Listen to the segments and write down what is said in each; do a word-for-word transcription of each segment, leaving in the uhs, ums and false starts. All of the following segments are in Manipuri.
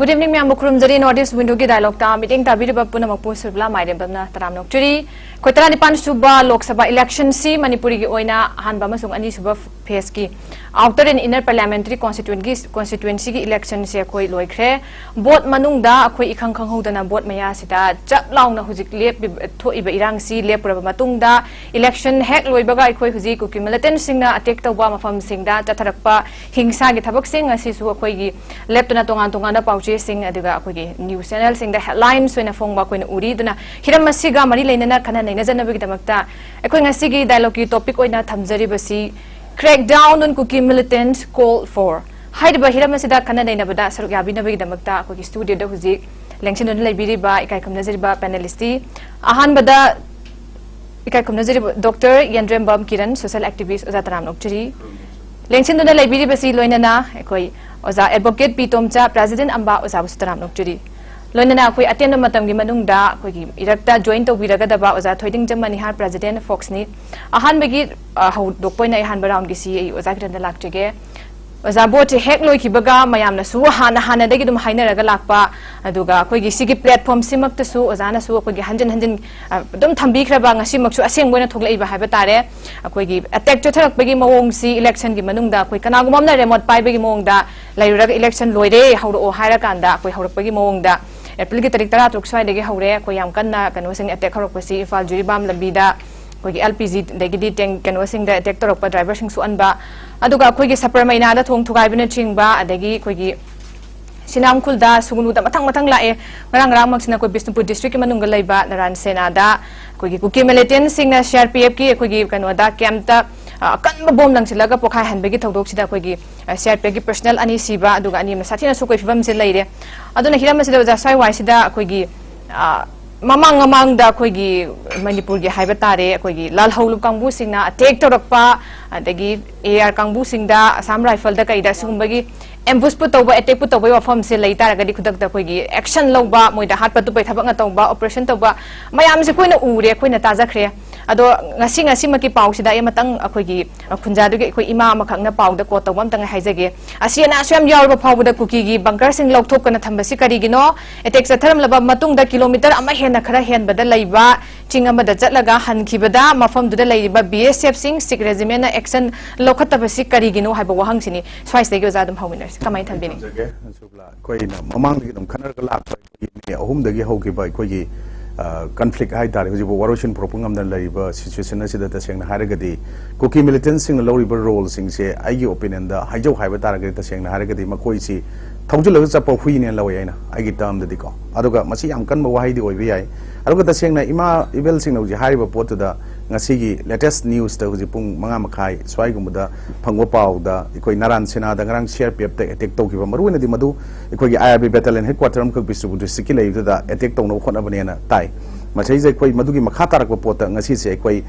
Good evening, ꯃꯌꯥꯝꯕꯨ ꯈꯨꯔꯨꯝꯖꯔꯤ꯫ North East Window ꯒꯤ dialogue ꯇ ꯃꯤꯠꯌꯦꯡ ꯇꯥꯕꯤꯔꯤꯕ ꯄꯨꯝꯅꯃꯛꯄꯨ ꯁꯨꯔꯕꯤꯂꯥ ꯃꯥꯏꯔꯦꯝꯕꯝꯅ ꯇꯔꯥꯝꯅ ꯑꯣꯛꯆꯔꯤ꯫ ꯑꯩꯈꯣꯏ ꯇꯔꯥꯅꯤꯄꯥꯟ ꯁꯨꯕ ꯂꯣꯛ ꯁꯚꯥ election ꯁꯤ ꯃꯅꯤꯄꯨꯔꯒꯤ ꯑꯣꯏꯅ ꯑꯍꯥꯟꯕ ꯑꯃꯁꯨꯡ ꯑꯅꯤꯁꯨꯕ phase ꯀꯤ outer and inner parliamentary constituent ꯒꯤ, constituency ꯒꯤ election ꯁꯦ ꯑꯩꯈꯣꯏ ꯂꯣꯏꯈ꯭ꯔꯦ꯫ Vote ꯃꯅꯨꯡꯗ ꯑꯩꯈꯣꯏ ꯏꯈꯪ ꯈꯪꯍꯧꯗꯅ vote ꯃꯌꯥꯁꯤꯗ ꯆꯞ ꯂꯥꯎꯅ ꯍꯧꯖꯤꯛ ꯂꯦꯞꯄꯤꯕ, ꯊꯣꯛꯏꯕ ꯏꯔꯥꯡꯁꯤ ꯂꯦꯞꯄꯨꯔꯕ ꯃꯇꯨꯡꯗ, election ꯍꯦꯛ ꯂꯣꯏꯕꯒ ꯑꯩꯈꯣꯏ ꯍꯧꯖꯤꯛ ꯀꯨꯀꯤ militant ꯁꯤꯡꯅ attack ꯇꯧꯕ ꯃꯐꯝꯁꯤꯡꯗ ꯆꯠꯊꯔꯛꯄ ꯍꯤꯡꯁꯥꯒꯤ ꯊꯕꯛꯁꯤꯡ ꯑꯁꯤꯁꯨ ꯑꯩꯈꯣꯏꯒꯤ ꯂꯦꯞꯇꯅ ꯇꯣꯉꯥꯟ ꯇꯣꯉꯥꯟꯕ ꯄꯥꯎꯆꯦꯁꯤꯡ ꯑꯗꯨꯒ ꯑꯩꯈꯣꯏꯒꯤ news channel ꯁꯤꯡꯗ headlines ꯑꯣꯏꯅ ꯐꯣꯡꯕ ꯑꯩꯈꯣꯏꯅ ꯎꯔꯤ꯫ ꯑꯗꯨꯅ ꯍꯤꯔꯝ ꯑꯁꯤꯒ ꯃꯔꯤ ꯂꯩꯅꯅ ꯈꯟꯅ ꯅꯩꯅꯖꯅꯕꯒꯤꯗꯃꯛꯇ ꯑꯩꯈꯣꯏ ꯉꯁꯤꯒꯤ dialogue ꯀꯤ topic ꯑꯣꯏꯅ ꯊꯝꯖꯔꯤꯕꯁꯤ Crackdown on Kuki Militants Call for ꯍꯥꯏꯔꯤꯕ ꯍꯤꯔꯝ ꯑꯁꯤꯗ ꯈꯟꯅ ꯅꯩꯅꯕꯗ ꯁꯔꯨꯛ ꯌꯥꯕꯤꯅꯕꯒꯤꯗꯃꯛꯇ ꯑꯩꯈꯣꯏꯒꯤ studio ꯗ ꯍꯧꯖꯤꯛ ꯂꯦꯡꯁꯤꯟꯗꯨꯅ ꯂꯩꯕꯤꯔꯤꯕ ꯏꯀꯥꯏ ꯈꯨꯝꯅꯖꯔꯤꯕ panelist ꯇꯤ ꯑꯍꯥꯟꯕꯗ ꯏꯀꯥꯏ ꯈꯨꯝꯅꯖꯔꯤꯕ Doctor ꯌꯦꯟꯗ꯭ꯔꯦꯝꯕꯝ ꯀꯤꯔꯟ, social activist, ꯑꯣꯖꯥ ꯇꯔꯥꯝꯅ ꯑꯣꯛꯆꯔꯤ꯫ ꯂꯦꯡꯁꯤꯟꯗꯨꯅ ꯂꯩꯕꯤꯔꯤꯕꯁꯤ ꯂꯣꯏꯅꯅ ꯑꯩꯈꯣꯏ ꯑꯣꯖꯥ Advocate ꯄꯤ ꯇꯣꯝꯆꯥ, President ꯑꯝꯕꯥ, ꯑꯣꯖꯥꯕꯨꯁꯨ ꯇꯔꯥꯝꯅ ꯑꯣꯛꯆꯔꯤ꯫ ꯂꯣꯏꯅꯅ ꯑꯩꯈꯣꯏ ꯑꯇꯦꯟꯕ ꯃꯇꯝꯒꯤ ꯃꯅꯨꯡꯗ ꯑꯩꯈꯣꯏꯒꯤ ꯏꯔꯛꯇ join ꯇꯧꯕꯤꯔꯒꯗꯕ ꯑꯣꯖꯥ ꯊꯣꯏꯗꯤꯡꯖꯝ ꯃꯅꯤꯍꯥꯔ, President, Fox ꯅꯤ꯫ ꯑꯍꯥꯟꯕꯒꯤ, ꯑ, ꯍꯧꯗꯣꯛꯄ ꯑꯣꯏꯅ ꯑꯩ ꯑꯍꯥꯟꯕ round ꯒꯤꯁꯤ ꯑꯩ ꯑꯣꯖꯥ ꯀꯤꯔꯟꯗ ꯂꯥꯛꯆꯒꯦ꯫ ꯑꯣꯖꯥ, vote ꯁꯦ ꯍꯦꯛ ꯂꯣꯏꯈꯤꯕꯒ ꯃꯌꯥꯝꯅꯁꯨ ꯍꯥꯟꯅ ꯍꯥꯟꯅꯗꯒꯤ ꯑꯗꯨꯝ ꯍꯥꯏꯅꯔꯒ ꯂꯥꯛꯄ, ꯑꯗꯨꯒ ꯑꯩꯈꯣꯏꯒꯤ ꯁꯤꯒꯤ platform ꯁꯤꯃꯛꯇꯁꯨ ꯑꯣꯖꯥꯅꯁꯨ ꯑꯩꯈꯣꯏꯒꯤ ꯍꯟꯖꯤꯟ ꯍꯟꯖꯤꯟ, ꯑ, ꯑꯗꯨꯝ ꯊꯝꯕꯤꯈ꯭ꯔꯕ, ꯉꯁꯤꯃꯛꯁꯨ ꯑꯁꯦꯡꯕ ꯑꯣꯏꯅ ꯊꯣꯛꯂꯛꯏꯕ ꯍꯥꯏꯕ ꯇꯥꯔꯦ꯫ ꯑꯩꯈꯣꯏꯒꯤ attack ꯆꯠꯊꯔꯛꯄꯒꯤ ꯃꯑꯣꯡꯁꯤ election ꯒꯤ ꯃꯅꯨꯡꯗ ꯑꯩꯈꯣꯏ ꯀꯅꯥꯒꯨꯝꯕ ꯑꯃꯅ remote ꯄꯥꯏꯕꯒꯤ ꯃꯑꯣꯡꯗ ꯂꯩꯔꯨꯔꯒ election ꯂꯣꯏꯔꯦ ꯍꯧꯔꯛꯑꯣ ꯍꯥꯏꯔꯀꯥꯟꯗ ꯑꯩꯈꯣꯏ ꯍꯧꯔꯛꯄꯒꯤ ꯃꯑꯣꯡꯗ April ꯒꯤ ꯇꯥꯔꯤꯛ ꯇꯔꯥ ꯇꯔꯨꯛ ꯁ꯭ꯋꯥꯏꯗꯒꯤ ꯍꯧꯔꯦ ꯑꯩꯈꯣꯏ ꯌꯥꯝ ꯀꯟꯅ ꯀꯩꯅꯣꯁꯤꯡ attack ꯍꯧꯔꯛꯄꯁꯤ ꯏꯝꯐꯥꯜ ꯖꯤꯔꯤꯕꯥꯝ ꯂꯝꯕꯤꯗ ꯑꯩꯈꯣꯏꯒꯤ L P G ꯑꯗꯒꯤꯗꯤ tank ꯀꯩꯅꯣꯁꯤꯡꯗ attack ꯇꯧꯔꯛꯄ, driver ꯁꯤꯡ ꯁꯣꯛꯍꯟꯕ, ꯑꯗꯨꯒ ꯑꯩꯈꯣꯏꯒꯤ ꯁꯄꯔ ꯃꯩꯅꯥꯗ ꯊꯣꯡ ꯊꯨꯒꯥꯏꯕꯅꯆꯤꯡꯕ, ꯑꯗꯒꯤ ꯑꯩꯈꯣꯏꯒꯤ ꯁꯤꯅꯥꯝꯈꯨꯜꯗ, ꯁꯨꯒꯅꯨꯗ ꯃꯊꯪ ꯃꯊꯪ ꯂꯥꯛꯑꯦ꯫ ꯉꯔꯥꯡ ꯉꯔꯥꯡꯃꯛꯁꯤꯅ ꯑꯩꯈꯣꯏ ꯕꯤꯁꯅꯨꯄꯨꯔ district ꯀꯤ ꯃꯅꯨꯡꯗ ꯂꯩꯕ ꯅꯔꯥꯟ ꯁꯦꯅꯥꯗ ꯑꯩꯈꯣꯏꯒꯤ ꯀꯨꯀꯤ militant ꯁꯤꯡꯅ C R P F ꯀꯤ ꯑꯩꯈꯣꯏꯒꯤ ꯀꯩꯅꯣꯗ camp ꯇ, ꯑ, ꯑꯀꯟꯕ bomb ꯂꯪꯁꯤꯜꯂꯒ ꯄꯣꯈꯥꯏꯍꯟꯕꯒꯤ ꯊꯧꯗꯣꯛꯁꯤꯗ ꯑꯩꯈꯣꯏꯒꯤ, ꯑ, C R P F ꯀꯤ personnel ꯑꯅꯤ ꯁꯤꯕ, ꯑꯗꯨꯒ ꯑꯅꯤ ꯑꯃ ꯁꯥꯊꯤꯅ ꯁꯣꯛꯄꯒꯤ ꯐꯤꯕꯝꯁꯦ ꯂꯩꯔꯦ꯫ ꯑꯗꯨꯅ ꯍꯤꯔꯝ ꯑꯁꯤꯗ ꯑꯣꯖꯥ ꯁ꯭ꯋꯥꯏ ꯋꯥꯏꯁꯤꯗ ꯑꯩꯈꯣꯏꯒꯤ, ꯑ, ꯃꯃꯥꯡ ꯃꯃꯥꯡꯗ ꯑꯩꯈꯣꯏꯒꯤ ꯃꯅꯤꯄꯨꯔꯒꯤ ꯍꯥꯏꯕ ꯇꯥꯔꯦ, ꯑꯩꯈꯣꯏꯒꯤ ꯂꯥꯜꯍꯧꯂꯨꯞ ꯀꯥꯡꯕꯨꯁꯤꯡꯅ attack ꯇꯧꯔꯛꯄ, ꯑꯗꯒꯤ A R ꯀꯥꯡꯕꯨꯁꯤꯡꯗ, Assam Rifle ꯗ ꯀꯩꯗ ꯁꯤꯒꯨꯝꯕꯒꯤ ambush ꯄꯨ ꯇꯧꯕ, attack ꯄꯨ ꯇꯧꯕꯒꯤ ꯋꯥꯐꯝꯁꯦ ꯂꯩ ꯇꯥꯔꯒꯗꯤ ꯈꯨꯗꯛꯇ ꯑꯩꯈꯣꯏꯒꯤ action ꯂꯧꯕ, ꯃꯣꯏꯗ ꯍꯥꯠꯄ ꯇꯨꯞꯄꯩ ꯊꯕꯛꯅ ꯇꯧꯕ, operation ꯇꯧꯕ ꯃꯌꯥꯝꯁꯦ ꯑꯩꯈꯣꯏꯅ ꯎꯔꯦ, ꯑꯩꯈꯣꯏꯅ ꯇꯥꯖꯈ꯭ꯔꯦ꯫ ꯑꯗꯣ ꯉꯁꯤ ꯉꯁꯤꯃꯛꯀꯤ ꯄꯥꯎꯁꯤꯗ ꯑꯩ ꯑꯃꯇꯪ ꯑꯩꯈꯣꯏꯒꯤ ꯈꯨꯟꯖꯥꯗꯨꯒꯤ ꯑꯩꯈꯣꯏ ꯏꯃꯥ ꯑꯃꯈꯛꯅ ꯄꯥꯎꯗ ꯀꯣꯠ ꯇꯧꯕ ꯑꯃꯇꯪ ꯍꯥꯏꯖꯒꯦ꯫ ꯑꯁꯤ ꯑꯅꯥ ꯑꯁꯨꯛ ꯌꯥꯝ ꯌꯥꯎꯔꯕ ꯐꯥꯎꯕꯗ ꯀꯨꯀꯤꯒꯤ ꯕꯪꯀꯔꯁꯤꯡ ꯂꯧꯊꯣꯛꯇꯅ ꯊꯝꯕꯁꯤ ꯀꯔꯤꯒꯤꯅꯣ? ꯑꯦꯇꯦꯛ ꯆꯠꯊꯔꯝꯂꯕ ꯃꯇꯨꯡꯗ ꯀꯤꯂꯣꯃꯤꯇꯔ ꯑꯃ ꯍꯦꯟꯅ ꯈꯔ ꯍꯦꯟꯕꯗ ꯂꯩꯕ ꯆꯤꯡ ꯑꯃꯗ ꯆꯠꯂꯒ ꯍꯟꯈꯤꯕꯗ ꯃꯐꯝꯗꯨꯗ ꯂꯩꯔꯤꯕ ꯕꯤ ꯑꯦꯁ ꯑꯦꯐꯁꯤꯡ, ꯁꯤꯈ ꯔꯦꯖꯤꯃꯦꯟꯅ ꯑꯦꯛꯁꯟ ꯂꯧꯈꯠꯇꯕꯁꯤ ꯀꯔꯤꯒꯤꯅꯣ ꯍꯥꯏꯕ ꯋꯥꯍꯪꯁꯤꯅꯤ꯫ ꯁ꯭ꯋꯥꯏꯁꯤꯗꯒꯤ ꯑꯣꯖꯥ ꯑꯗꯨꯝ ꯍꯧꯃꯤꯟꯅꯔꯁꯤ꯫ ꯀꯃꯥꯏꯅ ꯊꯝꯕꯤꯅꯤꯡꯉꯤ? ꯊꯝꯖꯒꯦ, ꯑꯟꯁꯨꯕꯂꯥ꯫ ꯑꯩꯈꯣꯏꯅ ꯃꯃꯥꯡꯗꯒꯤ ꯑꯗꯨꯝ ꯈꯟꯅꯔꯒ ꯂꯥꯛꯄ ꯑꯩꯈꯣꯏꯒꯤ ꯃꯦ ꯑꯍꯨꯝꯗꯒꯤ ꯍꯧꯈꯤꯕ ꯑꯩꯈꯣꯏꯒꯤ ꯀꯟꯐ꯭ꯂꯤꯛ ꯍꯥꯏꯇꯥꯔꯦ, ꯍꯧꯖꯤꯛꯐꯥꯎ ꯋꯥꯔꯣꯏꯁꯤꯟ ꯄꯨꯔꯛꯄ ꯉꯝꯗꯅ ꯂꯩꯔꯤꯕ ꯁꯤꯆꯨꯋꯦꯁꯟ ꯑꯁꯤꯗ ꯇꯁꯦꯡꯅ ꯍꯥꯏꯔꯒꯗꯤ ꯀꯨꯀꯤ ꯃꯤꯂꯤꯇꯦꯟꯁꯤꯡꯅ ꯂꯧꯔꯤꯕ ꯔꯣꯜꯁꯤꯡꯁꯦ ꯑꯩꯒꯤ ꯑꯣꯄꯤꯅꯤꯌꯟꯗ ꯍꯥꯏꯖꯧ ꯍꯥꯏꯕ ꯇꯥꯔꯒꯗꯤ ꯇꯁꯦꯡꯅ ꯍꯥꯏꯔꯒꯗꯤ ꯃꯈꯣꯏꯁꯤ ꯊꯧꯖꯤꯜꯂꯒ ꯆꯠꯄ ꯍꯨꯏꯅꯦꯅ ꯂꯧꯋꯦ ꯑꯩꯅ ꯑꯩꯒꯤ ꯇꯔꯝꯗꯗꯤꯀꯣ꯫ ꯑꯗꯨꯒ ꯃꯁꯤ ꯌꯥꯝ ꯀꯟꯕ ꯋꯥꯍꯩꯗꯤ ꯑꯣꯏꯕ ꯌꯥꯏ꯫ ꯑꯗꯨꯒ ꯇꯁꯦꯡꯅ ꯏꯃꯥ ꯏꯕꯦꯜꯁꯤꯡꯅ ꯍꯧꯖꯤꯛ ꯍꯥꯏꯔꯤꯕ ꯄꯣꯠꯇꯨꯗ ꯉꯁꯤꯒꯤ ꯂꯦꯇꯦꯁ ꯅ꯭ꯌꯨꯁꯇ ꯍꯧꯖꯤꯛ ꯄꯨꯡ ꯃꯉꯥ ꯃꯈꯥꯏ ꯁ꯭ꯋꯥꯏꯒꯨꯝꯕꯗ ꯐꯪꯕ ꯄꯥꯎꯗ ꯑꯩꯈꯣꯏ ꯅꯥꯔꯥꯟ ꯁꯦꯅꯥꯗ ꯉꯔꯥꯡ ꯁꯤ ꯑꯥꯔ ꯄꯤ ꯑꯦꯐꯇ ꯑꯦꯇꯦꯛ ꯇꯧꯈꯤꯕ, ꯃꯔꯨꯑꯣꯏꯅꯗꯤ ꯃꯗꯨ ꯑꯩꯈꯣꯏꯒꯤ ꯑꯥꯏ ꯑꯥꯔ ꯕꯤ ꯕꯦꯇꯥꯂꯤꯌꯟ ꯍꯦꯗ ꯀ꯭ꯋꯥꯇꯔ ꯑꯃꯈꯛ ꯕꯤꯁꯅꯨꯄꯨꯔ ꯗꯤꯁꯇ꯭ꯔꯤꯛꯀꯤ ꯂꯩꯕꯗꯨꯗ ꯑꯦꯇꯦꯛ ꯇꯧꯅꯕ ꯍꯣꯠꯅꯕꯅꯦꯅ ꯇꯥꯏ꯫ ꯃꯁꯤꯁꯦ ꯑꯩꯈꯣꯏ ꯃꯗꯨꯒꯤ ꯃꯈꯥ ꯇꯥꯔꯛꯄ ꯄꯣꯠꯇ ꯉꯁꯤꯁꯦ ꯑꯩꯈꯣꯏ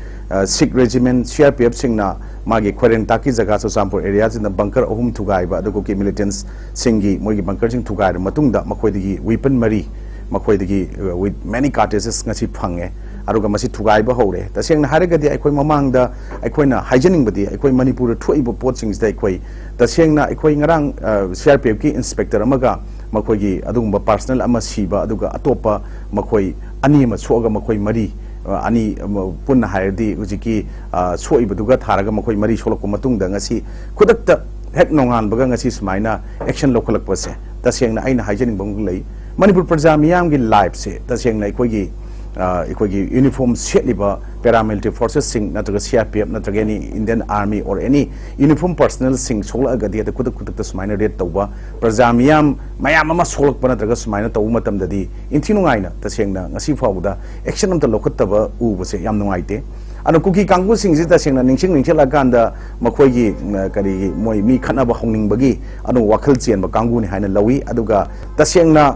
ꯁꯤꯈ ꯔꯦꯖꯤꯃꯦꯟ ꯁꯤ ꯑꯥꯔ ꯄꯤ ꯑꯦꯐꯁꯤꯡꯅ ꯃꯥꯒꯤ ꯈꯣꯏꯔꯦꯟꯇꯥꯛꯀꯤ ꯖꯒꯥ ꯆꯨꯔꯆꯥꯟꯄꯨꯔ ꯑꯦꯔꯤꯌꯥꯁꯤꯗ ꯕꯪꯀꯔ ꯑꯍꯨꯝ ꯊꯨꯒꯥꯏꯕ, ꯑꯗꯨꯒ ꯀꯨꯀꯤ ꯃꯤꯂꯤꯇꯦꯟꯁꯤꯡꯒꯤ ꯃꯣꯏꯒꯤ ꯕꯪꯀꯔꯁꯤꯡ ꯊꯨꯒꯥꯏꯔꯕ ꯃꯇꯨꯡꯗ ꯃꯈꯣꯏꯗꯒꯤ ꯋꯤꯄꯟ ꯃꯔꯤ, ꯃꯈꯣꯏꯗꯒꯤ with many cartridges ꯉꯁꯤ ꯐꯪꯉꯦ꯫ ꯑꯗꯨꯒ ꯃꯁꯤ ꯊꯨꯒꯥꯏꯕ ꯍꯧꯔꯦ꯫ ꯇꯁꯦꯡꯅ ꯍꯥꯏꯔꯒꯗꯤ ꯑꯩꯈꯣꯏ ꯃꯃꯥꯡꯗ ꯑꯩꯈꯣꯏꯅ ꯍꯥꯏꯖꯅꯤꯡꯕꯗꯤ ꯑꯩꯈꯣꯏ ꯃꯅꯤꯄꯨꯔꯗ ꯊꯣꯛꯏꯕ ꯄꯣꯠꯁꯤꯡꯁꯤꯗ ꯑꯩꯈꯣꯏ ꯇꯁꯦꯡꯅ ꯑꯩꯈꯣꯏ ꯉꯔꯥꯡ ꯁꯤ ꯑꯥꯔ ꯄꯤ ꯑꯦꯐꯀꯤ ꯏꯟꯁꯄꯦꯛꯇꯔ ꯑꯃꯒ ꯃꯈꯣꯏꯒꯤ ꯑꯗꯨꯒꯨꯝꯕ ꯄꯥꯔꯁꯅꯦꯜ ꯑꯃ ꯁꯤꯕ, ꯑꯗꯨꯒ ꯑꯇꯣꯞꯄ ꯃꯈꯣꯏ ꯑꯅꯤ ꯑꯃ ꯁꯣꯛꯑꯒ ꯃꯈꯣꯏ ꯃꯔꯤ, ꯑ, ꯑꯅꯤ ꯑꯃ ꯄꯨꯟꯅ ꯍꯥꯏꯔꯗꯤ ꯍꯧꯖꯤꯛꯀꯤ ꯑ, ꯁꯣꯛꯏꯕꯗꯨꯒ ꯊꯥꯔꯒ ꯃꯈꯣꯏ ꯃꯔꯤ ꯁꯣꯛꯂꯛꯄ ꯃꯇꯨꯡꯗ ꯉꯁꯤ ꯈꯨꯗꯛꯇ ꯍꯦꯛ ꯅꯣꯡꯉꯥꯟꯕꯒ ꯉꯁꯤ ꯁꯨꯃꯥꯏꯅ ꯑꯦꯛꯁꯟ ꯂꯧꯈꯠꯂꯛꯄꯁꯦ ꯇꯁꯦꯡꯅ ꯑꯩꯅ ꯍꯥꯏꯖꯅꯤꯡꯕ ꯑꯃ ꯂꯩ꯫ ꯃꯅꯤꯄꯨꯔ ꯄ꯭ꯔꯖꯥ ꯃꯤꯌꯥꯝꯒꯤ ꯂꯥꯏꯐꯁꯦ ꯇꯁꯦꯡꯅ ꯑꯩꯈꯣꯏꯒꯤ ꯑ, ꯑꯩꯈꯣꯏꯒꯤ ꯌꯨꯅꯤꯐꯣꯔꯝ ꯁꯦꯠꯂꯤꯕ ꯄꯦꯔꯥꯃꯤꯂꯤꯇꯔꯤ ꯐꯣꯔꯁꯦꯁꯁꯤꯡ ꯅꯠꯇ꯭ꯔꯒ ꯁꯤ ꯑꯥꯔ ꯄꯤ ꯑꯦꯐ ꯅꯠꯇ꯭ꯔꯒ ꯑꯦꯅꯤ ꯏꯟꯗꯤꯌꯟ ꯑꯥꯔꯃꯤ ꯑꯣꯔ ꯑꯦꯅꯤ ꯌꯨꯅꯤꯐꯣꯔꯝ ꯄꯔꯁꯅꯦꯜꯁꯤꯡ ꯁꯣꯛꯂꯛꯑꯒꯗꯤ ꯑꯗ ꯈꯨꯗꯛ ꯈꯨꯗꯛꯇ ꯁꯨꯃꯥꯏꯅ ꯔꯦꯗ ꯇꯧꯕ, ꯄ꯭ꯔꯖꯥ ꯃꯤꯌꯥꯝ ꯃꯌꯥꯝ ꯑꯃ ꯁꯣꯛꯂꯛꯄ ꯅꯠꯇ꯭ꯔꯒ ꯁꯨꯃꯥꯏꯅ ꯇꯧꯕ ꯃꯇꯝꯗꯗꯤ ꯏꯟꯊꯤ ꯅꯨꯡꯉꯥꯏꯅ ꯇꯁꯦꯡꯅ ꯉꯁꯤ ꯐꯥꯎꯕꯗ ꯑꯦꯛꯁꯟ ꯑꯝꯇ ꯂꯧꯈꯠꯇꯕ ꯎꯕꯁꯦ ꯌꯥꯝ ꯅꯨꯡꯉꯥꯏꯇꯦ꯫ ꯑꯗꯣ ꯀꯨꯀꯤ ꯀꯥꯡꯕꯨꯁꯤꯡꯁꯤ ꯇꯁꯦꯡꯅ ꯅꯤꯡꯁꯤꯡ ꯅꯤꯡꯁꯤꯡꯂꯀꯥꯟꯗ ꯃꯈꯣꯏꯒꯤ ꯎꯝ, ꯀꯔꯤꯒꯤ ꯃꯣꯏ ꯃꯤ ꯈꯠꯅꯕ ꯍꯧꯅꯤꯡꯕꯒꯤ ꯑꯗꯨꯝ ꯋꯥꯈꯜ ꯆꯦꯟꯕ ꯀꯥꯡꯕꯨꯅꯤ ꯍꯥꯏꯅ ꯂꯧꯏ꯫ ꯑꯗꯨꯒ ꯇꯁꯦꯡꯅ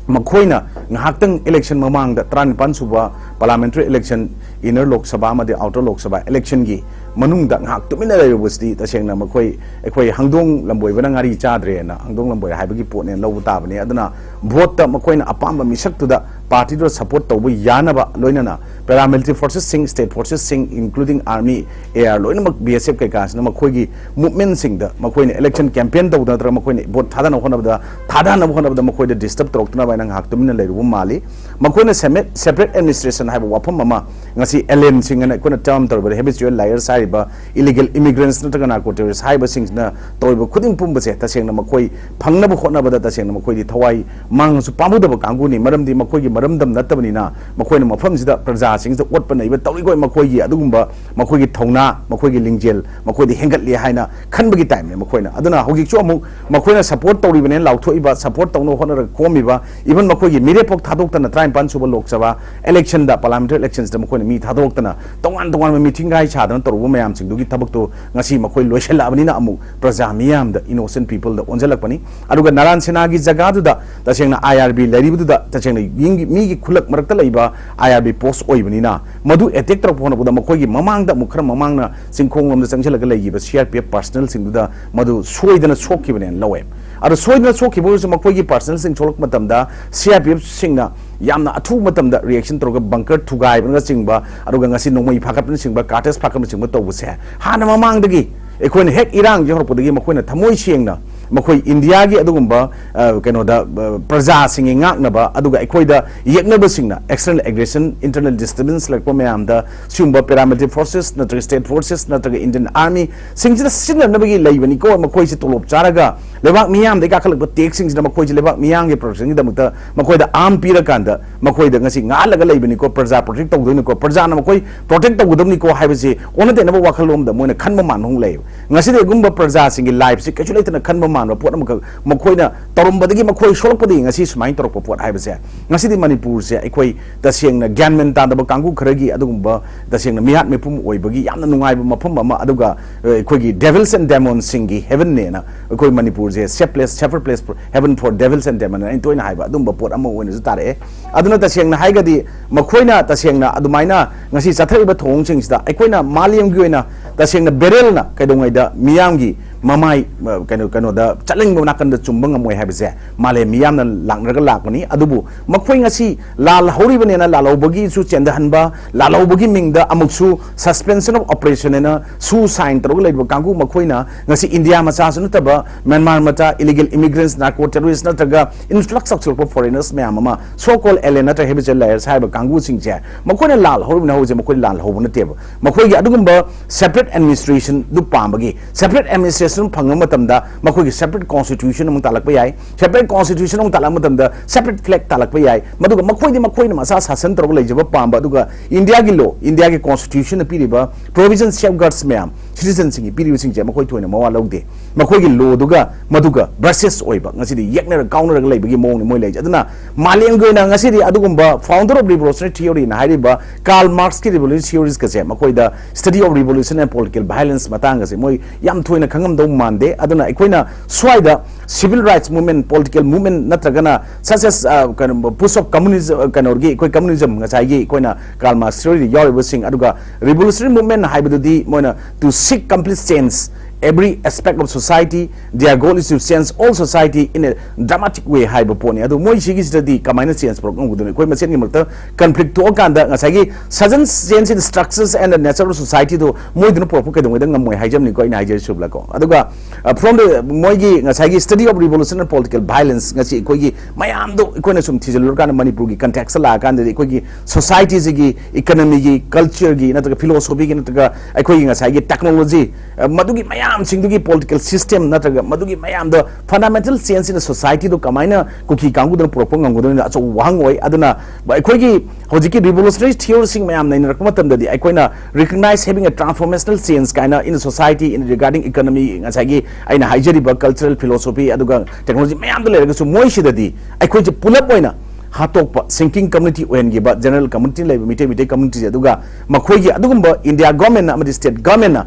ꯃꯈꯣꯏꯅ ꯉꯥꯏꯍꯥꯛꯇꯪ ꯏꯂꯦꯛꯁꯟ ꯃꯃꯥꯡꯗ ꯇꯔꯥꯅꯤꯄꯥꯟ ꯁꯨꯕ ꯄꯥꯔꯂꯥꯃꯦꯟꯇꯔꯤ ꯏꯂꯦꯛꯁꯟ, ꯏꯟꯅꯔ ꯂꯣꯛ ꯁꯚꯥ ꯑꯃꯗꯤ ꯑꯥꯎꯇꯔ ꯂꯣꯛ ꯁꯚꯥ ꯏꯂꯦꯛꯁꯟꯒꯤ ꯃꯅꯨꯡꯗ ꯉꯥꯏꯍꯥꯛ ꯇꯨꯃꯤꯟꯅ ꯂꯩꯔꯨꯕꯁꯤꯗꯤ ꯇꯁꯦꯡꯅ ꯃꯈꯣꯏ ꯑꯩꯈꯣꯏ ꯍꯪꯗꯣꯡ ꯂꯝꯕꯣꯏꯕꯅ ꯉꯥꯔꯤ ꯆꯥꯗ꯭ꯔꯦꯅ ꯍꯪꯗꯣꯡ ꯂꯝꯕꯣꯏ ꯍꯥꯏꯕꯒꯤ ꯄꯣꯠꯅꯦꯅ ꯂꯧꯕ ꯇꯥꯕꯅꯤ꯫ ꯑꯗꯨꯅ ꯚꯣꯠꯇ ꯃꯈꯣꯏꯅ ꯑꯄꯥꯝꯕ ꯃꯤꯁꯛꯇꯨꯗ ꯄꯥꯔꯇꯤꯗꯨꯗ ꯁꯄꯣꯔꯠ ꯇꯧꯕ ꯌꯥꯅꯕ ꯂꯣꯏꯅꯅ paramilitary forcesꯁꯤꯡ, state forcesꯁꯤꯡ, including army, AR, ꯂꯣꯏꯅꯃꯛ, BSF ꯀꯩꯀꯥꯁꯤꯅ ꯃꯈꯣꯏꯒꯤ movementꯁꯤꯡꯗ ꯃꯈꯣꯏꯅ election campaign ꯇꯧꯗꯅ ꯅꯠꯇ꯭ꯔꯒ ꯃꯈꯣꯏꯅ vote ꯊꯥꯗꯅꯕ ꯍꯣꯠꯅꯕꯗ, ꯊꯥꯗꯅꯕ ꯍꯣꯠꯅꯕꯗ ꯃꯈꯣꯏꯗ disturb ꯇꯧꯔꯛꯇꯅꯕ ꯍꯥꯏꯅ ꯉꯥꯏꯍꯥꯛ ꯇꯨꯃꯤꯟꯅ ꯂꯩꯔꯨꯕ ꯃꯥꯜꯂꯤ꯫ ꯃꯈꯣꯏꯅ separate, separate administration ꯍꯥꯏꯕ ꯋꯥꯐꯝ ꯑꯃ, ꯉꯁꯤ alienꯁꯤꯡ ꯍꯥꯏꯅ ꯑꯩꯈꯣꯏꯅ term ꯇꯧꯔꯤꯕ habitual liars ꯍꯥꯏꯔꯤꯕ illegal immigrants ꯅꯠꯇ꯭ꯔꯒ narco terrorist ꯍꯥꯏꯔꯤꯕꯁꯤꯡꯁꯤꯅ ꯇꯧꯔꯤꯕ ꯈꯨꯗꯤꯡ ꯄꯨꯝꯕꯁꯦ ꯇꯁꯦꯡꯅ ꯃꯈꯣꯏ ꯐꯪꯅꯕ ꯍꯣꯠꯅꯕꯗ ꯇꯁꯦꯡꯅ ꯃꯈꯣꯏꯗꯤ ꯊꯋꯥꯏ ꯃꯥꯡꯉꯁꯨ ꯄꯥꯝꯃꯨꯗꯕ ꯀꯥꯡꯕꯨꯅꯤ꯫ ꯃꯔꯝꯗꯤ ꯃꯈꯣꯏꯒꯤ ꯃꯔꯝꯗꯝ ꯅꯠꯇꯕꯅꯤꯅ ꯃꯈꯣꯏꯅ ꯃꯐꯝꯁꯤꯗ ꯄ꯭ꯔꯖꯥꯁꯤꯡꯁꯤꯗ ꯑꯣꯠꯄ ꯅꯩꯕ ꯇꯧꯔꯤꯈꯣꯏ ꯃꯈꯣꯏꯒꯤ ꯑꯗꯨꯒꯨꯝꯕ ꯃꯈꯣꯏꯒꯤ ꯊꯧꯅꯥ, ꯃꯈꯣꯏꯒꯤ ꯂꯤꯡꯖꯦꯜ ꯃꯈꯣꯏꯗ ꯍꯦꯟꯒꯠꯂꯤ ꯍꯥꯏꯅ ꯈꯟꯕꯒꯤ typeꯅꯤ ꯃꯈꯣꯏꯅ꯫ ꯑꯗꯨꯅ ꯍꯧꯖꯤꯛꯁꯨ ꯑꯃꯨꯛ ꯃꯈꯣꯏꯅ support ꯇꯧꯔꯤꯕꯅꯦꯅ ꯂꯥꯎꯊꯣꯛꯏꯕ, support ꯇꯧꯅꯕ ꯍꯣꯠꯅꯔꯒ ꯈꯣꯝꯃꯤꯕ, even ꯃꯈꯣꯏꯒꯤ ꯃꯤꯔꯦꯞ ꯐꯥꯎ ꯊꯥꯗꯣꯛꯇꯅ ꯇꯔꯥꯅꯤꯄꯥꯟ ꯁꯨꯕ ꯂꯣꯛ ꯁꯚꯥ electionꯗ, parliamentary electionsꯗ ꯃꯈꯣꯏꯅ ꯃꯤ ꯊꯥꯗꯣꯛꯇꯅ ꯇꯣꯉꯥꯟ ꯇꯣꯉꯥꯟꯕ ꯃꯤꯊꯤꯡꯒꯥꯏ ꯁꯥꯗꯅ ꯇꯧꯔꯨꯕ ꯃꯌꯥꯝꯁꯤꯡꯗꯨꯒꯤ ꯊꯕꯛꯇꯨ ꯉꯁꯤ ꯃꯈꯣꯏ ꯂꯣꯏꯁꯤꯜꯂꯛꯑꯕꯅꯤꯅ ꯑꯃꯨꯛ ꯄ꯭ꯔꯖꯥ ꯃꯤꯌꯥꯝꯗ, innocent peopleꯗ ꯑꯣꯟꯁꯤꯜꯂꯛꯄꯅꯤ꯫ ꯑꯗꯨꯒ ꯅꯔꯥꯟ ꯁꯦꯅꯥꯒꯤ ꯖꯒꯥꯗꯨꯗ ꯇꯁꯦꯡꯅ IRB ꯂꯩꯔꯤꯕꯗꯨꯗ ꯇꯁꯦꯡꯅ ꯃꯤꯒꯤ, ꯃꯤꯒꯤ ꯈꯨꯜꯂꯛ ꯃꯔꯛꯇ ꯂꯩꯕ IRB post ꯑꯣꯏꯕꯅꯤꯅ ꯃꯗꯨ attack ꯇꯧꯔꯛꯄ ꯍꯣꯠꯅꯕꯗ ꯃꯈꯣꯏꯒꯤ ꯃꯃꯥꯡꯗ ꯑꯃꯨꯛ ꯈꯔ ꯃꯃꯥꯡꯅ ꯆꯤꯡꯈꯣꯡ ꯂꯣꯝꯗ ꯆꯪꯁꯤꯜꯂꯒ ꯂꯩꯈꯤꯕ CRPF personnelꯁꯤꯡꯗꯨꯗ ꯃꯗꯨ ꯁꯣꯏꯗꯅ ꯁꯣꯛꯈꯤꯕꯅꯦꯅ ꯂꯧꯋꯦ꯫ ꯑꯗꯣ ꯁꯣꯏꯗꯅ ꯁꯣꯛꯈꯤꯕ ꯑꯣꯏꯔꯁꯨ ꯃꯈꯣꯏꯒꯤ personnelꯁꯤꯡ ꯁꯣꯛꯂꯛꯄ ꯃꯇꯝꯗ CRPFꯁꯤꯡꯅ ꯌꯥꯝꯅ ꯑꯊꯨꯕ ꯃꯇꯝꯗ reaction ꯇꯧꯔꯒ bunker ꯊꯨꯒꯥꯏꯕꯅꯆꯤꯡꯕ, ꯑꯗꯨꯒ ꯉꯁꯤ ꯅꯣꯡꯃꯩ ꯐꯥꯒꯠꯄꯅꯆꯤꯡꯕ, cartridge ꯐꯥꯒꯠꯄꯅꯆꯤꯡꯕ ꯇꯧꯕꯁꯦ ꯍꯥꯟꯅ ꯃꯃꯥꯡꯗꯒꯤ ꯑꯩꯈꯣꯏꯅ ꯍꯦꯛ ꯏꯔꯥꯡꯁꯦ ꯍꯧꯔꯛꯄꯗꯒꯤ ꯃꯈꯣꯏꯅ ꯊꯃꯣꯏ ꯁꯦꯡꯅ ꯃꯈꯣꯏ ꯏꯟꯗꯤꯌꯥꯒꯤ ꯑꯗꯨꯒꯨꯝꯕ, ꯑ, ꯀꯩꯅꯣꯗ, ꯑ, ꯄ꯭ꯔꯖꯥꯁꯤꯡꯒꯤ ꯉꯥꯛꯅꯕ, ꯑꯗꯨꯒ ꯑꯩꯈꯣꯏꯗ ꯌꯦꯛꯅꯕꯁꯤꯡꯅ external aggression, internal disturbance ꯂꯩꯔꯛꯄ ꯃꯌꯥꯝꯗ ꯁꯤꯒꯨꯝꯕ paramilitary forces ꯅꯠꯇ꯭ꯔꯒ state forces ꯅꯠꯇ꯭ꯔꯒ Indian Army ꯁꯤꯡꯁꯤꯗ ꯁꯤꯖꯤꯟꯅꯅꯕꯒꯤ ꯂꯩꯕꯅꯤꯀꯣ꯫ ꯃꯈꯣꯏꯁꯦ ꯇꯣꯂꯣꯞ ꯆꯥꯔꯒ ꯂꯩꯕꯥꯛ ꯃꯤꯌꯥꯝꯗꯒꯤ ꯀꯥꯈꯠꯂꯛꯄ taxꯁꯤꯡꯁꯤꯅ ꯃꯈꯣꯏꯁꯦ ꯂꯩꯕꯥꯛ ꯃꯤꯌꯥꯝꯒꯤ protectionꯒꯤꯗꯃꯛꯇ ꯃꯈꯣꯏꯗ arm ꯄꯤꯔꯀꯥꯟꯗ ꯃꯈꯣꯏꯗ ꯉꯁꯤ ꯉꯥꯛꯍꯜꯂꯒ ꯂꯩꯕꯅꯤꯀꯣ, ꯄ꯭ꯔꯖꯥ protect ꯇꯧꯗꯣꯏꯅꯤꯀꯣ, ꯄ꯭ꯔꯖꯥꯅ ꯃꯈꯣꯏ protect ꯇꯧꯒꯗꯕꯅꯤꯀꯣ ꯍꯥꯏꯕꯁꯤ ꯑꯣꯟꯅ ꯇꯩꯅꯕ ꯋꯥꯈꯜꯂꯣꯟꯗ ꯃꯣꯏꯅ ꯈꯟꯕ ꯃꯥꯟꯕ ꯑꯃꯨꯛ ꯂꯩꯌꯦꯕ꯫ ꯉꯁꯤꯗꯤ ꯑꯗꯨꯒꯨꯝꯕ ꯄ꯭ꯔꯖꯥꯁꯤꯡꯒꯤ lifeꯁꯤ ꯀꯩꯁꯨ ꯂꯩꯇꯅ ꯈꯟꯕ ꯃꯥꯟꯕ ꯄꯣꯠ ꯑꯃꯈꯛ ꯃꯈꯣꯏꯅ ꯇꯧꯔꯝꯕꯗꯒꯤ, ꯃꯈꯣꯏ ꯁꯣꯛꯂꯛꯄꯗꯒꯤ ꯉꯁꯤ ꯁꯨꯃꯥꯏꯅ ꯇꯧꯔꯛꯄ ꯄꯣꯠ ꯍꯥꯏꯕꯁꯦ, ꯉꯁꯤꯗꯤ ꯃꯅꯤꯄꯨꯔꯁꯦ ꯑꯩꯈꯣꯏ ꯇꯁꯦꯡꯅ ꯒ꯭ꯌꯥꯟ ꯃꯦꯟ ꯇꯥꯗꯕ ꯀꯥꯡꯕꯨ ꯈꯔꯒꯤ ꯑꯗꯨꯒꯨꯝꯕ ꯇꯁꯦꯡꯅ ꯃꯤꯍꯥꯠ ꯃꯤꯄꯨꯝ ꯑꯣꯏꯕꯒꯤ ꯌꯥꯝꯅ ꯅꯨꯡꯉꯥꯏꯕ ꯃꯐꯝ ꯑꯃ, ꯑꯗꯨꯒ, ꯑ, ꯑꯩꯈꯣꯏꯒꯤ devils and demonsꯁꯤꯡꯒꯤ heavenꯅꯦꯅ ꯑꯩꯈꯣꯏ ꯃꯅꯤꯄꯨꯔꯁꯦ safe place, safer place, heaven for devils and demon ꯑꯩꯅ ꯇꯣꯏꯅ ꯍꯥꯏꯕ ꯑꯗꯨꯝꯕ ꯄꯣꯠ ꯑꯃ ꯑꯣꯏꯅꯁꯨ ꯇꯥꯔꯛꯑꯦ꯫ ꯑꯗꯨꯅ ꯇꯁꯦꯡꯅ ꯍꯥꯏꯔꯒꯗꯤ ꯃꯈꯣꯏꯅ ꯇꯁꯦꯡꯅ ꯑꯗꯨꯃꯥꯏꯅ ꯉꯁꯤ ꯆꯠꯊꯔꯤꯕ ꯊꯧꯑꯣꯡꯁꯤꯡꯁꯤꯗ ꯑꯩꯈꯣꯏꯅ ꯃꯥꯂꯦꯝꯒꯤ ꯑꯣꯏꯅ ꯇꯁꯦꯡꯅ ꯕꯦꯔꯦꯜꯅ ꯀꯩꯗꯧꯉꯩꯗ ꯃꯤꯌꯥꯝꯒꯤ ꯃꯃꯥꯏ ꯀꯩꯅꯣ ꯀꯩꯅꯣꯗ ꯆꯠꯅꯤꯡꯕ ꯅꯥꯀꯟꯗ ꯆꯨꯝꯕ ꯉꯝꯃꯣꯏ ꯍꯥꯏꯕꯁꯦ ꯃꯥꯂꯦꯝ ꯃꯤꯌꯥꯝꯅ ꯂꯥꯛꯅꯔꯒ ꯂꯥꯛꯄꯅꯤ꯫ ꯑꯗꯨꯕꯨ ꯃꯈꯣꯏ ꯉꯁꯤ ꯂꯥꯜꯍꯧꯔꯤꯕꯅꯦꯅ ꯂꯥꯜꯍꯧꯕꯒꯤꯁꯨ ꯆꯦꯟꯊꯍꯟꯕ, ꯂꯥꯜꯍꯧꯕꯒꯤ ꯃꯤꯡꯗ ꯑꯃꯨꯛꯁꯨ suspension of operation ꯍꯥꯏꯅ ꯁꯨ ꯁꯥꯏꯟ ꯇꯧꯔꯒ ꯂꯩꯔꯤꯕ ꯀꯥꯡꯕꯨ ꯃꯈꯣꯏꯅ ꯉꯁꯤ ꯏꯟꯗꯤꯌꯥ ꯃꯆꯥꯁꯨ ꯅꯠꯇꯕ ꯃ꯭ꯌꯥꯟꯃꯥꯔ ꯃꯆꯥ illegal immigrants, narco terrorist ꯅꯠꯇ꯭ꯔꯒ influx of foreigners ꯃꯌꯥꯝ ꯑꯃ, so called alien ꯅꯠꯇ꯭ꯔꯒ habitual liars ꯍꯥꯏꯔꯤꯕ ꯀꯥꯡꯕꯨꯁꯤꯡꯁꯦ ꯃꯈꯣꯏꯅ ꯂꯥꯜꯍꯧꯔꯤꯕꯅꯤ ꯍꯧꯖꯤꯛ ꯃꯈꯣꯏ ꯂꯥꯜꯍꯧꯕ ꯅꯠꯇꯦꯕ꯫ ꯃꯈꯣꯏꯒꯤ ꯑꯗꯨꯒꯨꯝꯕ separate administration ꯗꯨ ꯄꯥꯝꯕꯒꯤ, separate administration ꯐꯪꯕ ꯃꯇꯝꯗ ꯃꯈꯣꯏꯒꯤ separate constitution ꯑꯃꯨꯛ ꯇꯥꯜꯂꯛꯄ ꯌꯥꯏ꯫ Separate constitution ꯑꯃꯨꯛ ꯇꯥꯜꯂꯛꯄ ꯃꯇꯝꯗ separate flag ꯇꯥꯜꯂꯛꯄ ꯌꯥꯏ꯫ ꯃꯗꯨꯒ ꯃꯈꯣꯏꯗꯤ ꯃꯈꯣꯏꯅ ꯃꯁꯥ ꯁꯥꯁꯟ ꯇꯧꯔꯒ ꯂꯩꯖꯕ ꯄꯥꯝꯕ, ꯑꯗꯨꯒ ꯏꯟꯗꯤꯌꯥꯒꯤ law, ꯏꯟꯗꯤꯌꯥꯒꯤ constitution ꯅ ꯄꯤꯔꯤꯕ provision, safeguards ꯃꯌꯥꯝ, citizen ꯁꯤꯡꯒꯤ ꯄꯤꯔꯤꯕꯁꯤꯡꯁꯦ ꯃꯈꯣꯏ ꯊꯣꯏꯅ ꯃꯋꯥ ꯂꯧꯗꯦ꯫ ꯃꯈꯣꯏꯒꯤ law ꯗꯨꯒ ꯃꯗꯨꯒ versus ꯑꯣꯏꯕ, ꯉꯁꯤꯗꯤ ꯌꯦꯛꯅꯔ ꯀꯥꯎꯅꯔꯒ ꯂꯩꯕꯒꯤ ꯃꯑꯣꯡꯅꯤ ꯃꯣꯏ ꯂꯩꯔꯤꯁꯦ꯫ ꯑꯗꯨꯅ ꯃꯥꯂꯦꯝꯒꯤ ꯑꯣꯏꯅ ꯉꯁꯤꯗꯤ ꯑꯗꯨꯒꯨꯝꯕ founder of revolutionary theory ꯅ ꯍꯥꯏꯔꯤꯕ Karl Marx ꯀꯤ revolutionary theories ꯀꯁꯦ, ꯃꯈꯣꯏꯗ study of revolution and political violence ꯃꯇꯥꯡ ꯑꯁꯦ ꯃꯣꯏ ꯌꯥꯝ ꯊꯣꯏꯅ ꯈꯪꯉꯝꯗꯧ ꯃꯥꯟꯗꯦ꯫ ꯑꯗꯨꯅ ꯑꯩꯈꯣꯏꯅ ꯁ꯭ꯋꯥꯏꯗ civil rights movement, political movement ꯅꯠꯇ꯭ꯔꯒꯅ such as, ꯑ, ꯀꯩꯅꯣ, push of communism, ꯀꯩꯅꯣꯒꯤ ꯑꯩꯈꯣꯏ communism, ꯉꯁꯥꯏꯒꯤ ꯑꯩꯈꯣꯏꯅ Karl Marx theory ꯗ ꯌꯥꯎꯔꯤꯕꯁꯤꯡ, ꯑꯗꯨꯒ revolutionary movement ꯍꯥꯏꯕꯗꯨꯗꯤ ꯃꯣꯏꯅ to seek complete change every aspect of society, their goal is to change all society in a dramatic way ꯍꯥꯏꯕ ꯄꯣꯠꯅꯤ꯫ ꯑꯗꯨ ꯃꯣꯏ ꯁꯤꯒꯤꯁꯤꯗꯗꯤ ꯀꯃꯥꯏꯅ change ꯄꯨꯔꯛ ꯉꯝꯒꯗꯣꯏꯅꯣ? ꯑꯩꯈꯣꯏ ꯃꯁꯦꯟꯒꯤ ꯃꯔꯛꯇ conflict ꯊꯣꯛꯑꯀꯥꯟꯗ ꯉꯁꯥꯏꯒꯤ sudden change in structures and the nature of society ꯗꯣ ꯃꯣꯏꯗꯨꯅ ꯄꯨꯔꯛꯄ ꯀꯩꯗꯧꯉꯩꯗ ꯉꯝꯃꯣꯏ ꯍꯥꯏꯖꯕꯅꯤꯀꯣ ꯑꯩꯅ ꯍꯥꯏꯖꯔꯤꯁꯤꯕꯂꯀꯣ꯫ ꯑꯗꯨꯒ, ꯑ, from the ꯃꯣꯏꯒꯤ ꯉꯁꯥꯏꯒꯤ study of revolution and political violence ꯉꯁꯤ ꯑꯩꯈꯣꯏꯒꯤ ꯃꯌꯥꯝꯗꯣ ꯑꯩꯈꯣꯏꯅ ꯁꯨꯝ ꯊꯤꯖꯤꯜꯂꯨꯔꯀꯥꯟꯗ ꯃꯅꯤꯄꯨꯔꯒꯤ context ꯇ ꯂꯥꯛꯑꯀꯥꯟꯗꯗꯤ ꯑꯩꯈꯣꯏꯒꯤ society ꯁꯤꯒꯤ economy ꯒꯤ, culture ꯒꯤ ꯅꯠꯇ꯭ꯔꯒ philosophy ꯒꯤ ꯅꯠꯇ꯭ꯔꯒ ꯑꯩꯈꯣꯏꯒꯤ ꯉꯁꯥꯏꯒꯤ technology, ꯑ, ꯃꯗꯨꯒꯤ ꯃꯌꯥꯝꯁꯤꯡꯗꯨꯒꯤ political system ꯅꯠꯇ꯭ꯔꯒ ꯃꯗꯨꯒꯤ ꯃꯌꯥꯝꯗꯣ fundamental change in society ꯗꯣ ꯀꯃꯥꯏꯅ ꯀꯨꯀꯤ ꯀꯥꯡꯕꯨꯗꯨꯅ ꯄꯨꯔꯛꯄ ꯉꯝꯒꯗꯣꯏꯅꯣ? ꯑꯆꯧꯕ ꯋꯥꯍꯪ ꯑꯣꯏ꯫ ꯑꯗꯨꯅ ꯑꯩꯈꯣꯏꯒꯤ ꯍꯧꯖꯤꯛꯀꯤ revolutionary theory ꯁꯤꯡ ꯃꯌꯥꯝ ꯅꯩꯅꯔꯛꯄ ꯃꯇꯝꯗꯗꯤ ꯑꯩꯈꯣꯏꯅ recognize having a transformational change ꯀꯥꯏꯅ in society, in regarding economy, ꯉꯁꯥꯏꯒꯤ ꯑꯩꯅ ꯍꯥꯏꯖꯔꯤꯕ cultural philosophy ꯑꯗꯨꯒ technology ꯃꯌꯥꯝꯗ ꯂꯩꯔꯒꯁꯨ ꯃꯣꯏꯁꯤꯗꯗꯤ ꯑꯩꯈꯣꯏꯁꯦ ꯄꯨꯂꯞ ꯑꯣꯏꯅ ꯍꯥꯠꯇꯣꯛꯄ, sinking community ꯑꯣꯏꯍꯟꯈꯤꯕ, general community ꯂꯩꯕ ꯃꯤꯇꯩ, ꯃꯤꯇꯩ community ꯁꯦ, ꯑꯗꯨꯒ ꯃꯈꯣꯏꯒꯤ ꯑꯗꯨꯒꯨꯝꯕ India government ꯅ ꯑꯃꯗꯤ state government ꯅ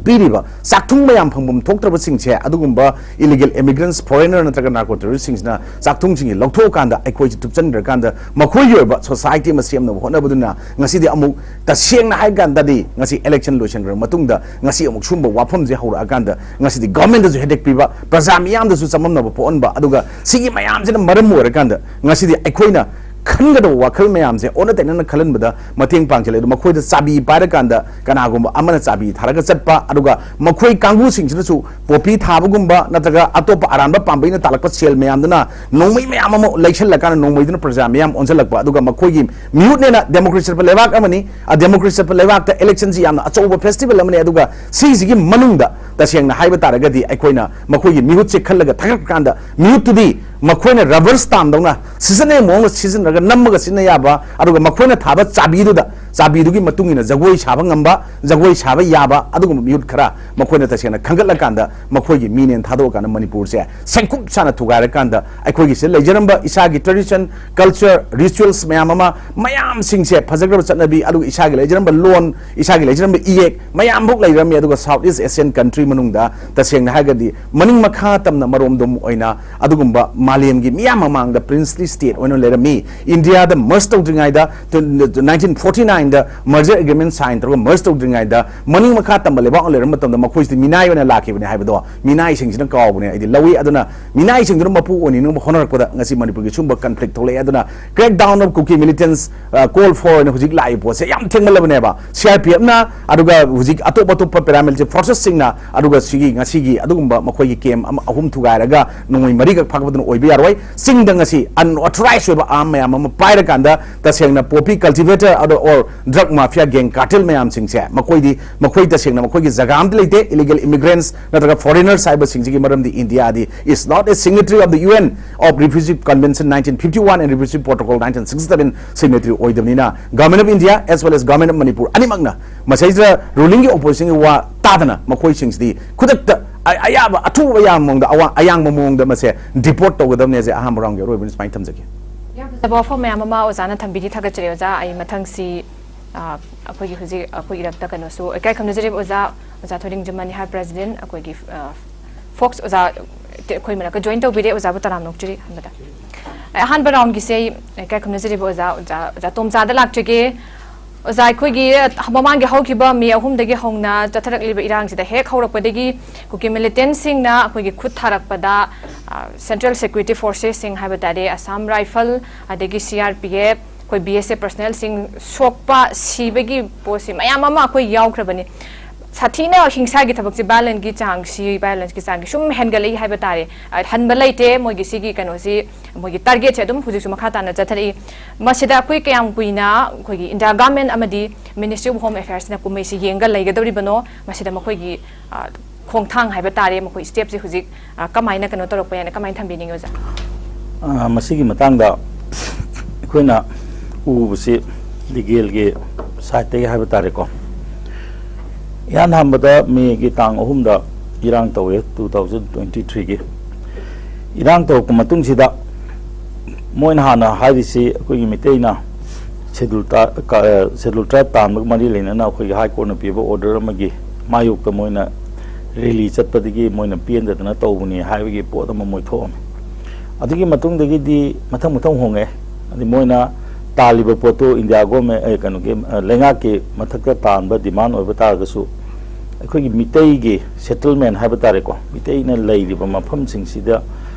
ꯄꯤꯔꯤꯕ ꯆꯥꯛꯊꯨꯡ ꯃꯌꯥꯝ ꯐꯪꯐꯝ ꯊꯣꯛꯇ꯭ꯔꯕꯁꯤꯡꯁꯦ, ꯑꯗꯨꯒꯨꯝꯕ illegal immigrants, foreigner ꯅꯠꯇ꯭ꯔꯒ narco terrorist ꯁꯤꯡꯁꯤꯅ ꯆꯥꯛꯊꯨꯡꯁꯤꯡꯁꯤ ꯂꯧꯊꯣꯛꯑꯀꯥꯟꯗ, ꯑꯩꯈꯣꯏꯁꯤ ꯊꯨꯞꯆꯟꯈ꯭ꯔꯀꯥꯟꯗ, ꯃꯈꯣꯏꯒꯤ ꯑꯣꯏꯕ society ꯑꯃ ꯁꯦꯝꯅꯕ ꯍꯣꯠꯅꯕꯗꯨꯅ ꯉꯁꯤꯗꯤ ꯑꯃꯨꯛ, ꯇꯁꯦꯡꯅ ꯍꯥꯏ ꯀꯥꯟꯗꯗꯤ, ꯉꯁꯤ election ꯂꯣꯏꯁꯤꯟꯈ꯭ꯔꯕ ꯃꯇꯨꯡꯗ ꯉꯁꯤ ꯑꯃꯨꯛ ꯁꯨꯝꯕ ꯋꯥꯐꯝꯁꯦ ꯍꯧꯔꯛꯑꯀꯥꯟꯗ, ꯉꯁꯤꯗꯤ government ꯇꯁꯨ headache ꯄꯤꯕ, ꯄ꯭ꯔꯖꯥ ꯃꯤꯌꯥꯝꯗꯁꯨ ꯆꯃꯝꯅꯕ ꯄꯣꯛꯍꯟꯕ, ꯑꯗꯨꯒ ꯁꯤꯒꯤ ꯃꯌꯥꯝꯁꯤꯅ ꯃꯔꯝ ꯑꯣꯏꯔꯀꯥꯟꯗ ꯉꯁꯤꯗꯤ ꯑꯩꯈꯣꯏꯅ ꯈꯟꯒꯗꯕ ꯋꯥꯈꯜ ꯃꯌꯥꯝꯁꯦ ꯑꯣꯟꯅ ꯇꯩꯅꯅ ꯈꯜꯍꯟꯕꯗ ꯃꯇꯦꯡ ꯄꯥꯡꯁꯤꯜꯂꯦ꯫ ꯑꯗꯣ ꯃꯈꯣꯏꯗ ꯆꯥꯕꯤ ꯄꯥꯏꯔꯀꯥꯟꯗ, ꯀꯅꯥꯒꯨꯝꯕ ꯑꯃꯅ ꯆꯥꯕꯤ ꯊꯥꯔꯒ ꯆꯠꯄ, ꯑꯗꯨꯒ ꯃꯈꯣꯏ ꯀꯥꯡꯕꯨꯁꯤꯡꯁꯤꯅꯁꯨ ꯄꯣꯄꯤ ꯊꯥꯕꯒꯨꯝꯕ ꯅꯠꯇ꯭ꯔꯒ ꯑꯇꯣꯞꯄ ꯑꯔꯥꯟꯕ ꯄꯥꯝꯕꯩꯅ ꯇꯥꯜꯂꯛꯄ ꯁꯦꯜ ꯃꯌꯥꯝꯗꯨꯅ ꯅꯣꯡꯃꯩ ꯃꯌꯥꯝ ꯑꯃ ꯂꯩꯁꯜꯂꯀꯥꯟꯗ, ꯅꯣꯡꯃꯩꯗꯨꯅ ꯄ꯭ꯔꯖꯥ ꯃꯤꯌꯥꯝ ꯑꯣꯟꯁꯤꯜꯂꯛꯄ, ꯑꯗꯨꯒ ꯃꯈꯣꯏꯒꯤ ꯃꯤꯍꯨꯠꯅꯦꯅ, democracy ꯆꯠꯄ ꯂꯩꯕꯥꯛ ꯑꯃꯅꯤ, ꯑ, democracy ꯆꯠꯄ ꯂꯩꯕꯥꯛꯇ election ꯁꯤ ꯌꯥꯝꯅ ꯑꯆꯧꯕ festival ꯑꯃꯅꯤ꯫ ꯑꯗꯨꯒ ꯁꯤꯁꯤꯒꯤ ꯃꯅꯨꯡꯗ ꯇꯁꯦꯡꯅ ꯍꯥꯏꯕ ꯇꯥꯔꯒꯗꯤ, ꯑꯩꯈꯣꯏꯅ ꯃꯈꯣꯏꯒꯤ ꯃꯤꯍꯨꯠꯁꯦ ꯈꯜꯂꯒ ꯊꯥꯒꯠꯄ ꯀꯥꯟꯗ, ꯃꯤꯍꯨꯠꯇꯨꯗꯤ ꯃꯈꯣꯏꯅ rubber stamp ꯗꯧꯅ ꯁꯤꯖꯤꯟꯅꯕ ꯃꯑꯣꯡꯗ ꯁꯤꯖꯤꯟꯅꯔꯒ, ꯅꯝꯃꯒ ꯁꯤꯖꯤꯟꯅ ꯌꯥꯕ, ꯑꯗꯨꯒ ꯃꯈꯣꯏꯅ ꯊꯥꯕ ꯆꯥꯕꯤꯗꯨꯗ, ꯆꯥꯕꯤꯗꯨꯒꯤ ꯃꯇꯨꯡ ꯏꯟꯅ ꯖꯒꯣꯏ ꯁꯥꯕ ꯉꯝꯕ, ꯖꯒꯣꯏ ꯁꯥꯕ ꯌꯥꯕ, ꯑꯗꯨꯒꯨꯝꯕ ꯃꯤꯍꯨꯠ ꯈꯔ ꯃꯈꯣꯏꯅ ꯇꯁꯦꯡꯅ ꯈꯟꯒꯠꯂꯀꯥꯟꯗ, ꯃꯈꯣꯏꯒꯤ ꯃꯤꯅꯦꯅ ꯊꯥꯗꯣꯛꯑꯀꯥꯟꯗ, ꯃꯅꯤꯄꯨꯔꯁꯦ ꯁꯦꯡꯀꯨꯞ ꯁꯥꯅ ꯊꯨꯒꯥꯏꯔꯀꯥꯟꯗ, ꯑꯩꯈꯣꯏꯒꯤ ꯁꯤꯗ ꯂꯩꯖꯔꯝꯕ ꯏꯁꯥꯒꯤ tradition, culture, rituals ꯃꯌꯥꯝ ꯑꯃ, ꯃꯌꯥꯝꯁꯤꯡꯁꯦ, ꯐꯖꯈ꯭ꯔꯕ ꯆꯠꯅꯕꯤ, ꯑꯗꯨꯒ ꯏꯁꯥꯒꯤ ꯂꯩꯖꯔꯝꯕ ꯂꯣꯟ, ꯏꯁꯥꯒꯤ ꯂꯩꯖꯔꯝꯕ ꯏꯌꯦꯛ ꯃꯌꯥꯝ ꯐꯥꯎ ꯂꯩꯔꯝꯃꯤ꯫ ꯑꯗꯨꯒ South East Asian country ꯃꯅꯨꯡꯗ, ꯇꯁꯦꯡꯅ ꯍꯥꯏꯔꯒꯗꯤ, ꯃꯅꯤꯡ ꯃꯈꯥ ꯇꯝꯅ ꯃꯔꯣꯝꯗꯣꯝ ꯑꯣꯏꯅ ꯑꯗꯨꯒꯨꯝꯕ ꯃꯥꯂꯦꯝꯒꯤ ꯃꯤꯌꯥꯝ ꯃꯃꯥꯡꯗ princely state ꯑꯣꯏꯅ ꯂꯩꯔꯝꯃꯤ꯫ ꯏꯟꯗꯤꯌꯥꯗ merge ꯇꯧꯗ꯭ꯔꯤꯉꯩꯗ, nineteen forty nine ꯗ merger agreement sign ꯇꯧꯔꯒ merge ꯇꯧꯗ꯭ꯔꯤꯉꯩꯗ, ꯃꯅꯤꯡ ꯃꯈꯥ ꯇꯝꯕ ꯂꯩꯕꯥꯛ ꯑꯣꯏꯅ ꯂꯩꯔꯝꯕ ꯃꯇꯝꯗ, ꯃꯈꯣꯏꯁꯤꯗꯤ ꯃꯤꯅꯥꯏ ꯑꯣꯏꯅ ꯂꯥꯛꯈꯤꯕꯅꯤ ꯍꯥꯏꯕꯗꯣ ꯃꯤꯅꯥꯏꯁꯤꯡꯁꯤꯅ ꯀꯥꯎꯕꯅꯦ ꯑꯩꯗꯤ ꯂꯧꯏ꯫ ꯑꯗꯨꯅ ꯃꯤꯅꯥꯏꯁꯤꯡꯗꯨꯅ ꯃꯄꯨ ꯑꯣꯏꯅꯤꯡꯅꯕ ꯍꯣꯠꯅꯔꯛꯄꯗ ꯉꯁꯤ ꯃꯅꯤꯄꯨꯔꯒꯤ ꯁꯨꯝꯕ conflict ꯊꯣꯛꯂꯛꯑꯦ꯫ ꯑꯗꯨꯅ crackdown of Kuki militants, ꯑ, call for ꯍꯥꯏꯅ ꯍꯧꯖꯤꯛ ꯂꯥꯛꯏ ꯄꯣꯠꯁꯦ ꯌꯥꯝ ꯊꯦꯡꯃꯜꯂꯕꯅꯦꯕ꯫ C R P F ꯅ, ꯑꯗꯨꯒ ꯍꯧꯖꯤꯛ ꯑꯇꯣꯞ ꯑꯇꯣꯞꯄ paramilitary forces ꯁꯤꯡꯅ, ꯑꯗꯨꯒ ꯁꯤꯒꯤ ꯉꯁꯤꯒꯤ ꯑꯗꯨꯒꯨꯝꯕ ꯃꯈꯣꯏꯒꯤ camp ꯑꯃ, ꯑꯍꯨꯝ ꯊꯨꯒꯥꯏꯔꯒ ꯅꯣꯡꯃꯩ ꯃꯔꯤꯈꯛ ꯐꯥꯒꯠꯄꯗꯨꯅ ꯑꯣꯏꯕ ꯌꯥꯔꯣꯏ꯫ ꯆꯤꯡꯗ ꯉꯁꯤ unauthorized ꯑꯣꯏꯕ arm ꯃꯌꯥꯝ ꯑꯃ ꯄꯥꯏꯔꯀꯥꯟꯗ, ꯇꯁꯦꯡꯅ poppy cultivator ꯑꯗꯣ, or drug mafia gang cartel ꯃꯌꯥꯝꯁꯤꯡꯁꯦ, ꯃꯈꯣꯏꯗꯤ, ꯃꯈꯣꯏ ꯇꯁꯦꯡꯅ ꯃꯈꯣꯏꯒꯤ ꯖꯒꯥ ꯑꯝꯇ ꯂꯩꯇꯦ꯫ Illegal immigrants ꯅꯠꯇ꯭ꯔꯒ foreigners ꯍꯥꯏꯕꯁꯤꯡꯁꯤꯒꯤ ꯃꯔꯝꯗꯤ ꯏꯟꯗꯤꯌꯥꯗꯤ is not a signatory of the U N of Refugee Convention nineteen fifty one and Refugee Protocol nineteen sixty seven signatory ꯑꯣꯏꯗꯕꯅꯤꯅ, Government of India as well as Government of Manipur ꯑꯅꯤꯃꯛꯅ ꯃꯁꯩꯁꯤꯗ ruling ꯒꯤ opposition ꯒꯤ ꯋꯥ ꯇꯥꯗꯅ, ꯃꯈꯣꯏꯁꯤꯡꯁꯤꯗꯤ ꯈꯨꯗꯛꯇ ꯑ-, ꯑꯌꯥꯕ, ꯑꯊꯨꯕ ꯑꯌꯥꯕ ꯃꯑꯣꯡꯗ, ꯑꯋꯥ-, ꯑꯌꯥꯡꯕ ꯃꯑꯣꯡꯗ ꯃꯁꯦ deport ꯇꯧꯒꯗꯕꯅꯦꯁꯦ ꯑꯍꯥꯟꯕ round ꯒꯤ ꯑꯔꯣꯏꯕꯅꯤ꯫ ꯁꯨꯃꯥꯏꯅ ꯊꯝꯖꯒꯦ꯫ ꯌꯥꯝ ꯐꯖꯕ ꯋꯥꯐꯝ ꯃꯌꯥꯝ ꯑꯃ ꯑꯣꯖꯥꯅ ꯊꯝꯕꯤꯔꯤ, ꯊꯥꯒꯠꯆꯔꯤ ꯑꯣꯖꯥ꯫ ꯑꯩ ꯃꯊꯪꯁꯤ, ꯑ, ꯑꯩꯈꯣꯏꯒꯤ ꯍꯧꯖꯤꯛ ꯑꯩꯈꯣꯏ ꯏꯔꯛꯇ ꯀꯩꯅꯣꯁꯨ ꯏꯀꯥꯏ ꯈꯨꯝꯅꯖꯔꯤꯕ ꯑꯣꯖꯥ ꯑꯣꯖꯥ ꯊꯣꯏꯗꯤꯡꯖꯝ ꯃꯅꯤꯍꯥꯔ, ꯄ꯭ꯔꯦꯁꯤꯗꯦꯟꯠ, ꯑꯩꯈꯣꯏꯒꯤ, ꯑ, ꯐꯣꯛꯁ ꯑꯣꯖꯥ, ꯇ-, ꯑꯩꯈꯣꯏ ꯃꯔꯛꯇ ꯖꯣꯏꯟ ꯇꯧꯕꯤꯔꯦ꯫ ꯑꯣꯖꯥꯕꯨ ꯇꯔꯥꯝꯅ ꯑꯣꯛꯆꯔꯤ꯫ ꯑꯍꯥꯟꯕꯗ ꯑꯩ ꯑꯍꯥꯟꯕ ꯔꯥꯎꯟꯒꯤꯁꯦ ꯑꯩ ꯏꯀꯥꯏ ꯈꯨꯝꯅꯖꯔꯤꯕ ꯑꯣꯖꯥ, ꯑꯣꯖꯥ, ꯑꯣꯖꯥ ꯇꯣꯝꯆꯥꯗ ꯂꯥꯛꯆꯒꯦ꯫ ꯑꯣꯖꯥ, ꯑꯩꯈꯣꯏꯒꯤ ꯃꯃꯥꯡꯒꯤ ꯍꯧꯈꯤꯕ ꯃꯦ ꯑꯍꯨꯝꯗꯒꯤ ꯍꯧꯅ ꯆꯠꯊꯔꯛꯂꯤꯕ ꯏꯔꯥꯡꯁꯤꯗ ꯍꯦꯛ ꯍꯧꯔꯛꯄꯗꯒꯤ ꯀꯨꯀꯤ ꯃꯤꯂꯤꯇꯦꯟꯠꯁꯤꯡꯅ ꯑꯩꯈꯣꯏꯒꯤ ꯈꯨꯠ ꯊꯥꯔꯛꯄꯗ, ꯑ, ꯁꯦꯟꯇ꯭ꯔꯦꯜ ꯁꯦꯀ꯭ꯌꯨꯔꯤꯇꯤ ꯐꯣꯔꯁꯦꯁꯁꯤꯡ ꯍꯥꯏꯕ ꯇꯥꯔꯦ, ꯑꯁꯥꯝ ꯔꯥꯏꯐꯜ, ꯑꯗꯒꯤ ꯁꯤ ꯑꯥꯔ ꯄꯤ ꯑꯦꯐ, ꯑꯩꯈꯣꯏ ꯕꯤ ꯑꯦꯁ ꯑꯦꯐ ꯄꯔꯁꯅꯦꯜꯁꯤꯡ ꯁꯣꯛꯄ, ꯁꯤꯕꯒꯤ ꯄꯣꯠꯁꯤ ꯃꯌꯥꯝ ꯑꯃ ꯑꯩꯈꯣꯏ ꯌꯥꯎꯈ꯭ꯔꯕꯅꯤ꯫ ꯁꯥꯊꯤꯅ ꯍꯤꯡꯁꯥꯒꯤ ꯊꯕꯛꯁꯤ, ꯚꯥꯏꯑꯣꯂꯦꯟꯁꯀꯤ ꯆꯥꯡꯁꯤ, ꯚꯥꯏꯑꯣꯂꯦꯟꯁꯀꯤ ꯆꯥꯡꯁꯤ ꯁꯨꯝ ꯍꯦꯟꯒꯠꯂꯛꯏ ꯍꯥꯏꯕ ꯇꯥꯔꯦ꯫ ꯑ, ꯍꯟꯕ ꯂꯩꯇꯦ꯫ ꯃꯣꯏꯒꯤ ꯁꯤꯒꯤ ꯀꯩꯅꯣꯁꯤ, ꯃꯣꯏꯒꯤ ꯇꯥꯔꯒꯦꯠꯁꯦ ꯑꯗꯨꯝ ꯍꯧꯖꯤꯛꯁꯨ ꯃꯈꯥ ꯇꯥꯅ ꯆꯠꯊꯔꯛꯏ꯫ ꯃꯁꯤꯗ ꯑꯩꯈꯣꯏ ꯀꯌꯥꯝ ꯀꯨꯏꯅ ꯑꯩꯈꯣꯏꯒꯤ ꯏꯟꯗꯤꯌꯥ ꯒꯚꯔꯟꯃꯦꯟꯠ ꯑꯃꯗꯤ ꯃꯤꯅꯤꯁꯇ꯭ꯔꯤ ꯑꯣꯐ ꯍꯣꯝ ꯑꯦꯐꯤꯌꯔꯁꯅ ꯀꯨꯝꯍꯩꯁꯤ ꯌꯦꯡꯉꯒ ꯂꯩꯒꯗꯧꯔꯤꯕꯅꯣ? ꯃꯁꯤꯗ ꯃꯈꯣꯏꯒꯤ, ꯑ, ꯈꯣꯡꯊꯥꯡ ꯍꯥꯏꯕ ꯇꯥꯔꯦ, ꯃꯈꯣꯏ ꯁ꯭ꯇꯦꯞꯁꯦ ꯍꯧꯖꯤꯛ, ꯑ, ꯀꯃꯥꯏꯅ ꯀꯩꯅꯣ ꯇꯧꯔꯛꯄ ꯌꯥꯏꯅ ꯀꯃꯥꯏꯅ ꯊꯝꯕꯤꯅꯤꯡꯉꯤ, ꯑꯣꯖꯥ? ꯑ, ꯃꯁꯤꯒꯤ ꯃꯇꯥꯡꯗ ꯑꯩꯈꯣꯏꯅ ꯎꯕꯁꯤ ꯂꯤꯒꯦꯜꯒꯤ ꯁꯥꯏꯠꯇꯒꯤ ꯍꯥꯏꯕ ꯇꯥꯔꯦꯀꯣ꯫ ꯏꯍꯥꯟ ꯍꯥꯟꯕꯗ ꯃꯦꯒꯤ ꯇꯥꯡ ꯑꯍꯨꯝꯗ ꯏꯔꯥꯡ ꯇꯧꯋꯦ, ꯇꯨ ꯊꯥꯎꯖꯟ ꯇ꯭ꯋꯦꯟꯇꯤ ꯊ꯭ꯔꯤꯒꯤ꯫ ꯏꯔꯥꯡ ꯇꯧꯔꯛꯄ ꯃꯇꯨꯡꯁꯤꯗ ꯃꯣꯏꯅ ꯍꯥꯟꯅ ꯍꯥꯏꯔꯤꯁꯤ ꯑꯩꯈꯣꯏꯒꯤ ꯃꯤꯇꯩꯅ ꯁꯦꯗꯨꯜ ꯇ꯭ꯔꯥ-, ꯀ-, ꯁꯦꯗꯨꯜ ꯇ꯭ꯔꯥꯏꯕ ꯇꯥꯟꯕꯒ ꯃꯔꯤ ꯂꯩꯅꯅ ꯑꯩꯈꯣꯏꯒꯤ ꯍꯥꯏ ꯀꯣꯔꯠꯅ ꯄꯤꯕ ꯑꯣꯔꯗꯔ ꯑꯃꯒꯤ ꯃꯥꯌꯣꯛꯇ ꯃꯣꯏꯅ ꯔꯦꯂꯤ ꯆꯠꯄꯗꯒꯤ ꯃꯣꯏꯅ ꯄꯦꯟꯗꯗꯅ ꯇꯧꯕꯅꯤ ꯍꯥꯏꯕꯒꯤ ꯄꯣꯠ ꯑꯃ ꯃꯣꯏ ꯊꯣꯛꯑꯝꯃꯤ꯫ ꯑꯗꯨꯒꯤ ꯃꯇꯨꯡꯗꯒꯤꯗꯤ ꯃꯊꯪ ꯃꯊꯪ ꯍꯣꯡꯉꯛꯑꯦ꯫ ꯑꯗꯩ ꯃꯣꯏꯅ ꯇꯥꯜꯂꯤꯕ ꯄꯣꯠꯇꯨ ꯏꯟꯗꯤꯌꯥ ꯒꯣꯔꯃꯦꯟ, ꯑꯦ, ꯀꯩꯅꯣꯒꯤ, ꯑ, ꯂꯩꯉꯥꯛꯀꯤ ꯃꯊꯛꯇ ꯇꯥꯟꯕ ꯗꯤꯃꯥꯟ ꯑꯣꯏꯕ ꯇꯥꯔꯒꯁꯨ, ꯑꯩꯈꯣꯏꯒꯤ ꯃꯤꯇꯩꯒꯤ ꯁꯦꯇꯜꯃꯦꯟ ꯍꯥꯏꯕ ꯇꯥꯔꯦꯀꯣ, ꯃꯤꯇꯩꯅ ꯂꯩꯔꯤꯕ ꯃꯐꯝꯁꯤꯡꯁꯤꯗ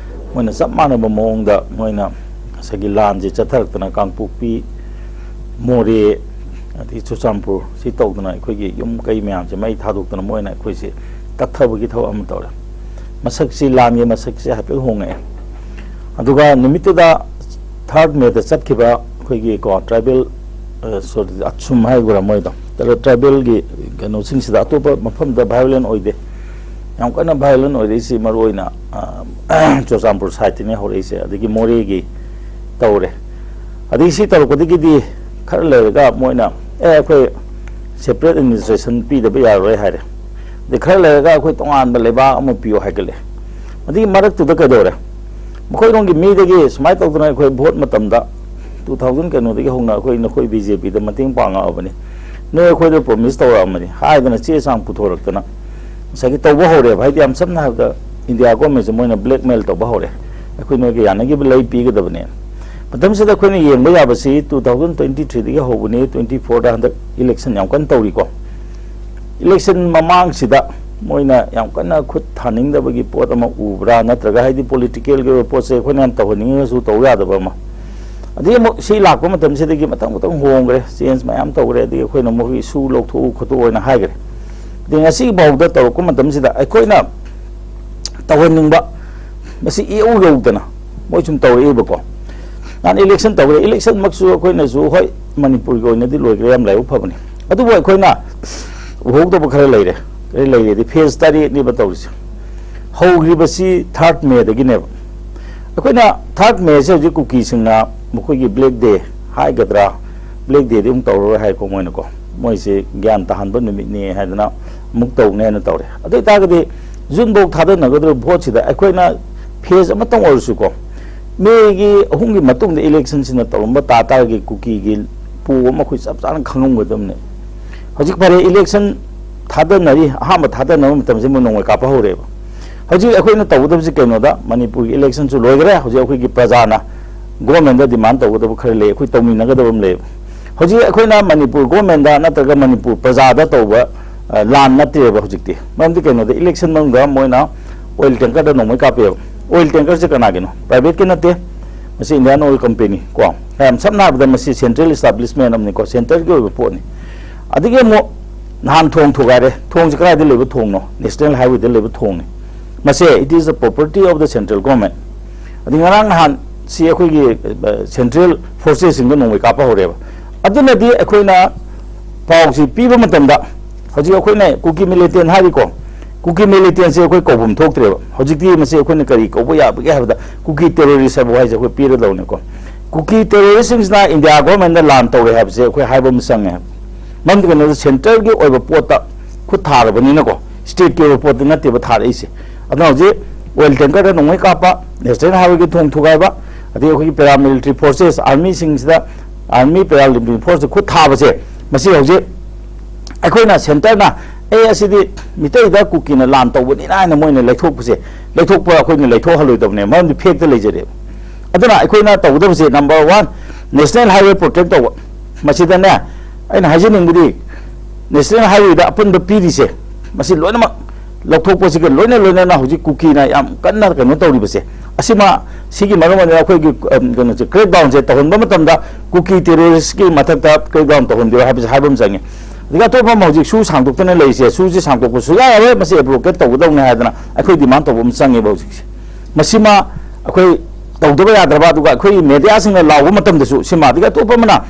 ꯃꯣꯏꯅ ꯆꯞ ꯃꯥꯟꯅꯕ ꯃꯑꯣꯡꯗ ꯃꯣꯏꯅ ꯉꯁꯥꯏꯒꯤ ꯂꯥꯟꯁꯦ ꯆꯠꯊꯔꯛꯇꯅ ꯀꯥꯡꯄꯣꯛꯄꯤ, ꯃꯣꯔꯦ, ꯑꯗꯒꯤ ꯆꯨꯔꯆꯥꯟꯄꯨꯔ ꯁꯤ ꯇꯧꯗꯅ ꯑꯩꯈꯣꯏꯒꯤ ꯌꯨꯝ ꯀꯩ ꯃꯌꯥꯝꯁꯦ ꯃꯩ ꯊꯥꯗꯣꯛꯇꯅ ꯃꯣꯏꯅ ꯑꯩꯈꯣꯏꯁꯦ ꯇꯛꯊꯕꯒꯤ ꯊꯕꯛ ꯑꯃ ꯇꯧꯔꯦ꯫ ꯃꯁꯛꯁꯤ, ꯂꯥꯟꯒꯤ ꯃꯁꯛꯁꯦ ꯍꯥꯏꯐꯦꯠ ꯍꯣꯡꯉꯛꯑꯦ꯫ ꯑꯗꯨꯒ ꯅꯨꯃꯤꯠꯇꯨꯗ ꯊꯥꯔꯠ ꯃꯦꯗ ꯆꯠꯈꯤꯕ ꯑꯩꯈꯣꯏꯒꯤ ꯀꯣ ꯇ꯭ꯔꯥꯏꯕꯦꯜ, ꯑ, ꯁꯣꯔꯤ, ꯑꯠꯁꯨꯝ ꯍꯥꯏꯒꯗ꯭ꯔꯥ ꯃꯣꯏꯗꯣ, ꯇ꯭ꯔꯥꯏꯕꯦꯜꯒꯤ ꯀꯩꯅꯣꯁꯤꯡꯁꯤꯗ ꯑꯇꯣꯞꯄ ꯃꯐꯝꯗ ꯚꯥꯏꯑꯣꯂꯦꯟ ꯑꯣꯏꯗꯦ꯫ ꯌꯥꯝ ꯀꯟꯅ ꯚꯥꯏꯑꯣꯂꯦꯟ ꯑꯣꯏꯔꯛꯏꯁꯤ ꯃꯔꯨ ꯑꯣꯏꯅ, ꯑ, ꯆꯨꯔꯆꯥꯟꯄꯨꯔ ꯁꯥꯏꯠꯇꯅꯤ ꯍꯧꯔꯛꯏꯁꯦ, ꯑꯗꯒꯤ ꯃꯣꯔꯦꯒꯤ ꯇꯧꯔꯦ꯫ ꯑꯗꯒꯤ ꯁꯤ ꯇꯧꯔꯛꯄꯗꯒꯤꯗꯤ ꯈꯔ ꯂꯩꯔꯒ ꯃꯣꯏꯅ, "ꯑꯦ, ꯑꯩꯈꯣꯏ ꯁꯦꯄꯔꯦꯠ ꯑꯦꯗꯃꯤꯅꯤꯁꯇ꯭ꯔꯦꯁꯟ ꯄꯤꯗꯕ ꯌꯥꯔꯣꯏ" ꯍꯥꯏꯔꯦ꯫ ꯑꯗꯩ ꯈꯔ ꯂꯩꯔꯒ "ꯑꯩꯈꯣꯏ ꯇꯣꯉꯥꯟꯕ ꯂꯩꯕꯥꯛ ꯑꯃ ꯄꯤꯌꯣ" ꯍꯥꯏꯒꯠꯂꯦ꯫ ꯑꯗꯒꯤ ꯃꯔꯛꯇꯨꯗ ꯀꯩꯗꯧꯔꯦ? ꯃꯈꯣꯏꯔꯣꯝꯒꯤ ꯃꯤꯗꯒꯤ ꯁꯨꯃꯥꯏꯅ ꯇꯧꯗꯅ ꯑꯩꯈꯣꯏ ꯚꯣꯠ ꯃꯇꯝꯗ ꯇꯨ ꯊꯥꯎꯖꯟ ꯀꯩꯅꯣꯗꯒꯤ ꯍꯧꯅ ꯑꯩꯈꯣꯏ ꯅꯈꯣꯏ ꯕꯤ ꯖꯦ ꯄꯤꯗ ꯃꯇꯦꯡ ꯄꯥꯡꯉꯛꯑꯕꯅꯤ꯫ ꯅꯣꯏ ꯑꯩꯈꯣꯏꯗ ꯄ꯭ꯔꯣꯃꯤꯁ ꯇꯧꯔꯛꯑꯃꯅꯤ ꯍꯥꯏꯗꯅ ꯆꯦ ꯆꯥꯡ ꯄꯨꯊꯣꯔꯛꯇꯅ ꯉꯁꯥꯏꯒꯤ ꯇꯧꯕ ꯍꯧꯔꯦꯕ꯫ ꯍꯥꯏꯗꯤ ꯌꯥꯝ ꯁꯝꯅ ꯍꯥꯏꯔꯕꯗ ꯏꯟꯗꯤꯌꯥ ꯒꯣꯔꯃꯦꯟꯁꯦ ꯃꯣꯏꯅ ꯕ꯭ꯂꯦꯛꯃꯦꯜ ꯇꯧꯕ ꯍꯧꯔꯦ, ꯑꯩꯈꯣꯏ ꯅꯣꯏꯒ ꯌꯥꯅꯈꯤꯕ ꯂꯩ ꯄꯤꯒꯗꯕꯅꯦ꯫ ꯃꯇꯝꯁꯤꯗ ꯑꯩꯈꯣꯏꯅ ꯌꯦꯡꯕ ꯌꯥꯕꯁꯤ ꯇꯨ ꯊꯥꯎꯖꯟ ꯇ꯭ꯋꯦꯟꯇꯤ ꯊ꯭ꯔꯤꯗꯒꯤ ꯍꯧꯕꯅꯤ, ꯇ꯭ꯋꯦꯟꯇꯤ ꯐꯣꯔꯗ ꯍꯟꯗꯛ ꯏꯂꯦꯛꯁꯟ ꯌꯥꯝ ꯀꯟꯅ ꯇꯧꯔꯤꯀꯣ꯫ ꯏꯂꯦꯛꯁꯟ ꯃꯃꯥꯡꯁꯤꯗ ꯃꯣꯏꯅ ꯌꯥꯝ ꯀꯟꯅ ꯈꯨꯠ ꯊꯥꯅꯤꯡꯗꯕꯒꯤ ꯄꯣꯠ ꯑꯃ ꯎꯕ꯭ꯔꯥ, ꯅꯠꯇ꯭ꯔꯒ ꯍꯥꯏꯗꯤ ꯄꯣꯂꯤꯇꯤꯀꯦꯜꯒꯤ ꯑꯣꯏꯕ ꯄꯣꯠꯁꯦ ꯑꯩꯈꯣꯏꯅ ꯌꯥꯝ ꯇꯧꯍꯟꯅꯤꯡꯉꯒꯁꯨ ꯇꯧ ꯌꯥꯗꯕ ꯑꯃ, ꯑꯗꯒꯤ ꯑꯃꯨꯛ ꯁꯤ ꯂꯥꯛꯄ ꯃꯇꯝꯁꯤꯗꯒꯤ ꯃꯊꯪ ꯃꯊꯪ ꯍꯣꯡꯈ꯭ꯔꯦ, ꯆꯦꯟꯖ ꯃꯌꯥꯝ ꯇꯧꯈ꯭ꯔꯦ꯫ ꯑꯗꯒꯤ ꯑꯩꯈꯣꯏꯅ ꯃꯈꯣꯏꯒꯤ ꯏꯁꯨ ꯂꯧꯊꯣꯛꯎ ꯈꯣꯠꯇꯣꯛꯎ ꯍꯥꯏꯅ ꯍꯥꯏꯈ꯭ꯔꯦ꯫ ꯑꯗꯩ ꯉꯁꯤ ꯐꯥꯎꯗ ꯇꯧꯔꯛꯄ ꯃꯇꯝꯁꯤꯗ ꯑꯩꯈꯣꯏꯅ ꯇꯧꯍꯟꯅꯤꯡꯕ ꯃꯁꯤ ꯏꯌꯧ ꯌꯧꯗꯅ ꯃꯣꯏ ꯁꯨꯝ ꯇꯧꯔꯛꯏꯕꯀꯣ꯫ ꯅꯍꯥꯟ ꯏꯂꯦꯛꯁꯟ ꯇꯧꯈ꯭ꯔꯦ, ꯏꯂꯦꯛꯁꯟꯃꯛꯁꯨ ꯑꯩꯈꯣꯏꯅꯁꯨ ꯍꯣꯏ ꯃꯅꯤꯄꯨꯔꯒꯤ ꯑꯣꯏꯅꯗꯤ ꯂꯣꯏꯈ꯭ꯔꯦ, ꯌꯥꯝ ꯂꯥꯏꯕꯛ ꯐꯕꯅꯤ꯫ ꯑꯗꯨꯕꯨ ꯑꯩꯈꯣꯏꯅ ꯎꯍꯧꯗꯕ ꯈꯔ ꯂꯩꯔꯦ꯫ ꯀꯔꯤ ꯂꯩꯔꯦꯗꯤ ꯐꯦꯁ ꯇꯔꯦꯠꯅꯦꯕ ꯇꯧꯔꯤꯁꯦ꯫ ꯍꯧꯈ꯭ꯔꯤꯕꯁꯤ ꯊꯥꯔꯠ ꯃꯦꯗꯒꯤꯅꯦꯕ꯫ ꯑꯩꯈꯣꯏꯅ ꯊꯥꯔꯠ ꯃꯦꯁꯦ ꯍꯧꯖꯤꯛ ꯀꯨꯀꯤꯁꯤꯡꯅ ꯃꯈꯣꯏꯒꯤ ꯕ꯭ꯂꯦꯛ ꯗꯦ ꯍꯥꯏꯒꯗ꯭ꯔꯥ, ꯕ꯭ꯂꯦꯛ ꯗꯦꯗꯤ ꯑꯃꯨꯛ ꯇꯧꯔꯔꯣꯏ ꯍꯥꯏꯀꯣ ꯃꯣꯏꯅꯀꯣ꯫ ꯃꯣꯏꯁꯦ ꯒ꯭ꯌꯥꯟ ꯇꯥꯍꯟꯕ ꯅꯨꯃꯤꯠꯅꯤ ꯍꯥꯏꯗꯅ ꯑꯃꯨꯛ ꯇꯧꯅꯤ ꯍꯥꯏꯅ ꯇꯧꯔꯦ꯫ ꯑꯗꯨ ꯑꯣꯏꯇꯥꯔꯒꯗꯤ ꯖꯨꯟꯐꯧ ꯊꯥꯗꯅꯒꯗꯧꯔꯤꯕ ꯚꯣꯠꯁꯤꯗ ꯑꯩꯈꯣꯏꯅ ꯐꯦꯁ ꯑꯃꯇꯪ ꯑꯣꯏꯔꯁꯨꯀꯣ, ꯃꯦꯒꯤ ꯑꯍꯨꯝꯒꯤ ꯃꯇꯨꯡꯗ ꯏꯂꯦꯛꯁꯟꯁꯤꯅ ꯇꯧꯔꯝꯕ ꯇꯥ ꯇꯥꯔꯒꯗꯤ ꯀꯨꯀꯤꯒꯤ ꯄꯣ ꯑꯃ ꯑꯩꯈꯣꯏ ꯆꯞ ꯆꯥꯅ ꯈꯪꯉꯝꯒꯗꯕꯅꯦ꯫ ꯍꯧꯖꯤꯛ ꯐꯔꯦ, ꯏꯂꯦꯛꯁꯟ ꯊꯥꯗꯅꯔꯤ, ꯑꯍꯥꯟꯕ ꯊꯥꯗꯅꯕ ꯃꯇꯝꯁꯤ ꯃꯣꯏ ꯅꯣꯡꯃꯩ ꯀꯥꯞꯄ ꯍꯧꯔꯦꯕ꯫ ꯍꯧꯖꯤꯛ ꯑꯩꯈꯣꯏꯅ ꯇꯧꯒꯗꯕꯁꯤ ꯀꯩꯅꯣꯗ, ꯃꯅꯤꯄꯨꯔꯒꯤ ꯏꯂꯦꯛꯁꯟꯁꯨ ꯂꯣꯏꯈ꯭ꯔꯦ꯫ ꯍꯧꯖꯤꯛ ꯑꯩꯈꯣꯏꯒꯤ ꯄ꯭ꯔꯖꯥꯅ ꯒꯣꯔꯃꯦꯟꯗ ꯗꯤꯃꯥꯟ ꯇꯧꯒꯗꯕ ꯈꯔ ꯂꯩ, ꯑꯩꯈꯣꯏ ꯇꯧꯃꯤꯟꯅꯒꯗꯕ ꯑꯃ ꯂꯩꯌꯦꯕ꯫ ꯍꯧꯖꯤꯛ ꯑꯩꯈꯣꯏꯅ ꯃꯅꯤꯄꯨꯔ ꯒꯣꯔꯃꯦꯟꯗ ꯅꯠꯇ꯭ꯔꯒ ꯃꯅꯤꯄꯨꯔ ꯄ꯭ꯔꯖꯥꯗ ꯇꯧꯕ ꯑ, ꯂꯥꯟ ꯅꯠꯇꯦꯕ ꯍꯧꯖꯤꯛꯇꯤ꯫ ꯃꯔꯝꯗꯤ ꯀꯩꯅꯣꯗ, ꯏꯂꯦꯛꯁꯟ ꯃꯅꯨꯡꯗ ꯃꯣꯏꯅ ꯑꯣꯏꯜ ꯇꯦꯡꯀꯔꯗ ꯅꯣꯡꯃꯩ ꯀꯥꯞꯄꯦꯕ꯫ ꯑꯣꯏꯜ ꯇꯦꯡꯀꯔꯁꯦ ꯀꯅꯥꯒꯤꯅꯣ? ꯄ꯭ꯔꯥꯏꯚꯦꯠꯀꯤ ꯅꯠꯇꯦ, ꯃꯁꯤ ꯏꯟꯗꯤꯌꯥꯟ ꯑꯣꯏꯜ ꯀꯝꯄꯦꯅꯤ ꯀꯣ꯫ ꯌꯥꯝ ꯁꯝꯅ ꯍꯥꯏꯔꯕꯗ ꯃꯁꯤ ꯁꯦꯟꯇ꯭ꯔꯦꯜ ꯏꯁꯇꯥꯕ꯭ꯂꯤꯁꯃꯦꯟ ꯑꯃꯅꯤꯀꯣ, ꯁꯦꯟꯇꯔꯒꯤ ꯑꯣꯏꯕ ꯄꯣꯠꯅꯤ꯫ ꯑꯗꯒꯤ ꯑꯃꯨꯛ ꯅꯍꯥꯟ ꯊꯣꯡ ꯊꯨꯒꯥꯏꯔꯦ꯫ ꯊꯣꯡꯁꯦ ꯀꯗꯥꯏꯗ ꯂꯩꯕ ꯊꯣꯡꯅꯣ? ꯅꯦꯁꯅꯦꯜ ꯍꯥꯏꯋꯦꯗ ꯂꯩꯕ ꯊꯣꯡꯅꯤ꯫ ꯃꯁꯦ, it is the property of the central government꯫ ꯑꯗꯩ ꯉꯔꯥꯡ ꯅꯍꯥꯟ ꯁꯤ ꯑꯩꯈꯣꯏꯒꯤ, ꯑ, ꯁꯦꯟꯇ꯭ꯔꯦꯜ ꯐꯣꯔꯁꯦꯁꯁꯤꯡꯗ ꯅꯣꯡꯃꯩ ꯀꯥꯞꯄ ꯍꯧꯔꯦꯕ꯫ ꯑꯗꯨꯅꯗꯤ ꯑꯩꯈꯣꯏꯅ ꯄꯥꯎꯁꯤ ꯄꯤꯕ ꯃꯇꯝꯗ, ꯍꯧꯖꯤꯛ ꯑꯩꯈꯣꯏꯅ ꯀꯨꯀꯤ ꯃꯤꯂꯤꯇꯦꯟ ꯍꯥꯏꯔꯤꯀꯣ, ꯀꯨꯀꯤ ꯃꯤꯂꯤꯇꯦꯟꯁꯦ ꯑꯩꯈꯣꯏ ꯀꯧꯐꯝ ꯊꯣꯛꯇ꯭ꯔꯦꯕ꯫ ꯍꯧꯖꯤꯛꯇꯤ ꯃꯁꯤ ꯑꯩꯈꯣꯏꯅ ꯀꯔꯤ ꯀꯧꯕ ꯌꯥꯕꯒꯦ ꯍꯥꯏꯕꯗ, ꯀꯨꯀꯤ ꯇꯦꯔꯣꯔꯤꯁ ꯍꯥꯏꯕ ꯋꯥꯍꯩꯁꯦ ꯑꯩꯈꯣꯏ ꯄꯤꯔꯗꯧꯅꯤꯀꯣ꯫ ꯀꯨꯀꯤ ꯇꯦꯔꯣꯔꯤꯁꯁꯤꯡꯁꯤꯅ ꯏꯟꯗꯤꯌꯥ ꯒꯣꯔꯃꯦꯟꯗ ꯂꯥꯟ ꯇꯧꯔꯦ ꯍꯥꯏꯕꯁꯦ ꯑꯩꯈꯣꯏ ꯍꯥꯏꯕ ꯑꯃ ꯆꯪꯉꯦ꯫ ꯃꯔꯝꯗꯤ ꯀꯩꯅꯣꯗ, ꯁꯦꯟꯇ꯭ꯔꯦꯜꯒꯤ ꯑꯣꯏꯕ ꯄꯣꯠꯇ ꯈꯨꯠ ꯊꯥꯔꯕꯅꯤꯅꯀꯣ, ꯁ꯭ꯇꯦꯠꯀꯤ ꯑꯣꯏꯕ ꯄꯣꯠꯇ ꯅꯠꯇꯦꯕ ꯊꯥꯔꯛꯏꯁꯦ꯫ ꯑꯗꯨꯅ ꯍꯧꯖꯤꯛ ꯑꯣꯏꯜ ꯇꯦꯡꯀꯔꯗ ꯅꯣꯡꯃꯩ ꯀꯥꯞꯄ, ꯅꯦꯁꯅꯦꯜ ꯍꯥꯏꯋꯦꯒꯤ ꯊꯣꯡ ꯊꯨꯒꯥꯏꯕ, ꯑꯗꯩ ꯑꯩꯈꯣꯏꯒꯤ ꯄꯦꯔꯥꯃꯤꯂꯤꯇꯔꯤ ꯐꯣꯔꯁꯦꯁ, ꯑꯥꯔꯃꯤꯁꯤꯡꯁꯤꯗ, ꯑꯥꯔꯃꯤ ꯄꯦꯔꯥꯃꯤꯂꯤꯇꯔꯤ ꯐꯣꯔꯁꯇ ꯈꯨꯠ ꯊꯥꯕꯁꯦ, ꯃꯁꯤ ꯍꯧꯖꯤꯛ ꯑꯩꯈꯣꯏꯅ ꯁꯦꯟꯇꯔꯅ ꯑꯦ ꯑꯁꯤꯗꯤ ꯃꯤꯇꯩꯗ ꯀꯨꯀꯤꯅ ꯂꯥꯟ ꯇꯧꯕꯅꯤꯅ ꯍꯥꯏꯅ ꯃꯣꯏꯅ ꯂꯩꯊꯣꯛꯄꯁꯦ, ꯂꯩꯊꯣꯛꯄ ꯑꯩꯈꯣꯏꯅ ꯂꯩꯊꯣꯛꯍꯜꯂꯣꯏꯗꯕꯅꯦ, ꯃꯔꯝꯗꯤ ꯐꯦꯛꯇ ꯂꯩꯖꯔꯦꯕ꯫ ꯑꯗꯨꯅ ꯑꯩꯈꯣꯏꯅ ꯇꯧꯒꯗꯕꯁꯦ number one, national highway protect ꯇꯧꯕ꯫ ꯃꯁꯤꯗꯅꯦ ꯑꯩꯅ ꯍꯥꯏꯖꯅꯤꯡꯕꯗꯤ ꯅꯦꯁꯅꯦꯜ ꯍꯥꯏꯋꯦꯗ ꯑꯄꯨꯟꯕ ꯄꯤꯔꯤꯁꯦ ꯃꯁꯤ ꯂꯣꯏꯅꯃꯛ ꯂꯧꯊꯣꯛꯄꯁꯤꯒ ꯂꯣꯏꯅ ꯂꯣꯏꯅꯅ ꯍꯧꯖꯤꯛ ꯀꯨꯀꯤꯅ ꯌꯥꯝ ꯀꯟꯅ ꯀꯩꯅꯣ ꯇꯧꯔꯤꯕꯁꯦ ꯑꯁꯤꯃ, ꯁꯤꯒꯤ ꯃꯔꯝ ꯑꯣꯏꯅ ꯑꯩꯈꯣꯏꯒꯤ ꯀꯩꯅꯣꯁꯦ ꯀ꯭ꯔꯦꯛ ꯗꯥꯎꯟꯁꯦ ꯇꯧꯍꯟꯕ ꯃꯇꯝꯗ ꯀꯨꯀꯤ ꯇꯦꯔꯣꯔꯤꯁꯀꯤ ꯃꯊꯛꯇ ꯀ꯭ꯔꯦꯛ ꯗꯥꯎꯟ ꯇꯧꯍꯟꯕꯤꯔꯣ ꯍꯥꯏꯕꯁꯦ ꯍꯥꯏꯕ ꯑꯃ ꯆꯪꯉꯤ꯫ ꯑꯗꯨꯒ ꯑꯇꯣꯞꯄ ꯑꯃ ꯍꯧꯖꯤꯛ ꯁꯨ ꯁꯥꯡꯗꯣꯛꯇꯅ ꯂꯩꯔꯤꯁꯦ, ꯁꯨꯁꯦ ꯁꯥꯡꯗꯣꯛꯄ ꯁꯨꯡꯌꯥ ꯌꯥꯔꯣꯏ, ꯃꯁꯤ ꯑꯦꯕ꯭ꯔꯣꯀꯦꯠ ꯇꯧꯒꯗꯧꯅꯤ ꯍꯥꯏꯗꯅ ꯑꯩꯈꯣꯏ ꯗꯤꯃꯥꯟ ꯇꯧꯕ ꯑꯃ ꯆꯪꯉꯦꯕ ꯍꯧꯖꯤꯛꯁꯦ꯫ ꯃꯁꯤꯃ ꯑꯩꯈꯣꯏ ꯇꯧꯗꯕ ꯌꯥꯗ꯭ꯔꯕ, ꯑꯗꯨꯒ ꯑꯩꯈꯣꯏꯒꯤ ꯃꯦꯗꯤꯌꯥꯁꯤꯡꯅ ꯂꯥꯎꯕ ꯃꯇꯝꯗꯁꯨ ꯁꯤꯃ, ꯑꯗꯨꯒ ꯑꯇꯣꯞꯄ ꯑꯃꯅ,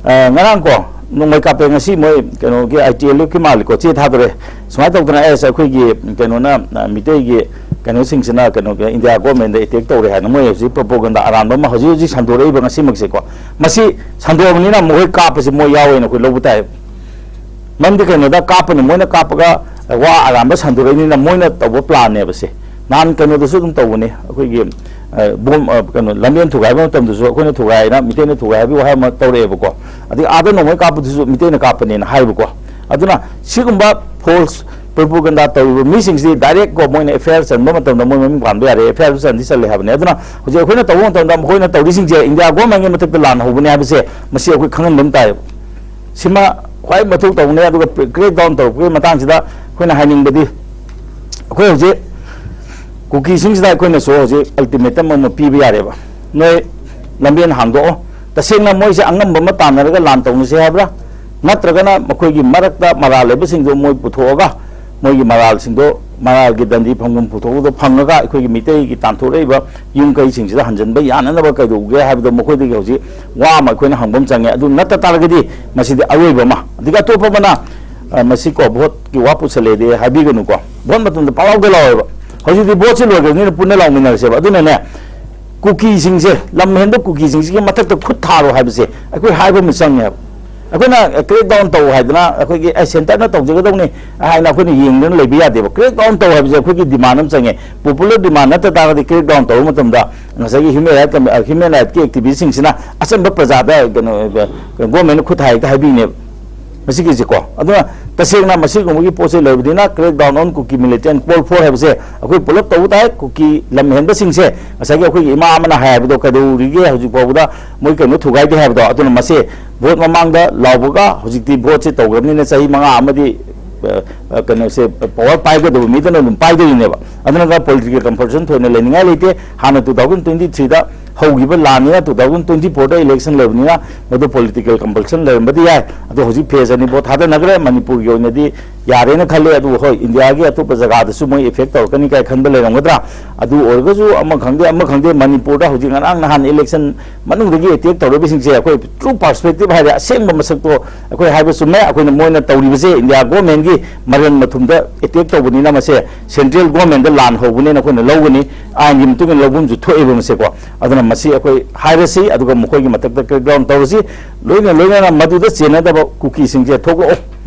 ꯑ, ꯉꯔꯥꯡ ꯀꯣ ꯅꯣꯡꯃꯩ ꯀꯥꯞꯄꯦ, ꯉꯁꯤ ꯃꯣꯏ ꯀꯩꯅꯣꯒꯤ ꯑꯥꯏ ꯇꯤ ꯑꯦꯜ ꯑꯦꯐꯀꯤ ꯃꯥꯜꯂꯤꯀꯣ, ꯆꯦ ꯊꯥꯗꯣꯔꯛꯑꯦ ꯁꯨꯃꯥꯏꯅ ꯇꯧꯗꯅ, ꯑꯦꯁ ꯑꯩꯈꯣꯏꯒꯤ ꯀꯩꯅꯣꯅ, ꯑ, ꯃꯤꯇꯩꯒꯤ ꯀꯩꯅꯣꯁꯤꯡꯁꯤꯅ ꯀꯩꯅꯣꯒꯤ ꯏꯟꯗꯤꯌꯥ ꯒꯣꯔꯃꯦꯟꯗ ꯑꯦꯇꯦꯛ ꯇꯧꯔꯦ ꯍꯥꯏꯅ ꯃꯣꯏ ꯍꯧꯖꯤꯛ ꯄ꯭ꯔꯣꯄꯣꯒꯟꯗꯥ ꯑꯔꯥꯟꯕ ꯑꯃ ꯍꯧꯖꯤꯛ ꯍꯧꯖꯤꯛ ꯁꯟꯗꯣꯔꯛꯏꯕ ꯉꯁꯤꯃꯛꯁꯦꯀꯣ꯫ ꯃꯁꯤ ꯁꯟꯗꯣꯛꯑꯕꯅꯤꯅ ꯃꯈꯣꯏ ꯀꯥꯞꯄꯁꯤ ꯃꯣꯏ ꯌꯥꯎꯋꯦꯅ ꯑꯩꯈꯣꯏ ꯂꯧꯕ ꯇꯥꯏ꯫ ꯃꯔꯝꯗꯤ ꯀꯩꯅꯣꯗ ꯀꯥꯞꯄꯅꯤ, ꯃꯣꯏꯅ ꯀꯥꯞꯄꯒ ꯋꯥ ꯑꯔꯥꯟꯕ ꯁꯟꯗꯣꯔꯛꯏꯅꯤꯅ ꯃꯣꯏꯅ ꯇꯧꯕ ꯄ꯭ꯂꯥꯟꯅꯦꯕ ꯁꯦ꯫ ꯅꯍꯥꯟ ꯀꯩꯅꯣꯗꯁꯨ ꯑꯗꯨꯝ ꯇꯧꯕꯅꯤ, ꯑꯩꯈꯣꯏꯒꯤ, ꯑ, ꯕꯣꯝ, ꯑ, ꯀꯩꯅꯣ, ꯂꯝꯕꯦꯟ ꯊꯨꯒꯥꯏꯕ ꯃꯇꯝꯗꯁꯨ ꯑꯩꯈꯣꯏꯅ ꯊꯨꯒꯥꯏꯅ, ꯃꯤꯇꯩꯅ ꯊꯨꯒꯥꯏ ꯍꯥꯏꯕꯒꯤ ꯋꯥꯍꯩ ꯑꯃ ꯇꯧꯔꯛꯑꯦꯕꯀꯣ꯫ ꯑꯗꯒꯤ ꯑꯥꯗ ꯅꯣꯡꯃꯩ ꯀꯥꯞꯄꯗꯨꯁꯨ ꯃꯤꯇꯩꯅ ꯀꯥꯞꯄꯅꯦꯅ ꯍꯥꯏꯕꯀꯣ꯫ ꯑꯗꯨꯅ ꯁꯤꯒꯨꯝꯕ ꯐꯣꯜꯁ ꯄ꯭ꯔꯣꯄꯣꯒꯟꯗꯥ ꯇꯧꯔꯤꯕ ꯃꯤꯁꯤꯡꯁꯤꯗꯤ ꯗꯥꯏꯔꯦꯛ ꯀꯣ ꯃꯣꯏꯅ ꯑꯦꯐ ꯑꯥꯏ ꯑꯥꯔ ꯆꯟꯕ ꯃꯇꯝꯗ ꯃꯣꯏ ꯃꯃꯤꯡ ꯄꯥꯟꯕ ꯌꯥꯔꯦ, ꯑꯦꯐ ꯑꯥꯏ ꯑꯥꯔꯁꯨ ꯆꯟꯗꯤ ꯆꯜꯂꯦ ꯍꯥꯏꯕꯅꯤ꯫ ꯑꯗꯨꯅ ꯍꯧꯖꯤꯛ ꯑꯩꯈꯣꯏꯅ ꯇꯧꯕ ꯃꯇꯝꯗ ꯃꯈꯣꯏꯅ ꯇꯧꯔꯤꯁꯤꯡꯁꯦ ꯏꯟꯗꯤꯌꯥ ꯒꯣꯔꯃꯦꯟꯒꯤ ꯃꯊꯛꯇ ꯂꯥꯟ ꯍꯧꯕꯅꯦ ꯍꯥꯏꯕꯁꯦ ꯃꯁꯤ ꯑꯩꯈꯣꯏ ꯈꯪꯍꯟꯕ ꯑꯃ ꯇꯥꯏꯌꯦꯕ꯫ ꯁꯤꯃ ꯈ꯭ꯋꯥꯏ ꯃꯊꯧ ꯇꯧꯕꯅꯦ꯫ ꯑꯗꯨꯒ ꯀ꯭ꯔꯦꯛ ꯗꯥꯎꯟ ꯇꯧꯔꯛꯄꯒꯤ ꯃꯇꯥꯡꯁꯤꯗ ꯑꯩꯈꯣꯏꯅ ꯍꯥꯏꯅꯤꯡꯕꯗꯤ, ꯑꯩꯈꯣꯏ ꯍꯧꯖꯤꯛ ꯀꯨꯀꯤꯁꯤꯡꯁꯤꯗ ꯑꯩꯈꯣꯏꯅꯁꯨ ꯍꯧꯖꯤꯛ ꯑꯜꯇꯤꯃꯦꯇꯝ ꯑꯃ ꯄꯤꯕ ꯌꯥꯔꯦꯕ, ꯅꯣꯏ ꯂꯝꯕꯦꯟ ꯍꯥꯡꯗꯣꯛꯑꯣ꯫ ꯇꯁꯦꯡꯅ ꯃꯣꯏꯁꯦ ꯑꯉꯝꯕ ꯑꯃ ꯇꯥꯟꯅꯔꯒ ꯂꯥꯟ ꯇꯧꯅꯁꯦ ꯍꯥꯏꯕ꯭ꯔꯥ? ꯅꯠꯇ꯭ꯔꯒꯅ ꯃꯈꯣꯏꯒꯤ ꯃꯔꯛꯇ ꯃꯔꯥꯜ ꯂꯩꯕꯁꯤꯡꯗꯣ ꯃꯣꯏ ꯄꯨꯊꯣꯛꯑꯒ ꯃꯣꯏꯒꯤ ꯃꯔꯥꯜꯁꯤꯡꯗꯣ, ꯃꯔꯥꯜꯒꯤ ꯗꯟꯗꯤ ꯐꯪꯐꯝ ꯄꯨꯊꯣꯛꯄꯗꯣ ꯐꯪꯉꯒ ꯑꯩꯈꯣꯏꯒꯤ ꯃꯤꯇꯩꯒꯤ ꯇꯥꯟꯊꯣꯔꯛꯏꯕ ꯌꯨꯝ ꯀꯩꯁꯤꯡꯁꯤꯗ ꯍꯟꯖꯤꯟꯕ ꯌꯥꯅꯅꯕ ꯀꯩꯗꯧꯒꯦ ꯍꯥꯏꯕꯗꯣ ꯃꯈꯣꯏꯗꯒꯤ ꯍꯧꯖꯤꯛ ꯋꯥ ꯑꯃ ꯑꯩꯈꯣꯏꯅ ꯍꯪꯕ ꯑꯃ ꯆꯪꯉꯦ꯫ ꯑꯗꯨ ꯅꯠꯇ ꯇꯥꯔꯒꯗꯤ ꯃꯁꯤꯗꯤ ꯑꯔꯣꯏꯕ ꯑꯃ꯫ ꯑꯗꯒꯤ ꯑꯇꯣꯞꯄ ꯑꯃꯅ, ꯑ, ꯃꯁꯤ ꯀꯣ ꯚꯣꯠꯀꯤ ꯋꯥ ꯄꯨꯁꯜꯂꯦꯗꯤ ꯍꯥꯏꯕꯤꯒꯅꯨꯀꯣ, ꯚꯣꯠ ꯃꯇꯝꯗ ꯄꯪꯂꯥꯎꯗ ꯂꯥꯎꯋꯦꯕ꯫ ꯍꯧꯖꯤꯛꯇꯤ ꯚꯣꯠꯁꯤ ꯂꯣꯏꯈ꯭ꯔꯕꯅꯤꯅ ꯄꯨꯟꯅ ꯂꯥꯎꯃꯤꯟꯅꯔꯁꯦꯕ꯫ ꯑꯗꯨꯅꯅꯦ ꯀꯨꯀꯤꯁꯤꯡꯁꯦ, ꯂꯝ ꯍꯦꯟꯕ ꯀꯨꯀꯤꯁꯤꯡꯁꯤꯒꯤ ꯃꯊꯛꯇ ꯈꯨꯠ ꯊꯥꯔꯣ ꯍꯥꯏꯕꯁꯦ ꯑꯩꯈꯣꯏ ꯍꯥꯏꯕ ꯑꯃ ꯆꯪꯉꯦꯕ꯫ ꯑꯩꯈꯣꯏꯅ ꯀ꯭ꯔꯦꯛ ꯗꯥꯎꯟ ꯇꯧ ꯍꯥꯏꯗꯅ ꯑꯩꯈꯣꯏꯒꯤ ꯑꯦ ꯁꯦꯟꯇꯔꯅ ꯇꯧꯖꯒꯗꯧꯅꯤ ꯍꯥꯏꯅ ꯑꯩꯈꯣꯏꯅ ꯌꯦꯡꯗꯅ ꯂꯩꯕ ꯌꯥꯗꯦꯕ꯫ ꯀ꯭ꯔꯦꯛ ꯗꯥꯎꯟ ꯇꯧ ꯍꯥꯏꯕꯁꯦ ꯑꯩꯈꯣꯏꯒꯤ ꯗꯤꯃꯥꯟ ꯑꯃ ꯆꯪꯉꯦ, ꯄꯣꯄꯨꯂꯔ ꯗꯤꯃꯥꯟ ꯅꯠꯇ ꯇꯥꯔꯒꯗꯤ ꯀ꯭ꯔꯦꯛ ꯗꯥꯎꯟ ꯇꯧꯕ ꯃꯇꯝꯗ ꯉꯁꯥꯏꯒꯤ ꯍ꯭ꯌꯨꯃꯦꯟ ꯔꯥꯏꯠ ꯀꯃꯤ-, ꯑ, ꯍ꯭ꯌꯨꯃꯦꯟ ꯔꯥꯏꯠꯀꯤ ꯑꯦꯛꯇꯤꯚꯤꯁꯁꯤꯡꯁꯤꯅ ꯑꯆꯝꯕ ꯄ꯭ꯔꯖꯥꯗ ꯀꯩꯅꯣ, ꯑ, ꯒꯣꯔꯃꯦꯟꯅ ꯈꯨꯠ ꯊꯥꯏ ꯍꯦꯛꯇ ꯍꯥꯏꯕꯤꯅꯦꯕ꯫ ꯃꯁꯤꯒꯤꯁꯤꯀꯣ꯫ ꯑꯗꯨꯅ ꯇꯁꯦꯡꯅ ꯃꯁꯤꯒꯨꯝꯕꯒꯤ ꯄꯣꯠꯁꯦ ꯂꯩꯕꯅꯤꯅ crackdown on Kuki militant call for ꯍꯥꯏꯕꯁꯦ ꯑꯩꯈꯣꯏ ꯄꯨꯂꯞ ꯇꯧꯕ ꯇꯥꯏ꯫ ꯀꯨꯀꯤ ꯂꯝ ꯍꯦꯟꯕꯁꯤꯡꯁꯦ, ꯉꯁꯥꯏꯒꯤ ꯑꯩꯈꯣꯏꯒꯤ ꯏꯃꯥ ꯑꯃꯅ ꯍꯥꯏ ꯍꯥꯏꯕꯗꯣ, ꯀꯩꯗꯧꯔꯤꯒꯦ ꯍꯧꯖꯤꯛ ꯐꯥꯎꯕꯗ ꯃꯣꯏ ꯀꯩꯅꯣ ꯊꯨꯒꯥꯏꯗꯦ ꯍꯥꯏꯕꯗꯣ? ꯑꯗꯨꯅ ꯃꯁꯦ ꯚꯣꯠ ꯃꯃꯥꯡꯗ ꯂꯥꯎꯕꯒ ꯍꯧꯖꯤꯛꯇꯤ ꯚꯣꯠꯁꯦ ꯇꯧꯈ꯭ꯔꯕꯅꯤꯅ ꯆꯍꯤ ꯃꯉꯥ ꯑꯃꯗꯤ, ꯑ, ꯑ, ꯀꯩꯅꯣꯁꯦ, ꯄꯋꯥꯔ ꯄꯥꯏꯒꯗꯕ ꯃꯤꯗꯨꯅ ꯑꯗꯨꯝ ꯄꯥꯏꯗꯣꯏꯅꯦꯕ꯫ ꯑꯗꯨꯅ political compulsion ꯊꯣꯏꯅ ꯂꯩꯅꯤꯡꯉꯥꯏ ꯂꯩꯇꯦ꯫ ꯍꯥꯟꯅ two thousand twenty three ꯗ ꯍꯧꯈꯤꯕ ꯂꯥꯟꯅꯤꯅ two thousand twenty four ꯗ election ꯂꯩꯕꯅꯤꯅ ꯃꯗꯨ political compulsion ꯂꯩꯔꯝꯕꯗꯤ ꯌꯥꯏ꯫ ꯑꯗꯣ ꯍꯧꯖꯤꯛ phase ꯑꯅꯤ ꯚꯣꯠ ꯊꯥꯗꯅꯈ꯭ꯔꯦ꯫ ꯃꯅꯤꯄꯨꯔꯒꯤ ꯑꯣꯏꯅꯗꯤ ꯌꯥꯔꯦꯅ ꯈꯜꯂꯦ꯫ ꯑꯗꯨꯕꯨ ꯍꯣꯏ, ꯏꯟꯗꯤꯌꯥꯒꯤ ꯑꯇꯣꯞꯄ ꯖꯒꯥꯗꯁꯨ ꯃꯣꯏ effect ꯇꯧꯔꯛꯀꯅꯤ ꯀꯥꯏ ꯈꯟꯕ ꯂꯩꯔꯝꯒꯗ꯭ꯔꯥ? ꯑꯗꯨ ꯑꯣꯏꯔꯒꯁꯨ ꯑꯃ ꯈꯪꯗꯦ, ꯑꯃ ꯈꯪꯗꯦ, ꯃꯅꯤꯄꯨꯔꯗ ꯍꯧꯖꯤꯛ ꯉꯔꯥꯡ ꯅꯍꯥꯟ election ꯃꯅꯨꯡꯗꯒꯤ attack ꯇꯧꯔꯤꯕꯁꯤꯡꯁꯦ ꯑꯩꯈꯣꯏ true perspective ꯍꯥꯏꯔꯦ, ꯑꯁꯦꯡꯕ ꯃꯁꯛꯇꯣ ꯑꯩꯈꯣꯏ ꯍꯥꯏꯕ ꯆꯨꯝꯃꯦ꯫ ꯑꯩꯈꯣꯏꯅ, ꯃꯣꯏꯅ ꯇꯧꯔꯤꯕꯁꯦ ꯏꯟꯗꯤꯌꯥ government ꯀꯤ ꯃꯔꯟ ꯃꯊꯨꯝꯗ attack ꯇꯧꯕꯅꯤꯅ ꯃꯁꯦ central government ꯗ ꯂꯥꯟ ꯍꯧꯕꯅꯦꯅ ꯑꯩꯈꯣꯏꯅ ꯂꯧꯒꯅꯤ꯫ ꯑꯥꯏꯟꯒꯤ ꯃꯇꯨꯡ ꯏꯟꯅ ꯂꯧꯐꯝꯁꯨ ꯊꯣꯛꯑꯦꯕ ꯃꯁꯦꯀꯣ꯫ ꯑꯗꯨꯅ ꯃꯁꯤ ꯑꯩꯈꯣꯏ ꯍꯥꯏꯔꯁꯤ, ꯑꯗꯨꯒ ꯃꯈꯣꯏꯒꯤ ꯃꯊꯛꯇ crackdown ꯇꯧꯔꯁꯤ꯫ ꯂꯣꯏꯅ ꯂꯣꯏꯅꯅ ꯃꯗꯨꯗ ꯆꯦꯟꯅꯗꯕ ꯀꯨꯀꯤꯁꯤꯡꯁꯦ ꯊꯣꯛꯂꯛꯑꯣ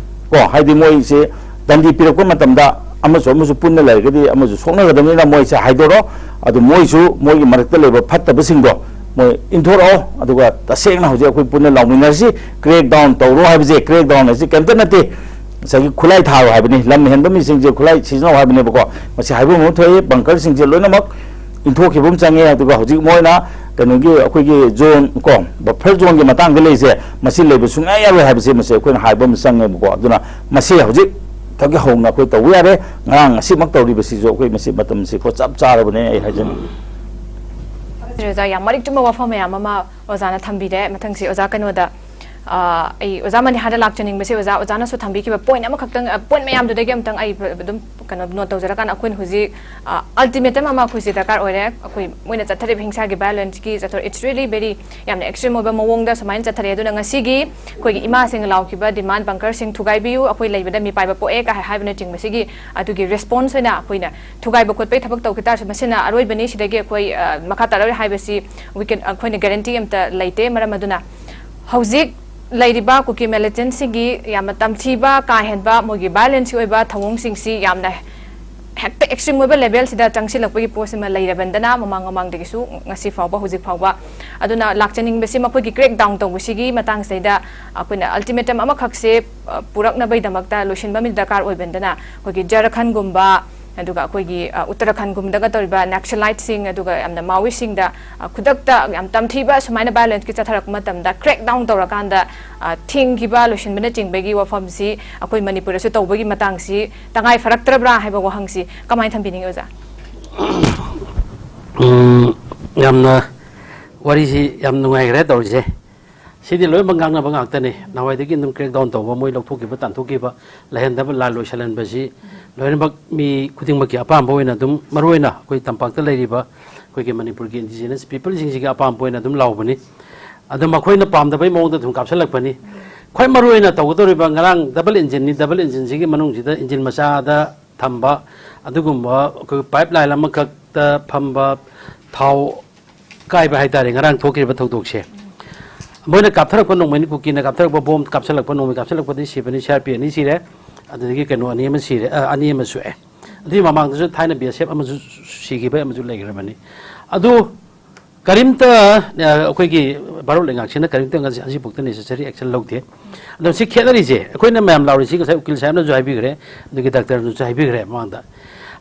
ꯀꯣ꯫ ꯍꯥꯏꯗꯤ ꯃꯣꯏꯁꯦ ꯗꯟꯗꯤ ꯄꯤꯔꯛꯄ ꯃꯇꯝꯗ ꯑꯃꯁꯨ ꯑꯃꯁꯨ ꯄꯨꯟꯅ ꯂꯩꯔꯒꯗꯤ ꯑꯃꯁꯨ ꯁꯣꯛꯅꯒꯗꯕꯅꯤꯅ ꯃꯣꯏꯁꯦ ꯍꯥꯏꯗꯣꯔꯛꯑꯣ꯫ ꯑꯗꯨ ꯃꯣꯏꯁꯨ ꯃꯣꯏꯒꯤ ꯃꯔꯛꯇ ꯂꯩꯕ ꯐꯠꯇꯕꯁꯤꯡꯗꯣ ꯃꯣꯏ ꯏꯟꯊꯣꯔꯛꯑꯣ꯫ ꯑꯗꯨꯒ ꯇꯁꯦꯡꯅ ꯍꯧꯖꯤꯛ ꯑꯩꯈꯣꯏ ꯄꯨꯟꯅ ꯂꯥꯎꯃꯤꯟꯅꯔꯁꯤ꯫ Crackdown ꯇꯧꯔꯣ ꯍꯥꯏꯕꯁꯦ, crackdown ꯍꯥꯏꯁꯤ ꯀꯩꯝꯇ ꯅꯠꯇꯦ꯫ ꯉꯁꯥꯏꯒꯤ ꯈꯨꯠꯂꯥꯏ ꯊꯥꯔꯣ ꯍꯥꯏꯕꯅꯤ, ꯂꯝ ꯍꯦꯟꯕ ꯃꯤꯁꯤꯡꯁꯦ ꯈꯨꯠꯂꯥꯏ ꯁꯤꯖꯤꯟꯅꯧ ꯍꯥꯏꯕꯅꯦꯕꯀꯣ꯫ ꯃꯁꯤ ꯍꯥꯏꯐꯝ ꯑꯃ ꯊꯣꯛꯏ, bunker ꯁꯤꯡꯁꯦ ꯂꯣꯏꯅꯃꯛ ꯏꯟꯊꯣꯛꯈꯤꯕ ꯑꯃ ꯆꯪꯉꯦ꯫ ꯑꯗꯨꯒ ꯍꯧꯖꯤꯛ ꯃꯣꯏꯅ ꯀꯩꯅꯣꯒꯤ, ꯑꯩꯈꯣꯏꯒꯤ zone ꯀꯣ, buffer zone ꯒꯤ ꯃꯇꯥꯡꯗ ꯂꯩꯔꯤꯁꯦ, ꯃꯁꯤ ꯂꯩꯕ ꯁꯨꯡꯌꯥ ꯌꯥꯔꯣꯏ ꯍꯥꯏꯕꯁꯦ ꯃꯁꯤ ꯑꯩꯈꯣꯏꯅ ꯍꯥꯏꯕ ꯑꯃ ꯆꯪꯉꯦꯕꯀꯣ꯫ ꯑꯗꯨꯅ ꯃꯁꯤ ꯍꯧꯖꯤꯛꯇꯒꯤ ꯍꯧꯅ ꯑꯩꯈꯣꯏ ꯇꯧꯕ ꯌꯥꯔꯦ꯫ ꯉꯔꯥꯡ ꯉꯁꯤꯃꯛ ꯇꯧꯔꯤꯕꯁꯤꯁꯨ ꯑꯩꯈꯣꯏ ꯃꯁꯤ ꯃꯇꯝꯁꯤꯀꯣ ꯆꯞ ꯆꯥꯔꯕꯅꯦ ꯑꯩ ꯍꯥꯏꯖꯅꯤꯡꯉꯤ꯫ ꯐꯖꯔꯦ ꯑꯣꯖꯥ, ꯌꯥꯝ ꯃꯔꯤꯛ ꯆꯨꯝꯕ ꯋꯥꯐꯝ ꯃꯌꯥꯝ ꯑꯃ ꯑꯣꯖꯥꯅ ꯊꯝꯕꯤꯔꯦ꯫ ꯃꯊꯪꯁꯤ ꯑꯣꯖꯥ ꯀꯩꯅꯣꯗ, ꯑ, ꯑꯩ ꯑꯣꯖꯥ ꯃꯅꯤꯍꯥꯔꯗ ꯂꯥꯛꯆꯅꯤꯡꯕꯁꯦ, ꯑꯣꯖꯥ, ꯑꯣꯖꯥꯅꯁꯨ ꯊꯝꯕꯤꯈꯤꯕ point ꯑꯃꯈꯛꯇꯪ, ꯑ, point ꯃꯌꯥꯝꯗꯨꯗꯒꯤ ꯑꯃꯇꯪ ꯑꯩ ꯑꯗꯨꯝ ꯀꯩꯅꯣ note ꯇꯧꯖꯔꯀꯥꯟꯗ, ꯑꯩꯈꯣꯏꯅ ꯍꯧꯖꯤꯛ, ꯑ, ultimatum ꯑꯃ ꯑꯩꯈꯣꯏꯁꯦ ꯗꯔꯀꯥꯔ ꯑꯣꯏꯔꯦ꯫ ꯑꯩꯈꯣꯏ ꯃꯣꯏꯅ ꯆꯠꯊꯔꯤꯕ ꯍꯤꯡꯁꯥꯒꯤ violence ꯀꯤ ꯆꯠꯊꯔ-, it's really very ꯌꯥꯝꯅ extreme ꯑꯣꯏꯕ ꯃꯑꯣꯡꯗ ꯁꯨꯃꯥꯏꯅ ꯆꯠꯊꯔꯦ꯫ ꯑꯗꯨꯅ ꯉꯁꯤꯒꯤ ꯑꯩꯈꯣꯏꯒꯤ ꯏꯃꯥꯁꯤꯡꯅ ꯂꯥꯎꯈꯤꯕ demand, bunker ꯁꯤꯡ ꯊꯨꯒꯥꯏꯕꯤꯌꯨ, ꯑꯩꯈꯣꯏ ꯂꯩꯕꯗ ꯃꯤꯄꯥꯏꯕ ꯄꯣꯛꯑꯦ ꯀꯥꯏ ꯍꯥꯏꯕꯅꯆꯤꯡꯕꯁꯤꯒꯤ ꯑꯗꯨꯒꯤ response ꯑꯣꯏꯅ ꯑꯩꯈꯣꯏꯅ ꯊꯨꯒꯥꯏꯕ ꯈꯣꯠꯄꯒꯤ ꯊꯕꯛ ꯇꯧꯈꯤ ꯇꯥꯔꯁꯨ, ꯃꯁꯤꯅ ꯑꯔꯣꯏꯕꯅꯤ, ꯁꯤꯗꯒꯤ ꯑꯩꯈꯣꯏ, ꯑ, ꯃꯈꯥ ꯇꯥꯔꯔꯣꯏ ꯍꯥꯏꯕꯁꯤ we can, ꯑꯩꯈꯣꯏꯅ guarantee ꯑꯝꯇ ꯂꯩꯇꯦ꯫ ꯃꯔꯝ ꯑꯗꯨꯅ ꯍꯧꯖꯤꯛ ꯂꯩꯔꯤꯕ ꯀꯨꯀꯤ militant ꯁꯤꯡꯒꯤ ꯌꯥꯝꯅ ꯇꯝꯊꯤꯕ, ꯀꯥ ꯍꯦꯟꯕ ꯃꯣꯏꯒꯤ violence ꯀꯤ ꯑꯣꯏꯕ ꯊꯧꯑꯣꯡꯁꯤꯡꯁꯤ ꯌꯥꯝꯅ ꯍꯦꯛꯇ ꯑꯦꯛꯁꯇ꯭ꯔꯤꯝ ꯑꯣꯏꯕ ꯂꯦꯚꯦꯜꯁꯤꯗ ꯆꯪꯁꯤꯜꯂꯛꯄꯒꯤ ꯄꯣꯠꯁꯤꯃ ꯂꯩꯔꯕꯅꯤꯗꯅ, ꯃꯃꯥꯡ ꯃꯃꯥꯡꯗꯒꯤꯁꯨ ꯉꯁꯤ ꯐꯥꯎꯕ, ꯍꯧꯖꯤꯛ ꯐꯥꯎꯕ꯫ ꯑꯗꯨꯅ ꯂꯥꯛꯆꯅꯤꯡꯕꯁꯤ ꯃꯈꯣꯏꯒꯤ ꯀ꯭ꯔꯦꯛ ꯗꯥꯎꯟ ꯇꯧꯕꯁꯤꯒꯤ ꯃꯇꯥꯡꯁꯤꯗꯩꯗ ꯑꯩꯈꯣꯏꯅ ꯑꯜꯇꯤꯃꯦꯇꯝ ꯑꯃꯈꯛꯁꯦ ꯑ, ꯄꯨꯔꯛꯅꯕꯒꯤꯗꯃꯛꯇ ꯂꯣꯏꯁꯤꯟꯕ ꯑꯃꯗꯤ ꯗꯔꯀꯥꯔ ꯑꯣꯏꯕꯅꯤꯅ, ꯑꯩꯈꯣꯏꯒꯤ ꯖꯔꯈꯟꯒꯨꯝꯕ, ꯑꯗꯨꯒ ꯑꯩꯈꯣꯏꯒꯤ ꯑ, ꯎꯠꯇꯔꯥꯈꯟꯒꯨꯝꯕꯗꯒ ꯇꯧꯔꯤꯕ ꯅꯛꯁꯂꯥꯏꯠꯁꯤꯡ, ꯑꯗꯨꯒ ꯌꯥꯝꯅ ꯃꯥꯑꯣꯏꯁꯤꯡꯗ ꯑ, ꯈꯨꯗꯛꯇ ꯌꯥꯝ ꯇꯝꯊꯤꯕ ꯁꯨꯃꯥꯏꯅ ꯚꯥꯏꯑꯣꯂꯦꯟꯁꯀꯤ ꯆꯠꯊꯔꯛꯄ ꯃꯇꯝꯗ ꯀ꯭ꯔꯦꯛ ꯗꯥꯎꯟ ꯇꯧꯔꯀꯥꯟꯗ ꯑ, ꯊꯤꯡꯈꯤꯕ, ꯂꯣꯏꯁꯤꯟꯕꯅꯆꯤꯡꯕꯒꯤ ꯋꯥꯐꯝꯁꯤ ꯑꯩꯈꯣꯏ ꯃꯅꯤꯄꯨꯔꯗꯁꯨ ꯇꯧꯕꯒꯤ ꯃꯇꯥꯡꯁꯤ ꯇꯉꯥꯏ ꯐꯔꯛꯇ꯭ꯔꯕ꯭ꯔꯥ ꯍꯥꯏꯕ ꯋꯥꯍꯪꯁꯤ ꯀꯃꯥꯏꯅ ꯊꯝꯕꯤꯅꯤꯡꯉꯤ, ꯑꯣꯖꯥ? ꯎꯝ, ꯌꯥꯝꯅ ꯋꯥꯔꯤꯁꯤ ꯌꯥꯝ ꯅꯨꯡꯉꯥꯏꯈ꯭ꯔꯦ ꯇꯧꯔꯤꯁꯦ꯫ ꯁꯤꯗꯤ ꯂꯣꯏꯅꯃꯛ ꯉꯥꯡꯅꯕ ꯉꯥꯛꯇꯅꯦ꯫ ꯅꯍꯥꯟꯋꯥꯏꯗꯒꯤ ꯑꯗꯨꯝ ꯀ꯭ꯔꯦꯛ ꯗꯥꯎꯟ ꯇꯧꯕ, ꯃꯣꯏ ꯂꯧꯊꯣꯛꯈꯤꯕ, ꯇꯥꯟꯊꯣꯛꯈꯤꯕ, ꯂꯩꯍꯟꯗꯕ, ꯂꯥꯟ ꯂꯣꯏꯁꯤꯜꯍꯟꯕꯁꯤ ꯂꯣꯏꯅꯃꯛ ꯃꯤ ꯈꯨꯗꯤꯡꯃꯛꯀꯤ ꯑꯄꯥꯝꯕ ꯑꯣꯏꯅ ꯑꯗꯨꯝ, ꯃꯔꯨꯑꯣꯏꯅ ꯑꯩꯈꯣꯏ ꯇꯝꯄꯥꯛꯇ ꯂꯩꯔꯤꯕ ꯑꯩꯈꯣꯏꯒꯤ ꯃꯅꯤꯄꯨꯔꯒꯤ ꯏꯟꯗꯤꯖꯤꯅꯁ ꯄꯤꯄꯜꯁꯤꯡꯁꯤꯒꯤ ꯑꯄꯥꯝꯕ ꯑꯣꯏꯅ ꯑꯗꯨꯝ ꯂꯥꯎꯕꯅꯤ꯫ ꯑꯗꯣ ꯃꯈꯣꯏꯅ ꯄꯥꯝꯗꯕꯩ ꯃꯑꯣꯡꯗ ꯑꯗꯨꯝ ꯀꯥꯞꯁꯤꯜꯂꯛꯄꯅꯤ꯫ ꯈ꯭ꯋꯥꯏ ꯃꯔꯨꯑꯣꯏꯅ ꯇꯧꯒꯗꯧꯔꯤꯕ, ꯉꯔꯥꯡ ꯗꯕꯜ ꯏꯟꯖꯤꯟꯅꯤ, ꯗꯕꯜ ꯏꯟꯖꯤꯟꯁꯤꯒꯤ ꯃꯅꯨꯡꯁꯤꯗ ꯏꯟꯖꯤꯟ ꯃꯆꯥꯗ ꯊꯝꯕ, ꯑꯗꯨꯒꯨꯝꯕ ꯑꯩꯈꯣꯏ ꯄꯥꯏꯞ ꯂꯥꯏꯟ ꯑꯃꯈꯛꯇ ꯐꯝꯕ ꯊꯥꯎ ꯀꯥꯏꯕ ꯍꯥꯏꯇꯥꯔꯦ, ꯉꯔꯥꯡ ꯊꯣꯛꯈꯤꯕ ꯊꯧꯗꯣꯛꯁꯦ꯫ ꯃꯣꯏꯅ ꯀꯥꯞꯊꯔꯛꯄ ꯅꯣꯡꯃꯩꯅꯤ, ꯀꯨꯀꯤꯅ ꯀꯥꯞꯊꯔꯛꯄ ꯕꯣꯝ ꯀꯥꯞꯁꯤꯜꯂꯛꯄ, ꯅꯣꯡꯃꯩ ꯀꯥꯞꯁꯤꯜꯂꯛꯄꯗꯤ ꯁꯤꯕꯅꯤ, ꯁꯤ ꯑꯥꯔ ꯄꯤ ꯑꯅꯤ ꯁꯤꯔꯦ, ꯑꯗꯨꯗꯒꯤ ꯀꯩꯅꯣ ꯑꯅꯤ ꯑꯃ ꯁꯤꯔꯦ, ꯑ, ꯑꯅꯤ ꯑꯃ ꯁꯣꯛꯑꯦ꯫ ꯑꯗꯨꯒꯤ ꯃꯃꯥꯡꯗꯁꯨ ꯊꯥꯏꯅ ꯕꯤ ꯑꯦꯁ ꯑꯦꯐ ꯑꯃꯁꯨ ꯁꯤꯈꯤꯕ ꯑꯃꯁꯨ ꯂꯩꯈ꯭ꯔꯕꯅꯤ꯫ ꯑꯗꯨ ꯀꯔꯤꯝꯇ, ꯑ, ꯑꯩꯈꯣꯏꯒꯤ ꯚꯥꯔꯠ ꯂꯩꯉꯥꯛꯁꯤꯅ ꯀꯔꯤꯝꯇ ꯉꯁꯤ, ꯍꯧꯖꯤꯛꯐꯥꯎꯗ ꯅꯦꯁꯦꯁꯔꯤ ꯑꯦꯛꯁꯟ ꯂꯧꯗꯦ꯫ ꯑꯗꯣ ꯁꯤ ꯈꯦꯠꯅꯔꯤꯁꯦ, ꯑꯩꯈꯣꯏꯅ ꯃꯌꯥꯝ ꯂꯥꯎꯔꯤꯁꯤ ꯉꯁꯥꯏ ꯎꯀꯤꯜ ꯁꯥꯍꯦꯕꯅꯁꯨ ꯍꯥꯏꯕꯤꯈ꯭ꯔꯦ, ꯑꯗꯨꯒꯤ ꯗꯥꯛꯇꯔꯅꯁꯨ ꯍꯥꯏꯕꯤꯈ꯭ꯔꯦ ꯃꯃꯥꯡꯗ꯫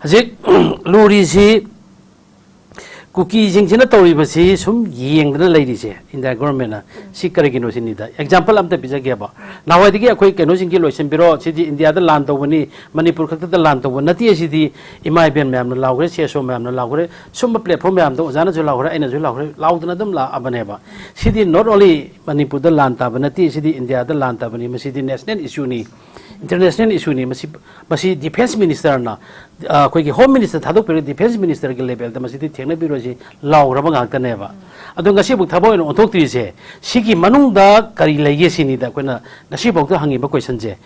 ꯍꯧꯖꯤꯛ ꯂꯨꯔꯤꯁꯤ ꯀꯨꯀꯤꯁꯤꯡꯁꯤꯅ ꯇꯧꯔꯤꯕꯁꯤ ꯁꯨꯝ ꯌꯦꯡꯗꯅ ꯂꯩꯔꯤꯁꯦ ꯏꯟꯗꯤꯌꯥ ꯒꯣꯔꯃꯦꯟꯅ, ꯁꯤ ꯀꯔꯤꯒꯤꯅꯣ ꯁꯤꯅꯤꯗ꯫ ꯑꯦꯛꯖꯥꯝꯄꯜ ꯑꯝꯇ ꯄꯤꯖꯒꯦꯕ꯫ ꯅꯍꯥꯟꯋꯥꯏꯗꯒꯤ ꯑꯩꯈꯣꯏ ꯀꯩꯅꯣꯁꯤꯡꯒꯤ ꯂꯣꯏꯁꯤꯟꯕꯤꯔꯣ, ꯁꯤꯗꯤ ꯏꯟꯗꯤꯌꯥꯗ ꯂꯥꯟ ꯇꯧꯕꯅꯤ, ꯃꯅꯤꯄꯨꯔ ꯈꯛꯇꯗ ꯂꯥꯟ ꯇꯧꯕ ꯅꯠꯇꯦ, ꯁꯤꯗꯤ ꯏꯃꯥ ꯏꯕꯦꯟ ꯃꯌꯥꯝꯅ ꯂꯥꯎꯈ꯭ꯔꯦ, ꯁꯤ ꯑꯦꯁ ꯑꯣ ꯃꯌꯥꯝꯅ ꯂꯥꯎꯈ꯭ꯔꯦ, ꯁꯨꯝꯕ ꯄ꯭ꯂꯦꯠꯐꯣꯝ ꯃꯌꯥꯝꯗ ꯑꯣꯖꯥꯅꯁꯨ ꯂꯥꯎꯈ꯭ꯔꯦ, ꯑꯩꯅꯁꯨ ꯂꯥꯎꯈ꯭ꯔꯦ, ꯂꯥꯎꯗꯅ ꯑꯗꯨꯝ ꯂꯥꯛꯑꯕꯅꯦꯕ꯫ ꯁꯤꯗꯤ not only ꯃꯅꯤꯄꯨꯔꯗ ꯂꯥꯟ ꯇꯥꯕ ꯅꯠꯇꯦ, ꯁꯤꯗꯤ ꯏꯟꯗꯤꯌꯥꯗ ꯂꯥꯟ ꯇꯥꯕꯅꯤ, ꯃꯁꯤꯗꯤ ꯅꯦꯁꯅꯦꯜ ꯏꯁꯨꯅꯤ, ꯏꯟꯇꯔꯅꯦꯁꯅꯦꯜ ꯏꯁꯨꯅꯤ꯫ ꯃꯁꯤ, ꯃꯁꯤ ꯗꯤꯐꯦꯟꯁ ꯃꯤꯅꯤꯁꯇꯔꯅ, ꯑ, ꯑꯩꯈꯣꯏꯒꯤ ꯍꯣꯝ ꯃꯤꯅꯤꯁꯇꯔ ꯊꯥꯗꯣꯛꯄꯤꯔꯒ ꯗꯤꯐꯦꯟꯁ ꯃꯤꯅꯤꯁꯇꯔꯒꯤ ꯂꯦꯚꯦꯜꯗ ꯃꯁꯤꯗꯤ ꯊꯦꯡꯅꯕꯤꯔꯣꯏꯁꯤ ꯂꯥꯎꯈ꯭ꯔꯕ ꯉꯥꯛꯇꯅꯦꯕ꯫ ꯑꯗꯣ ꯉꯁꯤꯐꯥꯎ ꯊꯕꯛ ꯑꯣꯏꯅ ꯑꯣꯟꯊꯣꯛꯇ꯭ꯔꯤꯁꯦ ꯁꯤꯒꯤ ꯃꯅꯨꯡꯗ ꯀꯔꯤ ꯂꯩꯒꯦ ꯁꯤꯅꯤꯗ ꯑꯩꯈꯣꯏꯅ ꯉꯁꯤꯐꯥꯎꯗ ꯍꯪꯉꯤꯕ ꯀꯣꯏꯁꯟꯁꯦ꯫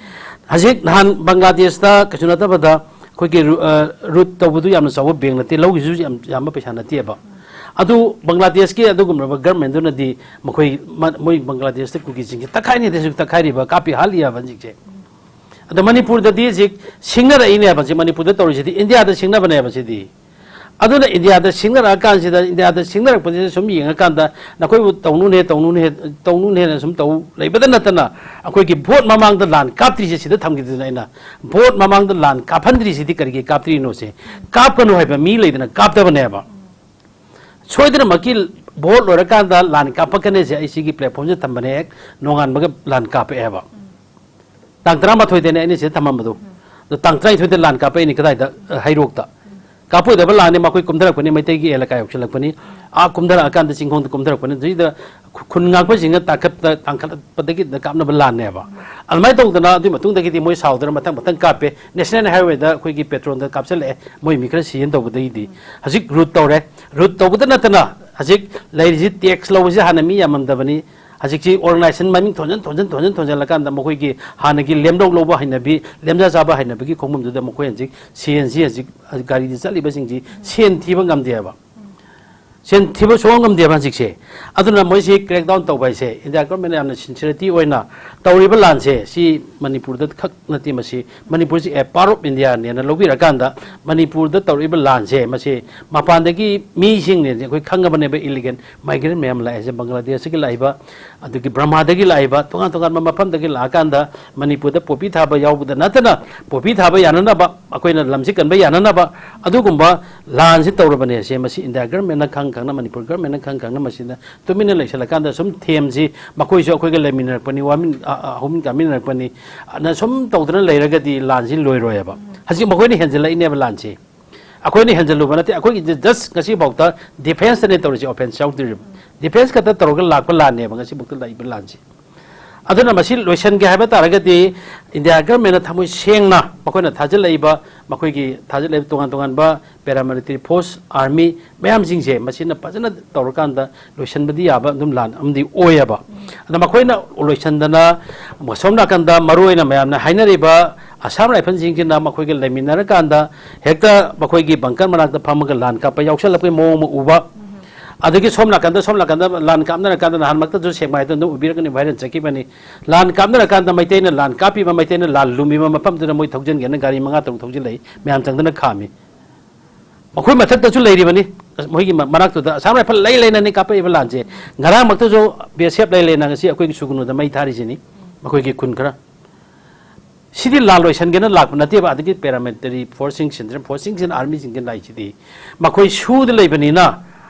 ꯍꯧꯖꯤꯛ ꯅꯍꯥꯟ ꯕꯪꯒ꯭ꯂꯥꯗꯦꯁꯇ ꯀꯩꯁꯨ ꯅꯠꯇꯕꯗ ꯑꯩꯈꯣꯏꯒꯤ ꯔꯨ-, ꯑ, ꯔꯨꯠ ꯇꯧꯕꯗꯨ ꯌꯥꯝꯅ ꯆꯥꯎꯕ ꯕꯦꯡ ꯅꯠꯇꯦ, ꯂꯧꯒꯤꯁꯨ ꯌꯥꯝ ꯌꯥꯝꯕ ꯄꯩꯁꯥ ꯅꯠꯇꯦꯕ꯫ ꯑꯗꯨ ꯕꯪꯒ꯭ꯂꯥꯗꯦꯁꯀꯤ ꯑꯗꯨꯒꯨꯝꯂꯕ ꯒꯔꯃꯦꯟꯗꯨꯅꯗꯤ ꯃꯈꯣꯏ ꯃ-, ꯃꯣꯏ ꯕꯪꯒ꯭ꯂꯥꯗꯦꯁꯇ ꯀꯨꯀꯤꯁꯤꯡꯁꯦ ꯇꯛꯈꯥꯏꯅꯤꯗꯁꯨ ꯇꯛꯈꯥꯏꯔꯤꯕ, ꯀꯥꯞꯄꯤ ꯍꯥꯠꯂꯤꯑꯕ ꯍꯧꯖꯤꯛꯁꯦ꯫ ꯑꯗ ꯃꯅꯤꯄꯨꯔꯗꯗꯤ ꯍꯧꯖꯤꯛ ꯁꯤꯡꯅꯔꯛꯏꯅꯦꯕ꯫ ꯍꯧꯖꯤꯛ ꯃꯅꯤꯄꯨꯔꯗ ꯇꯧꯔꯤꯁꯤꯗꯤ ꯏꯟꯗꯤꯌꯥꯗ ꯁꯤꯡꯅꯕꯅꯦꯕ ꯁꯤꯗꯤ꯫ ꯑꯗꯨꯅ ꯏꯟꯗꯤꯌꯥꯗ ꯁꯤꯡꯅꯔꯛꯑꯀꯥꯟꯁꯤꯗ, ꯏꯟꯗꯤꯌꯥꯗ ꯁꯤꯡꯅꯔꯛꯄꯁꯤꯗ ꯁꯨꯝ ꯌꯦꯡꯉꯀꯥꯟꯗ, ꯅꯈꯣꯏꯕꯨ ꯇꯧꯅꯨꯅꯦ, ꯇꯧꯅꯨꯅꯦ, ꯇꯧꯅꯨꯅꯦꯅ ꯁꯨꯝ ꯇꯧ ꯂꯩꯕꯗ ꯅꯠꯇꯅ, ꯑꯩꯈꯣꯏꯒꯤ ꯚꯣꯠ ꯃꯃꯥꯡꯗ ꯂꯥꯟ ꯀꯥꯞꯇ꯭ꯔꯤꯁꯦ ꯁꯤꯗ ꯊꯝꯈꯤꯗꯅ ꯑꯩꯅ, ꯚꯣꯠ ꯃꯃꯥꯡꯗ ꯂꯥꯟ ꯀꯥꯞꯍꯟꯗ꯭ꯔꯤꯁꯤꯗꯤ ꯀꯔꯤꯒꯤ ꯀꯥꯞꯇ꯭ꯔꯤꯅꯣꯁꯦ? ꯀꯥꯞꯀꯅꯨ ꯍꯥꯏꯕ ꯃꯤ ꯂꯩꯗꯅ ꯀꯥꯞꯇꯕꯅꯦꯕ꯫ ꯁꯣꯏꯗꯅꯃꯛꯀꯤ ꯚꯣꯠ ꯂꯣꯏꯔꯀꯥꯟꯗ ꯂꯥꯟ ꯀꯥꯞꯄꯛꯀꯅꯤꯁꯦ ꯑꯩ ꯁꯤꯒꯤ ꯄ꯭ꯂꯦꯠꯐꯣꯝꯁꯦ ꯊꯝꯕꯅꯦ, ꯍꯦꯛ ꯅꯣꯡꯉꯥꯟꯕꯒ ꯂꯥꯟ ꯀꯥꯞꯄꯛꯑꯦꯕ꯫ ꯇꯥꯡ ꯇꯔꯥꯃꯥꯊꯣꯏꯗꯅꯦ ꯑꯩꯅ ꯁꯤꯗ ꯊꯝꯃꯝꯕꯗꯣ꯫ ꯑꯗꯣ ꯇꯥꯡ ꯇꯔꯥꯅꯤꯊꯣꯏꯗ ꯂꯥꯟ ꯀꯥꯞꯄꯛꯏꯅꯦ꯫ ꯀꯗꯥꯏꯗ? ꯑ, ꯍꯩꯔꯣꯛꯇ꯫ ꯀꯥꯞꯄꯣꯏꯗꯕ ꯂꯥꯟꯅꯤ, ꯃꯈꯣꯏ ꯀꯨꯝꯊꯔꯛꯄꯅꯤ, ꯃꯩꯇꯩꯒꯤ ꯑꯦꯂꯀꯥ ꯌꯧꯁꯤꯜꯂꯛꯄꯅꯤ꯫ ꯑꯥ ꯀꯨꯝꯊꯔꯛꯑꯀꯥꯟꯗ ꯆꯤꯡꯈꯣꯡꯗ ꯀꯨꯝꯊꯔꯛꯄꯅꯤ꯫ ꯑꯗꯨꯏꯗ ꯈꯨ-, ꯈꯨꯟ ꯉꯥꯛꯄꯁꯤꯡꯅ ꯇꯥꯡꯈꯠꯄ-, ꯇꯥꯡꯈꯠꯂꯛꯄꯗꯒꯤ ꯀꯥꯞꯅꯕ ꯂꯥꯟꯅꯦꯕ꯫ ꯑꯗꯨꯃꯥꯏꯅ ꯇꯧꯗꯅ ꯑꯗꯨꯒꯤ ꯃꯇꯨꯡꯗꯒꯤꯗꯤ ꯃꯣꯏ ꯁꯥꯎꯗꯅ ꯃꯊꯪ ꯃꯊꯪ ꯀꯥꯞꯄꯦ꯫ ꯅꯦꯁꯅꯦꯜ ꯍꯥꯏꯋꯦꯗ ꯑꯩꯈꯣꯏꯒꯤ ꯄꯦꯇ꯭ꯔꯣꯜꯗ ꯀꯥꯞꯁꯤꯜꯂꯛꯑꯦ, ꯃꯣꯏ ꯃꯤ ꯈꯔ ꯁꯤꯖꯤꯟ ꯇꯧꯕꯗꯒꯤꯗꯤ꯫ ꯍꯧꯖꯤꯛ ꯔꯨꯠ ꯇꯧꯔꯦ꯫ ꯔꯨꯠ ꯇꯧꯕꯗ ꯅꯠꯇꯅ ꯍꯧꯖꯤꯛ ꯂꯩꯔꯤꯁꯤ ꯇꯦꯛꯁ ꯂꯧꯕꯁꯤ ꯍꯥꯟꯅ ꯃꯤ ꯌꯥꯝꯃꯝꯗꯕꯅꯤ꯫ ꯍꯧꯖꯤꯛꯁꯤ ꯑꯣꯔꯒꯅꯥꯏꯖꯦꯁꯟ ꯃꯃꯤꯡ ꯊꯣꯟꯖꯟ, ꯊꯣꯟꯖꯟ, ꯊꯣꯟꯖꯟ, ꯊꯣꯟꯖꯜꯂꯀꯥꯟꯗ ꯃꯈꯣꯏꯒꯤ ꯍꯥꯟꯅꯒꯤ ꯂꯦꯝꯂꯧ ꯂꯧꯕ ꯍꯩꯅꯕꯤ, ꯂꯦꯝꯖꯥ ꯆꯥꯕ ꯍꯩꯅꯕꯤꯒꯤ ꯈꯣꯡꯐꯝꯗꯨꯗ ꯃꯈꯣꯏ ꯍꯧꯖꯤꯛ ꯁꯤ ꯑꯦꯟ ꯖꯤ ꯍꯧꯖꯤꯛ ꯒꯥꯔꯤꯗ ꯆꯠꯂꯤꯕꯁꯤꯡꯁꯤ ꯁꯤ ꯑꯦꯟ ꯊꯤꯕ ꯉꯝꯗꯦꯕ꯫ ꯁꯤ ꯑꯦꯟ ꯊꯤꯕ ꯁꯨꯡꯉꯝ ꯉꯝꯗꯦꯕ ꯍꯧꯖꯤꯛꯁꯦ꯫ ꯑꯗꯨꯅ ꯃꯣꯏꯁꯤ crack down ꯇꯧꯕ ꯍꯥꯏꯁꯦ ꯏꯟꯗꯤꯌꯥ ꯒꯣꯔꯃꯦꯟꯅ ꯌꯥꯝꯅ ꯁꯤꯟꯁꯤꯌꯔꯤꯇꯤ ꯑꯣꯏꯅ ꯇꯧꯔꯤꯕ ꯂꯥꯟꯁꯦ ꯁꯤ ꯃꯅꯤꯄꯨꯔꯗ ꯈꯛ ꯅꯠꯇꯦ꯫ ꯃꯁꯤ ꯃꯅꯤꯄꯨꯔꯁꯤ a part of Indiaꯅꯦꯅ ꯂꯧꯕꯤꯔꯀꯥꯟꯗ ꯃꯅꯤꯄꯨꯔꯗ ꯇꯧꯔꯛꯏꯕ ꯂꯥꯟꯁꯦ ꯃꯁꯤ ꯃꯄꯥꯟꯗꯒꯤ ꯃꯤꯁꯤꯡꯅꯦ ꯑꯩꯈꯣꯏ ꯈꯪꯉꯕꯅꯦꯕ, ꯏꯂꯤꯒꯦꯟ ꯃꯥꯏꯒ꯭ꯔꯦꯟ ꯃꯌꯥꯝ ꯂꯥꯛꯏꯁꯦ, ꯕꯪꯒ꯭ꯂꯥꯗꯦꯁꯇꯒꯤ ꯂꯥꯛꯏꯕ, ꯑꯗꯒꯤ ꯕ꯭ꯔꯃꯥꯗꯒꯤ ꯂꯥꯛꯏꯕ, ꯇꯣꯉꯥꯟ ꯇꯣꯉꯥꯟꯕ ꯃꯐꯝꯗꯒꯤ ꯂꯥꯛꯑꯀꯥꯟꯗ ꯃꯅꯤꯄꯨꯔꯗ ꯄꯣꯄꯤ ꯊꯥꯕ ꯌꯥꯎꯕꯗ ꯅꯠꯇꯅ, ꯄꯣꯄꯤ ꯊꯥꯕ ꯌꯥꯅꯅꯕ, ꯑꯩꯈꯣꯏꯅ ꯂꯝꯁꯤ ꯀꯟꯕ ꯌꯥꯅꯅꯕ ꯑꯗꯨꯒꯨꯝꯕ ꯂꯥꯟꯁꯤ ꯇꯧꯔꯕꯅꯦ꯫ ꯁꯦ ꯃꯁꯤ ꯏꯟꯗꯤꯌꯥ ꯒꯔꯃꯦꯟꯅ ꯈꯪ ꯈꯪꯅ, ꯃꯅꯤꯄꯨꯔ ꯒꯔꯃꯦꯟꯅ ꯈꯪ ꯈꯪꯅ ꯃꯁꯤꯗ ꯇꯨꯃꯤꯟꯅ ꯂꯩꯁꯜꯂꯀꯥꯟꯗ ꯁꯨꯝ ꯊꯦꯝꯁꯤ, ꯃꯈꯣꯏꯁꯨ ꯑꯩꯈꯣꯏꯒ ꯂꯩꯃꯤꯟꯅꯔꯛꯄꯅꯤ, ꯋꯥꯃꯤꯟ-, ꯑ-, ꯑ-, ꯍꯧꯃꯤꯟ ꯀꯥꯃꯤꯟꯅꯔꯛꯄꯅꯤ, ꯑꯅ ꯁꯨꯝ ꯇꯧꯗꯅ ꯂꯩꯔꯒꯗꯤ ꯂꯥꯟꯁꯤ ꯂꯣꯏꯔꯣꯏꯕ꯫ ꯍꯧꯖꯤꯛ ꯃꯈꯣꯏꯅ ꯍꯦꯟꯖꯜꯂꯛꯏꯅꯦꯕ ꯂꯥꯟꯁꯤ꯫ ꯑꯩꯈꯣꯏꯅ ꯍꯦꯟꯖꯜꯂꯨꯕ ꯅꯠꯇꯦ, ꯑꯩꯈꯣꯏꯒꯤ just ꯉꯁꯤꯐꯥꯎꯗ ꯗꯤꯐꯦꯟꯁꯇꯅꯦ ꯇꯧꯔꯤꯁꯦ, ꯑꯣꯐꯦꯟꯁ ꯌꯥꯎꯗ꯭ꯔꯤꯕ꯫ ꯗꯤꯐꯦꯟꯁ ꯈꯛꯇ ꯇꯧꯔꯒ ꯂꯥꯛꯄ ꯂꯥꯟꯅꯦꯕ ꯉꯁꯤꯐꯥꯎꯗ ꯂꯥꯛꯏꯕ ꯂꯥꯟꯁꯤ꯫ ꯑꯗꯨꯅ ꯃꯁꯤ ꯂꯣꯏꯁꯤꯟꯒꯦ ꯍꯥꯏꯕ ꯇꯥꯔꯒꯗꯤ ꯏꯟꯗꯤꯌꯥ ꯒꯔꯃꯦꯟꯅ ꯊꯃꯣꯏ ꯁꯦꯡꯅ ꯃꯈꯣꯏꯅ ꯊꯥꯖꯤꯜꯂꯛꯏꯕ, ꯃꯈꯣꯏꯒꯤ ꯊꯥꯖꯤꯜꯂꯛꯏꯕ ꯇꯣꯉꯥꯟ ꯇꯣꯉꯥꯟꯕ paramilitary force, army ꯃꯌꯥꯝꯁꯤꯡꯁꯦ ꯃꯁꯤꯅ ꯐꯖꯅ ꯇꯧꯔꯀꯥꯟꯗ ꯂꯣꯏꯁꯤꯟꯕꯗꯤ ꯌꯥꯕ ꯑꯗꯨꯝ ꯂꯥꯟ ꯑꯃꯗꯤ ꯑꯣꯏꯌꯦꯕ꯫ ꯑꯗ ꯃꯈꯣꯏꯅ ꯂꯣꯏꯁꯤꯟꯗꯅ, ꯑꯁꯣꯝ ꯅꯥꯀꯟꯗ ꯃꯔꯨꯑꯣꯏꯅ ꯃꯌꯥꯝꯅ ꯍꯥꯏꯅꯔꯤꯕ ꯑꯁꯥꯝ ꯔꯥꯏꯐꯜꯁꯤꯡꯁꯤꯅ ꯃꯈꯣꯏꯒ ꯂꯩꯃꯤꯟꯅꯔꯀꯥꯟꯗ ꯍꯦꯛꯇ ꯃꯈꯣꯏꯒꯤ ꯕꯪꯀꯔ ꯃꯅꯥꯛꯇ ꯐꯝꯃꯒ ꯂꯥꯟ ꯀꯥꯞꯄ ꯌꯥꯎꯁꯜꯂꯛꯄꯒꯤ ꯃꯑꯣꯡ ꯑꯃ ꯎꯕ꯫ ꯑꯗꯒꯤ ꯁꯣꯝ ꯅꯥꯀꯟꯗ, ꯁꯣꯝ ꯅꯥꯀꯟꯗ ꯂꯥꯟ ꯀꯥꯞꯅꯔꯀꯥꯟꯗ, ꯅꯍꯥꯟꯃꯛꯇꯁꯨ ꯁꯦꯛꯃꯥꯏꯗ ꯑꯗꯨꯝ ꯎꯕꯤꯔꯒꯅꯤ, viral ꯆꯠꯈꯤꯕꯅꯤ꯫ ꯂꯥꯟ ꯀꯥꯞꯅꯔꯀꯥꯟꯗ ꯃꯩꯇꯩꯅ ꯂꯥꯟ ꯀꯥꯞꯄꯤꯕ, ꯃꯩꯇꯩꯅ ꯂꯥꯟ ꯂꯨꯝꯃꯤꯕ ꯃꯐꯝꯗꯨꯗ ꯃꯣꯏ ꯊꯧꯖꯤꯟꯒꯦꯅ ꯒꯥꯔꯤ ꯃꯉꯥ ꯇꯔꯨꯛ ꯊꯧꯖꯤꯜꯂꯛꯏ, ꯃꯌꯥꯝ ꯆꯪꯗꯅ ꯈꯥꯝꯃꯤ꯫ ꯃꯈꯣꯏ ꯃꯊꯛꯇꯁꯨ ꯂꯩꯔꯤꯕꯅꯤ, ꯃꯣꯏꯒꯤ ꯃ-, ꯃꯅꯥꯛꯇꯨꯗ ꯑꯁꯥꯝ ꯔꯥꯏꯐꯜ ꯂꯩ ꯂꯩꯅꯅꯤ ꯀꯥꯞꯄꯛꯏꯕ ꯂꯥꯟꯁꯦ꯫ ꯉꯔꯥꯡꯃꯛꯇꯁꯨ ꯕꯤ ꯑꯦꯁ ꯑꯦꯐ ꯂꯩ ꯂꯩꯅ ꯉꯁꯤ ꯑꯩꯈꯣꯏꯒꯤ ꯁꯨꯒꯅꯨꯗ ꯃꯩ ꯊꯥꯔꯤꯁꯤꯅꯤ, ꯃꯈꯣꯏꯒꯤ ꯈꯨꯟ ꯈꯔ꯫ ꯁꯤꯗꯤ ꯂꯥꯜ ꯂꯣꯏꯁꯟꯒꯦꯅ ꯂꯥꯛꯄ ꯅꯠꯇꯦꯕ꯫ ꯑꯗꯒꯤ paramilitary forceꯁꯤꯡ, central forceꯁꯤꯡꯁꯤꯅ, armyꯁꯤꯡꯁꯤꯅ ꯂꯥꯛꯏꯁꯤꯗꯤ ꯃꯈꯣꯏ ꯁꯨꯗ ꯂꯩꯕꯅꯤꯅ,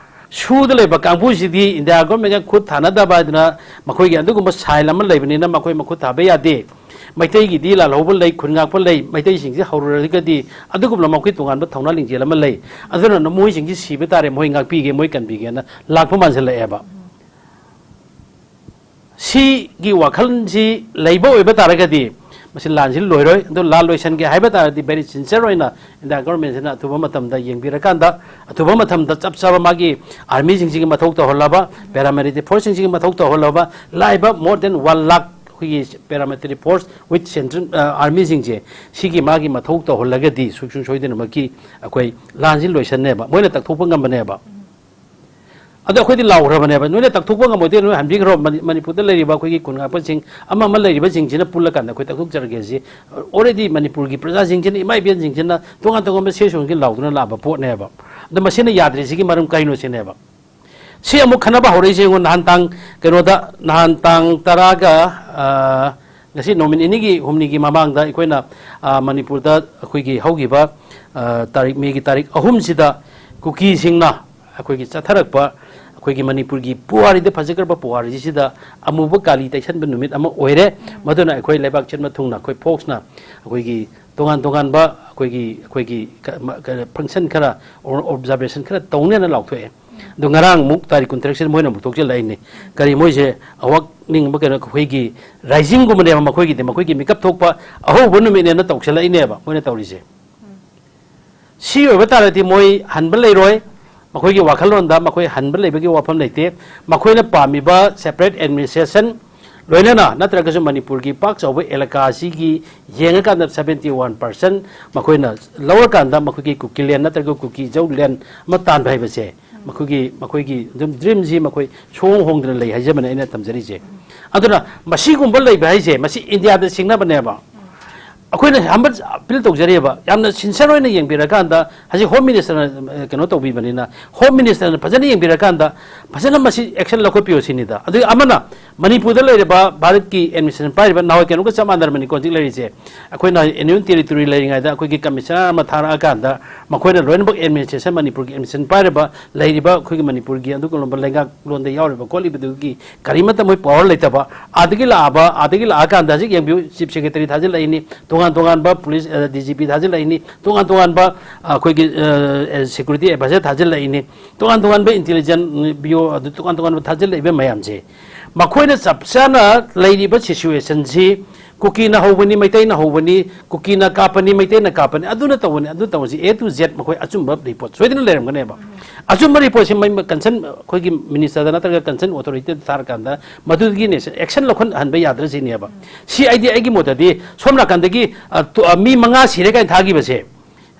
ꯁꯨꯗ ꯂꯩꯕ ꯀꯥꯡꯕꯨꯁꯤꯗꯤ ꯏꯟꯗꯤꯌꯥ governmentꯒ ꯈꯨꯠ ꯊꯥꯅꯗꯕ ꯍꯥꯏꯗꯅ ꯃꯈꯣꯏꯒꯤ ꯑꯗꯨꯒꯨꯝꯕ sign ꯑꯃ ꯂꯩꯕꯅꯤꯅ ꯃꯈꯣꯏ ꯃꯈꯨꯠ ꯊꯥꯕ ꯌꯥꯗꯦ꯫ ꯃꯩꯇꯩꯒꯤꯗꯤ ꯂꯥꯜꯍꯧꯕ ꯂꯩ, ꯈꯨꯟ ꯉꯥꯛꯄ ꯂꯩ, ꯃꯩꯇꯩꯁꯤꯡꯁꯤ ꯍꯧꯔꯨꯔꯒꯗꯤ ꯑꯗꯨꯒꯨꯝꯂꯕ ꯃꯈꯣꯏ ꯇꯣꯉꯥꯟꯕ ꯊꯧꯅꯥ ꯂꯤꯡꯖꯦꯜ ꯑꯃ ꯂꯩ꯫ ꯑꯗꯨꯅ ꯃꯣꯏꯁꯤꯡꯁꯤ ꯁꯤꯕ ꯇꯥꯔꯦ, ꯃꯣꯏ ꯉꯥꯛꯄꯤꯒꯦ, ꯃꯣꯏ ꯀꯟꯕꯤꯒꯦꯅ ꯂꯥꯛꯄ ꯃꯥꯟꯁꯤꯜꯂꯛꯑꯦꯕ꯫ ꯁꯤꯒꯤ ꯋꯥꯈꯜꯁꯤ ꯂꯩꯕ ꯑꯣꯏꯕ ꯇꯥꯔꯒꯗꯤ ꯃꯁꯤ ꯂꯥꯟꯁꯤ ꯂꯣꯏꯔꯣꯏ꯫ ꯑꯗꯣ ꯂꯥꯟ ꯂꯣꯏꯁꯟꯒꯦ ꯍꯥꯏꯕ ꯇꯥꯔꯗꯤ very sincere ꯑꯣꯏꯅ ꯏꯟꯗꯤꯌꯥ governmentꯁꯤꯅ ꯑꯊꯨꯕ ꯃꯇꯝꯗ ꯌꯦꯡꯕꯤꯔꯀꯥꯟꯗ, ꯑꯊꯨꯕ ꯃꯇꯝꯗ ꯆꯞ ꯆꯥꯕ ꯃꯥꯒꯤ armyꯁꯤꯡꯁꯤꯒꯤ ꯃꯊꯧ ꯇꯧꯍꯜꯂꯕ, paramilitary forceꯁꯤꯡꯁꯤꯒꯤ ꯃꯊꯧ ꯇꯧꯍꯜꯂꯕ, ꯂꯥꯛꯏꯕ more than one lakh ꯑꯩꯈꯣꯏꯒꯤ paramilitary force with central, ꯑ, armyꯁꯤꯡꯁꯦ, ꯁꯤꯒꯤ ꯃꯥꯒꯤ ꯃꯊꯧ ꯇꯧꯍꯜꯂꯒꯗꯤ ꯁꯨꯡꯁꯣꯏ ꯁꯣꯏꯗꯅꯃꯛꯀꯤ ꯑꯩꯈꯣꯏ ꯂꯥꯟꯁꯤ ꯂꯣꯏꯁꯟꯅꯦꯕ, ꯃꯣꯏꯅ ꯇꯛꯊꯣꯛꯄ ꯉꯝꯕꯅꯦꯕ꯫ ꯑꯗꯣ ꯑꯩꯈꯣꯏꯗꯤ ꯂꯥꯎꯈ꯭ꯔꯕꯅꯦꯕ, "ꯅꯣꯏꯅ ꯇꯛꯊꯣꯛꯄ ꯉꯝꯃꯣꯏꯗꯦ, ꯅꯣꯏ ꯍꯟꯕꯤꯈ꯭ꯔꯣ, ꯃꯅꯤ-, ꯃꯅꯤꯄꯨꯔꯗ ꯂꯩꯔꯤꯕ ꯑꯩꯈꯣꯏꯒꯤ ꯈꯨꯟ ꯉꯥꯛꯄꯁꯤꯡ ꯑꯃ ꯑꯃ ꯂꯩꯔꯤꯕꯁꯤꯡꯁꯤꯅ ꯄꯨꯜꯂꯀꯥꯟꯗ ꯑꯩꯈꯣꯏ ꯇꯛꯊꯣꯛꯆꯔꯒꯦ" ꯁꯤ already ꯃꯅꯤꯄꯨꯔꯒꯤ ꯄ꯭ꯔꯖꯥꯁꯤꯡꯁꯤꯅ, ꯏꯃꯥ ꯏꯕꯦꯟꯁꯤꯡꯁꯤꯅ ꯇꯣꯉꯥꯟ ꯇꯣꯉꯥꯟꯕ ꯁꯦ ꯁꯣꯡꯒꯤ ꯂꯥꯎꯗꯨꯅ ꯂꯥꯛꯑꯕ ꯄꯣꯠꯅꯦꯕ꯫ ꯑꯗꯣ ꯃꯁꯤꯅ ꯌꯥꯗ꯭ꯔꯤꯁꯤꯒꯤ ꯃꯔꯝ ꯀꯩꯅꯣ ꯁꯤꯅꯦꯕ꯫ ꯁꯤ ꯑꯃꯨꯛ ꯈꯟꯅꯕ ꯍꯧꯔꯛꯏꯁꯦ ꯌꯦꯡꯉꯣ, ꯅꯍꯥꯟ ꯇꯥꯡ, ꯀꯩꯅꯣꯗ, ꯅꯍꯥꯟ ꯇꯥꯡ ꯇꯔꯥꯒ, ꯑ, ꯉꯁꯤ ꯅꯨꯃꯤꯠ ꯅꯤꯅꯤꯒꯤ, ꯍꯨꯝꯅꯤꯒꯤ ꯃꯃꯥꯡꯗ ꯑꯩꯈꯣꯏꯅ, ꯑ, ꯃꯅꯤꯄꯨꯔꯗ ꯑꯩꯈꯣꯏꯒꯤ ꯍꯧꯈꯤꯕ, ꯑ, ꯇꯥꯔꯤꯛ, ꯃꯦꯒꯤ ꯇꯥꯔꯤꯛ ꯑꯍꯨꯝꯁꯤꯗ ꯀꯨꯀꯤꯁꯤꯡꯅ ꯑꯩꯈꯣꯏꯒꯤ ꯆꯠꯊꯔꯛꯄ, ꯑꯩꯈꯣꯏꯒꯤ ꯃꯅꯤꯄꯨꯔꯒꯤ ꯄꯨꯋꯥꯔꯤꯗ ꯐꯖꯈ꯭ꯔꯕ ꯄꯨꯋꯥꯔꯤꯁꯤꯗ ꯑꯃꯨꯕ ꯀꯥꯂꯤ ꯇꯩꯁꯟꯕ ꯅꯨꯃꯤꯠ ꯑꯃ ꯑꯣꯏꯔꯦ꯫ ꯃꯗꯨꯅ ꯑꯩꯈꯣꯏ ꯂꯩꯕꯥꯛ ꯁꯤꯟꯕ ꯊꯨꯡꯅ ꯑꯩꯈꯣꯏ ꯐꯣꯛꯁꯅ ꯑꯩꯈꯣꯏꯒꯤ ꯇꯣꯉꯥꯟ ꯇꯣꯉꯥꯟꯕ ꯑꯩꯈꯣꯏꯒꯤ, ꯑꯩꯈꯣꯏꯒꯤ ꯀ-, ꯃ-, ꯀ-, function ꯈꯔ, ꯑꯣ-, observation ꯈꯔ ꯇꯧꯅꯦꯅ ꯂꯥꯎꯊꯣꯛꯑꯦ꯫ ꯑꯗꯣ ꯉꯔꯥꯡ ꯑꯃꯨꯛ ꯇꯥꯔꯤꯛ ꯀꯨꯟꯇꯔꯦꯠꯁꯤꯗ ꯃꯣꯏꯅ ꯑꯃꯨꯛ ꯊꯣꯛꯆꯜꯂꯛꯏꯅꯦ꯫ ꯀꯔꯤ ꯃꯣꯏꯁꯦ ꯑꯋꯥꯛꯅꯤꯡꯕ ꯀꯩꯅꯣ, ꯑꯩꯈꯣꯏꯒꯤ risingꯒꯨꯝꯕꯅꯦꯕ ꯃꯈꯣꯏꯒꯤꯗꯤ, ꯃꯈꯣꯏꯒꯤ ꯃꯤꯀꯞ ꯊꯣꯛꯄ ꯑꯍꯧꯕ ꯅꯨꯃꯤꯠꯅꯦꯅ ꯇꯧꯁꯜꯂꯛꯏꯅꯦꯕ ꯃꯣꯏꯅ ꯇꯧꯔꯤꯁꯦ꯫ ꯁꯤ ꯑꯣꯏꯕ ꯇꯥꯔꯗꯤ ꯃꯣꯏ ꯍꯟꯕ ꯂꯩꯔꯣꯏ꯫ ꯃꯈꯣꯏꯒꯤ ꯋꯥꯈꯜꯂꯣꯟꯗ ꯃꯈꯣꯏ ꯍꯟꯕ ꯂꯩꯕꯒꯤ ꯋꯥꯐꯝ ꯂꯩꯇꯦ꯫ ꯃꯈꯣꯏꯅ ꯄꯥꯝꯃꯤꯕ separate administration ꯂꯣꯏꯅꯅ ꯅꯠꯇ꯭ꯔꯒꯁꯨ ꯃꯅꯤꯄꯨꯔꯒꯤ ꯄꯥꯛ ꯆꯥꯎꯕ ꯑꯦꯂꯥꯀꯥ ꯑꯁꯤꯒꯤ ꯌꯦꯡꯉꯀꯥꯟꯗ seventy one percent ꯃꯈꯣꯏꯅ ꯂꯧꯔꯀꯥꯟꯗ ꯃꯈꯣꯏꯒꯤ ꯀꯨꯀꯤꯂꯦꯟ ꯅꯠꯇ꯭ꯔꯒ ꯀꯨꯀꯤ ꯖꯧꯂꯦꯟ ꯑꯃ ꯇꯥꯟꯕ ꯍꯥꯏꯕꯁꯦ ꯃꯈꯣꯏꯒꯤ ꯃꯈꯣꯏꯒꯤ ꯑꯗꯨꯝ ꯗ꯭ꯔꯤꯝꯁꯤ ꯃꯈꯣꯏ ꯁꯨꯍꯣꯡ ꯍꯣꯡꯗꯅ ꯂꯩ ꯍꯥꯏꯖꯕꯅꯦ ꯑꯩꯅ ꯊꯝꯖꯔꯤꯁꯦ꯫ ꯑꯗꯨꯅ ꯃꯁꯤꯒꯨꯝꯕ ꯂꯩꯕ ꯍꯥꯏꯁꯦ ꯃꯁꯤ ꯏꯟꯗꯤꯌꯥꯗ ꯁꯤꯡꯅꯕꯅꯦꯕ꯫ ꯑꯩꯈꯣꯏꯅ ꯍꯝꯕꯜ ꯑꯄꯤꯜ ꯇꯧꯖꯔꯤꯕ, ꯌꯥꯝꯅ ꯁꯤꯟꯁꯤꯌꯔ ꯑꯣꯏꯅ ꯌꯦꯡꯕꯤꯔꯀꯥꯟꯗ, ꯍꯧꯖꯤꯛ ꯍꯣꯝ ꯃꯤꯅꯤꯁꯇꯔꯅ ꯀꯩꯅꯣ ꯇꯧꯕꯤꯕꯅꯤꯅ, ꯍꯣꯝ ꯃꯤꯅꯤꯁꯇꯔꯅ ꯐꯖꯅ ꯌꯦꯡꯕꯤꯔꯀꯥꯟꯗ ꯐꯖꯅ ꯃꯁꯤ ꯑꯦꯛꯁꯟ ꯂꯧꯈꯠꯄꯤꯌꯨ ꯁꯤꯅꯤꯗ꯫ ꯑꯗꯨꯒ ꯑꯃꯅ ꯃꯅꯤꯄꯨꯔꯗ ꯂꯩꯔꯤꯕ ꯚꯥꯔꯠꯀꯤ ꯑꯦꯗꯃꯤꯅꯤꯁꯇ꯭ꯔꯦꯁꯟ ꯄꯥꯏꯔꯤꯕ, ꯅꯍꯥꯟꯋꯥꯏ ꯀꯩꯅꯣꯒ ꯆꯞ ꯃꯥꯟꯅꯔꯕꯅꯤꯀꯣ ꯍꯧꯖꯤꯛ ꯂꯩꯔꯤꯁꯦ꯫ ꯑꯩꯈꯣꯏꯅ ꯌꯨꯅꯤꯌꯟ ꯇꯦꯔꯤꯇꯣꯔꯤ ꯂꯩꯔꯤꯉꯩꯗ ꯑꯩꯈꯣꯏꯒꯤ ꯀꯃꯤꯁꯅꯔ ꯑꯃ ꯊꯥꯔꯛꯑꯀꯥꯟꯗ ꯃꯈꯣꯏꯅ ꯂꯣꯏꯅꯃꯛ ꯑꯦꯗꯃꯤꯅꯤꯁꯇ꯭ꯔꯦꯁꯟ, ꯃꯅꯤꯄꯨꯔꯒꯤ ꯑꯦꯗꯃꯤꯅꯤꯁꯇ꯭ꯔꯦꯁꯟ ꯄꯥꯏꯔꯤꯕ, ꯂꯩꯔꯤꯕ ꯑꯩꯈꯣꯏꯒꯤ ꯃꯅꯤꯄꯨꯔꯒꯤ ꯑꯗꯨꯒꯨꯝꯂꯕ ꯂꯩꯉꯥꯛꯂꯣꯟꯗ ꯌꯥꯎꯔꯤꯕ ꯈꯣꯠꯂꯤꯕꯗꯨꯒꯤ ꯀꯔꯤꯃꯠꯇ ꯃꯣꯏ ꯄꯋꯥꯔ ꯂꯩꯇꯕ꯫ ꯑꯥꯗꯒꯤ ꯂꯥꯛꯑꯕ, ꯑꯥꯗꯒꯤ ꯂꯥꯛꯑꯀꯥꯟꯗ ꯍꯧꯖꯤꯛ ꯌꯦꯡꯕꯤꯌꯨ, ꯆꯤꯐ ꯁꯦꯀ꯭ꯔꯦꯇꯔꯤ ꯊꯥꯖꯤꯜꯂꯛꯏꯅꯤ, ꯇꯣꯉꯥꯟ ꯇꯣꯉꯥꯟꯕ ꯄꯨꯂꯤꯁ, ꯗꯤ ꯖꯤ ꯄꯤ ꯊꯥꯖꯤꯜꯂꯛꯏꯅꯤ, ꯇꯣꯉꯥꯟ ꯇꯣꯉꯥꯟꯕ ꯑꯩꯈꯣꯏꯒꯤ ꯁꯦꯀ꯭ꯌꯨꯔꯤꯇꯤ ꯑꯦꯗꯚꯥꯏꯖꯔ ꯊꯥꯖꯤꯜꯂꯛꯏꯅꯤ, ꯇꯣꯉꯥꯟ ꯇꯣꯉꯥꯟꯕ ꯏꯟꯇꯦꯂꯤꯖꯦꯟꯁ ꯕ꯭ꯌꯨꯔꯣ, ꯑꯗꯨ ꯇꯣꯉꯥꯟ ꯇꯣꯉꯥꯟꯕ ꯊꯥꯖꯤꯜꯂꯛꯏꯕ ꯃꯌꯥꯝꯁꯦ, ꯃꯈꯣꯏꯅ ꯆꯞ ꯆꯥꯅ ꯂꯩꯔꯤꯕ ꯁꯤꯆꯨꯋꯦꯁꯟꯁꯤ ꯀꯨꯀꯤꯅ ꯍꯧꯕꯅꯤ, ꯃꯩꯇꯩꯅ ꯍꯧꯕꯅꯤ, ꯀꯨꯀꯤꯅ ꯀꯥꯞꯄꯅꯤ, ꯃꯩꯇꯩꯅ ꯀꯥꯞꯄꯅꯤ, ꯑꯗꯨꯅ ꯇꯧꯕꯅꯤ, ꯑꯗꯨ ꯇꯧꯕꯁꯤ, ꯑꯦ ꯇꯨ ꯖꯦꯠ ꯃꯈꯣꯏ ꯑꯆꯨꯝꯕ ꯔꯤꯄꯣꯔꯠ ꯁꯣꯏꯗꯅ ꯂꯩꯔꯝꯒꯅꯦꯕ꯫ ꯑꯆꯨꯝꯕ ꯔꯤꯄꯣꯔꯠꯁꯤ ꯃꯩ-, ꯀꯟꯁꯔꯟ ꯑꯩꯈꯣꯏꯒꯤ ꯃꯤꯅꯤꯁꯇꯔꯗ ꯅꯠꯇ꯭ꯔꯒ ꯀꯟꯁꯔꯟ ꯑꯣꯊꯣꯔꯤꯇꯤꯗ ꯊꯥꯔꯀꯥꯟꯗ ꯃꯗꯨꯒꯤ ꯑꯦꯛꯁꯟ ꯂꯧꯈꯠꯍꯟꯕ ꯌꯥꯗ꯭ꯔꯁꯤꯅꯦꯕ꯫ ꯁꯤ ꯑꯩꯗꯤ, ꯑꯩꯒꯤ ꯃꯣꯠꯇꯗꯤ, ꯁꯣꯝ ꯅꯥꯀꯟꯗꯒꯤ, ꯑ, ꯇꯨ-, ꯑ, ꯃꯤ ꯃꯉꯥ ꯁꯤꯔꯦ ꯀꯥꯏꯅ ꯊꯥꯈꯤꯕꯁꯦ,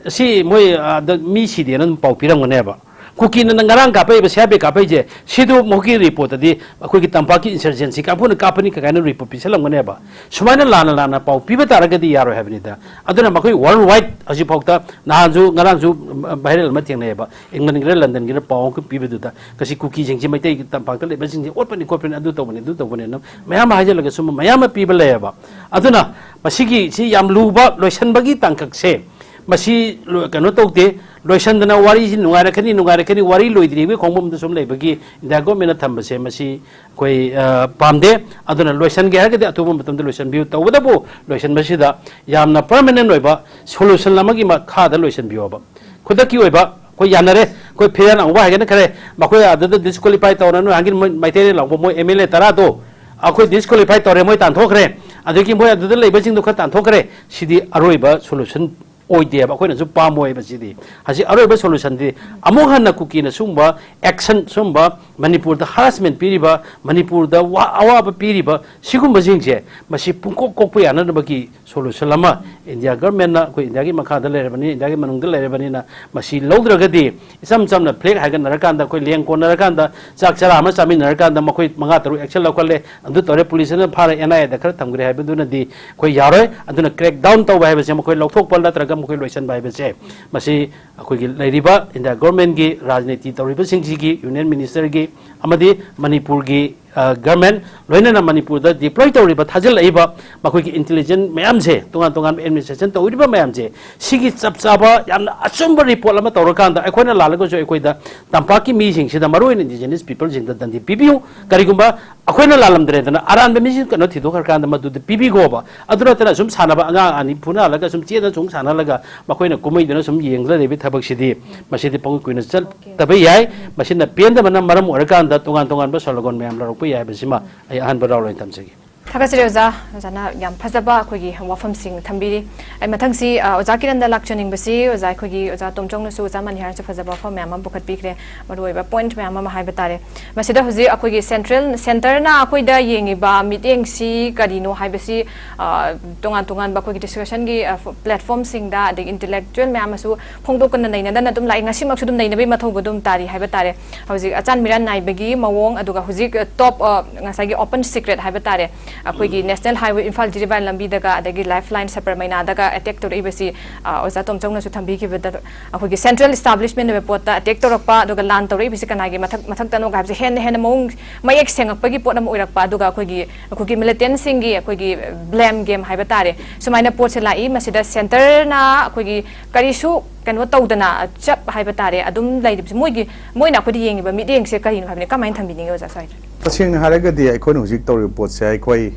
ꯁꯤ ꯃꯣꯏ, ꯑ, ꯗ-, ꯃꯤ ꯁꯤꯗꯦꯅ ꯑꯗꯨꯝ ꯄꯥꯎ ꯄꯤꯔꯝꯒꯅꯦꯕ꯫ ꯀꯨꯀꯤꯅ ꯉꯔꯥꯡ ꯀꯥꯞꯄꯛꯏꯕ, ꯁꯤ ꯑꯥꯔ ꯄꯤ ꯀꯥꯞꯄꯛꯏꯁꯦ, ꯁꯤꯗꯨ ꯃꯈꯣꯏꯒꯤ ꯔꯤꯄꯣꯔꯠꯇꯗꯤ ꯑꯩꯈꯣꯏꯒꯤ ꯇꯝꯄꯥꯛꯀꯤ ꯏꯟꯁꯔꯖꯦꯟꯁꯤ ꯀꯥꯡꯕꯨꯅ ꯀꯥꯞꯄꯅꯤ ꯀꯥꯏꯅ ꯔꯤꯄꯣꯔꯠ ꯄꯤꯁꯜꯂꯝꯒꯅꯦꯕ꯫ ꯁꯨꯃꯥꯏꯅ ꯂꯥꯟꯅ ꯂꯥꯟꯅ ꯄꯥꯎ ꯄꯤꯕ ꯇꯥꯔꯒꯗꯤ ꯌꯥꯔꯣꯏ ꯍꯥꯏꯕꯅꯤꯗ꯫ ꯑꯗꯨꯅ ꯃꯈꯣꯏ ꯋꯥꯔꯜ ꯋꯥꯏꯗ ꯍꯧꯖꯤꯛꯐꯥꯎꯗ, ꯅꯍꯥꯟꯁꯨ, ꯉꯔꯥꯡꯁꯨ ꯚꯥꯏꯔꯦꯜ ꯑꯃ ꯊꯦꯡꯅꯩꯑꯕ, ꯏꯪꯂꯟꯒꯤꯔ ꯂꯟꯗꯟꯒꯤꯔ ꯄꯥꯎ ꯑꯃꯈꯛ ꯄꯤꯕꯗꯨꯗ, ꯀꯁꯤ ꯀꯨꯀꯤꯁꯤꯡꯁꯤ ꯃꯩꯇꯩ ꯇꯝꯄꯥꯛꯇ ꯂꯩꯕꯁꯤꯡꯁꯤ ꯑꯣꯠꯄꯅꯤ ꯈꯣꯠꯄꯅꯤ, ꯑꯗꯨ ꯇꯧꯕꯅꯤ, ꯑꯗꯨ ꯇꯧꯕꯅꯤꯅ ꯃꯌꯥꯝ ꯑꯃ ꯍꯥꯏꯖꯤꯜꯂꯒ ꯁꯨꯝꯕ ꯃꯌꯥꯝ ꯑꯃ ꯄꯤꯕ ꯂꯩꯌꯦꯕ꯫ ꯑꯗꯨꯅ ꯃꯁꯤꯒꯤ, ꯁꯤ ꯌꯥꯝ ꯂꯨꯕ ꯂꯣꯏꯁꯟꯕꯒꯤ ꯇꯥꯡꯀꯛꯁꯦ, ꯃꯁꯤ ꯂꯣ-, ꯀꯩꯅꯣ ꯇꯧꯗꯦ꯫ ꯂꯣꯏꯁꯟꯗꯅ ꯋꯥꯔꯤꯁꯤ ꯅꯨꯡꯉꯥꯏꯔꯛꯀꯅꯤ, ꯅꯨꯡꯉꯥꯏꯔꯛꯀꯅꯤ, ꯋꯥꯔꯤ ꯂꯣꯏꯗ꯭ꯔꯤꯕꯒꯤ ꯈꯣꯡꯕꯝꯗ ꯁꯨꯝ ꯂꯩꯕꯒꯤ ꯏꯟꯗꯤꯌꯥ ꯒꯣꯔꯃꯦꯟꯅ ꯊꯝꯕꯁꯦ, ꯃꯁꯤ ꯑꯩꯈꯣꯏ, ꯑ, ꯄꯥꯝꯗꯦ꯫ ꯑꯗꯨꯅ ꯂꯣꯏꯁꯟꯒꯦ ꯍꯥꯏꯔꯒꯗꯤ ꯑꯇꯣꯞꯄ ꯃꯇꯝꯗ ꯂꯣꯏꯁꯟꯕꯤꯌꯨ꯫ ꯇꯧꯕꯇꯕꯨ ꯂꯣꯏꯁꯟꯕꯁꯤꯗ ꯌꯥꯝꯅ ꯄꯔꯃꯅꯦꯟ ꯑꯣꯏꯕ ꯁꯣꯂꯨꯁꯟ ꯑꯃꯒꯤ ꯃꯈꯥꯗ ꯂꯣꯏꯁꯟꯕꯤꯌꯣꯕ꯫ ꯈꯨꯗꯛꯀꯤ ꯑꯣꯏꯕ ꯑꯩꯈꯣꯏ ꯌꯥꯅꯔꯦ, ꯑꯩꯈꯣꯏ ꯐꯤꯔꯥꯟ ꯑꯃꯨꯕ ꯍꯥꯏꯒꯅꯈ꯭ꯔꯦ, ꯃꯈꯣꯏ ꯑꯗꯨꯗ ꯗꯤꯁꯀ꯭ꯋꯥꯂꯤꯐꯥꯏ ꯇꯧꯔꯅꯨ, ꯍꯥꯏꯒꯤ ꯃꯣꯏ ꯃꯩꯇꯩ ꯂꯥꯎꯕ ꯃꯣꯏ ꯑꯦꯝ ꯑꯦꯜ ꯑꯦ ꯇꯔꯥꯗꯣ ꯑꯩꯈꯣꯏ ꯗꯤꯁꯀ꯭ꯋꯥꯂꯤꯐꯥꯏ ꯇꯧꯔꯦ, ꯃꯣꯏ ꯇꯥꯟꯊꯣꯛꯈ꯭ꯔꯦ, ꯑꯗꯒꯤ ꯃꯣꯏ ꯑꯗꯨꯗ ꯂꯩꯕꯁꯤꯡꯗꯣ ꯈꯔ ꯇꯥꯟꯊꯣꯛꯈ꯭ꯔꯦ꯫ ꯁꯤꯗꯤ ꯑꯔꯣꯏꯕ ꯁꯣꯂꯨꯁꯟ ꯑꯣꯏꯗꯦꯕ, ꯑꯩꯈꯣꯏꯅꯁꯨ ꯄꯥꯝꯃꯣꯏꯕ꯫ ꯁꯤꯗꯤ ꯍꯧꯖꯤꯛ ꯑꯔꯣꯏꯕ ꯁꯣꯂꯨꯁꯟꯗꯤ ꯑꯃꯨꯛ ꯍꯟꯅ ꯀꯨꯀꯤꯅ ꯁꯨꯝꯕ ꯑꯦꯛꯁꯟ, ꯁꯨꯝꯕ ꯃꯅꯤꯄꯨꯔꯗ ꯍꯔꯥꯁꯃꯦꯟ ꯄꯤꯔꯤꯕ, ꯃꯅꯤꯄꯨꯔꯗ ꯋꯥ-, ꯑꯋꯥꯕ ꯄꯤꯔꯤꯕ ꯁꯤꯒꯨꯝꯕꯁꯤꯡꯁꯦ, ꯃꯁꯤ ꯄꯨꯡꯀꯣꯛ ꯀꯣꯛꯄ ꯌꯥꯅꯅꯕꯒꯤ ꯁꯣꯂꯨꯁꯟ ꯑꯃ ꯏꯟꯗꯤꯌꯥ ꯒꯔꯃꯦꯟꯅ, ꯑꯩꯈꯣꯏ ꯏꯟꯗꯤꯌꯥꯒꯤ ꯃꯈꯥꯗ ꯂꯩꯔꯕꯅꯤ, ꯏꯟꯗꯤꯌꯥꯒꯤ ꯃꯅꯨꯡꯗ ꯂꯩꯔꯕꯅꯤꯅ, ꯃꯁꯤ ꯂꯧꯗ꯭ꯔꯒꯗꯤ ꯏꯆꯝ ꯆꯝꯅ ꯐ꯭ꯂꯦꯛ ꯍꯥꯏꯒꯠꯅꯔꯀꯥꯟꯗ, ꯑꯩꯈꯣꯏ ꯂꯦꯡ ꯀꯣꯟꯅꯔꯀꯥꯟꯗ, ꯆꯥꯛ ꯆꯔꯥ ꯑꯃ ꯆꯥꯃꯤꯟꯅꯔꯀꯥꯟꯗ ꯃꯈꯣꯏ ꯃꯉꯥ ꯇꯔꯨꯛ ꯑꯦꯛꯁꯟ ꯂꯧꯈꯠꯂꯦ, ꯑꯗꯨ ꯇꯧꯔꯦ, ꯄꯨꯂꯤꯁꯅ ꯐꯥꯔꯦ, ꯑꯦꯟ ꯑꯥꯏ ꯑꯦꯗ ꯈꯔ ꯊꯝꯈ꯭ꯔꯦ ꯍꯥꯏꯕꯗꯨꯅꯗꯤ ꯑꯩꯈꯣꯏ ꯌꯥꯔꯣꯏ꯫ ꯑꯗꯨꯅ ꯀ꯭ꯔꯦꯛ ꯗꯥꯎꯟ ꯇꯧꯕ ꯍꯥꯏꯕꯁꯦ, ꯃꯈꯣꯏ ꯂꯧꯊꯣꯛꯄ ꯅꯠꯇ꯭ꯔꯒ ꯃꯈꯣꯏ ꯂꯣꯏꯁꯤꯟꯕ ꯍꯥꯏꯕꯁꯦ, ꯃꯁꯤ ꯑꯩꯈꯣꯏꯒꯤ ꯂꯩꯔꯤꯕ ꯏꯟꯗꯤꯌꯥ ꯒꯣꯔꯃꯦꯟꯒꯤ ꯔꯥꯖꯅꯤꯇꯤ ꯇꯧꯔꯤꯕꯁꯤꯡꯁꯤꯒꯤ, ꯌꯨꯅꯤꯌꯟ ꯃꯤꯅꯤꯁꯇꯔꯒꯤ ꯑꯃꯗꯤ ꯃꯅꯤꯄꯨꯔꯒꯤ, ꯑ, ꯒꯔꯃꯦꯟ, ꯂꯣꯏꯅꯅ ꯃꯅꯤꯄꯨꯔꯗ ꯗꯤꯄ꯭ꯂꯣꯏ ꯇꯧꯔꯤꯕ, ꯊꯥꯖꯤꯜꯂꯛꯏꯕ ꯃꯈꯣꯏꯒꯤ ꯏꯟꯇꯦꯂꯤꯖꯦꯟ ꯃꯌꯥꯝꯁꯦ, ꯇꯣꯉꯥꯟ ꯇꯣꯉꯥꯟꯕ ꯑꯦꯗꯃꯤꯅꯤꯁꯇ꯭ꯔꯦꯁꯟ ꯇꯧꯔꯤꯕ ꯃꯌꯥꯝꯁꯦ, ꯁꯤꯒꯤ ꯆꯞ ꯆꯥꯕ ꯌꯥꯝꯅ ꯑꯆꯨꯝꯕ ꯔꯤꯄꯣꯔꯠ ꯑꯃ ꯇꯧꯔꯀꯥꯟꯗ, ꯑꯩꯈꯣꯏꯅ ꯂꯥꯜꯂꯒꯁꯨ ꯑꯩꯈꯣꯏꯗ, ꯇꯝꯄꯥꯛꯀꯤ ꯃꯤꯁꯤꯡꯁꯤꯗ, ꯃꯔꯨꯑꯣꯏꯅ ꯏꯟꯗꯤꯖꯤꯅꯁ ꯄꯤꯄꯜꯁꯤꯡꯗ ꯗꯟꯗꯤ ꯄꯤꯕꯤꯌꯨ꯫ ꯀꯔꯤꯒꯨꯝꯕ ꯑꯩꯈꯣꯏꯅ ꯂꯥꯜꯂꯝꯗ꯭ꯔꯦꯗꯅ, ꯑꯔꯥꯟꯕ ꯃꯤꯁꯤꯡ ꯀꯩꯅꯣ ꯊꯤꯗꯣꯛꯈ꯭ꯔꯀꯥꯟꯗ ꯃꯗꯨꯗ ꯄꯤꯕꯤꯈꯣꯕ꯫ ꯑꯗꯨ ꯅꯠꯇꯅ ꯁꯨꯝ ꯁꯥꯟꯅꯕ, ꯑꯉꯥꯡ ꯑꯅꯤ ꯐꯨꯅꯍꯜꯂꯒ ꯁꯨꯝ ꯆꯦꯗ ꯁꯨꯝ ꯁꯥꯟꯅꯍꯜꯂꯒ ꯃꯈꯣꯏꯅ ꯀꯨꯝꯍꯩꯗꯨꯅ ꯁꯨꯝ ꯌꯦꯡꯂ ꯂꯩꯕꯒꯤ ꯊꯕꯛꯁꯤꯗꯤ, ꯃꯁꯤꯗꯤ ꯄꯨꯡ ꯀꯨꯏꯅ ꯆꯠꯇꯕ ꯌꯥꯏ꯫ ꯃꯁꯤꯅ ꯄꯦꯟꯗꯕꯅ ꯃꯔꯝ ꯑꯣꯏꯔꯀꯥꯟꯗ ꯇꯣꯉꯥꯟ ꯇꯣꯉꯥꯟꯕ ꯁꯣꯂꯣꯒꯣꯟ ꯃꯌꯥꯝ ꯂꯧꯔꯛꯄ ꯌꯥꯏ ꯍꯥꯏꯕꯁꯤꯃ ꯑꯩ ꯑꯍꯥꯟꯕ ꯔꯥꯎ ꯑꯣꯏꯅ ꯊꯝꯖꯒꯦ꯫ ꯊꯥꯒꯠꯆꯔꯤ ꯑꯣꯖꯥ꯫ ꯑꯣꯖꯥꯅ ꯌꯥꯝ ꯐꯖꯕ ꯑꯩꯈꯣꯏꯒꯤ ꯋꯥꯐꯝꯁꯤꯡ ꯊꯝꯕꯤꯔꯤ꯫ ꯑꯩ ꯃꯊꯪꯁꯤ, ꯑ, ꯑꯣꯖꯥ ꯀꯤꯔꯟꯗ ꯂꯥꯛꯆꯅꯤꯡꯕꯁꯤ, ꯑꯣꯖꯥ ꯑꯩꯈꯣꯏꯒꯤ ꯑꯣꯖꯥ ꯇꯣꯝꯆꯧꯅꯁꯨ, ꯑꯣꯖꯥ ꯃꯅꯤꯍꯥꯔꯅꯁꯨ ꯐꯖꯕ ꯋꯥꯐꯝ ꯃꯌꯥꯝ ꯑꯃ ꯄꯨꯈꯠꯄꯤꯈ꯭ꯔꯦ꯫ ꯃꯔꯨꯑꯣꯏꯕ ꯄꯣꯏꯟꯠ ꯃꯌꯥꯝ ꯑꯃ ꯍꯥꯏꯕ ꯇꯥꯔꯦ꯫ ꯃꯁꯤꯗ ꯍꯧꯖꯤꯛ ꯑꯩꯈꯣꯏꯒꯤ ꯁꯦꯟꯇ꯭ꯔꯦꯜ, ꯁꯦꯟꯇꯔꯅ ꯑꯩꯈꯣꯏꯗ ꯌꯦꯡꯉꯤꯕ ꯃꯤꯠꯌꯦꯡꯁꯤ ꯀꯔꯤꯅꯣ ꯍꯥꯏꯕꯁꯤ, ꯑ, ꯇꯣꯉꯥꯟ ꯇꯣꯉꯥꯟꯕ ꯑꯩꯈꯣꯏꯒꯤ ꯗꯤꯁꯀꯁꯟꯒꯤ, ꯑ, ꯐ-, ꯄ꯭ꯂꯦꯠꯐꯣꯔꯝꯁꯤꯡꯗ, ꯑꯗꯒꯤ ꯏꯟꯇꯦꯂꯦꯛꯆꯨꯋꯦꯜ ꯃꯌꯥꯝ ꯑꯃꯁꯨ ꯐꯣꯡꯗꯣꯛꯇꯅ ꯅꯩꯅꯗꯅ ꯑꯗꯨꯝ ꯂꯥꯛꯏ, ꯉꯁꯤꯃꯛꯁꯨ ꯑꯗꯨꯝ ꯅꯩꯅꯕꯒꯤ ꯃꯊꯧ ꯑꯗꯨꯝ ꯇꯥꯔꯤ ꯍꯥꯏꯕ ꯇꯥꯔꯦ꯫ ꯍꯧꯖꯤꯛ ꯑꯆꯥꯟ ꯃꯤꯔꯥꯟ ꯅꯥꯏꯕꯒꯤ ꯃꯑꯣꯡ, ꯑꯗꯨꯒ ꯍꯧꯖꯤꯛ, ꯑ, ꯇꯣꯞ, ꯑ, ꯉꯁꯥꯏꯒꯤ ꯑꯣꯄꯟ ꯁꯤꯀ꯭ꯔꯦꯠ ꯍꯥꯏꯕ ꯇꯥꯔꯦ, ꯑꯩꯈꯣꯏꯒꯤ ꯅꯦꯁꯅꯦꯜ ꯍꯥꯏꯋꯦ ꯏꯝꯐꯥꯜ ꯖꯤꯔꯤꯕꯥꯝ ꯂꯝꯕꯤꯗꯒ, ꯑꯗꯒꯤ ꯂꯥꯏꯐ ꯂꯥꯏꯟ ꯁꯕꯔꯃꯩꯅꯥꯗꯒ ꯑꯦꯇꯦꯛ ꯇꯧꯔꯛꯏꯕꯁꯤ, ꯑ, ꯑꯣꯖꯥ ꯇꯣꯝꯆꯧꯅꯁꯨ ꯊꯝꯕꯤꯈꯤꯕꯗ, ꯑꯩꯈꯣꯏꯒꯤ ꯁꯦꯟꯇ꯭ꯔꯦꯜ ꯏꯁꯇꯥꯕ꯭ꯂꯤꯁꯃꯦꯟ ꯑꯣꯏꯕ ꯄꯣꯠꯇ ꯑꯦꯇꯦꯛ ꯇꯧꯔꯛꯄ, ꯑꯗꯨꯒ ꯂꯥꯟ ꯇꯧꯔꯛꯏꯕꯁꯤ ꯀꯅꯥꯒꯤ ꯃꯊꯛ, ꯃꯊꯛꯇꯅꯣꯒ ꯍꯥꯏꯕꯁꯦ ꯍꯦꯟꯅ ꯍꯦꯟꯅ ꯃꯑꯣꯡ ꯃꯌꯦꯛ ꯁꯦꯡꯉꯛꯄꯒꯤ ꯄꯣꯠ ꯑꯃ ꯑꯣꯏꯔꯛꯄ, ꯑꯗꯨꯒ ꯑꯩꯈꯣꯏꯒꯤ, ꯑꯩꯈꯣꯏꯒꯤ ꯃꯤꯂꯤꯇꯦꯟꯁꯤꯡꯒꯤ ꯑꯩꯈꯣꯏꯒꯤ ꯕ꯭ꯂꯦꯝ ꯒꯦꯝ ꯍꯥꯏꯕ ꯇꯥꯔꯦ, ꯁꯨꯃꯥꯏꯅ ꯄꯣꯠꯁꯦ ꯂꯥꯛꯏ꯫ ꯃꯁꯤꯗ ꯁꯦꯟꯇꯔꯅ ꯑꯩꯈꯣꯏꯒꯤ ꯀꯔꯤꯁꯨ ꯀꯩꯅꯣ ꯇꯧꯗꯅ, ꯆꯞ ꯍꯥꯏꯕ ꯇꯥꯔꯦ, ꯑꯗꯨꯝ ꯂꯩꯔꯤꯕꯁꯦ, ꯃꯣꯏꯒꯤ, ꯃꯣꯏꯅ ꯑꯩꯈꯣꯏꯗ ꯌꯦꯡꯉꯤꯕ ꯃꯤꯠꯌꯦꯡꯁꯦ ꯀꯔꯤꯅꯣ ꯍꯥꯏꯕꯅꯦ? ꯀꯃꯥꯏꯅ ꯊꯝꯕꯤꯅꯤꯡꯉꯤ ꯑꯣꯖꯥ ꯁ꯭ꯋꯥꯏꯗ? ꯇꯁꯦꯡꯅ ꯍꯥꯏꯔꯒꯗꯤ ꯑꯩꯈꯣꯏꯅ ꯍꯧꯖꯤꯛ ꯇꯧꯔꯤꯕ ꯄꯣꯠꯁꯦ, ꯑꯩꯈꯣꯏ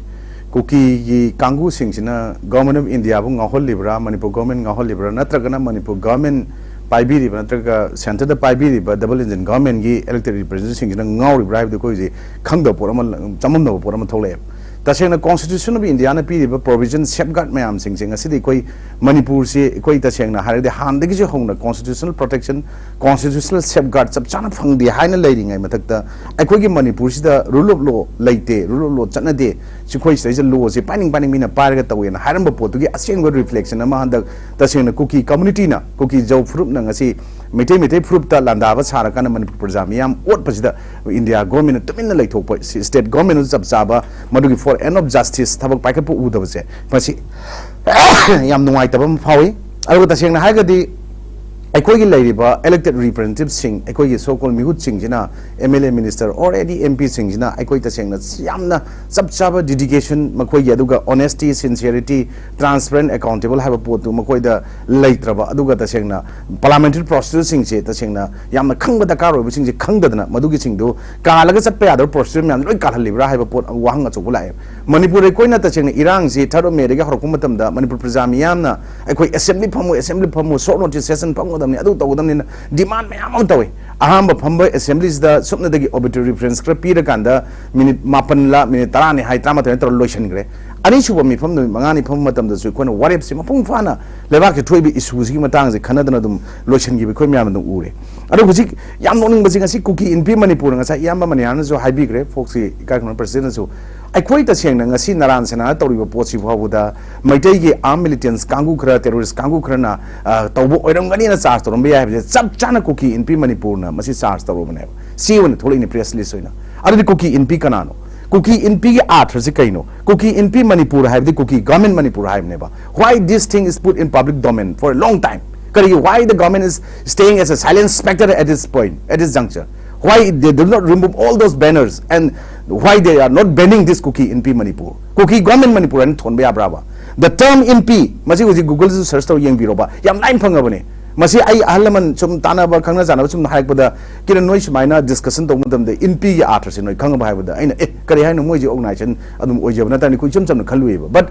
ꯀꯨꯀꯤꯒꯤ ꯀꯥꯡꯕꯨꯁꯤꯡꯁꯤꯅ Government of Indiaꯕꯨ ꯉꯥꯎꯍꯜꯂꯤꯕ꯭ꯔꯥ, ꯃꯅꯤꯄꯨꯔ ꯒꯣꯔꯃꯦꯟ ꯉꯥꯎꯍꯜꯂꯤꯕ꯭ꯔꯥ, ꯅꯠꯇ꯭ꯔꯒꯅ ꯃꯅꯤꯄꯨꯔ ꯒꯣꯔꯃꯦꯟ ꯄꯥꯏꯕꯤꯔꯤꯕ, ꯅꯠꯇ꯭ꯔꯒ ꯁꯦꯟꯇꯔꯗ ꯄꯥꯏꯕꯤꯔꯤꯕ ꯗꯕꯜ ꯏꯟꯖꯤꯟ ꯒꯣꯔꯃꯦꯟꯒꯤ ꯏꯂꯦꯛꯇꯦꯗ ꯔꯤꯄ꯭ꯔꯦꯖꯦꯟꯇꯦꯇꯤꯚꯁꯤꯡꯁꯤꯅ ꯉꯥꯎꯔꯤꯕ꯭ꯔꯥ ꯍꯥꯏꯕꯗꯨ ꯑꯩꯈꯣꯏ ꯍꯧꯖꯤꯛ ꯈꯪꯗꯕ ꯄꯣꯠ ꯑꯃ, ꯆꯃꯝꯅꯕ ꯄꯣꯠ ꯑꯃ ꯊꯣꯛꯂꯛꯑꯦꯕ꯫ ꯇꯁꯦꯡꯅ Constitution of Indiaꯅ ꯄꯤꯔꯤꯕ provision, safeguard ꯃꯌꯥꯝꯁꯤꯡꯁꯦ ꯉꯁꯤꯗꯤ ꯑꯩꯈꯣꯏ ꯃꯅꯤꯄꯨꯔꯁꯤ ꯑꯩꯈꯣꯏ ꯇꯁꯦꯡꯅ ꯍꯥꯏꯔꯒꯗꯤ ꯍꯥꯟꯅꯗꯒꯤꯁꯨ ꯍꯧꯅ constitutional protection, constitutional safeguard ꯆꯞ ꯆꯥꯅ ꯐꯪꯗꯦ ꯍꯥꯏꯅ ꯂꯩꯔꯤꯉꯩ ꯃꯊꯛꯇ, ꯑꯩꯈꯣꯏꯒꯤ ꯃꯅꯤꯄꯨꯔꯁꯤꯗ rule of law ꯂꯩꯇꯦ, rule of law ꯆꯠꯅꯗꯦ, ꯑꯩꯈꯣꯏ ꯁꯤꯗꯩꯁꯤꯗ lawꯁꯦ ꯄꯥꯏꯅꯤꯡ ꯄꯥꯏꯅꯤꯡ ꯃꯤꯅ ꯄꯥꯏꯔꯒ ꯇꯧꯋꯦꯅ ꯍꯥꯏꯔꯝꯕ ꯄꯣꯠꯇꯨꯒꯤ ꯑꯁꯦꯡꯕ reflection ꯑꯃ ꯍꯟꯗꯛ ꯇꯁꯦꯡꯅ ꯀꯨꯀꯤ communityꯅ, ꯀꯨꯀꯤ ꯖꯧ ꯐꯨꯔꯨꯞꯅ ꯉꯁꯤ ꯃꯩꯇꯩ ꯃꯩꯇꯩ ꯐꯨꯔꯨꯞꯇ ꯂꯥꯟꯗꯥꯕ ꯁꯥꯔꯀꯥꯟꯗ ꯃꯅꯤꯄꯨꯔ ꯄ꯭ꯔꯖꯥ ꯃꯤꯌꯥꯝ ꯑꯣꯠꯄꯁꯤꯗ India governmentꯅ ꯇꯨꯃꯤꯟꯅ ꯂꯩꯊꯣꯛꯄ, state governmentꯅꯁꯨ ꯆꯞ ꯆꯥꯕ ꯃꯗꯨꯒꯤ for end of justice ꯊꯕꯛ ꯄꯥꯏꯈꯠꯄ ꯎꯗꯕꯁꯦ, ꯃꯁꯤ ꯌꯥꯝ ꯅꯨꯡꯉꯥꯏꯇꯕ ꯑꯃ ꯐꯥꯎꯏ꯫ ꯑꯗꯨꯒ ꯇꯁꯦꯡꯅ ꯍꯥꯏꯔꯒꯗꯤ ꯑꯩꯈꯣꯏꯒꯤ ꯂꯩꯔꯤꯕ elected representativeꯁꯤꯡ, ꯑꯩꯈꯣꯏꯒꯤ so called ꯃꯤꯍꯨꯠꯁꯤꯡꯁꯤꯅ, M L A, minister or any M Pꯁꯤꯡꯁꯤꯅ ꯑꯩꯈꯣꯏ ꯇꯁꯦꯡꯅ ꯌꯥꯝꯅ ꯆꯞ ꯆꯥꯕ dedication ꯃꯈꯣꯏꯒꯤ, ꯑꯗꯨꯒ honesty, sincerity, transparent, accountable ꯍꯥꯏꯕ ꯄꯣꯠꯇꯨ ꯃꯈꯣꯏꯗ ꯂꯩꯇ꯭ꯔꯕ, ꯑꯗꯨꯒ ꯇꯁꯦꯡꯅ parliamentary procedureꯁꯤꯡꯁꯦ ꯇꯁꯦꯡꯅ ꯌꯥꯝꯅ ꯈꯪꯕ ꯗꯔꯀꯥꯔ ꯑꯣꯏꯕꯁꯤꯡꯁꯦ ꯈꯪꯗꯗꯅ ꯃꯗꯨꯒꯤꯁꯤꯡꯗꯨ ꯀꯥꯜꯂꯒ ꯆꯠꯄ ꯌꯥꯗꯕ procedure ꯃꯌꯥꯝꯗꯨ ꯂꯣꯏ ꯀꯥꯜꯍꯜꯂꯤꯕ꯭ꯔꯥ ꯍꯥꯏꯕ ꯄꯣꯠ ꯋꯥꯍꯪ ꯑꯆꯧꯕ ꯂꯥꯛꯑꯦ꯫ ꯃꯅꯤꯄꯨꯔ ꯑꯩꯈꯣꯏꯅ ꯇꯁꯦꯡꯅ ꯏꯔꯥꯡꯁꯤ third of Mayꯗꯒꯤ ꯍꯧꯔꯛꯄ ꯃꯇꯝꯗ ꯃꯅꯤꯄꯨꯔ ꯄ꯭ꯔꯖꯥ ꯃꯤꯌꯥꯝꯅ ꯑꯩꯈꯣꯏ assembly ꯐꯝꯃꯨ, assembly ꯐꯝꯃꯨ, short notice session ꯐꯝꯒꯗꯕꯅꯤ, ꯑꯗꯨ ꯇꯧꯒꯗꯕꯅꯤꯅ demand ꯃꯌꯥꯝ ꯑꯃ ꯇꯧꯏ꯫ ꯑꯍꯥꯟꯕ ꯐꯝꯕ assemblyꯁꯤꯗ ꯁꯨꯞꯅꯗꯒꯤ obituary reference ꯈꯔ ꯄꯤꯔꯀꯥꯟꯗ minute ꯃꯥꯄꯟꯂ minute ꯇꯔꯥꯅꯤ ꯍꯥꯏ, ꯇꯔꯥꯃꯥꯊꯣꯏ ꯇꯧꯔ ꯂꯣꯏꯁꯤꯟꯈ꯭ꯔꯦ꯫ ꯑꯅꯤꯁꯨꯕ ꯃꯤꯐꯝ ꯅꯨꯃꯤꯠ ꯃꯉꯥꯅꯤ ꯐꯝꯕ ꯃꯇꯝꯗꯁꯨ ꯑꯩꯈꯣꯏꯅ ꯋꯥꯔꯦꯞꯁꯦ ꯃꯄꯨꯡ ꯐꯥꯅ ꯂꯩꯕꯥꯛꯀꯤ ꯊꯣꯛꯏꯕ issueꯁꯤꯒꯤ ꯃꯇꯥꯡꯁꯦ ꯈꯟꯅꯗꯅ ꯑꯗꯨꯝ ꯂꯣꯏꯁꯤꯟꯈꯤꯕ ꯑꯩꯈꯣꯏ ꯃꯌꯥꯝ ꯑꯗꯨꯝ ꯎꯔꯦ꯫ ꯑꯗꯣ ꯍꯧꯖꯤꯛ ꯌꯥꯝ ꯅꯣꯛꯅꯤꯡꯕꯁꯦ, ꯉꯁꯤ ꯀꯨꯀꯤ ꯏꯟꯄꯤ ꯃꯅꯤꯄꯨꯔꯅ, ꯉꯁꯥꯏ ꯏꯌꯥꯝꯕ ꯃꯅꯤꯍꯥꯔꯅꯁꯨ ꯍꯥꯏꯕꯤꯈ꯭ꯔꯦ, ꯐꯣꯛꯁꯀꯤ ꯏꯀꯥꯏ ꯈꯨꯝꯅꯕ presidentꯅꯁꯨ, ꯑꯩꯈꯣꯏ ꯇꯁꯦꯡꯅ ꯉꯁꯤ ꯅꯔꯥꯟ ꯁꯦꯅꯥꯅ ꯇꯧꯔꯤꯕ ꯄꯣꯠꯁꯤ ꯐꯥꯎꯕꯗ ꯃꯩꯇꯩꯒꯤ armed militants ꯀꯥꯡꯕꯨ ꯈꯔ, terrorist ꯀꯥꯡꯕꯨ ꯈꯔꯅ, ꯑ, ꯇꯧꯕ ꯑꯣꯏꯔꯝꯒꯅꯤꯅ charge ꯇꯧꯔꯝꯕ ꯌꯥꯏ ꯍꯥꯏꯕꯁꯦ ꯆꯞ ꯆꯥꯅ ꯀꯨꯀꯤ ꯏꯟꯄꯤ ꯃꯅꯤꯄꯨꯔꯅ ꯃꯁꯤ charge ꯇꯧꯔꯨꯕꯅꯦꯕ꯫ ꯁꯤ ꯑꯣꯏꯅ ꯊꯣꯛꯂꯛꯏꯅꯦ press list ꯑꯣꯏꯅ꯫ ꯑꯗꯨꯗꯤ ꯀꯨꯀꯤ ꯏꯟꯄꯤ ꯀꯅꯥꯅꯣ? ꯀꯨꯀꯤ ꯏꯟꯄꯤꯒꯤ ꯑꯥꯔꯊꯁꯤ ꯀꯩꯅꯣ? ꯀꯨꯀꯤ ꯏꯟꯄꯤ ꯃꯅꯤꯄꯨꯔ ꯍꯥꯏꯕꯗꯤ ꯀꯨꯀꯤ government ꯃꯅꯤꯄꯨꯔ ꯍꯥꯏꯕꯅꯦꯕ꯫ Why this thing is put in public domain for a long time? ꯀꯔꯤꯒꯤ, why the government is staying as a silent spectator at this point, at this juncture? Why they do not remove all those banners and why they are not banning this Kuki Inpi Manipur? Kuki government Manipur ꯍꯥꯏꯅ ꯊꯣꯟꯕ ꯌꯥꯕ꯭ꯔꯥꯕ? The term Inpi, ꯃꯁꯤ ꯍꯧꯖꯤꯛ Googleꯗꯁꯨ search ꯇꯧꯔ ꯌꯦꯡꯕꯤꯔꯣꯕ, ꯌꯥꯝ ꯂꯥꯏꯅ ꯐꯪꯉꯕꯅꯦ꯫ ꯃꯁꯤ ꯑꯩ ꯑꯍꯜ ꯂꯃꯟ ꯁꯨꯝ ꯇꯥꯟꯅꯕ, ꯈꯪꯅ ꯆꯥꯟꯅꯕ ꯁꯨꯝ ꯍꯥꯏꯔꯛꯄꯗ, "ꯀꯤꯔꯟ, ꯅꯣꯏ ꯁꯨꯃꯥꯏꯅ discussion ꯇꯧꯕ ꯃꯇꯝꯗ ꯏꯟꯄꯤꯒꯤ ꯑꯥꯔꯊꯁꯦ ꯅꯣꯏ ꯈꯪꯉꯕ?" ꯍꯥꯏꯕꯗ ꯑꯩꯅ, "ꯑꯦ, ꯀꯔꯤ ꯍꯥꯏꯅꯣ? ꯃꯣꯏꯁꯦ organization ꯑꯗꯨꯝ ꯑꯣꯏꯖꯕ ꯅꯠꯇ꯭ꯔꯅꯦ?" ꯑꯩꯈꯣꯏ ꯏꯆꯝ ꯆꯝꯅ ꯈꯜꯂꯨꯏꯕ꯫ But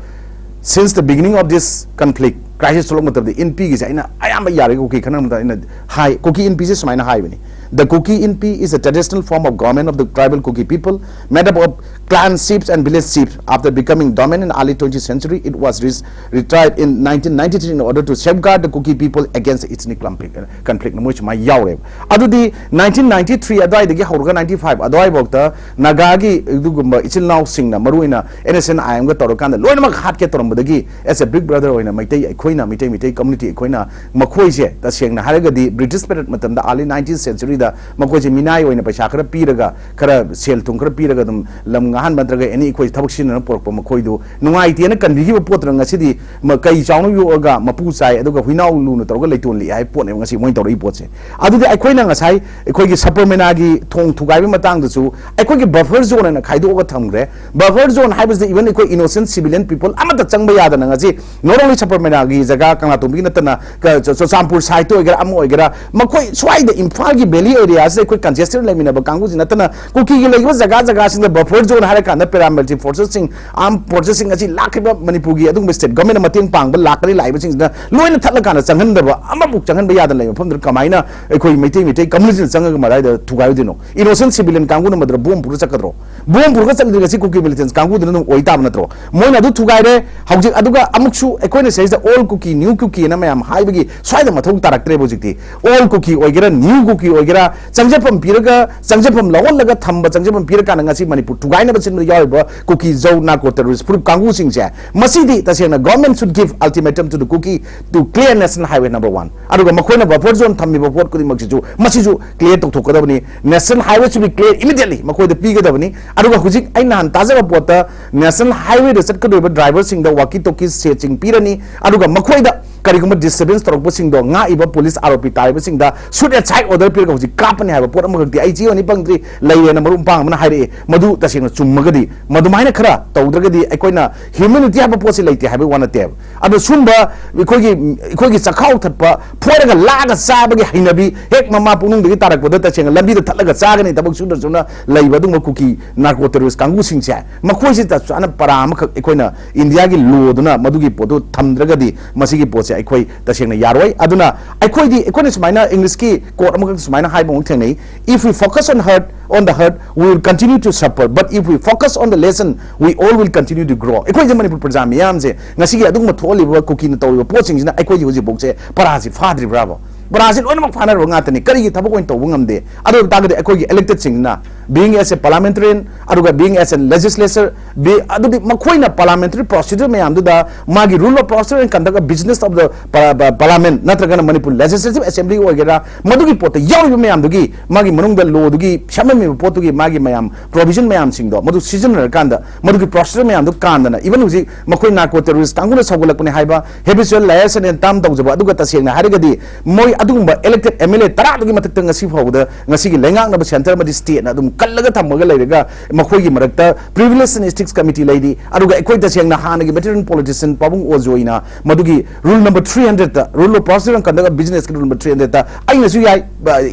since the beginning of this conflict, crisis ꯊꯣꯛꯂꯛꯄ ꯃꯇꯝꯗ ꯏꯟꯄꯤꯒꯤꯁꯦ ꯑꯩꯅ ꯑꯌꯥꯝꯕ ꯌꯥꯔꯤꯒꯩ ꯀꯨꯀꯤ ꯈꯟꯅꯕ ꯃꯇꯝꯗ ꯑꯩꯅ ꯍꯥꯏ, ꯀꯨꯀꯤ ꯏꯟꯄꯤꯁꯦ ꯁꯨꯃꯥꯏꯅ ꯍꯥꯏꯕꯅꯤ, The Kuki Inpi is a traditional form of government of the tribal Kuki people, made up of clan chiefs and village chiefs. After becoming dominant in early twentieth century, it was res- retired in nineteen ninety-three in order to safeguard the Kuki people against ethnic conflict. ꯀꯟꯐ꯭ꯂꯤꯛꯅ ꯃꯣꯏ ꯁꯨꯃꯥꯏꯅ ꯌꯥꯎꯔꯦꯕ꯫ ꯑꯗꯨꯗꯤ ꯅꯥꯏꯟꯇꯤꯟ ꯅꯥꯏꯟꯇꯤ ꯊ꯭ꯔꯤ ꯑꯗꯨꯋꯥꯏꯗꯒꯤ ꯍꯧꯔꯒ ꯅꯥꯏꯟꯇꯤ ꯐꯥꯏꯚ ꯑꯗꯨꯋꯥꯏꯐꯥꯎꯗ ꯅꯥꯒꯥꯒꯤ ꯑꯗꯨꯒꯨꯝꯕ ꯏꯆꯤꯜ ꯏꯅꯥꯎꯁꯤꯡꯅ, ꯃꯔꯨꯑꯣꯏꯅ ꯑꯦꯟ ꯑꯦꯁ ꯑꯦꯟ ꯑꯥꯏ ꯑꯦꯝꯒ ꯇꯧꯔꯀꯥꯟꯗ ꯂꯣꯏꯅꯃꯛ ꯍꯥꯠꯀꯦ ꯇꯧꯔꯝꯕꯗꯒꯤ, as a big brother ꯑꯣꯏꯅ ꯃꯩꯇꯩ ꯑꯩꯈꯣꯏꯅ, ꯃꯩꯇꯩ ꯃꯩꯇꯩ ꯀꯝꯃꯨꯅꯤꯇꯤ ꯑꯩꯈꯣꯏꯅ ꯃꯈꯣꯏꯁꯦ ꯇꯁꯦꯡꯅ ꯍꯥꯏꯔꯒꯗꯤ ꯕ꯭ꯔꯤꯇꯤꯁ ꯄꯦꯔꯠ ꯃꯇꯝꯗ, early nineteenth centuryꯗ ꯃꯈꯣꯏꯁꯦ ꯃꯤꯅꯥꯏ ꯑꯣꯏꯅ ꯄꯩꯁꯥ ꯈꯔ ꯄꯤꯔꯒ, ꯈꯔ ꯁꯦꯜ ꯊꯨꯝ ꯈꯔ ꯄꯤꯔꯒ ꯑꯗꯨꯝ ꯂꯝ ꯉꯥꯍꯟꯕ ꯅꯠꯇ꯭ꯔꯒ ꯑꯦꯅꯤ ꯑꯩꯈꯣꯏ ꯊꯕꯛ ꯁꯤꯖꯤꯟꯅꯅꯕ ꯄꯨꯔꯛꯄ ꯃꯈꯣꯏꯗꯨ ꯅꯨꯡꯉꯥꯏꯇꯦꯅ ꯀꯟꯕꯤꯈꯤꯕ ꯄꯣꯠꯇꯨꯅ ꯉꯁꯤꯗꯤ ꯃ-, ꯀꯩ ꯆꯥꯎꯅ ꯌꯣꯛꯑꯒ ꯃꯄꯨ ꯆꯥꯏ, ꯑꯗꯨꯒ ꯍꯨꯏꯅꯥꯎ ꯂꯨꯅ ꯇꯧꯔꯒ ꯂꯩꯇꯣꯟ ꯂꯤꯛꯑꯦ ꯍꯥꯏꯕ ꯄꯣꯠꯅꯦꯕ ꯉꯁꯤ ꯃꯣꯏꯅ ꯇꯧꯔꯛꯏ ꯄꯣꯠꯁꯦ꯫ ꯑꯗꯨꯗꯤ ꯑꯩꯈꯣꯏꯅ ꯉꯁꯥꯏ ꯑꯩꯈꯣꯏꯒꯤ ꯁꯕꯔꯃꯦꯅꯥꯒꯤ ꯊꯣꯡ ꯊꯨꯒꯥꯏꯕꯒꯤ ꯃꯇꯥꯡꯗꯁꯨ ꯑꯩꯈꯣꯏꯒꯤ ꯕꯐꯔ ꯖꯣꯟ ꯍꯥꯏꯅ ꯈꯥꯏꯗꯣꯛꯑꯒ ꯊꯝꯈ꯭ꯔꯦ꯫ ꯕꯐꯔ ꯖꯣꯟ ꯍꯥꯏꯕꯁꯤꯗ even ꯑꯩꯈꯣꯏ innocent civilian people ꯑꯃꯠꯇ ꯆꯪꯕ ꯌꯥꯗꯅ ꯉꯁꯤ not only ꯁꯕꯔꯃꯦꯅꯥꯒꯤ ꯖꯒꯥ ꯀꯪꯂꯥꯇꯣꯡꯕꯤꯒꯤ ꯅꯠꯇꯅ ꯀ-, ꯆꯨ-, ꯆꯨꯔꯆꯥꯟꯄꯨꯔ ꯁꯥꯏꯠꯇ ꯑꯣꯏꯒꯦꯔꯥ, ꯑꯃ ꯑꯣꯏꯒꯦꯔꯥ, ꯃꯈꯣꯏ ꯁ꯭ꯋꯥꯏꯗ ꯏꯝꯐꯥꯜꯒꯤ valley areaꯁꯤꯗ ꯑꯩꯈꯣꯏ congested ꯂꯩꯃꯤꯟꯅꯕ ꯀꯥꯡꯕꯨꯁꯤ ꯅꯠꯇꯅ ꯀꯨꯀꯤꯒꯤ ꯂꯩꯔꯤꯕ ꯖꯒꯥ ꯖꯒꯥꯁꯤꯡꯗ buffer zone ꯍꯥꯏꯔꯀꯥꯟꯗ paramilitary forcesꯁꯤꯡ, armed forcesꯁꯤꯡ ꯑꯁꯤ ꯂꯥꯛꯈꯤꯕ ꯃꯅꯤꯄꯨꯔꯒꯤ ꯑꯗꯨꯒꯨꯝꯕ state governmentꯅ ꯃꯇꯦꯡ ꯄꯥꯡꯕ ꯂꯥꯛꯀꯅꯤ ꯂꯥꯛꯏꯕꯁꯤꯡꯁꯤꯅ ꯂꯣꯏꯅ ꯊꯠꯂꯀꯥꯟꯗ ꯆꯪꯍꯟꯗꯕ, ꯑꯃꯐꯥꯎ ꯆꯪꯍꯟꯕ ꯌꯥꯗꯅ ꯂꯩꯕ ꯃꯐꯝꯗꯨꯗ ꯀꯃꯥꯏꯅ ꯑꯩꯈꯣꯏ ꯃꯩꯇꯩ, ꯃꯩꯇꯩ communityꯅ ꯆꯪꯉꯒ ꯃꯗꯥꯏꯗ ꯊꯨꯒꯥꯏꯔꯨꯗꯣꯏꯅꯣ? Innocent civilian ꯀꯥꯡꯕꯨꯅ ꯃꯗꯨꯗ ꯕꯣꯝ ꯄꯨꯔꯒ ꯆꯠꯀꯗ꯭ꯔꯣ? ꯕꯣꯝ ꯄꯨꯔꯒ ꯆꯠꯂꯗꯤ ꯉꯁꯤ ꯀꯨꯀꯤ militants ꯀꯥꯡꯕꯨꯗꯨꯅ ꯑꯗꯨꯝ ꯑꯣꯏ ꯇꯥꯕ ꯅꯠꯇ꯭ꯔꯣ? ꯃꯣꯏꯅ ꯑꯗꯨ ꯊꯨꯒꯥꯏꯔꯦ꯫ ꯍꯧꯖꯤꯛ ꯑꯗꯨꯒ ꯑꯃꯨꯛꯁꯨ ꯑꯩꯈꯣꯏꯅ ꯁꯤꯗꯩꯁꯤꯗ all Kuki, new Kuki ꯑꯅ ꯃꯌꯥꯝ ꯍꯥꯏꯕꯒꯤ ꯁ꯭ꯋꯥꯏꯗ ꯃꯊꯧ ꯇꯥꯔꯛꯇ꯭ꯔꯦꯕ ꯍꯧꯖꯤꯛꯇꯤ꯫ All Kuki ꯑꯣꯏꯒꯦꯔꯥ, new Kuki ꯑꯣꯏꯒꯦꯔꯥ, ꯆꯪꯖꯐꯝ ꯄꯤꯔꯒ, ꯆꯪꯖꯐꯝ ꯂꯧꯍꯜꯂꯒ ꯊꯝꯕ, ꯆꯪꯖꯐꯝ ꯄꯤꯔꯀꯥꯟꯗ ꯉꯁꯤ ꯃꯅꯤꯄꯨꯔ ꯊꯨꯒꯥꯏꯅꯕ ꯁꯤꯟꯕꯗ ꯌꯥꯎꯔꯤꯕ ꯀꯨꯀꯤ ꯖꯧ narco terrorist ꯐꯨꯔꯨꯞ ꯀꯥꯡꯕꯨꯁꯤꯡꯁꯦ, ꯃꯁꯤꯗꯤ ꯇꯁꯦꯡꯅ government should give ultimatum to the Kuki to clear National Highway number one꯫ ꯑꯗꯨꯒ ꯃꯈꯣꯏꯅ buffer zone ꯊꯝꯃꯤꯕ ꯄꯣꯠ ꯈꯨꯗꯤꯡꯃꯛꯁꯤꯁꯨ, ꯃꯁꯤꯁꯨ clear ꯇꯧꯊꯣꯛꯀꯗꯕꯅꯤ꯫ National Highway should be clear immediately, ꯃꯈꯣꯏꯗ ꯄꯤꯒꯗꯕꯅꯤ꯫ ꯑꯗꯨꯒ ꯍꯧꯖꯤꯛ ꯑꯩ ꯅꯍꯥꯟ ꯇꯥꯖꯕ ꯄꯣꯠꯇ National Highwayꯗ ꯆꯠꯀꯗꯧꯔꯤꯕ driverꯁꯤꯡꯗ walkie talkie ꯁꯦꯠꯁꯤꯡ ꯄꯤꯔꯅꯤ, ꯑꯗꯨꯒ ꯃꯈꯣꯏꯗ ꯀꯔꯤꯒꯨꯝꯕ disturbance ꯇꯧꯔꯛꯄꯁꯤꯡꯗꯣ ꯉꯥꯛꯏꯕ police ꯑꯥꯔ ꯑꯣ ꯄꯤ ꯇꯥꯔꯤꯕꯁꯤꯡꯗ shoot at sight order ꯄꯤꯔꯒ ꯍꯧꯖꯤꯛ ꯀꯥꯞꯄꯅꯤ ꯍꯥꯏꯕ ꯄꯣꯠ ꯑꯃꯈꯛꯇꯤ ꯑꯩ ꯆꯦ ꯑꯅꯤ ꯄꯪꯗ꯭ꯔꯤ ꯂꯩꯔꯦꯅ ꯃꯔꯨꯞ ꯃꯄꯥꯡ ꯑꯃꯅ ꯍꯥꯏꯔꯛꯑꯦ꯫ ꯃꯗꯨ ꯇꯁꯦꯡꯅ ꯆꯨꯝꯃꯒꯗꯤ, ꯃꯗꯨꯃꯥꯏꯅ ꯈꯔ ꯇꯧꯗ꯭ꯔꯒꯗꯤ ꯑꯩꯈꯣꯏꯅ humanity ꯍꯥꯏꯕ ꯄꯣꯠꯁꯤ ꯂꯩꯇꯦ ꯍꯥꯏꯕꯒꯤ ꯋꯥ ꯅꯠꯇꯦꯕ꯫ ꯑꯗꯣ ꯁꯨꯝꯕ ꯑꯩꯈꯣꯏꯒꯤ, ꯑꯩꯈꯣꯏꯒꯤ ꯆꯈꯥꯎ ꯊꯠꯄ, ꯐꯣꯏꯔꯒ ꯂꯥꯛꯑꯒ ꯆꯥꯕꯒꯤ ꯍꯩꯅꯕꯤ ꯍꯦꯛ ꯃꯃꯥ ꯄꯨꯛꯅꯨꯡꯗꯒꯤ ꯇꯥꯔꯛꯄꯗ ꯇꯁꯦꯡꯅ ꯂꯝꯕꯤꯗ ꯊꯠꯂꯒ ꯆꯥꯒꯅꯤ ꯊꯕꯛ ꯁꯨꯗ꯭ꯔꯁꯨꯅ ꯂꯩꯕ ꯑꯗꯨꯒꯨꯝꯕ ꯀꯨꯀꯤ narco terrorist ꯀꯥꯡꯕꯨꯁꯤꯡꯁꯦ, ꯃꯈꯣꯏꯁꯤ ꯆꯞ ꯆꯥꯅ ꯄꯔꯥ ꯑꯃꯈꯛ ꯑꯩꯈꯣꯏꯅ ꯏꯟꯗꯤꯌꯥꯒꯤ lawꯗꯨꯅ ꯃꯗꯨꯒꯤ ꯄꯣꯠꯇꯨ ꯊꯝꯗ꯭ꯔꯒꯗꯤ ꯃꯁꯤꯒꯤ ꯄꯣꯠꯁꯤ ꯑꯩꯈꯣꯏ ꯇꯁꯦꯡꯅ ꯌꯥꯔꯣꯏ꯫ ꯑꯗꯨꯅ ꯑꯩꯈꯣꯏꯗꯤ, ꯑꯩꯈꯣꯏꯅ ꯁꯨꯃꯥꯏꯅ English ꯀꯤ quote ꯑꯃꯈꯛ ꯁꯨꯃꯥꯏꯅ ꯍꯥꯏꯕ ꯑꯃꯨꯛ ꯊꯦꯡꯅꯩ, "If we focus on hurt, on the hurt, we will continue to suffer, but if we focus on the lesson, we all will continue to grow." ꯑꯩꯈꯣꯏꯁꯦ ꯃꯅꯤꯄꯨꯔ ꯄ꯭ꯔꯖꯥ ꯃꯤꯌꯥꯝꯁꯦ ꯉꯁꯤꯒꯤ ꯑꯗꯨꯒꯨꯝꯕ ꯊꯣꯛꯍꯜꯂꯤꯕ ꯀꯨꯀꯤꯅ ꯇꯧꯔꯤꯕ ꯄꯣꯠꯁꯤꯡꯁꯤꯅ ꯑꯩꯈꯣꯏꯒꯤ ꯍꯧꯖꯤꯛꯐꯥꯎꯁꯦ ꯄꯔꯥꯁꯤ ꯐꯥꯗ꯭ꯔꯤꯕ꯭ꯔꯥꯕ? ꯄꯔꯥꯁꯤ ꯂꯣꯏꯅꯃꯛ ꯐꯥꯅꯔꯕ ꯉꯥꯛꯇꯅꯤ꯫ ꯀꯔꯤꯒꯤ ꯊꯕꯛ ꯑꯣꯏꯅ ꯇꯧꯕ ꯉꯝꯗꯦ? ꯑꯗꯨ ꯑꯣꯏꯕ ꯇꯥꯔꯒꯗꯤ ꯑꯩꯈꯣꯏꯒꯤ elected ꯁꯤꯡꯁꯤꯅ, being as a parliamentarian, ꯑꯗꯨꯒ being as a legislature, be, ꯑꯗꯨꯗꯤ ꯃꯈꯣꯏꯅ parliamentary procedure ꯃꯌꯥꯝꯗꯨꯗ, ꯃꯥꯒꯤ rule of procedure and conduct of business of the pa-, pa-, parliament ꯅꯠꯇ꯭ꯔꯒꯅ ꯃꯅꯤꯄꯨꯔ legislative assembly ꯑꯣꯏꯒꯦꯔꯥ, ꯃꯗꯨꯒꯤ ꯄꯣꯠꯇ ꯌꯥꯎꯔꯤꯕ ꯃꯌꯥꯝꯗꯨꯒꯤ, ꯃꯥꯒꯤ ꯃꯅꯨꯡꯗ law ꯗꯨꯒꯤ ꯁꯦꯝꯃꯝꯃꯤꯕ ꯄꯣꯠꯇꯨꯒꯤ ꯃꯥꯒꯤ ꯃꯌꯥꯝ provision ꯃꯌꯥꯝꯁꯤꯡꯗꯣ ꯃꯗꯨ ꯁꯤꯖꯤꯟꯅꯔꯀꯥꯟꯗ, ꯃꯗꯨꯒꯤ procedure ꯃꯌꯥꯝꯗꯣ ꯀꯥꯟꯗꯅ, even ꯍꯧꯖꯤꯛ ꯃꯈꯣꯏ narco terrorist ꯀꯥꯡꯕꯨꯅ ꯁꯧꯒꯠꯂꯛꯄꯅꯦ ꯍꯥꯏꯕ habitual liars and term ꯇꯧꯖꯕ, ꯑꯗꯨꯒ ꯇꯁꯦꯡꯅ ꯍꯥꯏꯔꯒꯗꯤ ꯃꯣꯏ ꯑꯗꯨꯒꯨꯝꯕ elected M L A ꯇꯔꯥꯗꯨꯒꯤ ꯃꯊꯛꯇ ꯉꯁꯤ ꯐꯥꯎꯕꯗ ꯉꯁꯤꯒꯤ ꯂꯩꯉꯥꯛꯅꯕ centre ꯑꯃꯗꯤ state ꯅ ꯑꯗꯨꯝ ꯀꯜꯂꯒ ꯊꯝꯃꯒ ꯂꯩꯔꯒ, ꯃꯈꯣꯏꯒꯤ ꯃꯔꯛꯇ Privilege and Ethics Committee ꯂꯩꯔꯤ, ꯑꯗꯨꯒ ꯑꯩꯈꯣꯏ ꯇꯁꯦꯡꯅ ꯍꯥꯟꯅꯒꯤ veteran politician ꯄꯥꯕꯨꯡ ꯑꯣꯖꯣꯏꯅ ꯃꯗꯨꯒꯤ rule number three hundred ꯇ, Rule of Procedure and Conduct of Business ꯀꯤ rule number three hundred ꯇ ꯑꯩꯅꯁꯨ ꯌꯥꯏ,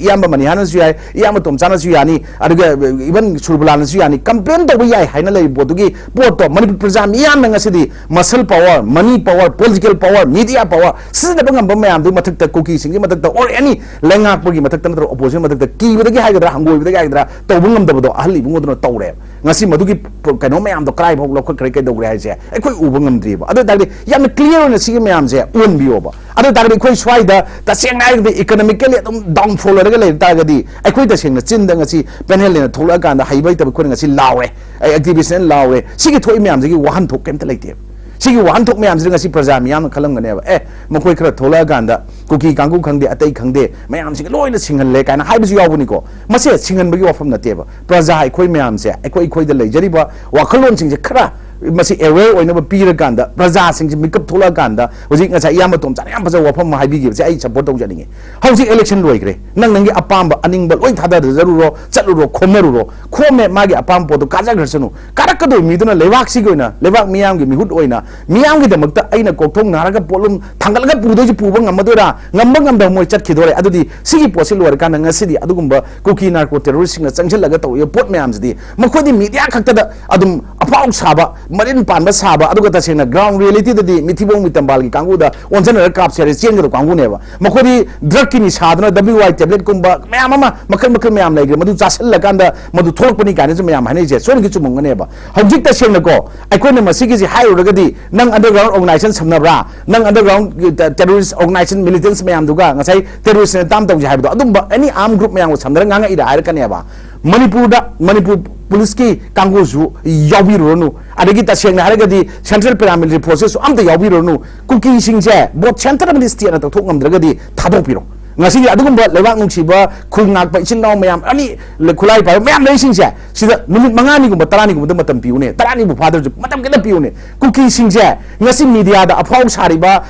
ꯏꯌꯥꯝꯕ ꯃꯅꯤꯍꯥꯅꯁꯨ ꯌꯥꯏ, ꯏꯌꯥꯝꯕ ꯇꯣꯝꯆꯥꯅꯁꯨ ꯌꯥꯅꯤ, ꯑꯗꯨꯒ even ꯁꯨꯔꯕꯂꯥꯅꯁꯨ ꯌꯥꯅꯤ, complain ꯇꯧꯕ ꯌꯥꯏ ꯍꯥꯏꯅ ꯂꯩꯔꯤꯕ ꯄꯣꯠꯇꯨꯒꯤ ꯄꯣꯠꯇꯣ ꯃꯅꯤꯄꯨꯔ ꯄ꯭ꯔꯖꯥ ꯃꯤꯌꯥꯝꯅ ꯉꯁꯤꯗꯤ muscle power, money power, political power, media power ꯁꯤꯖꯤꯟꯅꯕ ꯉꯝꯕ ꯃꯌꯥꯝꯗꯨꯒꯤ ꯃꯊꯛꯇ, ꯀꯨꯀꯤꯁꯤꯡꯒꯤ ꯃꯊꯛꯇ, or any ꯂꯩꯉꯥꯛꯄꯒꯤ ꯃꯊꯛꯇ ꯅꯠꯇ꯭ꯔꯒ opposition ꯃꯊꯛꯇ ꯀꯤꯕꯗꯒꯤ ꯍꯥꯏꯒꯗ꯭ꯔꯥ, ꯍꯪꯒꯣꯏꯕꯗꯒꯤ ꯍꯥꯏꯒꯗ꯭ꯔꯥ, ꯇꯧꯕ ꯉꯝꯗꯕꯗꯣ ꯑꯍꯜ ꯏꯕꯨꯡꯉꯣꯗꯨꯅ ꯇꯧꯔꯦꯕ꯫ ꯉꯁꯤ ꯃꯗꯨꯒꯤ ꯄ-, ꯀꯩꯅꯣ ꯃꯌꯥꯝꯗꯣ ꯀꯗꯥꯏꯐꯥꯎ ꯂꯧꯈꯠꯈ꯭ꯔꯦ, ꯀꯩꯗꯧꯈ꯭ꯔꯦ ꯍꯥꯏꯁꯦ ꯑꯩꯈꯣꯏ ꯎꯕ ꯉꯝꯗ꯭ꯔꯤꯕ꯫ ꯑꯗꯨ ꯑꯣꯏ ꯇꯥꯔꯗꯤ ꯌꯥꯝꯅ clear ꯑꯣꯏꯅ ꯁꯤꯒꯤ ꯃꯌꯥꯝꯁꯦ ꯑꯣꯟꯕꯤꯌꯣꯕ꯫ ꯑꯗꯨ ꯑꯣꯏ ꯇꯥꯔꯒꯗꯤ ꯑꯩꯈꯣꯏ ꯁ꯭ꯋꯥꯏꯗ ꯇꯁꯦꯡꯅ ꯍꯥꯏꯔꯒꯗꯤ economically ꯑꯗꯨꯝ downfall ꯑꯣꯏꯔꯒ ꯂꯩꯕ ꯇꯥꯔꯒꯗꯤ, ꯑꯩꯈꯣꯏ ꯇꯁꯦꯡꯅ ꯆꯤꯟꯗ ꯉꯁꯤ panel ꯅ ꯊꯣꯛꯂꯛꯑꯀꯥꯟꯗ ꯍꯩꯕ ꯍꯩꯇꯕ ꯑꯩꯈꯣꯏꯅ ꯉꯁꯤ ꯂꯥꯎꯔꯦ, ꯑꯩ activist ꯅ ꯂꯥꯎꯔꯦ, ꯁꯤꯒꯤ ꯊꯣꯛꯏ ꯃꯌꯥꯝꯁꯤꯒꯤ ꯋꯥꯍꯟꯊꯣꯛ ꯀꯩꯝꯇ ꯂꯩꯇꯦꯕ꯫ ꯁꯤꯒꯤ ꯋꯥꯍꯟꯊꯣꯛ ꯃꯌꯥꯝꯁꯤꯗ ꯉꯁꯤ ꯄ꯭ꯔꯖꯥ ꯃꯤꯌꯥꯝꯅ ꯈꯜꯂꯝꯒꯅꯦꯕ, "ꯑꯦ, ꯃꯈꯣꯏ ꯈꯔ ꯊꯣꯛꯂꯛꯑꯀꯥꯟꯗ ꯀꯨꯀꯤ ꯀꯥꯡꯕꯨ ꯈꯪꯗꯦ, ꯑꯇꯩ ꯈꯪꯗꯦ, ꯃꯌꯥꯝꯁꯤꯡ ꯂꯣꯏꯅ ꯁꯤꯡꯍꯜꯂꯦ" ꯀꯥꯏꯅ ꯍꯥꯏꯕꯁꯨ ꯌꯥꯎꯕꯅꯤꯀꯣ꯫ ꯃꯁꯦ ꯁꯤꯡꯍꯟꯕꯒꯤ ꯋꯥꯐꯝ ꯅꯠꯇꯦꯕ꯫ ꯄ꯭ꯔꯖꯥ ꯑꯩꯈꯣꯏ ꯃꯌꯥꯝꯁꯦ, ꯑꯩꯈꯣꯏ, ꯑꯩꯈꯣꯏꯗ ꯂꯩꯖꯔꯤꯕ ꯋꯥꯈꯜꯂꯣꯟꯁꯤꯡꯁꯦ ꯈꯔ ꯃꯁꯤ aware ꯑꯣꯏꯅꯕ ꯄꯤꯔꯀꯥꯟꯗ, ꯄ꯭ꯔꯖꯥꯁꯤꯡꯁꯤ ꯃꯤꯀꯞ ꯊꯣꯛꯂꯛꯑꯀꯥꯟꯗ, ꯍꯧꯖꯤꯛ ꯉꯁꯥꯏ ꯏꯌꯥꯝꯕ ꯇꯣꯝꯆꯥꯅ ꯌꯥꯝ ꯐꯖꯕ ꯋꯥꯐꯝ ꯑꯃ ꯍꯥꯏꯕꯤꯈꯤꯕꯁꯦ ꯑꯩ support ꯇꯧꯖꯅꯤꯡꯉꯤ꯫ ꯍꯧꯖꯤꯛ election ꯂꯣꯏꯈ꯭ꯔꯦ, ꯅꯪ ꯅꯪꯒꯤ ꯑꯄꯥꯝꯕ ꯑꯅꯤꯡꯕ ꯂꯣꯏ ꯊꯥꯗꯔꯖꯔꯨꯔꯣ, ꯆꯠꯂꯨꯔꯣ, ꯈꯣꯝꯅꯔꯨꯔꯣ, ꯈꯣꯝꯃꯦ, ꯃꯥꯒꯤ ꯑꯄꯥꯝꯕ ꯄꯣꯠꯇꯣ ꯀꯥꯖꯈ꯭ꯔꯁꯅꯨ꯫ ꯀꯥꯔꯛꯀꯗꯣꯏ ꯃꯤꯗꯨꯅ ꯂꯩꯕꯥꯛꯁꯤꯒꯤ ꯑꯣꯏꯅ, ꯂꯩꯕꯥꯛ ꯃꯤꯌꯥꯝꯒꯤ ꯃꯤꯍꯨꯠ ꯑꯣꯏꯅ, ꯃꯤꯌꯥꯝꯒꯤꯗꯃꯛꯇ ꯑꯩꯅ ꯀꯣꯛꯊꯣꯡ ꯅꯥꯔꯒ ꯄꯣꯠꯂꯨꯝ ꯊꯥꯡꯒꯠꯂꯒ ꯄꯨꯗꯣꯏꯁꯤ ꯄꯨꯕ ꯉꯝꯃꯗꯣꯏꯔꯥ? ꯉꯝꯕ ꯉꯝꯗꯕ ꯃꯣꯏ ꯆꯠꯈꯤꯗꯣꯔꯦ꯫ ꯑꯗꯨꯗꯤ ꯁꯤꯒꯤ ꯄꯣꯠꯁꯤ ꯂꯣꯏꯔꯀꯥꯟꯗ ꯉꯁꯤꯗꯤ ꯑꯗꯨꯒꯨꯝꯕ ꯀꯨꯀꯤ narco terrorist ꯁꯤꯡꯅ ꯆꯪꯁꯤꯜꯂꯒ ꯇꯧꯔꯤꯕ ꯄꯣꯠ ꯃꯌꯥꯝꯁꯤꯗꯤ ꯃꯈꯣꯏꯗꯤ media ꯈꯛꯇꯗ ꯑꯗꯨꯝ ꯄꯥꯎ ꯁꯥꯕ, ꯃꯔꯤꯟ ꯄꯥꯟꯕ ꯁꯥꯕ, ꯑꯗꯨꯒ ꯇꯁꯦꯡꯅ ground reality ꯗꯗꯤ ꯃꯤꯊꯤꯕꯣꯡ ꯃꯤꯇꯝꯕꯥꯜꯒꯤ ꯀꯥꯡꯕꯨꯗ ꯑꯣꯟꯁꯤꯟꯅꯔꯒ ꯀꯥꯞꯁꯦ ꯍꯥꯏꯔ ꯆꯦꯟꯒꯗꯕ ꯀꯥꯡꯕꯨꯅꯦꯕ꯫ ꯃꯈꯣꯏꯗꯤ drug ꯀꯤ ꯅꯤꯁꯥꯗꯨꯅ W I tablet ꯀꯨꯝꯕ ꯃꯌꯥꯝ ꯑꯃ, ꯃꯈꯜ ꯃꯈꯜ ꯃꯌꯥꯝ ꯂꯩꯈ꯭ꯔꯦ, ꯃꯗꯨ ꯆꯥꯁꯤꯜꯂꯀꯥꯟꯗ ꯃꯗꯨ ꯊꯣꯛꯂꯛꯄꯅꯤ ꯀꯥꯏꯅꯁꯨ ꯃꯌꯥꯝ ꯍꯥꯏꯅꯩꯁꯦ꯫ ꯁꯣꯝꯒꯤ ꯆꯨꯝꯃꯝꯒꯅꯦꯕ꯫ ꯍꯧꯖꯤꯛ ꯇꯁꯦꯡꯅꯀꯣ, ꯑꯩꯈꯣꯏꯅ ꯃꯁꯤꯒꯤꯁꯤ ꯍꯥꯏꯔꯨꯔꯒꯗꯤ, ꯅꯪ underground organization ꯁꯝꯅꯕ꯭ꯔꯥ, ꯅꯪ underground terrorist organization militants ꯃꯌꯥꯝꯗꯨꯒ ꯉꯁꯥꯏ terrorist ꯅ ꯇꯥꯝ ꯇꯧꯁꯦ ꯍꯥꯏꯕꯗꯣ, ꯑꯗꯨꯝꯕ any arm group ꯃꯌꯥꯝꯒ ꯁꯝꯅꯔ ꯉꯥꯡꯉꯛꯏꯔ ꯍꯥꯏꯔꯛꯀꯅꯦꯕ꯫ ꯃꯅꯤꯄꯨꯔꯗ, ꯃꯅꯤꯄꯨꯔ ꯄꯨꯂꯤꯁꯀꯤ ꯀꯥꯡꯕꯨꯁꯨ ꯌꯥꯎꯕꯤꯔꯨꯔꯅꯨ, ꯑꯗꯒꯤ ꯇꯁꯦꯡꯅ ꯍꯥꯏꯔꯒꯗꯤ central paramilitary forces ꯁꯨ ꯑꯝꯇ ꯌꯥꯎꯕꯤꯔꯨꯔꯅꯨ꯫ ꯀꯨꯀꯤꯁꯤꯡꯁꯦ vote centre ꯑꯃꯗꯤ state ꯅ ꯇꯧꯊꯣꯛ ꯉꯝꯗ꯭ꯔꯒꯗꯤ ꯊꯥꯗꯣꯛꯄꯤꯔꯣ꯫ ꯉꯁꯤꯗꯤ ꯑꯗꯨꯒꯨꯝꯕ ꯂꯩꯕꯥꯛ ꯅꯨꯡꯁꯤꯕ, ꯈꯨꯜ ꯉꯥꯛꯄ ꯏꯆꯤꯟ ꯏꯅꯥꯎ ꯃꯌꯥꯝ, ꯑꯅꯤ ꯈꯨꯠꯂꯥꯏ ꯄꯥꯏꯕ ꯃꯌꯥꯝ ꯂꯩꯔꯤꯁꯤꯡꯁꯦ, ꯁꯤꯗ ꯅꯨꯃꯤꯠ ꯃꯉꯥꯅꯤꯒꯨꯝꯕ, ꯇꯔꯥꯅꯤꯒꯨꯝꯕꯗ ꯃꯇꯝ ꯄꯤꯌꯨꯅꯦ, ꯇꯔꯥꯅꯤꯕꯨ ꯐꯥꯗ꯭ꯔꯁꯨ ꯃꯇꯝ ꯈꯤꯇ ꯄꯤꯌꯨꯅꯦ꯫ ꯀꯨꯀꯤꯁꯤꯡꯁꯦ ꯉꯁꯤ media ꯗ ꯑꯐꯥꯎ ꯁꯥꯔꯤꯕ,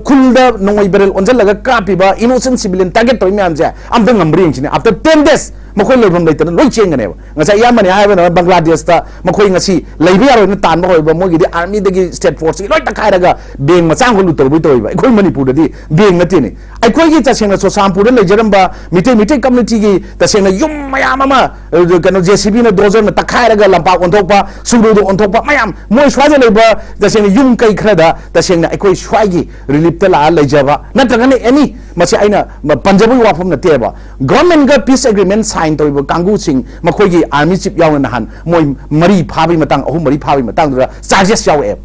ꯈꯨꯜꯗ ꯅꯣꯡꯃꯩ barrel ꯑꯣꯟꯁꯤꯜꯂꯒ ꯀꯥꯞꯄꯤꯕ innocent civilian target ꯇꯧꯔꯤ ꯃꯌꯥꯝꯁꯦ ꯑꯝꯇ ꯉꯝꯕ꯭ꯔꯥ ꯌꯦꯡꯁꯤꯅꯦ꯫ After ten days ꯃꯈꯣꯏ ꯂꯩꯐꯝ ꯂꯩꯇꯅ ꯂꯣꯏ ꯆꯦꯟꯒꯅꯦꯕ꯫ ꯉꯁꯥꯏ ꯏꯌꯥꯝꯕꯅ ꯍꯥꯏꯕꯗ ꯕꯪꯒ꯭ꯂꯥꯗꯦꯁꯇ ꯃꯈꯣꯏ ꯉꯁꯤ ꯂꯩꯕ ꯌꯥꯔꯣꯏꯅ ꯇꯥꯟꯕ ꯍꯧꯔꯤꯕ, ꯃꯣꯏꯒꯤꯗꯤ army ꯗꯒꯤ state force ꯒꯤ ꯂꯣꯏ ꯇꯛꯈꯥꯏꯔꯒ bank ꯃꯆꯥ ꯑꯃꯈꯛ ꯂꯨꯠ ꯇꯧꯕꯩ ꯇꯧꯔꯤꯕ꯫ ꯑꯩꯈꯣꯏ ꯃꯅꯤꯄꯨꯔꯗꯗꯤ bank ꯅꯠꯇꯦꯅꯦ꯫ ꯑꯩꯈꯣꯏꯒꯤ ꯇꯁꯦꯡꯅ ꯆꯨꯔꯆꯥꯟꯄꯨꯔꯗ ꯂꯩꯖꯔꯝꯕ ꯃꯤꯇꯩ, ꯃꯤꯇꯩ community ꯒꯤ ꯇꯁꯦꯡꯅ ꯌꯨꯝ ꯃꯌꯥꯝ ꯑꯃ, ꯑ, ꯀꯩꯅꯣ, J C B ꯅ, dozer ꯅ ꯇꯛꯈꯥꯏꯔꯒ ꯂꯝꯄꯥꯛ ꯑꯣꯟꯊꯣꯛꯄ, ꯁꯨꯡꯗꯣꯗ ꯑꯣꯟꯊꯣꯛꯄ ꯃꯌꯥꯝ, ꯃꯣꯏ ꯁ꯭ꯋꯥꯏꯗ ꯂꯩꯕ ꯇꯁꯦꯡꯅ ꯌꯨꯝ ꯀꯩ ꯈꯔꯗ ꯇꯁꯦꯡꯅ ꯑꯩꯈꯣꯏ ꯁ꯭ꯋꯥꯏꯒꯤ relief ꯇ ꯂꯥꯛꯑ ꯂꯩꯖꯕ, ꯅꯠꯇ꯭ꯔꯒꯅ any, ꯃꯁꯤ ꯑꯩꯅ ꯄꯟꯖꯕꯒꯤ ꯋꯥꯐꯝ ꯅꯠꯇꯦꯕ, government ꯒ peace agreement sign ꯇꯧꯔꯤꯕ ꯀꯥꯡꯕꯨꯁꯤꯡ, ꯃꯈꯣꯏꯒꯤ army chief ꯌꯥꯎꯅ ꯅꯍꯥꯟ ꯃꯣꯏ ꯃꯔꯤ ꯐꯥꯕꯒꯤ ꯃꯇꯥꯡ, ꯑꯍꯨꯝ ꯃꯔꯤ ꯐꯥꯕꯒꯤ ꯃꯇꯥꯡꯗꯨꯗ charges ꯌꯥꯎꯔꯛꯑꯦꯕ꯫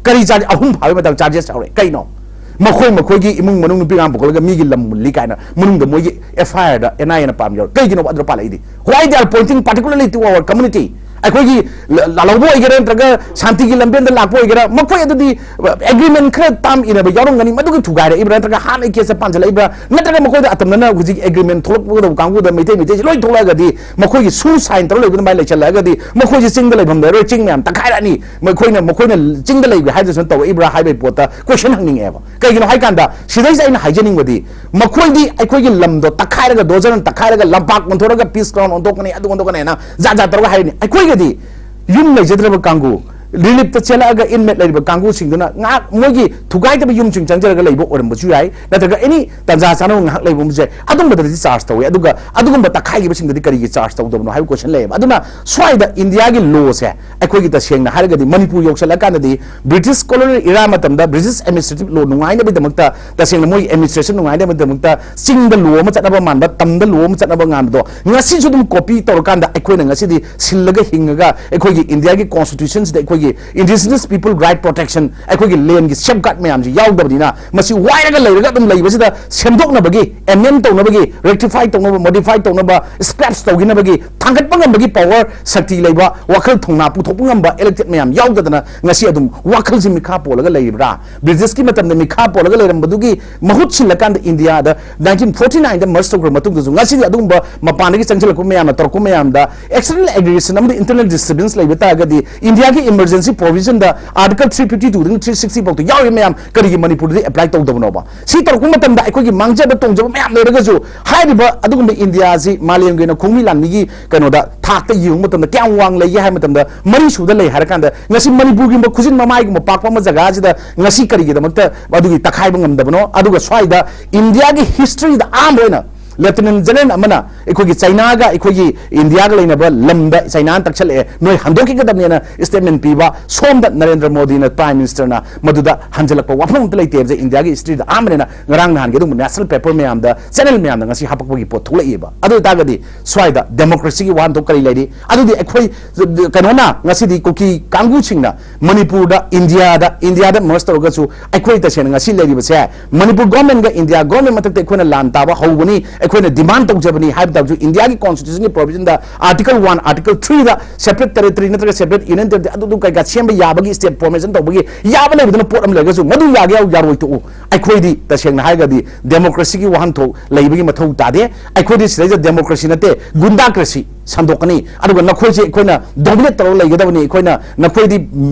ꯀꯔꯤ charge? ꯑꯍꯨꯝ ꯐꯥꯕꯒꯤ ꯃꯇꯥꯡ charges ꯌꯥꯎꯔꯛꯑꯦ꯫ ꯀꯩꯅꯣ? ꯃꯈꯣꯏ, ꯃꯈꯣꯏꯒꯤ ꯏꯃꯨꯡ ꯃꯅꯨꯡ ꯅꯨꯄꯤ ꯑꯉꯥꯡ ꯄꯨꯈꯠꯂꯒ ꯃꯤꯒꯤ ꯂꯝ ꯃꯨꯜꯂꯤ ꯀꯥꯏꯅ ꯃꯅꯨꯡꯗ ꯃꯣꯏꯒꯤ F I R the N I A ꯅ ꯄꯥꯝ ꯌꯥꯎꯔꯦ꯫ ꯀꯩꯒꯤꯅꯣꯕ ꯑꯗꯨꯗ ꯄꯥꯜꯂꯛꯏꯗꯤ? Why they are pointing particularly to our community? ꯑꯩꯈꯣꯏꯒꯤ ꯂ-, ꯂꯥꯜꯍꯧꯕ ꯑꯣꯏꯒꯦꯔꯥ, ꯅꯠꯇ꯭ꯔꯒ ꯁꯥꯟꯇꯤꯒꯤ ꯂꯝꯕꯦꯟꯗ ꯂꯥꯛꯄ ꯑꯣꯏꯒꯦꯔꯥ, ꯃꯈꯣꯏ ꯑꯗꯨꯗꯤ, ꯑ, agreement ꯈꯔ ꯇꯥꯝ ꯏꯅꯕ ꯌꯥꯎꯔꯝꯒꯅꯤ, ꯃꯗꯨꯒꯤ ꯊꯨꯒꯥꯏꯔꯛꯏꯕ꯭ꯔꯥ, ꯅꯠꯇ꯭ꯔꯒ ꯍꯥꯟꯅ case ꯇ ꯄꯥꯟꯁꯤꯜꯂꯛꯏꯕ꯭ꯔꯥ, ꯅꯠꯇ꯭ꯔꯒ ꯃꯈꯣꯏꯗ ꯑꯇꯝꯅꯅ ꯍꯧꯖꯤꯛ agreement ꯊꯣꯛꯂꯛꯄꯒꯗꯧꯕ ꯀꯥꯡꯕꯨꯗ ꯃꯩꯇꯩ, ꯃꯩꯇꯩꯁꯤ ꯂꯣꯏ ꯊꯣꯛꯂꯛꯑꯒꯗꯤ ꯃꯈꯣꯏꯒꯤ ꯁꯨ sign ꯇꯧꯔ ꯂꯩꯕ ꯑꯗꯨꯃꯥꯏꯅ ꯂꯩꯁꯜꯂꯛꯑꯒꯗꯤ ꯃꯈꯣꯏꯁꯤ ꯆꯤꯡꯗ ꯂꯩꯐꯝ ꯂꯩꯔꯣꯏ, ꯆꯤꯡ ꯃꯌꯥꯝ ꯇꯛꯈꯥꯏꯔꯛꯑꯅꯤ, ꯃꯈꯣꯏꯅ, ꯃꯈꯣꯏꯅ ꯆꯤꯡꯗ ꯂꯩꯕꯒꯤ ꯍꯥꯏꯗꯨꯁꯨ ꯇꯧꯔꯛꯏꯕ꯭ꯔꯥ ꯍꯥꯏꯕꯒꯤ ꯄꯣꯠꯇ question ꯍꯪꯅꯤꯡꯉꯦꯕ꯫ ꯀꯩꯒꯤꯅꯣ ꯍꯥꯏ ꯀꯥꯟꯗ, ꯁꯤꯗꯩꯁꯤꯗ ꯑꯩꯅ ꯍꯥꯏꯖꯅꯤꯡꯕꯗꯤ, ꯃꯈꯣꯏꯗꯤ ꯑꯩꯈꯣꯏꯒꯤ ꯂꯝꯗꯣ ꯇꯛꯈꯥꯏꯔꯒ, dozer ꯅ ꯇꯛꯈꯥꯏꯔꯒ, ꯂꯝꯄꯥꯛ ꯑꯣꯟꯊꯣꯔꯒ peace ground ꯑꯣꯟꯊꯣꯛꯀꯅꯤ, ꯑꯗꯨ ꯑꯣꯟꯊꯣꯛꯀꯅꯤꯅ ꯖꯥꯠ ꯖꯥꯠ ꯇꯧꯔꯒ ꯍꯥꯏꯔꯅꯤ꯫ ꯑꯩꯈꯣꯏꯒꯗꯤ ꯌꯨꯝ ꯂꯩꯖꯗ꯭ꯔꯕ ꯀꯥꯡꯕꯨ, ꯔꯤꯂꯤꯐꯇ ꯆꯦꯜꯂꯛꯑꯒ ꯏꯟꯃꯦꯠ ꯂꯩꯔꯤꯕ ꯀꯥꯡꯕꯨꯁꯤꯡꯗꯨꯅ ꯉꯥꯏꯍꯥꯛ ꯃꯣꯏꯒꯤ ꯊꯨꯒꯥꯏꯗꯕ ꯌꯨꯝꯁꯤꯡ ꯆꯪꯖꯔꯒ ꯂꯩꯕ ꯑꯣꯏꯔꯝꯕꯁꯨ ꯌꯥꯏ, ꯅꯠꯇ꯭ꯔꯒ ꯑꯦꯅꯤ ꯇꯥꯟꯖꯥ ꯆꯥꯅꯕ ꯉꯥꯏꯍꯥꯛ ꯂꯩꯕ ꯑꯃꯁꯨ ꯌꯥꯏ꯫ ꯑꯗꯨꯝꯕꯗꯗꯤ ꯆꯥꯔꯖ ꯇꯧꯋꯤ꯫ ꯑꯗꯨꯒ ꯑꯗꯨꯒꯨꯝꯕ ꯇꯛꯈꯥꯏꯈꯤꯕꯁꯤꯡꯗꯗꯤ ꯀꯔꯤꯒꯤ ꯆꯥꯔꯖ ꯇꯧꯗꯕꯅꯣ ꯍꯥꯏꯕ ꯀꯣꯏꯁꯟ ꯂꯩꯌꯦꯕ꯫ ꯑꯗꯨꯅ ꯁ꯭ꯋꯥꯏꯗ ꯏꯟꯗꯤꯌꯥꯒꯤ ꯂꯣꯁꯦ ꯑꯩꯈꯣꯏꯒꯤ ꯇꯁꯦꯡꯅ ꯍꯥꯏꯔꯒꯗꯤ ꯃꯅꯤꯄꯨꯔ ꯌꯧꯁꯜꯂꯛꯀꯥꯟꯗꯗꯤ ꯕ꯭ꯔꯤꯇꯤꯁ ꯀꯣꯂꯣꯅꯤꯌꯦꯜ ꯏꯔꯥ ꯃꯇꯝꯗ ꯕ꯭ꯔꯤꯇꯤꯁ ꯑꯦꯗꯃꯤꯅꯤꯁꯇ꯭ꯔꯦꯇꯤꯚ ꯂꯣ ꯅꯨꯡꯉꯥꯏꯅꯕꯒꯤꯗꯃꯛꯇ, ꯇꯁꯦꯡꯅ ꯃꯣꯏ ꯑꯦꯗꯃꯤꯅꯤꯁꯇ꯭ꯔꯦꯁꯟ ꯅꯨꯡꯉꯥꯏꯅꯕꯒꯤꯗꯃꯛꯇ ꯆꯤꯡꯗ ꯂꯣ ꯑꯃ ꯆꯠꯅꯕ ꯃꯥꯟꯕ, ꯇꯝꯗ ꯂꯣ ꯑꯃ ꯆꯠꯅꯕ ꯃꯥꯟꯕꯗꯣ ꯉꯁꯤꯁꯨ ꯑꯗꯨꯝ ꯀꯣꯄꯤ ꯇꯧꯔꯀꯥꯟꯗ ꯑꯩꯈꯣꯏꯅ ꯉꯁꯤꯗꯤ ꯁꯤꯜꯂꯒ ꯍꯤꯡꯉꯒ ꯑꯩꯈꯣꯏꯒꯤ ꯏꯟꯗꯤꯌꯥꯒꯤ ꯀꯣꯟꯁꯇꯤꯇ꯭ꯌꯨꯁꯟꯁꯤꯗ ꯑꯩꯈꯣꯏꯒꯤ Indigenous People Right Protection, ꯑꯩꯈꯣꯏꯒꯤ ꯂꯦꯟꯒꯤ ꯁꯦꯐꯒꯥꯔꯗ ꯃꯌꯥꯝꯁꯤ ꯌꯥꯎꯗꯕꯅꯤꯅ ꯃꯁꯤ ꯋꯥꯏꯔꯒ ꯂꯩꯔꯒ ꯑꯗꯨꯝ ꯂꯩꯕꯁꯤꯗ ꯁꯦꯝꯗꯣꯛꯅꯕꯒꯤ, ꯑꯦꯃꯦꯟ ꯇꯧꯅꯕꯒꯤ, ꯔꯦꯛꯇꯤꯐꯥꯏ ꯇꯧꯅꯕ, ꯃꯣꯗꯤꯐꯥꯏ ꯇꯧꯅꯕ, ꯁ꯭ꯀ꯭ꯔꯦꯞꯁ ꯇꯧꯈꯤꯅꯕꯒꯤ ꯊꯥꯡꯒꯠꯄ ꯉꯝꯕꯒꯤ ꯄꯋꯥꯔ, ꯁꯛꯇꯤ ꯂꯩꯕ, ꯋꯥꯈꯜ ꯊꯧꯅꯥ ꯄꯨꯊꯣꯛꯄ ꯉꯝꯕ ꯏꯂꯦꯛꯇꯦꯗ ꯃꯌꯥꯝ ꯌꯥꯎꯗꯗꯅ ꯉꯁꯤ ꯑꯗꯨꯝ ꯋꯥꯈꯜꯁꯤ ꯃꯤꯈꯥ ꯄꯣꯜꯂꯒ ꯂꯩꯔꯤꯕ꯭ꯔꯥ? ꯕ꯭ꯔꯤꯇꯤꯁꯀꯤ ꯃꯇꯝꯗ ꯃꯤꯈꯥ ꯄꯣꯜꯂꯒ ꯂꯩꯔꯝꯕꯗꯨꯒꯤ ꯃꯍꯨꯠ ꯁꯤꯜꯂꯀꯥꯟꯗ ꯏꯟꯗꯤꯌꯥꯗ nineteen forty nineꯗ ꯃꯔꯖ ꯇꯧꯈ꯭ꯔ ꯃꯇꯨꯡꯗꯁꯨ ꯉꯁꯤꯗꯤ ꯑꯗꯨꯒꯨꯝꯕ ꯃꯄꯥꯟꯗꯒꯤ ꯆꯪꯁꯤꯜꯂꯛꯄ ꯃꯌꯥꯝꯅ ꯇꯧꯔꯛꯄ ꯃꯌꯥꯝꯗ external aggression ꯑꯃꯗꯤ internal disturbance ꯂꯩꯕ ꯇꯥꯔꯒꯗꯤ ꯏꯟꯗꯤꯌꯥꯒꯤ emergency provisionꯗ Article three fifty twoꯗꯒꯤ three sixty ꯐꯥꯎꯗ ꯌꯥꯎꯔꯤꯕ ꯃꯌꯥꯝ ꯀꯔꯤꯒꯤ ꯃꯅꯤꯄꯨꯔꯗꯗꯤ apply ꯇꯧꯗꯕꯅꯣꯕ? ꯁꯤ ꯇꯧꯔꯛꯄ ꯃꯇꯝꯗ ꯑꯩꯈꯣꯏꯒꯤ ꯃꯥꯡꯖꯕ ꯇꯣꯡꯖꯕ ꯃꯌꯥꯝ ꯂꯩꯔꯒꯁꯨ ꯍꯥꯏꯔꯤꯕ ꯑꯗꯨꯒꯨꯝꯕ ꯏꯟꯗꯤꯌꯥꯁꯤ ꯃꯥꯂꯦꯝꯒꯤ ꯑꯣꯏꯅ ꯈꯣꯡꯃꯤ ꯂꯥꯟꯃꯤꯒꯤ ꯀꯩꯅꯣꯗ ꯊꯥꯛꯇ ꯌꯦꯡꯕ ꯃꯇꯝꯗ ꯀꯌꯥꯝ ꯋꯥꯡ ꯂꯩꯒꯦ ꯍꯥꯏꯕ ꯃꯇꯝꯗ ꯃꯔꯤ ꯁꯨꯗ ꯂꯩ ꯍꯥꯏꯔꯀꯥꯟꯗ ꯉꯁꯤ ꯃꯅꯤꯄꯨꯔꯒꯨꯝꯕ ꯈꯨꯖꯤꯟ ꯃꯃꯥꯏꯒꯨꯝꯕ ꯄꯥꯛꯄ ꯑꯃ ꯖꯒꯥꯁꯤꯗ ꯉꯁꯤ ꯀꯔꯤꯒꯤꯗꯃꯛꯇ ꯑꯗꯨꯒꯤ ꯇꯛꯈꯥꯏꯕ ꯉꯝꯗꯕꯅꯣ? ꯑꯗꯨꯒ ꯁ꯭ꯋꯥꯏꯗ ꯏꯟꯗꯤꯌꯥꯒꯤ historyꯗ ꯑꯍꯥꯟꯕ ꯑꯣꯏꯅ Lieutenant General ꯑꯃꯅ ꯑꯩꯈꯣꯏꯒꯤ ꯆꯩꯅꯥꯒ ꯑꯩꯈꯣꯏꯒꯤ ꯏꯟꯗꯤꯌꯥꯒ ꯂꯩꯅꯕ ꯂꯝꯗ ꯆꯩꯅꯥꯅ ꯇꯛꯁꯜꯂꯛꯑꯦ, ꯅꯣꯏ ꯍꯟꯗꯣꯛꯈꯤꯒꯗꯕꯅꯦꯅ statement ꯄꯤꯕ, ꯁꯣꯝꯗ ꯅꯔꯦꯟꯗ꯭ꯔ ꯃꯣꯗꯤꯅ Prime Ministerꯅ ꯃꯗꯨꯗ ꯍꯟꯖꯤꯜꯂꯛꯄ ꯋꯥꯐꯝ ꯑꯝꯇ ꯂꯩꯇꯦ ꯍꯥꯏꯕꯁꯦ ꯏꯟꯗꯤꯌꯥꯒꯤ historyꯗ ꯑꯍꯥꯟꯕꯅꯦꯅ ꯉꯔꯥꯡ ꯅꯍꯥꯟꯒꯤ ꯑꯗꯨꯒꯨꯝꯕ national paper ꯃꯌꯥꯝꯗ, channel ꯃꯌꯥꯝꯗ ꯉꯁꯤ ꯍꯥꯄꯛꯄꯒꯤ ꯄꯣꯠ ꯊꯣꯛꯂꯛꯏꯕ꯫ ꯑꯗꯨ ꯑꯣꯏꯇꯥꯔꯒꯗꯤ ꯁ꯭ꯋꯥꯏꯗ democracyꯒꯤ ꯋꯥꯍꯟꯊꯣꯛ ꯀꯔꯤ ꯂꯩꯔꯤ? ꯑꯗꯨꯗꯤ ꯑꯩꯈꯣꯏ ꯀꯩꯅꯣꯅ ꯉꯁꯤꯗꯤ ꯀꯨꯀꯤ ꯀꯥꯡꯕꯨꯁꯤꯡꯅ ꯃꯅꯤꯄꯨꯔꯗ, ꯏꯟꯗꯤꯌꯥꯗ, ꯏꯟꯗꯤꯌꯥꯗ merge ꯇꯧꯔꯒꯁꯨ ꯑꯩꯈꯣꯏ ꯇꯁꯦꯡꯅ ꯉꯁꯤ ꯂꯩꯔꯤꯕꯁꯦ ꯃꯅꯤꯄꯨꯔ governmentꯒ ꯏꯟꯗꯤꯌꯥ government ꯃꯊꯛꯇ ꯑꯩꯈꯣꯏꯅ ꯂꯥꯟ ꯇꯥꯕ ꯍꯧꯕꯅꯤ, ꯑꯩꯈꯣꯏꯅ demand ꯇꯧꯖꯕꯅꯤ ꯍꯥꯏꯕ ꯇꯥꯔꯁꯨ ꯏꯟꯗꯤꯌꯥꯒꯤ constitutionꯒꯤ provisionꯗ Article one, Article threeꯗ separate territory ꯅꯠꯇ꯭ꯔꯒ separate union territory ꯑꯗꯨ ꯑꯗꯨ ꯀꯩꯀꯥ ꯁꯦꯝꯕ ꯌꯥꯕꯒꯤ, state formation ꯇꯧꯕꯒꯤ ꯌꯥꯕ ꯂꯩꯕꯗꯨꯅ ꯄꯣꯠ ꯑꯃ ꯂꯩꯔꯒꯁꯨ ꯃꯗꯨ ꯌꯥꯒꯦ ꯌꯥꯎ ꯌꯥꯔꯣꯏ ꯇꯣꯛꯎ꯫ ꯑꯩꯈꯣꯏꯗꯤ ꯇꯁꯦꯡꯅ ꯍꯥꯏꯔꯒꯗꯤ democracyꯒꯤ ꯋꯥꯍꯟꯊꯣꯛ ꯂꯩꯕꯒꯤ ꯃꯊꯧ ꯇꯥꯗꯦ꯫ ꯑꯩꯈꯣꯏꯗꯤ ꯁꯤꯗꯩꯗ democracy ꯅꯠꯇꯦ, ꯒꯨꯟꯗꯥꯀ꯭ꯔꯦꯁꯤ꯫ ꯁꯟꯗꯣꯛꯀꯅꯤ꯫ ꯑꯗꯨꯒ ꯅꯈꯣꯏꯁꯦ ꯑꯩꯈꯣꯏꯅ dominate ꯇꯧꯔꯒ ꯂꯩꯒꯗꯕꯅꯤ꯫ ꯑꯩꯈꯣꯏꯅ, ꯅꯈꯣꯏꯗꯤ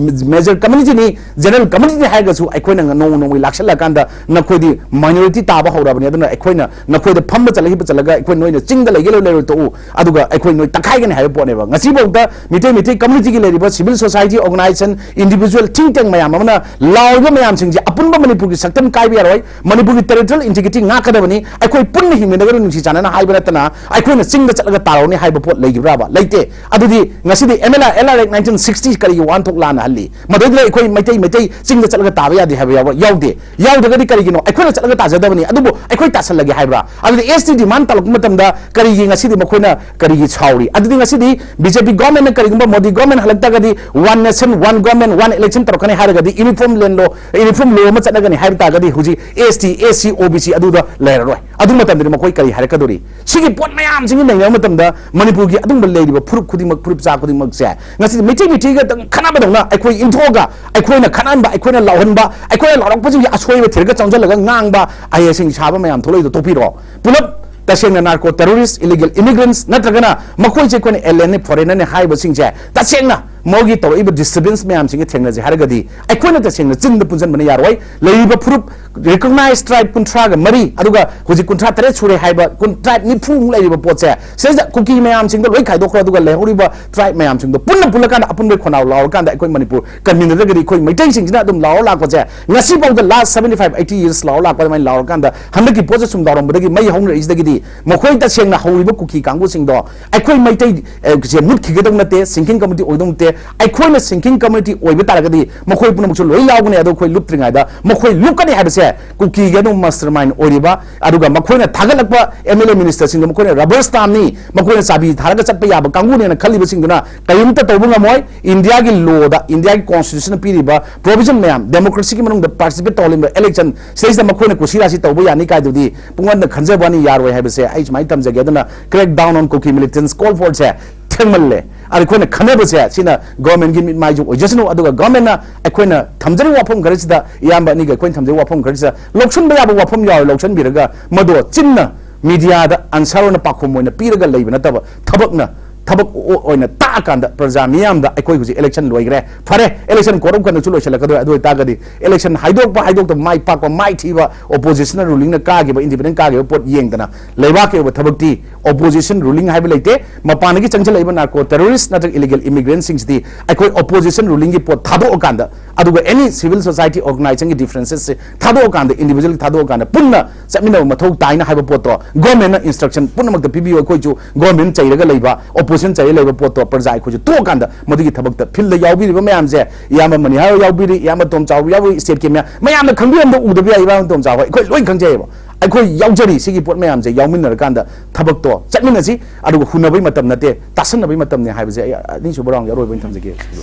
major community ꯅꯤ, general community ꯅꯤ ꯍꯥꯏꯔꯒꯁꯨ, ꯑꯩꯈꯣꯏꯅ ꯅꯣꯡꯃ ꯅꯣꯡꯃꯒꯤ ꯂꯥꯛꯁꯜꯂꯀꯥꯟꯗ ꯅꯈꯣꯏꯗꯤ minority ꯇꯥꯕ ꯍꯧꯔꯕꯅꯤ꯫ ꯑꯗꯨꯅ ꯑꯩꯈꯣꯏꯅ ꯅꯈꯣꯏꯗ ꯐꯝꯕ ꯆꯠꯂ ꯍꯤꯞꯄ ꯆꯠꯂꯒ ꯑꯩꯈꯣꯏ ꯅꯣꯏꯅ ꯆꯤꯡꯗ ꯂꯩꯒꯦ ꯂꯩꯔꯣꯏ ꯇꯣꯛꯎ, ꯑꯗꯨꯒ ꯑꯩꯈꯣꯏ ꯅꯣꯏ ꯇꯛꯈꯥꯏꯒꯅꯤ ꯍꯥꯏꯕ ꯄꯣꯠꯅꯦꯕ꯫ ꯉꯁꯤꯐꯥꯎꯗ ꯃꯤꯇꯩ, ꯃꯤꯇꯩ community ꯒꯤ ꯂꯩꯔꯤꯕ civil society organization, individual think tank ꯃꯌꯥꯝ ꯑꯃꯅ ꯂꯥꯎꯔꯤꯕ ꯃꯌꯥꯝꯁꯤꯡꯁꯦ ꯑꯄꯨꯟꯕ ꯃꯅꯤꯄꯨꯔꯒꯤ ꯁꯛꯇꯝ ꯀꯥꯏꯕ ꯌꯥꯔꯣꯏ, ꯃꯅꯤꯄꯨꯔꯒꯤ territorial integrity ꯉꯥꯛꯀꯗꯕꯅꯤ, ꯑꯩꯈꯣꯏ ꯄꯨꯟꯅ ꯍꯤꯡꯃꯤꯟꯅꯒꯗꯕꯅꯤ ꯅꯨꯡꯁꯤ ꯆꯥꯟꯅꯅ ꯍꯥꯏꯕ ꯅꯠꯇꯅ ꯑꯩꯈꯣꯏꯅ ꯆꯤꯡꯗ ꯆꯠꯂꯒ ꯇꯥꯔꯧꯅꯤ ꯍꯥꯏꯕ ꯄꯣꯠ ꯂꯩꯈꯤꯕ꯭ꯔꯥꯕ? ꯂꯩꯇꯦ꯫ ꯑꯗꯨꯗꯤ ꯉꯁꯤꯗꯤ M L A, L R Act nineteen sixty ꯀꯔꯤꯒꯤ ꯋꯥꯍꯟꯊꯣꯛ ꯂꯥꯟꯅ ꯍꯜꯂꯤ? ꯃꯗꯩꯗꯨꯗ ꯑꯩꯈꯣꯏ ꯃꯩꯇꯩ, ꯃꯩꯇꯩ ꯆꯤꯡꯗ ꯆꯠꯂꯒ ꯇꯥꯕ ꯌꯥꯗꯦ ꯍꯥꯏꯕ ꯌꯥꯎꯕ ꯌꯥꯎꯗꯦ꯫ ꯌꯥꯎꯗ꯭ꯔꯒꯗꯤ ꯀꯔꯤꯒꯤꯅꯣ? ꯑꯩꯈꯣꯏꯅ ꯆꯠꯂꯒ ꯇꯥꯖꯗꯕꯅꯤ, ꯑꯗꯨꯕꯨ ꯑꯩꯈꯣꯏ ꯇꯥꯁꯜꯂꯒꯦ ꯍꯥꯏꯕ꯭ꯔꯥ? ꯑꯗꯨꯗꯤ S T demand ꯇꯧꯔꯛꯄ ꯃꯇꯝꯗ ꯀꯔꯤꯒꯤ ꯉꯁꯤꯗꯤ ꯃꯈꯣꯏꯅ ꯀꯔꯤꯒꯤ ꯁꯥꯎꯔꯤ? ꯑꯗꯨꯗꯤ ꯉꯁꯤꯗꯤ B J P government ꯅ ꯀꯔꯤꯒꯨꯝꯕ Modi government ꯍꯜꯂꯛꯇ꯭ꯔꯒꯗꯤ one nation, one government, one election ꯇꯧꯔꯛꯀꯅꯤ ꯍꯥꯏꯔꯒꯗꯤ uniform land law, uniform law ꯑꯃ ꯆꯠꯅꯒꯅꯤ ꯍꯥꯏꯕ ꯇꯥꯔꯒꯗꯤ ꯍꯧꯖꯤꯛ S T, S C, O B C ꯑꯗꯨꯗ ꯂꯩꯔꯔꯣꯏ꯫ ꯑꯗꯨ ꯃꯇꯝꯗꯗꯤ ꯃꯈꯣꯏ ꯀꯔꯤ ꯍꯥꯏꯔꯛꯀꯗꯧꯔꯤ? ꯁꯤꯒꯤ ꯄꯣꯠ ꯃꯌꯥꯝꯁꯤꯡꯁꯤ ꯅꯩꯅꯕ ꯃꯇꯝꯗ ꯃꯅꯤꯄꯨꯔꯒꯤ ꯑꯗꯨꯒꯨꯝꯕ ꯂꯩꯔꯤꯕ ꯐꯨꯔꯨꯞ ꯈꯨꯗꯤꯡꯃꯛ, ꯐꯨꯔꯨꯞ ꯆꯥ ꯈꯨꯗꯤꯡꯃꯛꯁꯦ ꯉꯁꯤꯗꯤ ꯃꯩꯇꯩ ꯃꯩꯇꯩꯒ ꯑꯗꯨꯝ ꯈꯠꯅꯕꯗꯧꯅ ꯑꯩꯈꯣꯏ ꯏꯟꯊꯣꯛꯑꯒ ꯑꯩꯈꯣꯏꯅ ꯈꯠꯅꯍꯟꯕ, ꯑꯩꯈꯣꯏꯅ ꯂꯥꯎꯍꯟꯕ, ꯑꯩꯈꯣꯏꯅ ꯂꯥꯎꯔꯛꯄꯁꯤꯡꯁꯦ ꯑꯁꯣꯏꯕ ꯊꯤꯔꯒ ꯆꯪꯁꯤꯜꯂꯒ ꯉꯥꯡꯕ, ꯑꯥꯏ ꯑꯦꯁ ꯁꯤꯡ ꯁꯥꯕ ꯃꯌꯥꯝ ꯊꯣꯛꯂꯛꯏꯗꯣ ꯇꯣꯛꯄꯤꯔꯣ꯫ ꯄꯨꯂꯞ ꯇꯁꯦꯡꯅ narco terrorist, illegal immigrants ꯅꯠꯇ꯭ꯔꯒꯅ ꯃꯈꯣꯏꯁꯦ ꯑꯩꯈꯣꯏꯅ alien ꯅꯤ, foreigner ꯅꯤ ꯍꯥꯏꯕꯁꯤꯡꯁꯦ ꯇꯁꯦꯡꯅ ꯃꯣꯏꯒꯤ ꯇꯧꯔꯛꯏꯕ disturbance ꯃꯌꯥꯝꯁꯤꯡꯁꯦ ꯊꯦꯡꯅꯁꯦ ꯍꯥꯏꯔꯒꯗꯤ ꯑꯩꯈꯣꯏꯅ ꯇꯁꯦꯡꯅ ꯆꯤꯟꯗ ꯄꯨꯟꯁꯤꯟꯕꯅ ꯌꯥꯔꯣꯏ꯫ ꯂꯩꯔꯤꯕ ꯐꯨꯔꯨꯞ recognized tribe ꯀꯨꯟꯊ꯭ꯔꯥꯒ ꯃꯔꯤ, ꯑꯗꯨꯒ ꯍꯧꯖꯤꯛ ꯀꯨꯟꯊ꯭ꯔꯥ ꯇꯔꯦꯠ ꯁꯨꯔꯦ ꯍꯥꯏꯕ, ꯀꯨꯟ, tribe ꯅꯤꯐꯨꯃꯨꯛ ꯂꯩꯔꯤꯕ ꯄꯣꯠꯁꯦ, ꯁꯤꯗꯩꯁꯤꯗ ꯀꯨꯀꯤ ꯃꯌꯥꯝꯁꯤꯡꯗꯣ ꯂꯣꯏ ꯈꯥꯏꯗꯣꯛꯈ꯭ꯔꯣ, ꯑꯗꯨꯒ ꯂꯩꯍꯧꯔꯤꯕ tribe ꯃꯌꯥꯝꯁꯤꯡꯗꯣ ꯄꯨꯟꯅ ꯄꯨꯜꯂꯀꯥꯟꯗ ꯑꯄꯨꯟꯕ ꯈꯣꯟꯅꯥꯎ ꯂꯥꯎꯔꯀꯥꯟꯗ ꯑꯩꯈꯣꯏ ꯃꯅꯤꯄꯨꯔ ꯀꯟꯃꯤꯟꯅꯗ꯭ꯔꯒꯗꯤ, ꯑꯩꯈꯣꯏ ꯃꯩꯇꯩꯁꯤꯡꯁꯤꯅ ꯑꯗꯨꯝ ꯂꯥꯎꯔ ꯂꯥꯛꯄꯁꯦ, ꯉꯁꯤꯐꯥꯎꯗ last seventy five, eighty years ꯂꯥꯎꯔ ꯂꯥꯛꯄ ꯑꯗꯨꯃꯥꯏꯅ ꯂꯥꯎꯔꯀꯥꯟꯗ ꯍꯟꯗꯛꯀꯤ ꯄꯣꯠꯁꯦ ꯁꯨꯝ ꯂꯥꯎꯔꯝꯕꯗꯒꯤ ꯃꯩ ꯍꯧꯅꯔꯛꯏꯁꯤꯗꯒꯤꯗꯤ ꯃꯈꯣꯏ ꯇꯁꯦꯡꯅ ꯍꯧꯔꯤꯕ ꯀꯨꯀꯤ ꯀꯥꯡꯕꯨꯁꯤꯡꯗꯣ ꯑꯩꯈꯣꯏ ꯃꯩꯇꯩ, ꯑꯦ, ꯁꯦ ꯃꯨꯠꯈꯤꯒꯗꯧ ꯅꯠꯇꯦ, sinking community ꯑꯣꯏꯗꯧ ꯅꯠꯇꯦ꯫ ꯑꯩꯈꯣꯏꯅ sinking community ꯑꯣꯏꯕ ꯇꯥꯔꯒꯗꯤ ꯃꯈꯣꯏ ꯄꯨꯝꯅꯃꯛꯁꯨ ꯂꯣꯏ ꯌꯥꯎꯒꯅꯤ꯫ ꯑꯗꯣ ꯑꯩꯈꯣꯏ ꯂꯨꯞꯇ꯭ꯔꯤꯉꯩꯗ ꯃꯈꯣꯏ ꯂꯨꯞꯀꯅꯤ ꯍꯥꯏꯕꯁꯦ ꯀꯨꯀꯤꯒꯤ ꯑꯗꯨꯝ mastermind ꯑꯣꯏꯔꯤꯕ, ꯑꯗꯨꯒ ꯃꯈꯣꯏꯅ ꯊꯥꯒꯠꯂꯛꯄ M L A ministerꯁꯤꯡꯗꯣ ꯃꯈꯣꯏꯅ rubber stampꯅꯤ, ꯃꯈꯣꯏꯅ ꯆꯥꯕꯤ ꯊꯥꯔꯒ ꯆꯠꯄ ꯌꯥꯕ ꯀꯥꯡꯕꯨꯅꯦꯅ ꯈꯜꯂꯤꯕꯁꯤꯡꯗꯨꯅ ꯀꯔꯤꯝꯇ ꯇꯧꯕ ꯉꯝꯃꯣꯏ꯫ ꯏꯟꯗꯤꯌꯥꯒꯤ lawꯗ, ꯏꯟꯗꯤꯌꯥꯒꯤ constitutionꯅ ꯄꯤꯔꯤꯕ provision ꯃꯌꯥꯝ, democracyꯒꯤ ꯃꯅꯨꯡꯗ participate ꯇꯧꯍꯜꯂꯤꯕ election ꯁꯤꯗꯩꯁꯤꯗ ꯃꯈꯣꯏꯅ ꯀꯨꯁꯤ ꯔꯥꯁꯤ ꯇꯧꯕ ꯌꯥꯅꯤ ꯀꯥꯏꯗꯨꯗꯤ ꯄꯨꯡꯒꯟꯗ ꯈꯟꯖꯕ ꯋꯥꯅꯤ, ꯌꯥꯔꯣꯏ ꯍꯥꯏꯕꯁꯦ ꯑꯩ ꯁꯨꯃꯥꯏꯅ ꯊꯝꯖꯒꯦ꯫ ꯑꯗꯨꯅ crack down on Kuki militants call forꯁꯦ ꯊꯦꯡꯃꯜꯂꯦ꯫ ꯑꯗ ꯑꯩꯈꯣꯏꯅ ꯈꯟꯅꯕꯁꯦ ꯁꯤꯅ governmentꯒꯤ ꯃꯤꯠꯃꯥꯏꯁꯨ ꯑꯣꯏꯖꯁꯅꯨ, ꯑꯗꯨꯒ governmentꯅ ꯑꯩꯈꯣꯏꯅ ꯊꯝꯖꯔꯤꯕ ꯋꯥꯐꯝ ꯈꯔꯁꯤꯗ, ꯏꯌꯥꯝꯕ ꯑꯅꯤꯒ ꯑꯩꯈꯣꯏꯅ ꯊꯝꯖꯔꯤꯕ ꯋꯥꯐꯝ ꯈꯔꯁꯤꯗ ꯂꯧꯁꯤꯟꯕ ꯌꯥꯕ ꯋꯥꯐꯝ ꯌꯥꯎꯔꯦ, ꯂꯧꯁꯤꯟꯕꯤꯔꯒ ꯃꯗꯣ ꯆꯤꯟꯅ mediaꯗ answer ꯑꯣꯏꯅ ꯄꯥꯎꯈꯨꯝ ꯑꯣꯏꯅ ꯄꯤꯔꯒ ꯂꯩꯕ ꯅꯠꯇꯕ ꯊꯕꯛꯅ ꯊꯕꯛ ꯑꯣ- ꯑꯣꯏꯅ ꯇꯥꯛꯑꯀꯥꯟꯗ ꯄ꯭ꯔꯖꯥ ꯃꯤꯌꯥꯝꯗ ꯑꯩꯈꯣꯏ ꯍꯧꯖꯤꯛ election ꯂꯣꯏꯈ꯭ꯔꯦ, ꯐꯔꯦ, election ꯀꯣꯔꯧ ꯀꯟꯅꯁꯨ ꯂꯣꯏꯁꯤꯜꯂꯛꯀꯗꯣꯔꯦ꯫ ꯑꯗꯨ ꯑꯣꯏꯇꯥꯔꯒꯗꯤ election ꯍꯥꯏꯗꯣꯛꯄ ꯍꯥꯏꯗꯣꯛꯇꯕ, ꯃꯥꯏ ꯄꯥꯛꯄ ꯃꯥꯏ ꯊꯤꯕ, oppositionꯅ rulingꯅ ꯀꯥꯈꯤꯕ, independent ꯀꯥꯈꯤꯕ ꯄꯣꯠ ꯌꯦꯡꯗꯅ ꯂꯩꯕꯥꯛꯀꯤ ꯑꯣꯏꯕ ꯊꯕꯛꯇꯤ opposition ruling ꯍꯥꯏꯕ ꯂꯩꯇꯦ꯫ ꯃꯄꯥꯟꯗꯒꯤ ꯆꯪꯁꯤꯜꯂꯛꯏꯕ narco terrorist ꯅꯠꯇ꯭ꯔꯒ illegal immigrantꯁꯤꯡꯁꯤꯗꯤ ꯑꯩꯈꯣꯏ opposition rulingꯒꯤ ꯄꯣꯠ ꯊꯥꯗꯣꯛꯑꯀꯥꯟꯗ, ꯑꯗꯨꯒ any civil society organizationꯒꯤ differencesꯁꯦ ꯊꯥꯗꯣꯛꯑꯀꯥꯟꯗ, individualꯒꯤ ꯊꯥꯗꯣꯛꯑꯀꯥꯟꯗ ꯄꯨꯟꯅ ꯆꯠꯃꯤꯟꯅꯕ ꯃꯊꯧ ꯇꯥꯏꯅ ꯍꯥꯏꯕ ꯄꯣꯠꯇꯣ governmentꯅ instruction ꯄꯨꯝꯅꯃꯛꯇ ꯄꯤꯕꯤꯌꯨ꯫ ꯑꯩꯈꯣꯏꯁꯨ government ꯆꯩꯔꯒ ꯂꯩꯕ, opposition ꯆꯩꯔꯒ ꯂꯩꯕ ꯄꯣꯠꯇꯣ ꯄ꯭ꯔꯖꯥ ꯑꯩꯈꯣꯏꯁꯨ ꯇꯣꯛꯑꯀꯥꯟꯗ ꯃꯗꯨꯒꯤ ꯊꯕꯛꯇ fieldꯗ ꯌꯥꯎꯕꯤꯔꯤꯕ ꯃꯌꯥꯝꯁꯦ, ꯏꯌꯥꯝꯕ ꯃꯅꯤꯍꯥꯔ ꯌꯥꯎꯕꯤꯔꯤ, ꯏꯌꯥꯝꯕ ꯇꯣꯝꯆꯥꯎ ꯌꯥꯎꯕꯤꯔꯤ, stateꯀꯤ ꯃꯌꯥꯝ, ꯃꯌꯥꯝꯅ ꯈꯪꯕꯤꯔꯝꯗ ꯎꯗꯕ ꯌꯥꯏ꯫ ꯏꯌꯥꯝꯕ ꯇꯣꯝꯆꯥꯎ ꯍꯣꯏ, ꯑꯩꯈꯣꯏ ꯂꯣꯏ ꯈꯪꯖꯩꯑꯕ꯫ ꯑꯩꯈꯣꯏ ꯌꯥꯎꯖꯔꯤ꯫ ꯁꯤꯒꯤ ꯄꯣꯠ ꯃꯌꯥꯝꯁꯦ ꯌꯥꯎꯃꯤꯟꯅꯔꯀꯥꯟꯗ ꯊꯕꯛꯇꯣ ꯆꯠꯃꯤꯟꯅꯁꯤ꯫ ꯑꯗꯨꯒ ꯍꯨꯟꯅꯕꯩ ꯃꯇꯝ ꯅꯠꯇꯦ, ꯇꯥꯁꯟꯅꯕꯩ ꯃꯇꯝꯅꯤ ꯍꯥꯏꯕꯁꯦ ꯑꯩ ꯑꯅꯤꯁꯨꯕ roundꯒꯤ ꯑꯔꯣꯏꯕ ꯑꯣꯏꯅ ꯊꯝꯖꯒꯦ꯫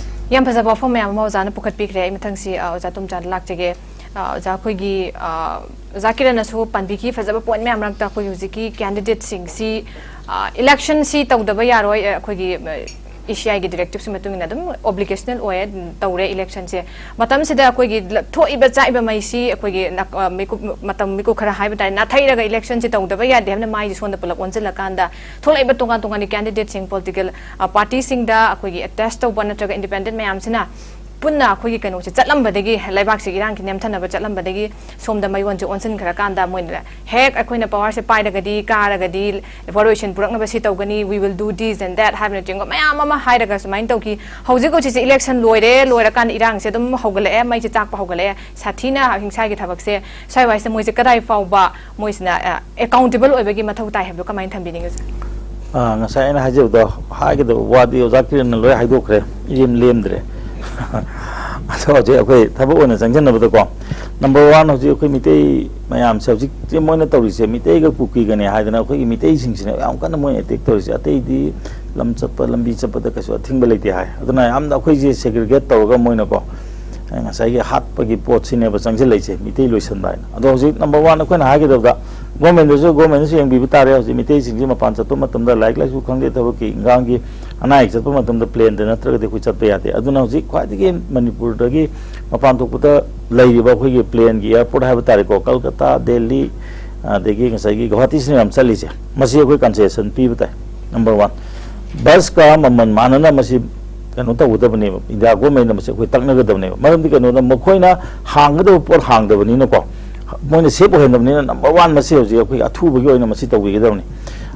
ꯌꯥꯝ ꯐꯖꯕ ꯋꯥꯐꯝ ꯃꯌꯥꯝ ꯑꯃ ꯑꯣꯖꯥꯅ ꯄꯨꯈꯠꯄꯤꯈ꯭ꯔꯦ꯫ ꯑꯩ ꯃꯊꯪꯁꯤ ꯑ, ꯑꯣꯖꯥ ꯇꯣꯝꯆꯥꯗ ꯂꯥꯛꯆꯒꯦ꯫ ꯑ, ꯑꯣꯖꯥ ꯑꯩꯈꯣꯏꯒꯤ ꯑ, ꯑꯣꯖꯥ ꯀꯤꯔꯟꯅꯁꯨ ꯄꯟꯕꯤꯈꯤ ꯐꯖꯕ point ꯃꯌꯥꯝ ꯃꯔꯛꯇ ꯑꯩꯈꯣꯏꯒꯤ ꯍꯧꯖꯤꯛꯀꯤ candidateꯁꯤꯡꯁꯤ, ꯑ, electionꯁꯤ ꯇꯧꯗꯕ ꯌꯥꯔꯣꯏ꯫ ꯑ, ꯑꯩꯈꯣꯏꯒꯤ ꯑ, ECIꯒꯤ directiveꯁꯤ ꯃꯇꯨꯡ ꯏꯟꯅ ꯑꯗꯨꯝ obligational ꯑꯣꯏꯌꯦ, ꯇꯧꯔꯦ electionꯁꯦ꯫ ꯃꯇꯝꯁꯤꯗ ꯑꯩꯈꯣꯏꯒꯤ ꯂ- ꯊꯣꯛꯏꯕ ꯆꯥꯛꯏꯕ ꯃꯩꯁꯤ ꯑꯩꯈꯣꯏꯒꯤ ꯅꯛ- ꯑ, ꯃꯤꯀꯨꯞ ꯃꯇꯝ ꯃꯤꯀꯨꯞ ꯈꯔ ꯍꯥꯏꯕ ꯇꯥꯔꯦ ꯅꯥꯊꯩꯔꯒ electionꯁꯦ ꯇꯧꯗꯕ ꯌꯥꯗꯦ ꯍꯥꯏꯕꯅ ꯃꯥꯏꯁꯦ ꯁꯣꯝꯗ ꯄꯨꯂꯞ ꯑꯣꯟꯁꯤꯜꯂꯀꯥꯟꯗ ꯊꯣꯛꯂꯛꯏꯕ ꯇꯣꯉꯥꯟ ꯇꯣꯉꯥꯟꯕ candidateꯁꯤꯡ political ꯑ, partyꯁꯤꯡꯗ ꯑꯩꯈꯣꯏꯒꯤ attach ꯇꯧꯕ ꯅꯠꯇ꯭ꯔꯒ independent ꯃꯌꯥꯝꯁꯤꯅ ꯄꯨꯟꯅ ꯑꯩꯈꯣꯏꯒꯤ ꯀꯩꯅꯣꯁꯦ ꯆꯠꯂꯝꯕꯗꯒꯤ, ꯂꯩꯕꯥꯛꯁꯤꯒꯤ ꯏꯔꯥꯡꯒꯤ ꯅꯦꯝꯊꯅꯕ ꯆꯠꯂꯝꯕꯗꯒꯤ ꯁꯣꯝꯗ ꯃꯌꯣꯟꯁꯦ ꯑꯣꯟꯁꯤꯟꯈ꯭ꯔꯀꯥꯟꯗ ꯃꯣꯏꯅ ꯍꯦꯛ ꯑꯩꯈꯣꯏꯅ powerꯁꯦ ꯄꯥꯏꯔꯒꯗꯤ, ꯀꯥꯔꯒꯗꯤ revolution ꯄꯨꯔꯛꯅꯕ ꯁꯤ ꯇꯧꯒꯅꯤ, we will do this and that ꯍꯥꯏꯕꯅꯆꯤꯡꯕ ꯃꯌꯥꯝ ꯑꯃ ꯍꯥꯏꯔꯒ ꯁꯨꯃꯥꯏꯅ ꯇꯧꯈꯤ꯫ ꯍꯧꯖꯤꯛ ꯍꯧꯖꯤꯛꯁꯦ election ꯂꯣꯏꯔꯦ, ꯂꯣꯏꯔꯀꯥꯟꯗ ꯏꯔꯥꯡꯁꯦ ꯑꯗꯨꯝ ꯍꯧꯒꯠꯂꯛꯑꯦ, ꯃꯩꯁꯦ ꯆꯥꯛꯄ ꯍꯧꯒꯠꯂꯛꯑꯦ, ꯁꯥꯊꯤꯅ ꯍꯤꯡꯁꯥꯒꯤ ꯊꯕꯛꯁꯦ ꯁ꯭ꯋꯥꯏ ꯋꯥꯏꯁꯦ ꯃꯣꯏꯁꯦ ꯀꯗꯥꯏ ꯐꯥꯎꯕ ꯃꯣꯏꯁꯤꯅ ꯑꯦꯀꯥꯎꯟꯇꯦꯕꯜ ꯑꯣꯏꯕꯒꯤ ꯃꯊꯧ ꯇꯥꯏ ꯍꯥꯏꯕꯗꯣ ꯀꯃꯥꯏꯅ ꯊꯝꯕꯤꯅꯤꯡꯉꯤ ꯁꯥꯔ? ꯑꯥ, ꯉꯁꯥꯏ ꯑꯩꯅ ꯍꯥꯏꯖꯕꯗꯣ, ꯍꯥꯏꯒꯗꯕ ꯋꯥꯗꯤ ꯑꯣꯖꯥ ꯀꯤꯔꯟꯅ ꯂꯣꯏ ꯍꯥꯏꯗꯣꯛꯈ꯭ꯔꯦ, ꯏꯔꯦꯝ ꯂꯦꯝꯗ꯭ꯔꯦ꯫ ꯑꯗꯣ ꯍꯧꯖꯤꯛ ꯑꯩꯈꯣꯏ ꯊꯕꯛ ꯑꯣꯏꯅ ꯆꯪꯁꯤꯟꯅꯕꯗꯀꯣ, number one, ꯍꯧꯖꯤꯛ ꯑꯩꯈꯣꯏ ꯃꯤꯇꯩ ꯃꯌꯥꯝꯁꯦ ꯍꯧꯖꯤꯛꯁꯦ ꯃꯣꯏꯅ ꯇꯧꯔꯤꯁꯦ ꯃꯤꯇꯩꯒ ꯀꯨꯀꯤꯒꯅꯦ ꯍꯥꯏꯗꯅ ꯑꯩꯈꯣꯏꯒꯤ ꯃꯤꯇꯩꯁꯤꯡꯁꯤꯅ ꯌꯥꯝ ꯀꯟꯅ ꯃꯣꯏꯅ attack ꯇꯧꯔꯤꯁꯦ꯫ ꯑꯇꯩꯗꯤ ꯂꯝ ꯆꯠꯄ ꯂꯝꯕꯤ ꯆꯠꯄꯗ ꯀꯩꯁꯨ ꯑꯊꯤꯡꯕ ꯂꯩꯇꯦ ꯍꯥꯏ꯫ ꯑꯗꯨꯅ ꯌꯥꯝꯅ ꯑꯩꯈꯣꯏꯁꯦ segregate ꯇꯧꯔꯒ ꯃꯣꯏꯅꯀꯣ ꯉꯁꯥꯏꯒꯤ ꯍꯥꯠꯄꯒꯤ ꯄꯣꯠꯁꯤꯅꯦꯕ ꯆꯪꯁꯤꯜꯂꯛꯏꯁꯦ, ꯃꯤꯇꯩ ꯂꯣꯏꯁꯟꯕ ꯍꯥꯏꯅ꯫ ꯑꯗꯣ ꯍꯧꯖꯤꯛ number one ꯑꯩꯈꯣꯏꯅ ꯍꯥꯏꯒꯗꯕꯗ governmentꯗꯁꯨ, governmentꯅꯁꯨ ꯌꯦꯡꯕꯤꯕ ꯇꯥꯔꯦ꯫ ꯍꯧꯖꯤꯛ ꯃꯤꯇꯩꯁꯤꯡꯁꯤ ꯃꯄꯥꯟ ꯆꯠꯄ ꯃꯇꯝꯗ ꯂꯥꯏꯔꯤꯛ ꯂꯥꯏꯁꯨ ꯈꯪꯗꯦ, ꯊꯕꯛꯀꯤ ꯏꯟꯈꯥꯡꯒꯤ ꯑꯅꯥ ꯑꯌꯦꯛ ꯆꯠꯄ ꯃꯇꯝꯗ planeꯗ ꯅꯠꯇ꯭ꯔꯒꯗꯤ ꯑꯩꯈꯣꯏ ꯆꯠꯄ ꯌꯥꯗꯦ꯫ ꯑꯗꯨꯅ ꯍꯧꯖꯤꯛ ꯈ꯭ꯋꯥꯏꯗꯒꯤ ꯃꯅꯤꯄꯨꯔꯗꯒꯤ ꯃꯄꯥꯟ ꯊꯣꯛꯄꯗ ꯂꯩꯔꯤꯕ ꯑꯩꯈꯣꯏꯒꯤ planeꯒꯤ airport ꯍꯥꯏꯕ ꯇꯥꯔꯦꯀꯣ, ꯀꯜꯀꯇꯥ, ꯗꯦꯜꯂꯤ, ꯑꯗꯒꯤ ꯉꯁꯥꯏꯒꯤ ꯒꯧꯍꯥꯇꯤꯁꯤꯅ ꯌꯥꯝ ꯆꯠꯂꯤꯁꯦ, ꯃꯁꯤ ꯑꯩꯈꯣꯏ concession ꯄꯤꯕ ꯇꯥꯏ, number one꯫ ꯕꯁꯀ ꯃꯃꯜ ꯃꯥꯟꯅꯅ ꯃꯁꯤ ꯀꯩꯅꯣ ꯇꯧꯒꯗꯕꯅꯦꯕ, ꯏꯟꯗꯤꯌꯥ ꯒꯣꯔꯃꯦꯟꯅ ꯃꯁꯤ ꯑꯩꯈꯣꯏ ꯇꯛꯅꯒꯗꯕꯅꯦꯕ꯫ ꯃꯔꯝꯗꯤ ꯀꯩꯅꯣꯗ, ꯃꯈꯣꯏꯅ ꯍꯥꯡꯒꯗꯕ ꯄꯣꯠ ꯍꯥꯡꯗꯕꯅꯤꯅꯀꯣ, ꯃꯣꯏꯅ ꯁꯦꯞ ꯑꯣꯏꯍꯟꯗꯕꯅꯤꯅ, ꯅꯝꯕꯔ ꯋꯥꯟ ꯃꯁꯤ ꯍꯧꯖꯤꯛ ꯑꯩꯈꯣꯏꯒꯤ ꯑꯊꯨꯕꯒꯤ ꯑꯣꯏꯅ ꯃꯁꯤ ꯇꯧꯕꯤꯒꯗꯕꯅꯤ꯫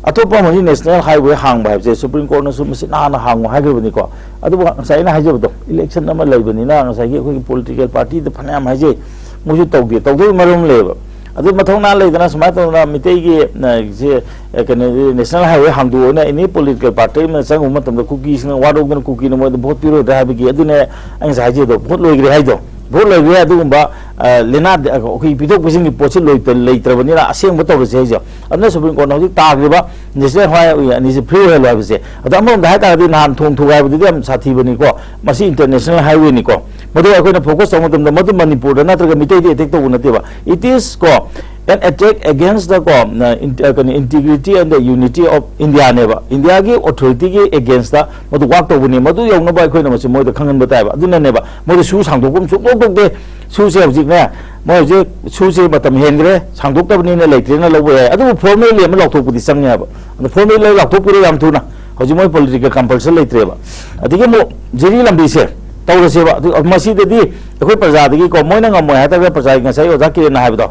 ꯑꯇꯣꯞꯄ ꯑꯃꯗꯤ ꯅꯦꯁꯅꯦꯜ ꯍꯥꯏꯋꯦ ꯍꯥꯡꯕ ꯍꯥꯏꯕꯁꯦ ꯁꯨꯄ꯭ꯔꯤꯝ ꯀꯣꯔꯠꯅꯁꯨ ꯃꯁꯤ ꯅꯍꯥꯟꯅ ꯍꯥꯡꯉꯨ ꯍꯥꯏꯈ꯭ꯔꯕꯅꯤꯀꯣ꯫ ꯑꯗꯨꯕꯨ ꯉꯁꯥꯏ ꯑꯩꯅ ꯍꯥꯏꯖꯕꯗꯣ, ꯏꯂꯦꯛꯁꯟ ꯑꯃ ꯂꯩꯕꯅꯤꯅ ꯉꯁꯥꯏꯒꯤ ꯑꯩꯈꯣꯏꯒꯤ ꯄꯣꯂꯤꯇꯤꯀꯦꯜ ꯄꯥꯔꯇꯤꯗ ꯐꯅꯌꯥꯝ ꯍꯥꯏꯖꯩ, ꯃꯣꯏꯁꯨ ꯇꯧꯗꯦ, ꯇꯧꯗꯣꯏ ꯃꯔꯝ ꯂꯩꯌꯦꯕ꯫ ꯑꯗꯨ ꯃꯊꯧꯅꯥ ꯂꯩꯗꯅ ꯁꯨꯃꯥꯏꯅ ꯇꯧꯗꯅ ꯃꯤꯇꯩꯒꯤ, ꯑ, ꯁꯦ, ꯑ, ꯀꯩꯅꯣꯗꯤ ꯅꯦꯁꯅꯦꯜ ꯍꯥꯏꯋꯦ ꯍꯥꯡꯗꯣꯛꯑꯣꯅ ꯑꯦꯅꯤ ꯄꯣꯂꯤꯇꯤꯀꯦꯜ ꯄꯥꯔꯇꯤ ꯑꯃꯅ ꯆꯪꯉꯨꯕ ꯃꯇꯝꯗ ꯀꯨꯀꯤꯁꯤꯡꯅ ꯋꯥꯔꯧꯗꯅ ꯀꯨꯀꯤꯅ ꯃꯣꯏꯗ ꯚꯣꯠ ꯄꯤꯔꯣꯏꯗ꯭ꯔꯥ ꯍꯥꯏꯕꯒꯤ, ꯑꯗꯨꯅꯦ ꯑꯩ ꯉꯁꯥꯏ ꯍꯥꯏꯖꯩꯗꯣ, ꯚꯣꯠ ꯂꯣꯏꯈ꯭ꯔꯦ ꯍꯥꯏꯗꯣ꯫ ꯚꯣꯠ ꯂꯣꯏꯈ꯭ꯔꯦ, ꯑꯗꯨꯒꯨꯝꯕ, ꯑ, ꯂꯦꯅꯥ ꯑꯩꯈꯣꯏ ꯄꯤꯊꯣꯛ ꯄꯤꯁꯤꯟꯒꯤ ꯄꯣꯠꯁꯤ ꯂꯣꯏꯇ-, ꯂꯩꯇ꯭ꯔꯕꯅꯤꯅ ꯑꯁꯦꯡꯕ ꯇꯧꯔꯁꯦ ꯍꯥꯏꯁꯦ꯫ ꯑꯗꯨꯅ ꯁꯨꯄ꯭ꯔꯤꯝ ꯀꯣꯔꯠꯅ ꯍꯧꯖꯤꯛ ꯇꯥꯈ꯭ꯔꯤꯕ ꯅꯦꯁꯅꯦꯜ ꯍꯥꯏꯋꯦ ꯑꯅꯤꯁꯤ ꯐ꯭ꯔꯤ ꯑꯣꯏꯍꯜꯂꯣ ꯍꯥꯏꯕꯁꯦ꯫ ꯑꯗꯣ ꯑꯃꯔꯣꯝꯗ ꯍꯥꯏꯇꯥꯔꯒꯗꯤ ꯅꯍꯥꯟ ꯊꯣꯡ ꯊꯨꯒꯥꯏꯕꯗꯨꯗꯤ ꯌꯥꯝ ꯁꯥꯊꯤꯕꯅꯤꯀꯣ, ꯃꯁꯤ ꯏꯟꯇꯔꯅꯦꯁꯅꯦꯜ ꯍꯥꯏꯋꯦꯅꯤꯀꯣ꯫ ꯃꯗꯨ ꯑꯩꯈꯣꯏꯅ ꯐꯣꯀꯁ ꯇꯧꯕ ꯃꯇꯝꯗ ꯃꯗꯨ ꯃꯅꯤꯄꯨꯔꯗ ꯅꯠꯇ꯭ꯔꯒ ꯃꯤꯇꯩꯗ ꯑꯦꯇꯦꯛ ꯇꯧꯕ ꯅꯠꯇꯦꯕ꯫ It is ꯀꯣ, an attack against the ꯀꯣ, ꯏꯟ-, ꯑ, ꯀꯩꯅꯣ, integrity and the unity of Indiaꯅꯦꯕ꯫ ꯏꯟꯗꯤꯌꯥꯒꯤ ꯑꯣꯊꯣꯔꯤꯇꯤꯒꯤ ꯑꯦꯒꯦꯟꯁꯇ ꯃꯗꯨ ꯋꯥꯛ ꯇꯧꯕꯅꯤ꯫ ꯃꯗꯨ ꯌꯧꯅꯕ ꯑꯩꯈꯣꯏꯅ ꯃꯁꯤ ꯃꯣꯏꯗ ꯈꯪꯍꯟꯕ ꯇꯥꯏꯕ꯫ ꯑꯗꯨꯅꯅꯦꯕ ꯃꯣꯏꯗ ꯁꯨ ꯁꯥꯡꯗꯣꯛꯄ ꯑꯃ ꯁꯨꯡꯇꯣꯛ ꯊꯣꯛꯇꯦ꯫ ꯁꯨꯁꯦ ꯍꯧꯖꯤꯛꯅꯦ, ꯃꯣꯏ ꯍꯧꯖꯤꯛ ꯁꯨꯁꯦ ꯃꯇꯝ ꯍꯦꯟꯈ꯭ꯔꯦ, ꯁꯥꯡꯗꯣꯛꯇꯕꯅꯤꯅ ꯂꯩꯇ꯭ꯔꯦꯅ ꯂꯧꯕ ꯌꯥꯏ꯫ ꯑꯗꯨꯕꯨ ꯐꯣꯔꯃꯦꯜꯂꯤ ꯑꯃ ꯂꯥꯎꯊꯣꯛꯄꯗꯤ ꯆꯪꯉꯦ ꯍꯥꯏꯕ꯫ ꯑꯗꯣ ꯐꯣꯔꯃꯦꯜꯂꯤ ꯂꯥꯎꯊꯣꯛꯄꯤꯔꯦ ꯌꯥꯝ ꯊꯨꯅ꯫ ꯍꯧꯖꯤꯛ ꯃꯣꯏ ꯄꯣꯂꯤꯇꯤꯀꯦꯜ ꯀꯝꯄꯜꯁꯟ ꯂꯩꯇ꯭ꯔꯦꯕ꯫ ꯑꯗꯒꯤ ꯑꯃꯨꯛ ꯖꯤꯔꯤ ꯂꯝꯕꯤꯁꯦ ꯇꯧꯔꯁꯦꯕ꯫ ꯑꯗꯨ ꯃꯁꯤꯗꯗꯤ ꯑꯩꯈꯣꯏ ꯄ꯭ꯔꯖꯥꯗꯒꯤꯀꯣ, ꯃꯣꯏꯅ ꯉꯝꯃꯣꯏ ꯍꯥꯏ ꯇꯥꯔꯒꯗꯤ ꯄ꯭ꯔꯖꯥꯒꯤ, ꯉꯁꯥꯏ ꯑꯣꯖꯥ ꯀꯤꯔꯦꯟꯅ ꯍꯥꯏꯕꯗꯣ,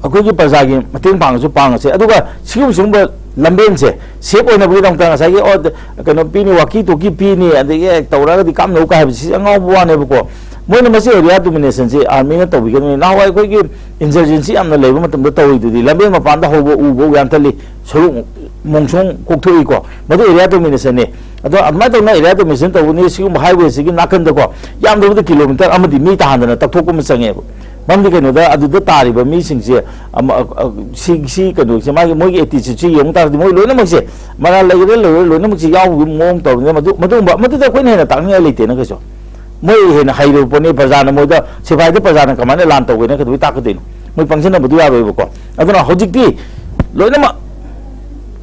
ꯑꯩꯈꯣꯏꯒꯤ ꯄ꯭ꯔꯖꯥꯒꯤ ꯃꯇꯦꯡ ꯄꯥꯡꯉꯁꯨ ꯄꯥꯡꯉꯁꯦ꯫ ꯑꯗꯨꯒ ꯁꯤꯒꯨꯝꯕ ꯁꯤꯒꯨꯝꯕ ꯂꯝꯕꯦꯟꯁꯦ ꯁꯦꯞ ꯑꯣꯏꯅꯕꯒꯤꯗꯃꯛꯇ ꯉꯁꯥꯏꯒꯤ, ꯑꯣ, ꯀꯩꯅꯣ ꯄꯤꯅꯤ, ꯋꯥꯀꯤ ꯇꯣꯀꯤ ꯄꯤꯅꯤ, ꯑꯗꯒꯤ ꯇꯧꯔꯒꯗꯤ ꯀꯥꯞꯅꯧ ꯀꯥꯏ ꯍꯥꯏꯕꯁꯤ ꯑꯉꯥꯎꯕ ꯋꯥꯅꯦꯕꯀꯣ꯫ ꯃꯣꯏꯅ ꯃꯁꯤ ꯑꯦꯔꯤꯌꯥ ꯗꯣꯃꯤꯅꯦꯁꯟꯁꯤ ꯑꯥꯔꯃꯤꯅ ꯇꯧꯕꯤꯒꯗꯕꯅꯤ꯫ ꯅꯍꯥꯟꯋꯥꯏ ꯑꯩꯈꯣꯏꯒꯤ ꯏꯟꯁꯔꯖꯦꯟꯁꯤ ꯌꯥꯝꯅ ꯂꯩꯕ ꯃꯇꯝꯗ ꯇꯧꯔꯤꯗꯨꯗꯤ, ꯂꯝꯕꯦꯟ ꯃꯄꯥꯟꯗ ꯍꯧꯕ ꯎ ꯐꯧ ꯌꯥꯟꯊꯠꯂꯤ, ꯁꯣꯔꯣꯛ ꯃꯣꯡꯁꯣꯡ ꯀꯣꯛꯊꯣꯛꯏꯀꯣ, ꯃꯗꯨ ꯑꯦꯔꯤꯌꯥ ꯗꯣꯃꯤꯅꯦꯁꯟꯅꯤ꯫ ꯑꯗꯣ ꯑꯗꯨꯃꯥꯏꯅ ꯇꯧꯅ ꯑꯦꯔꯤꯌꯥ ꯗꯣꯃꯤꯅꯦꯁꯟ ꯇꯧꯕꯅꯤ꯫ ꯁꯤꯒꯨꯝꯕ ꯍꯥꯏꯋꯦꯁꯤꯒꯤ ꯅꯥꯀꯟꯗꯀꯣ, ꯌꯥꯝꯗ꯭ꯔꯕꯗ ꯀꯤꯂꯣꯃꯤꯇꯔ ꯑꯃꯗꯤ ꯃꯤ ꯇꯥꯍꯟꯗꯅ ꯇꯛꯊꯣꯛꯄ ꯑꯃ ꯆꯪꯉꯦꯕ꯫ ꯃꯔꯝꯗꯤ ꯀꯩꯅꯣꯗ, ꯑꯗꯨꯗ ꯇꯥꯔꯤꯕ ꯃꯤꯁꯤꯡꯁꯦ ꯑꯃ, ꯑ, ꯑ, ꯁꯤ, ꯁꯤ ꯀꯩꯅꯣꯁꯦ, ꯃꯥꯒꯤ, ꯃꯣꯏꯒꯤ ꯑꯦꯇꯤꯆꯨꯠꯁꯦ ꯌꯦꯡꯕ ꯇꯥꯔꯗꯤ, ꯃꯣꯏ ꯂꯣꯏꯅꯃꯛꯁꯦ, ꯃꯔꯥꯜ ꯂꯩꯒꯦꯔꯥ ꯂꯩꯔꯣꯏ, ꯂꯣꯏꯅꯃꯛꯁꯦ ꯌꯥꯎꯕꯒꯤ ꯃꯑꯣꯡ ꯇꯧꯔꯕꯅꯤꯅ, ꯃꯗꯨ, ꯃꯗꯨꯒꯨꯝꯕ, ꯃꯗꯨꯗ ꯑꯩꯈꯣꯏꯅ ꯍꯦꯟꯅ ꯇꯥꯛꯅꯤꯡꯉꯥꯏ ꯂꯩꯇꯦꯅ ꯀꯩꯁꯨ꯫ ꯃꯣꯏ ꯍꯦꯟꯅ ꯍꯩꯔꯕ ꯄꯣꯠꯅꯤ꯫ ꯄ꯭ꯔꯖꯥꯅ ꯃꯣꯏꯗ, ꯁꯤꯐꯥꯏꯗ ꯄ꯭ꯔꯖꯥꯅ ꯀꯃꯥꯏꯅ ꯂꯥꯟ ꯇꯧꯒꯦꯅ ꯀꯩꯗꯧꯕꯩ ꯇꯥꯛꯀꯗꯣꯏꯅꯣ? ꯃꯣꯏ ꯄꯪꯁꯤꯟꯅꯕꯗꯨ ꯌꯥꯔꯣꯏꯕꯀꯣ꯫ ꯑꯗꯨꯅ ꯍꯧꯖꯤꯛꯇꯤ ꯂꯣꯏꯅꯃꯛ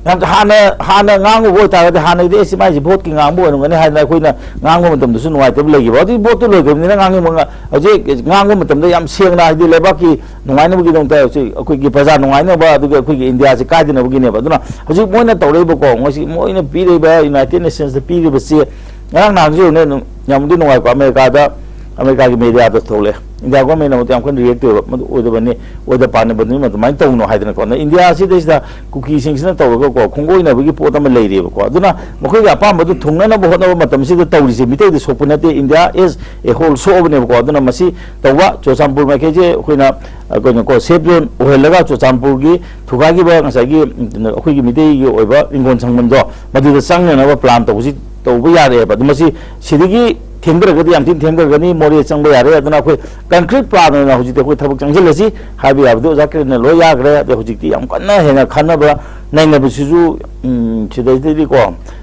ꯌꯥꯝ ꯍꯥꯟꯅ, ꯍꯥꯟꯅ ꯉꯥꯡꯉꯨꯕ ꯑꯣꯏꯇꯥꯔꯒꯗꯤ, ꯍꯥꯟꯅꯗꯤ ꯑꯩꯁꯤ ꯃꯥꯏꯁꯤ ꯚꯣꯠꯀꯤ ꯉꯥꯡꯕ ꯑꯣꯏꯔꯝꯒꯅꯤ ꯍꯥꯏꯗꯅ ꯑꯩꯈꯣꯏꯅ ꯉꯥꯡꯕ ꯃꯇꯝꯗꯁꯨ ꯅꯨꯡꯉꯥꯏꯇꯕ ꯂꯩꯈꯤꯕ꯫ ꯍꯧꯖꯤꯛ ꯚꯣꯠꯇꯨ ꯂꯣꯏꯈ꯭ꯔꯕꯅꯤꯅ ꯉꯥꯡꯅꯤꯡꯕ ꯉꯥ-, ꯍꯧꯖꯤꯛ ꯉꯥꯡꯕ ꯃꯇꯝꯗ ꯌꯥꯝ ꯁꯦꯡꯅ, ꯍꯥꯏꯗꯤ ꯂꯩꯕꯥꯛꯀꯤ ꯅꯨꯡꯉꯥꯏꯅꯕꯒꯤꯗꯃꯛꯇ ꯍꯧꯖꯤꯛ ꯑꯩꯈꯣꯏꯒꯤ ꯄ꯭ꯔꯖꯥ ꯅꯨꯡꯉꯥꯏꯅꯕ, ꯑꯗꯨꯒ ꯑꯩꯈꯣꯏꯒꯤ ꯏꯟꯗꯤꯌꯥꯁꯤ ꯀꯥꯏꯗꯅꯕꯒꯤꯅꯦꯕ꯫ ꯑꯗꯨꯅ ꯍꯧꯖꯤꯛ ꯃꯣꯏꯅ ꯇꯧꯔꯛꯏꯕꯀꯣ, ꯉꯁꯤ ꯃꯣꯏꯅ ꯄꯤꯔꯤꯕ United Nationsꯇ ꯄꯤꯔꯤꯕꯁꯤ, ꯉꯔꯥꯡ ꯅꯍꯥꯟꯁꯨ ꯌꯦꯡꯉꯨꯅꯦ, ꯑꯗꯨꯝ ꯌꯥꯝꯗꯤ ꯅꯨꯡꯉꯥꯏꯀꯣ, ꯑꯃꯦꯔꯤꯀꯥꯗ, ꯑꯃꯦꯔꯤꯀꯥꯒꯤ ꯃꯦꯗꯤꯌꯥꯗ ꯊꯣꯛꯂꯛꯑꯦ, ꯏꯟꯗꯤꯌꯥ ꯒꯣꯔꯃꯦꯟꯅ ꯃꯗꯨ ꯌꯥꯝ ꯀꯟꯅ ꯔꯤꯌꯦꯛ ꯇꯧꯋꯦꯕ, ꯃꯗꯨ ꯑꯣꯏꯗꯕꯅꯤ, ꯑꯣꯏꯗ ꯄꯥꯗꯕꯅꯤ, ꯑꯗꯨꯃꯥꯏꯅ ꯇꯧꯅꯣ ꯍꯥꯏꯗꯅꯀꯣ꯫ ꯑꯗ ꯏꯟꯗꯤꯌꯥꯁꯤꯗꯩꯁꯤꯗ ꯀꯨꯀꯤꯁꯤꯡꯁꯤꯅ ꯇꯧꯔꯒꯀꯣ, ꯈꯣꯡꯒꯣꯏꯅꯕꯒꯤ ꯄꯣꯠ ꯑꯃ ꯂꯩꯔꯤꯕꯀꯣ꯫ ꯑꯗꯨꯅ ꯃꯈꯣꯏꯒꯤ ꯑꯄꯥꯝꯕꯗꯨ ꯊꯨꯡꯅꯅꯕ ꯍꯣꯠꯅꯕ ꯃꯇꯝꯁꯤꯗ ꯇꯧꯔꯤꯁꯦ, ꯃꯤꯇꯩꯗ ꯁꯣꯛꯄ ꯅꯠꯇꯦ, ꯏꯟꯗꯤꯌꯥ as a whole ꯁꯣꯛꯑꯕꯅꯦꯕꯀꯣ꯫ ꯑꯗꯨꯅ ꯃꯁꯤ ꯇꯧꯕ, ꯆꯨꯔꯆꯥꯟꯄꯨꯔ ꯃꯥꯏꯀꯩꯁꯦ ꯑꯩꯈꯣꯏꯅ, ꯑ, ꯀꯩꯅꯣꯀꯣ, safe zone ꯑꯣꯏꯍꯜꯂꯒ ꯆꯨꯔꯆꯥꯟꯄꯨꯔꯒꯤ ꯊꯨꯒꯥꯏꯈꯤꯕ ꯉꯁꯥꯏꯒꯤ, ꯎꯝ, ꯑꯩꯈꯣꯏꯒꯤ ꯃꯤꯇꯩꯒꯤ ꯑꯣꯏꯕ ꯏꯪꯈꯣꯜ ꯁꯪꯕꯝꯗꯣ ꯃꯗꯨꯗ ꯆꯪꯅꯅꯕ plan ꯇꯧꯕꯁꯤ ꯇꯧꯕ ꯌꯥꯔꯦꯕ꯫ ꯑꯗꯨ ꯃꯁꯤ ꯁꯤꯗꯒꯤ ꯊꯦꯡꯊꯔꯒꯗꯤ ꯌꯥꯝ ꯊꯤꯅ ꯊꯦꯡꯊꯔꯒꯅꯤ, ꯃꯣꯔꯦ ꯆꯪꯕ ꯌꯥꯔꯦ꯫ ꯑꯗꯨꯅ ꯑꯩꯈꯣꯏ concrete plan ꯑꯣꯏꯅ ꯍꯧꯖꯤꯛꯇꯤ ꯑꯩꯈꯣꯏ ꯊꯕꯛ ꯆꯪꯁꯤꯜꯂꯁꯤ ꯍꯥꯏꯕ ꯌꯥꯕꯗꯤ ꯑꯣꯖꯥ ꯀꯤꯔꯟꯅ ꯂꯣꯏ ꯌꯥꯈ꯭ꯔꯦ꯫ ꯑꯗꯣ ꯍꯧꯖꯤꯛꯇꯤ ꯌꯥꯝ ꯀꯟꯅ ꯍꯦꯟꯅ ꯈꯟꯅꯕ ꯅꯩꯅꯕꯁꯤꯁꯨ, ꯎꯝ, ꯁꯤꯗꯩꯗꯗꯤꯀꯣ,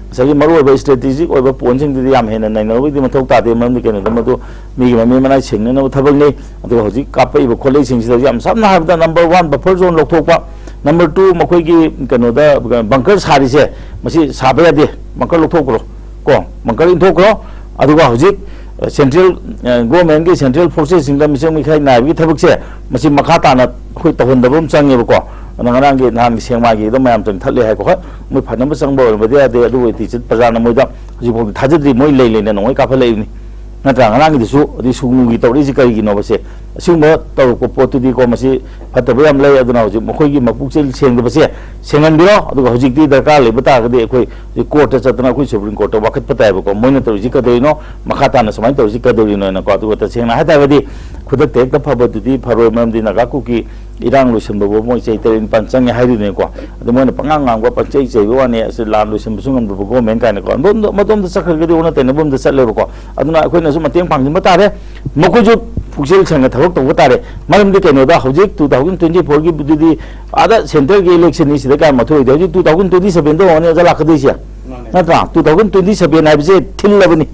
ꯉꯁꯥꯏꯒꯤ ꯃꯔꯨꯑꯣꯏꯕ strategic ꯑꯣꯏꯕ pointꯁꯤꯡꯗꯨꯗꯤ ꯌꯥꯝ ꯍꯦꯟꯅ ꯅꯩꯅꯕꯒꯤꯗꯤ ꯃꯊꯧ ꯇꯥꯗꯦ, ꯃꯔꯝꯗꯤ ꯀꯩꯅꯣꯗ ꯃꯗꯨ ꯃꯤꯒꯤ ꯃꯃꯤ ꯃꯅꯥꯏ ꯁꯦꯡꯅꯅꯕ ꯊꯕꯛꯅꯤ꯫ ꯑꯗꯨꯒ ꯍꯧꯖꯤꯛ ꯀꯥꯞꯄꯛꯏꯕ ꯈꯣꯠꯂꯛꯏꯁꯤꯡꯁꯤꯗ ꯌꯥꯝ ꯁꯝꯅ ꯍꯥꯏꯔꯕꯗ, number one, buffer zone ꯂꯧꯊꯣꯛꯄ, number two, ꯃꯈꯣꯏꯒꯤ ꯀꯩꯅꯣꯗ bunker ꯁꯥꯔꯤꯁꯦ, ꯃꯁꯤ ꯁꯥꯕ ꯌꯥꯗꯦ, bunker ꯂꯧꯊꯣꯛꯈ꯭ꯔꯣ ꯀꯣ, bunker ꯏꯟꯊꯣꯛꯈ꯭ꯔꯣ꯫ ꯑꯗꯨꯒ ꯍꯧꯖꯤꯛ, ꯑ, central, ꯑ, governmentꯀꯤ central forcesꯁꯤꯡꯗ ꯃꯤꯆꯪ ꯃꯤꯈꯥꯏ ꯅꯥꯏꯕꯒꯤ ꯊꯕꯛꯁꯦ, ꯃꯁꯤ ꯃꯈꯥ ꯇꯥꯅ ꯑꯩꯈꯣꯏ ꯇꯧꯍꯟꯗꯕ ꯑꯃ ꯆꯪꯉꯦꯕꯀꯣ꯫ ꯑꯗꯣ ꯉꯔꯥꯡꯒꯤ, ꯅꯍꯥꯟꯒꯤ ꯁꯦꯛꯃꯥꯏꯒꯤꯗꯣ ꯃꯌꯥꯝ ꯆꯪꯊꯠꯂꯦ ꯍꯥꯏꯀꯣ꯫ ꯍꯣꯏ, ꯃꯣꯏ ꯐꯅꯕ ꯆꯪꯕ ꯑꯣꯏꯔꯝꯕꯗꯤ ꯌꯥꯗꯦ, ꯑꯗꯨꯕꯨ ꯇꯤꯆꯔ ꯄ꯭ꯔꯖꯥꯅ ꯃꯣꯏꯗ ꯍꯧꯖꯤꯛꯐꯥꯎꯗꯤ ꯊꯥꯖꯗ꯭ꯔꯤ, ꯃꯣꯏ ꯂꯩ ꯂꯩꯅ ꯅꯣꯡꯃꯩ ꯀꯥꯞꯍꯠꯂꯛꯏꯕꯅꯤ꯫ ꯅꯠꯇ꯭ꯔꯥ? ꯉꯔꯥꯡꯒꯤꯗꯨꯁꯨ ꯑꯗꯩ ꯁꯨꯒꯅꯨꯒꯤ ꯇꯧꯔꯛꯏꯁꯤ ꯀꯔꯤꯒꯤꯅꯣꯕꯁꯦ? ꯑꯁꯤꯒꯨꯝꯕ ꯇꯧꯔꯛꯄ ꯄꯣꯠꯇꯨꯗꯤꯀꯣ, ꯃꯁꯤ ꯐꯠꯇꯕ ꯌꯥꯝ ꯂꯩ꯫ ꯑꯗꯨꯅ ꯍꯧꯖꯤꯛ ꯃꯈꯣꯏꯒꯤ ꯃꯄꯨꯛꯆꯦꯜ ꯁꯦꯡꯗꯕꯁꯦ ꯁꯦꯡꯍꯟꯕꯤꯔꯣ꯫ ꯑꯗꯨꯒ ꯍꯧꯖꯤꯛꯇꯤ ꯗꯔꯀꯥꯔ ꯂꯩꯕ ꯇꯥꯔꯒꯗꯤ ꯑꯩꯈꯣꯏ ꯍꯧꯖꯤꯛ courtꯇ ꯆꯠꯇꯅ ꯑꯩꯈꯣꯏ Supreme Courtꯇ ꯋꯥꯀꯠꯄ ꯇꯥꯏꯕꯀꯣ꯫ ꯃꯣꯏꯅ ꯇꯧꯔꯤꯁꯤ ꯀꯩꯗꯧꯔꯤꯅꯣ? ꯃꯈꯥ ꯇꯥꯅ ꯁꯨꯃꯥꯏꯅ ꯇꯧꯔꯤꯁꯤ ꯀꯩꯗꯧꯔꯤꯅꯣꯅꯀꯣ꯫ ꯑꯗꯨꯒ ꯇꯁꯦꯡꯅ ꯍꯥꯏ ꯇꯥꯔꯒꯗꯤ ꯈꯨꯗꯛꯇ ꯍꯦꯛꯇ ꯐꯕꯗꯨꯗꯤ ꯐꯔꯣꯏ, ꯃꯔꯝꯗꯤ ꯅꯥꯒꯥ ꯀꯨꯀꯤ ꯏꯔꯥꯡ ꯂꯣꯏꯁꯤꯟꯕꯕꯨ ꯃꯣꯏ ꯆꯍꯤ ꯇꯔꯦꯠ ꯅꯤꯄꯥꯟ ꯆꯪꯉꯦ ꯍꯥꯏꯔꯤꯕꯅꯤꯀꯣ꯫ ꯑꯗꯨ ꯃꯣꯏꯅ ꯄꯉꯥꯡ ꯉꯥꯡꯕ, ꯄꯪꯆꯩ ꯆꯩꯕ ꯋꯥꯅꯤ, ꯑꯁꯤ ꯂꯥꯟ ꯂꯣꯏꯁꯤꯟꯕꯁꯨ ꯉꯝꯗꯕ government ꯀꯥꯏꯅꯀꯣ꯫ ꯑꯗꯣꯝꯗ, ꯃꯇꯣꯝꯗ ꯆꯠꯈ꯭ꯔꯒꯗꯤ ꯑꯣꯟꯅ ꯇꯩꯅꯕ ꯑꯃꯗ ꯆꯠꯂꯦꯕꯀꯣ꯫ ꯑꯗꯨꯅ ꯑꯩꯈꯣꯏꯅꯁꯨ ꯃꯇꯦꯡ ꯄꯥꯡꯁꯤꯟꯕ ꯇꯥꯔꯦ, ꯃꯈꯣꯏꯁꯨ ꯄꯨꯛꯆꯦꯜ ꯁꯦꯡꯅ ꯊꯕꯛ ꯇꯧꯕ ꯇꯥꯔꯦ꯫ ꯃꯔꯝꯗꯤ ꯀꯩꯅꯣꯗ, ꯍꯧꯖꯤꯛ two thousand twenty fourꯒꯤꯗꯨꯗꯤ ꯑꯥꯗ centreꯒꯤ electionꯅꯤ, ꯁꯤꯗ ꯀꯌꯥ ꯃꯊꯧ ꯑꯣꯏꯗꯦ꯫ ꯍꯧꯖꯤꯛ two thousand twenty sevenꯗ ꯑꯣꯏꯔꯅꯤ ꯑꯣꯖꯥ ꯂꯥꯛꯀꯗꯣꯏꯁꯦ, ꯃꯥꯅꯦ꯫ ꯅꯠꯇ꯭ꯔꯥ? Two thousand twenty seven ꯍꯥꯏꯕꯁꯦ ꯊꯤꯜꯂꯕꯅꯤ,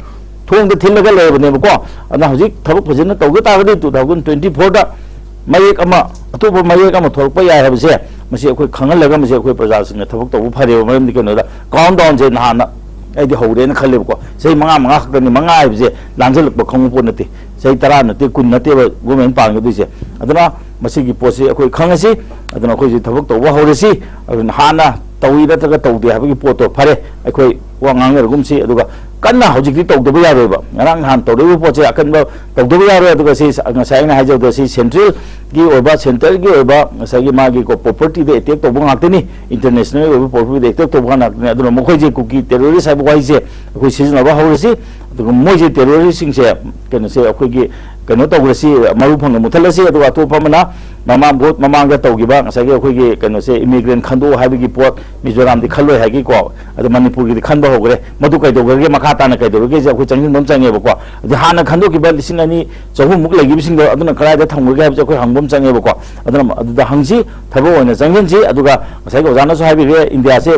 ꯊꯣꯡꯗ ꯊꯤꯜꯂꯒ ꯂꯩꯔꯕꯅꯦꯕꯀꯣ꯫ ꯑꯗꯨꯅ ꯍꯧꯖꯤꯛ ꯊꯕꯛ ꯐꯖꯅ ꯇꯧꯗ ꯇꯥꯔꯒꯗꯤ two thousand twenty fourꯗ ꯃꯌꯦꯛ ꯑꯃ, ꯑꯇꯣꯞꯄ ꯃꯌꯦꯛ ꯑꯃ ꯊꯣꯛꯂꯛꯄ ꯌꯥꯏ ꯍꯥꯏꯕꯁꯦ ꯃꯁꯤ ꯑꯩꯈꯣꯏ ꯈꯪꯍꯜꯂꯒ ꯃꯁꯤ ꯑꯩꯈꯣꯏ ꯄ꯭ꯔꯖꯥꯁꯤꯡꯅ ꯊꯕꯛ ꯇꯧꯕ ꯐꯔꯦꯕ꯫ ꯃꯔꯝꯗꯤ ꯀꯩꯅꯣꯗ, ꯀꯥꯎꯟ ꯗꯥꯎꯟꯁꯦ ꯅꯍꯥꯟꯅ ꯑꯩꯗꯤ ꯍꯧꯔꯦꯅ ꯈꯜꯂꯦꯕꯀꯣ꯫ ꯆꯍꯤ ꯃꯉꯥ, ꯃꯉꯥ ꯈꯛꯇꯅꯤ, ꯃꯉꯥ ꯍꯥꯏꯕꯁꯦ ꯂꯥꯟꯁꯤꯜꯂꯛꯄ ꯈꯪꯕ ꯄꯣꯠ ꯅꯠꯇꯦ꯫ ꯆꯍꯤ ꯇꯔꯥ ꯅꯠꯇꯦ, ꯀꯨꯟ ꯅꯠꯇꯦꯕ ꯒꯣꯔꯃꯦꯟ ꯄꯥꯟꯒꯗꯣꯏꯁꯦ꯫ ꯑꯗꯨꯅ ꯃꯁꯤꯒꯤ ꯄꯣꯠꯁꯤ ꯑꯩꯈꯣꯏ ꯈꯪꯉꯁꯤ, ꯑꯗꯨꯅ ꯑꯩꯈꯣꯏꯁꯤ ꯊꯕꯛ ꯇꯧꯕ ꯍꯧꯔꯁꯤ꯫ ꯑꯗꯨꯅ ꯍꯥꯟꯅ ꯇꯧꯏ ꯅꯠꯇ꯭ꯔꯒ ꯇꯧꯗꯦ ꯍꯥꯏꯕꯒꯤ ꯄꯣꯠꯇꯣ ꯐꯔꯦ, ꯑꯩꯈꯣꯏ ꯋꯥ ꯉꯥꯡꯅꯔꯒꯨꯝꯁꯤ꯫ ꯑꯗꯨꯒ ꯀꯟꯅ ꯍꯧꯖꯤꯛꯇꯤ ꯇꯧꯗꯕ ꯌꯥꯔꯣꯏꯕ꯫ ꯉꯔꯥꯡ ꯅꯍꯥꯟ ꯇꯧꯔꯛꯏꯕ ꯄꯣꯠꯁꯦ ꯑꯀꯟꯕ ꯇꯧꯗꯕ ꯌꯥꯔꯣꯏ꯫ ꯑꯗꯨꯒ ꯁꯤ ꯉꯁꯥꯏ ꯑꯩꯅ ꯍꯥꯏꯖꯕꯗꯣ, ꯁꯤ ꯁꯦꯟꯇ꯭ꯔꯦꯜꯒꯤ ꯑꯣꯏꯕ, ꯁꯦꯟꯇꯔꯒꯤ ꯑꯣꯏꯕ ꯉꯁꯥꯏꯒꯤ ꯃꯥꯒꯤ ꯀꯣ ꯄ꯭ꯔꯣꯄꯔꯇꯤꯗ ꯑꯦꯇꯦꯛ ꯇꯧꯕ ꯉꯥꯛꯇꯅꯤ, ꯏꯟꯇꯔꯅꯦꯁꯅꯦꯜ ꯑꯣꯏꯕ ꯄ꯭ꯔꯣꯄꯔꯇꯤꯗ ꯑꯦꯇꯦꯛ ꯇꯧꯕ ꯉꯥꯛꯇꯅꯤ꯫ ꯑꯗꯨꯅ ꯃꯈꯣꯏꯁꯦ ꯀꯨꯀꯤ ꯇꯦꯔꯣꯔꯤꯁ ꯍꯥꯏꯕ ꯋꯥꯍꯩꯁꯦ ꯑꯩꯈꯣꯏ ꯁꯤꯖꯤꯟꯅꯕ ꯍꯧꯔꯁꯤ꯫ ꯑꯗꯨꯒ ꯃꯣꯏꯁꯦ ꯇꯦꯔꯣꯔꯤꯁꯁꯤꯡꯁꯦ ꯀꯩꯅꯣꯁꯦ ꯑꯩꯈꯣꯏꯒꯤ ꯀꯩꯅꯣ ꯇꯧꯈ꯭ꯔꯁꯤ, ꯃꯔꯨ ꯐꯪꯅ ꯃꯨꯊꯠꯂꯁꯤ꯫ ꯑꯗꯨꯒ ꯑꯇꯣꯞꯄ ꯑꯃꯅ ꯃꯃꯥꯡ ꯚꯣꯠ ꯃꯃꯥꯡꯗ ꯇꯧꯈꯤꯕ ꯉꯁꯥꯏꯒꯤ ꯑꯩꯈꯣꯏꯒꯤ ꯀꯩꯅꯣꯁꯦ, ꯏꯃꯤꯒ꯭ꯔꯦꯟ ꯈꯟꯗꯣꯛꯑꯣ ꯍꯥꯏꯕꯒꯤ ꯄꯣꯠ ꯃꯤꯖꯣꯔꯥꯝꯗꯤ ꯈꯜꯂꯣꯏ ꯍꯥꯏꯒꯤꯀꯣ, ꯑꯗꯣ ꯃꯅꯤꯄꯨꯔꯒꯤꯗꯤ ꯈꯟꯕ ꯍꯧꯈ꯭ꯔꯦ꯫ ꯃꯗꯨ ꯀꯩꯗꯧꯈ꯭ꯔꯒꯦ, ꯃꯈꯥ ꯇꯥꯅ ꯀꯩꯗꯧꯔꯒꯦꯁꯦ ꯑꯩꯈꯣꯏ ꯆꯪꯁꯤꯟꯕ ꯑꯃ ꯆꯪꯉꯦꯕꯀꯣ꯫ ꯑꯗ ꯍꯥꯟꯅ ꯈꯟꯗꯣꯛꯈꯤꯕ ꯂꯤꯁꯤꯡ ꯑꯅꯤ ꯆꯍꯨꯝꯃꯨꯛ ꯂꯩꯈꯤꯕꯁꯤꯡꯗꯣ ꯑꯗꯨꯅ ꯀꯗꯥꯏꯗ ꯊꯝꯈ꯭ꯔꯒꯦ ꯍꯥꯏꯕꯁꯦ ꯑꯩꯈꯣꯏ ꯍꯪꯕ ꯑꯃ ꯆꯪꯉꯦꯕꯀꯣ꯫ ꯑꯗꯨꯅ ꯑꯗꯨꯗ ꯍꯪꯁꯤ, ꯊꯕꯛ ꯑꯣꯏꯅ ꯆꯪꯁꯤꯟꯁꯤ꯫ ꯑꯗꯨꯒ ꯉꯁꯥꯏꯒꯤ ꯑꯣꯖꯥꯅꯁꯨ ꯍꯥꯏꯕꯤꯈ꯭ꯔꯦ, ꯏꯟꯗꯤꯌꯥꯁꯦ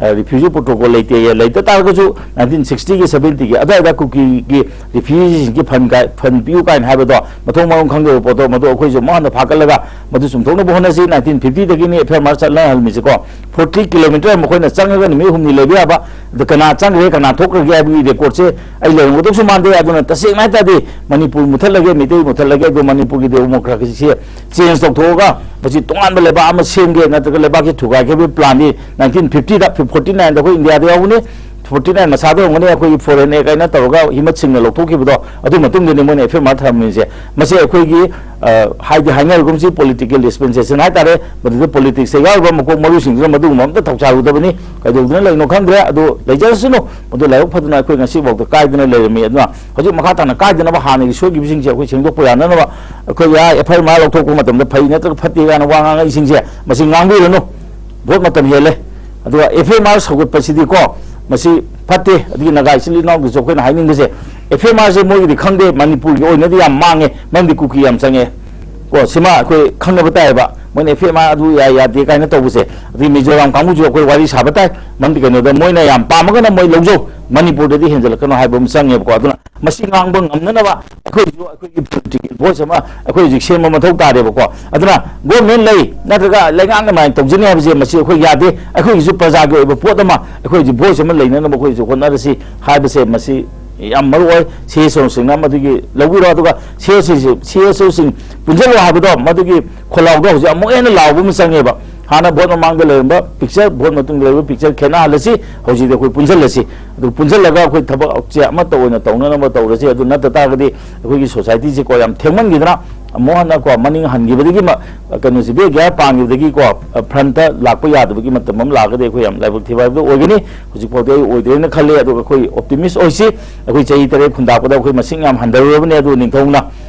ꯔꯤꯐ꯭ꯌꯨꯖꯤ ꯄ꯭ꯔꯣꯇꯣꯀꯣꯜ ꯂꯩꯇꯦꯌꯦ꯫ ꯂꯩꯇ ꯇꯥꯔꯒꯁꯨ ꯅꯥꯏꯟꯇꯤꯟ ꯁꯤꯛꯁꯇꯤꯒꯤ, ꯁꯕꯦꯟꯇꯤꯒꯤ ꯑꯗꯨꯋꯥꯏꯗ ꯀꯨꯀꯤꯒꯤ ꯔꯤꯐ꯭ꯌꯨꯖꯤꯁꯤꯡꯒꯤ ꯐꯟ ꯀꯥꯏ-, ꯐꯟ ꯄꯤꯌꯨ ꯀꯥꯏꯅ ꯍꯥꯏꯕꯗꯣ, ꯃꯊꯣꯡ ꯃꯔꯝ ꯈꯪꯗꯕ ꯄꯣꯠꯇꯣ, ꯃꯗꯨ ꯑꯩꯈꯣꯏꯁꯨ ꯑꯃꯨꯛ ꯍꯟꯅ ꯐꯥꯒꯠꯂꯒ ꯃꯗꯨ ꯆꯨꯝꯊꯣꯛꯅꯕ ꯍꯣꯠꯅꯁꯤ꯫ ꯅꯥꯏꯟꯇꯤꯟ ꯐꯤꯐꯇꯤꯗꯒꯤꯅꯤ ꯑꯦꯐ ꯑꯥꯏ ꯑꯥꯔ ꯆꯠꯅꯍꯜꯂꯝꯃꯤꯁꯦꯀꯣ꯫ ꯐꯣꯔꯇꯤ ꯀꯤꯂꯣꯃꯤꯇꯔ ꯃꯈꯣꯏꯅ ꯆꯪꯉꯒ ꯅꯨꯃꯤꯠ ꯍꯨꯝꯅꯤ ꯂꯩꯕ ꯌꯥꯕ, ꯑꯗ ꯀꯅꯥ ꯆꯪꯈ꯭ꯔꯦ, ꯀꯅꯥ ꯊꯣꯛꯈ꯭ꯔꯒꯦ ꯍꯥꯏꯕꯒꯤ ꯔꯦꯀꯣꯔꯠꯁꯦ ꯑꯩ ꯂꯩꯔꯝꯒꯗꯧꯁꯨ ꯃꯥꯟꯗꯦ꯫ ꯑꯗꯨꯅ ꯇꯁꯦꯡꯅ ꯍꯥꯏ ꯇꯥꯔꯗꯤ ꯃꯅꯤꯄꯨꯔ ꯃꯨꯊꯠꯂꯒꯦ, ꯃꯤꯇꯩ ꯃꯨꯊꯠꯂꯒꯦ, ꯑꯗꯣ ꯃꯅꯤꯄꯨꯔꯒꯤ ꯗꯦꯃꯣꯀ꯭ꯔꯦꯁꯤꯁꯦ ꯆꯦꯟꯖ ꯇꯧꯊꯣꯛꯑꯒ ꯃꯁꯤ ꯇꯣꯉꯥꯟꯕ ꯂꯩꯕꯥꯛ ꯑꯃ ꯁꯦꯝꯒꯦ, ꯅꯠꯇ꯭ꯔꯒ ꯂꯩꯕꯥꯛꯁꯤ ꯊꯨꯒꯥꯏꯒꯦ ꯍꯥꯏꯕꯒꯤ ꯄ꯭ꯂꯥꯟꯗꯤ ꯅꯥꯏꯟꯇꯤꯟ ꯐꯤꯐꯇꯤꯗ, ꯐꯣꯔꯇꯤ ꯅꯥꯏꯟꯗ ꯑꯩꯈꯣꯏ ꯏꯟꯗꯤꯌꯥꯗ ꯌꯥꯎꯕꯅꯤ꯫ ꯐꯣꯔꯇꯤ ꯅꯥꯏꯟ ꯃꯁꯥꯗ ꯍꯣꯡꯒꯅꯤ, ꯑꯩꯈꯣꯏꯒꯤ ꯐꯣꯔꯦꯟ ꯑꯦꯛ ꯍꯥꯏꯅ ꯇꯧꯔꯒ ꯍꯤꯃꯠ ꯁꯤꯡꯅ ꯂꯧꯊꯣꯛꯈꯤꯕꯗꯣ, ꯑꯗꯨ ꯃꯇꯨꯡꯗꯅꯤ ꯃꯣꯏꯅ ꯑꯦꯐ ꯑꯥꯏ ꯑꯥꯔ ꯊꯝꯃꯤꯁꯦ꯫ ꯃꯁꯤ ꯑꯩꯈꯣꯏꯒꯤ, ꯑ, ꯍꯥꯏꯗꯤ ꯍꯥꯏꯅꯔꯒꯨꯝꯁꯤ, ꯄꯣꯂꯤꯇꯤꯀꯦꯜ ꯗꯤꯁꯄꯦꯟꯁꯦꯁꯟ ꯍꯥꯏꯇꯥꯔꯦ, ꯃꯗꯨꯗ ꯄꯣꯂꯤꯇꯤꯛꯁꯇ ꯌꯥꯎꯔꯤꯕ ꯃꯀꯣꯛ ꯃꯔꯨꯁꯤꯡꯗꯨꯅ ꯃꯗꯨꯒꯨꯝꯕ ꯑꯝꯇ ꯊꯧꯁꯥꯔꯨꯗꯕꯅꯤ꯫ ꯀꯩꯗꯧꯗꯨꯅ ꯂꯩꯅꯣ ꯈꯪꯗ꯭ꯔꯦ, ꯑꯗꯨ ꯂꯩꯖꯔꯁꯅꯨ, ꯃꯗꯨ ꯂꯥꯏꯕꯛ ꯐꯗꯅ ꯑꯩꯈꯣꯏ ꯉꯁꯤꯐꯥꯎꯗ ꯀꯥꯏꯗꯅ ꯂꯩꯔꯝꯃꯤ꯫ ꯑꯗꯨꯅ ꯍꯧꯖꯤꯛ ꯃꯈꯥ ꯇꯥꯅ ꯀꯥꯏꯗꯅꯕ ꯍꯥꯟꯅꯒꯤ ꯁꯣꯏꯈꯤꯕꯁꯤꯡꯁꯦ ꯑꯩꯈꯣꯏ ꯁꯦꯡꯗꯣꯛꯄ ꯌꯥꯅꯅꯕ, ꯑꯩꯈꯣꯏ ꯑꯦꯐ ꯑꯥꯏ ꯑꯥꯔ ꯂꯧꯊꯣꯛꯄ ꯃꯇꯝꯗ ꯐꯩ ꯅꯠꯇ꯭ꯔꯒ ꯐꯠꯇꯦ ꯀꯥꯏꯅ ꯋꯥ ꯉꯥꯡꯉꯛꯏꯁꯤꯡꯁꯦ ꯃꯁꯤ ꯉꯥꯡꯕꯤꯔꯅꯨ꯫ ꯚꯣꯠ ꯃꯇꯝ ꯍꯦꯜꯂꯦ꯫ ꯑꯗꯨꯒ ꯑꯦꯐ ꯑꯥꯏ ꯑꯥꯔ ꯁꯧꯒꯠꯄꯁꯤꯗꯤꯀꯣ, ꯃꯁꯤ ꯐꯠꯇꯦ꯫ ꯑꯗꯒꯤ ꯅꯥꯒꯥ ꯏꯆꯤꯜ ꯏꯅꯥꯎꯒꯤꯁꯨ ꯑꯩꯈꯣꯏꯅ ꯍꯥꯏꯅꯤꯡꯕꯁꯦ, ꯑꯦꯐ ꯑꯥꯏ ꯑꯥꯔꯁꯦ ꯃꯣꯏꯒꯤꯗꯤ ꯈꯪꯗꯦ, ꯃꯅꯤꯄꯨꯔꯒꯤ ꯑꯣꯏꯅꯗꯤ ꯌꯥꯝ ꯃꯥꯡꯉꯦ, ꯃꯔꯝꯗꯤ ꯀꯨꯀꯤ ꯌꯥꯝ ꯆꯪꯉꯦ꯫ ꯀꯣ, ꯁꯤꯃ ꯑꯩꯈꯣꯏ ꯈꯪꯅꯕ ꯇꯥꯏꯌꯦꯕ꯫ ꯃꯣꯏꯅ ꯑꯦꯐ ꯑꯥꯏ ꯑꯥꯔ ꯑꯗꯨ ꯌꯥꯏ ꯌꯥꯗꯦ ꯀꯥꯏꯅ ꯇꯧꯕꯁꯦ꯫ ꯑꯗꯒꯤ ꯃꯤꯖꯣꯔꯥꯝ ꯀꯥꯡꯕꯨꯁꯨ ꯑꯩꯈꯣꯏ ꯋꯥꯔꯤ ꯁꯥꯕ ꯇꯥꯏ꯫ ꯃꯔꯝꯗꯤ ꯀꯩꯅꯣꯗ ꯃꯣꯏꯅ ꯌꯥꯝ ꯄꯥꯝꯃꯒꯅ ꯃꯣꯏ ꯂꯧꯖꯧ, ꯃꯅꯤꯄꯨꯔꯗꯗꯤ ꯍꯦꯟꯖꯜꯂꯛꯀꯅꯣ ꯍꯥꯏꯕ ꯑꯃ ꯆꯪꯉꯦꯕꯀꯣ꯫ ꯑꯗꯨꯅ ꯃꯁꯤ ꯉꯥꯡꯕ ꯉꯝꯅꯅꯕ ꯑꯩꯈꯣꯏꯁꯨ ꯑꯩꯈꯣꯏꯒꯤ political voice ꯑꯃ ꯑꯩꯈꯣꯏ ꯍꯧꯖꯤꯛ ꯁꯦꯝꯕ ꯃꯊꯧ ꯇꯥꯔꯦꯕꯀꯣ꯫ ꯑꯗꯨꯅ government ꯂꯩ ꯅꯠꯇ꯭ꯔꯒ ꯂꯩꯉꯥꯛꯅ ꯃꯥꯏꯅ ꯇꯧꯖꯅꯤ ꯍꯥꯏꯕꯁꯦ ꯃꯁꯤ ꯑꯩꯈꯣꯏ ꯌꯥꯗꯦ꯫ ꯑꯩꯈꯣꯏꯒꯤꯁꯨ ꯄ꯭ꯔꯖꯥꯒꯤ ꯑꯣꯏꯕ ꯄꯣꯠ ꯑꯃ ꯑꯩꯈꯣꯏ ꯍꯧꯖꯤꯛ voice ꯑꯃ ꯂꯩꯅꯅꯕ ꯑꯩꯈꯣꯏꯁꯨ ꯍꯣꯠꯅꯔꯁꯤ ꯍꯥꯏꯕꯁꯦ ꯃꯁꯤ ꯌꯥꯝ ꯃꯔꯨ ꯑꯣꯏ꯫ ꯁꯤ ꯑꯦꯁ ꯑꯣꯁꯤꯡꯅ ꯃꯗꯨꯒꯤ ꯂꯧꯕꯤꯔꯣ꯫ ꯑꯗꯨꯒ ꯁꯤ ꯑꯦꯁ ꯑꯣꯁꯤꯡ ꯄꯨꯟꯁꯤꯜꯂꯣ ꯍꯥꯏꯕꯗꯣ ꯃꯗꯨꯒꯤ ꯈꯣꯜꯂꯥꯎꯗꯣ ꯍꯧꯖꯤꯛ ꯑꯃꯨꯛ ꯍꯦꯟꯅ ꯂꯥꯎꯕ ꯑꯃ ꯆꯪꯉꯦꯕ꯫ ꯍꯥꯟꯅ vote ꯃꯃꯥꯡꯗ ꯂꯩꯔꯝꯕ picture, vote ꯃꯇꯨꯡꯗ ꯂꯩꯔꯝꯕ picture ꯈꯦꯠꯅꯍꯜꯂꯁꯤ꯫ ꯍꯧꯖꯤꯛꯇꯤ ꯑꯩꯈꯣꯏ ꯄꯨꯟꯁꯤꯜꯂꯁꯤ꯫ ꯑꯗꯨ ꯄꯨꯟꯁꯤꯜꯂꯒ ꯑꯩꯈꯣꯏ ꯊꯕꯛꯁꯦ ꯑꯃꯠꯇ ꯑꯣꯏꯅ ꯇꯧꯅꯅꯕ ꯇꯧꯔꯁꯤ꯫ ꯑꯗꯨ ꯅꯠꯇ ꯇꯥꯔꯒꯗꯤ ꯑꯩꯈꯣꯏꯒꯤ societyꯁꯦꯀꯣ ꯌꯥꯝ ꯊꯦꯡꯃꯟꯈꯤꯗꯅ ꯑꯃꯨꯛ ꯍꯟꯅ ꯀꯣ ꯃꯅꯤꯡ ꯍꯟꯈꯤꯕꯗꯒꯤ ꯃ-, ꯀꯩꯅꯣꯁꯤ ꯕꯦꯛ ꯒꯤꯌꯥꯔ ꯄꯥꯟꯈꯤꯕꯗꯒꯤꯀꯣ, ꯑ, frontꯇ ꯂꯥꯛꯄ ꯌꯥꯗꯕꯒꯤ ꯃꯇꯝ ꯑꯃ ꯂꯥꯛꯑꯒꯗꯤ ꯑꯩꯈꯣꯏ ꯌꯥꯝ ꯂꯥꯏꯕꯛ ꯊꯤꯕ ꯍꯥꯏꯕꯗꯨ ꯑꯣꯏꯒꯅꯤ꯫ ꯍꯧꯖꯤꯛꯐꯥꯎꯗꯤ ꯑꯩ ꯑꯣꯏꯗ꯭ꯔꯦꯅ ꯈꯜꯂꯦ꯫ ꯑꯗꯨꯒ ꯑꯩꯈꯣꯏ optimist ꯑꯣꯏꯁꯤ꯫ ꯑꯩꯈꯣꯏ ꯆꯍꯤ ꯇꯔꯦꯠ ꯈꯨꯟꯗꯥꯛꯄꯗ ꯑꯩꯈꯣꯏ ꯃꯁꯤꯡ ꯌꯥꯝ ꯍꯟꯊꯔꯨꯔꯕꯅꯦ꯫ ꯑꯗꯨ ꯅꯤꯡꯊꯧꯅ,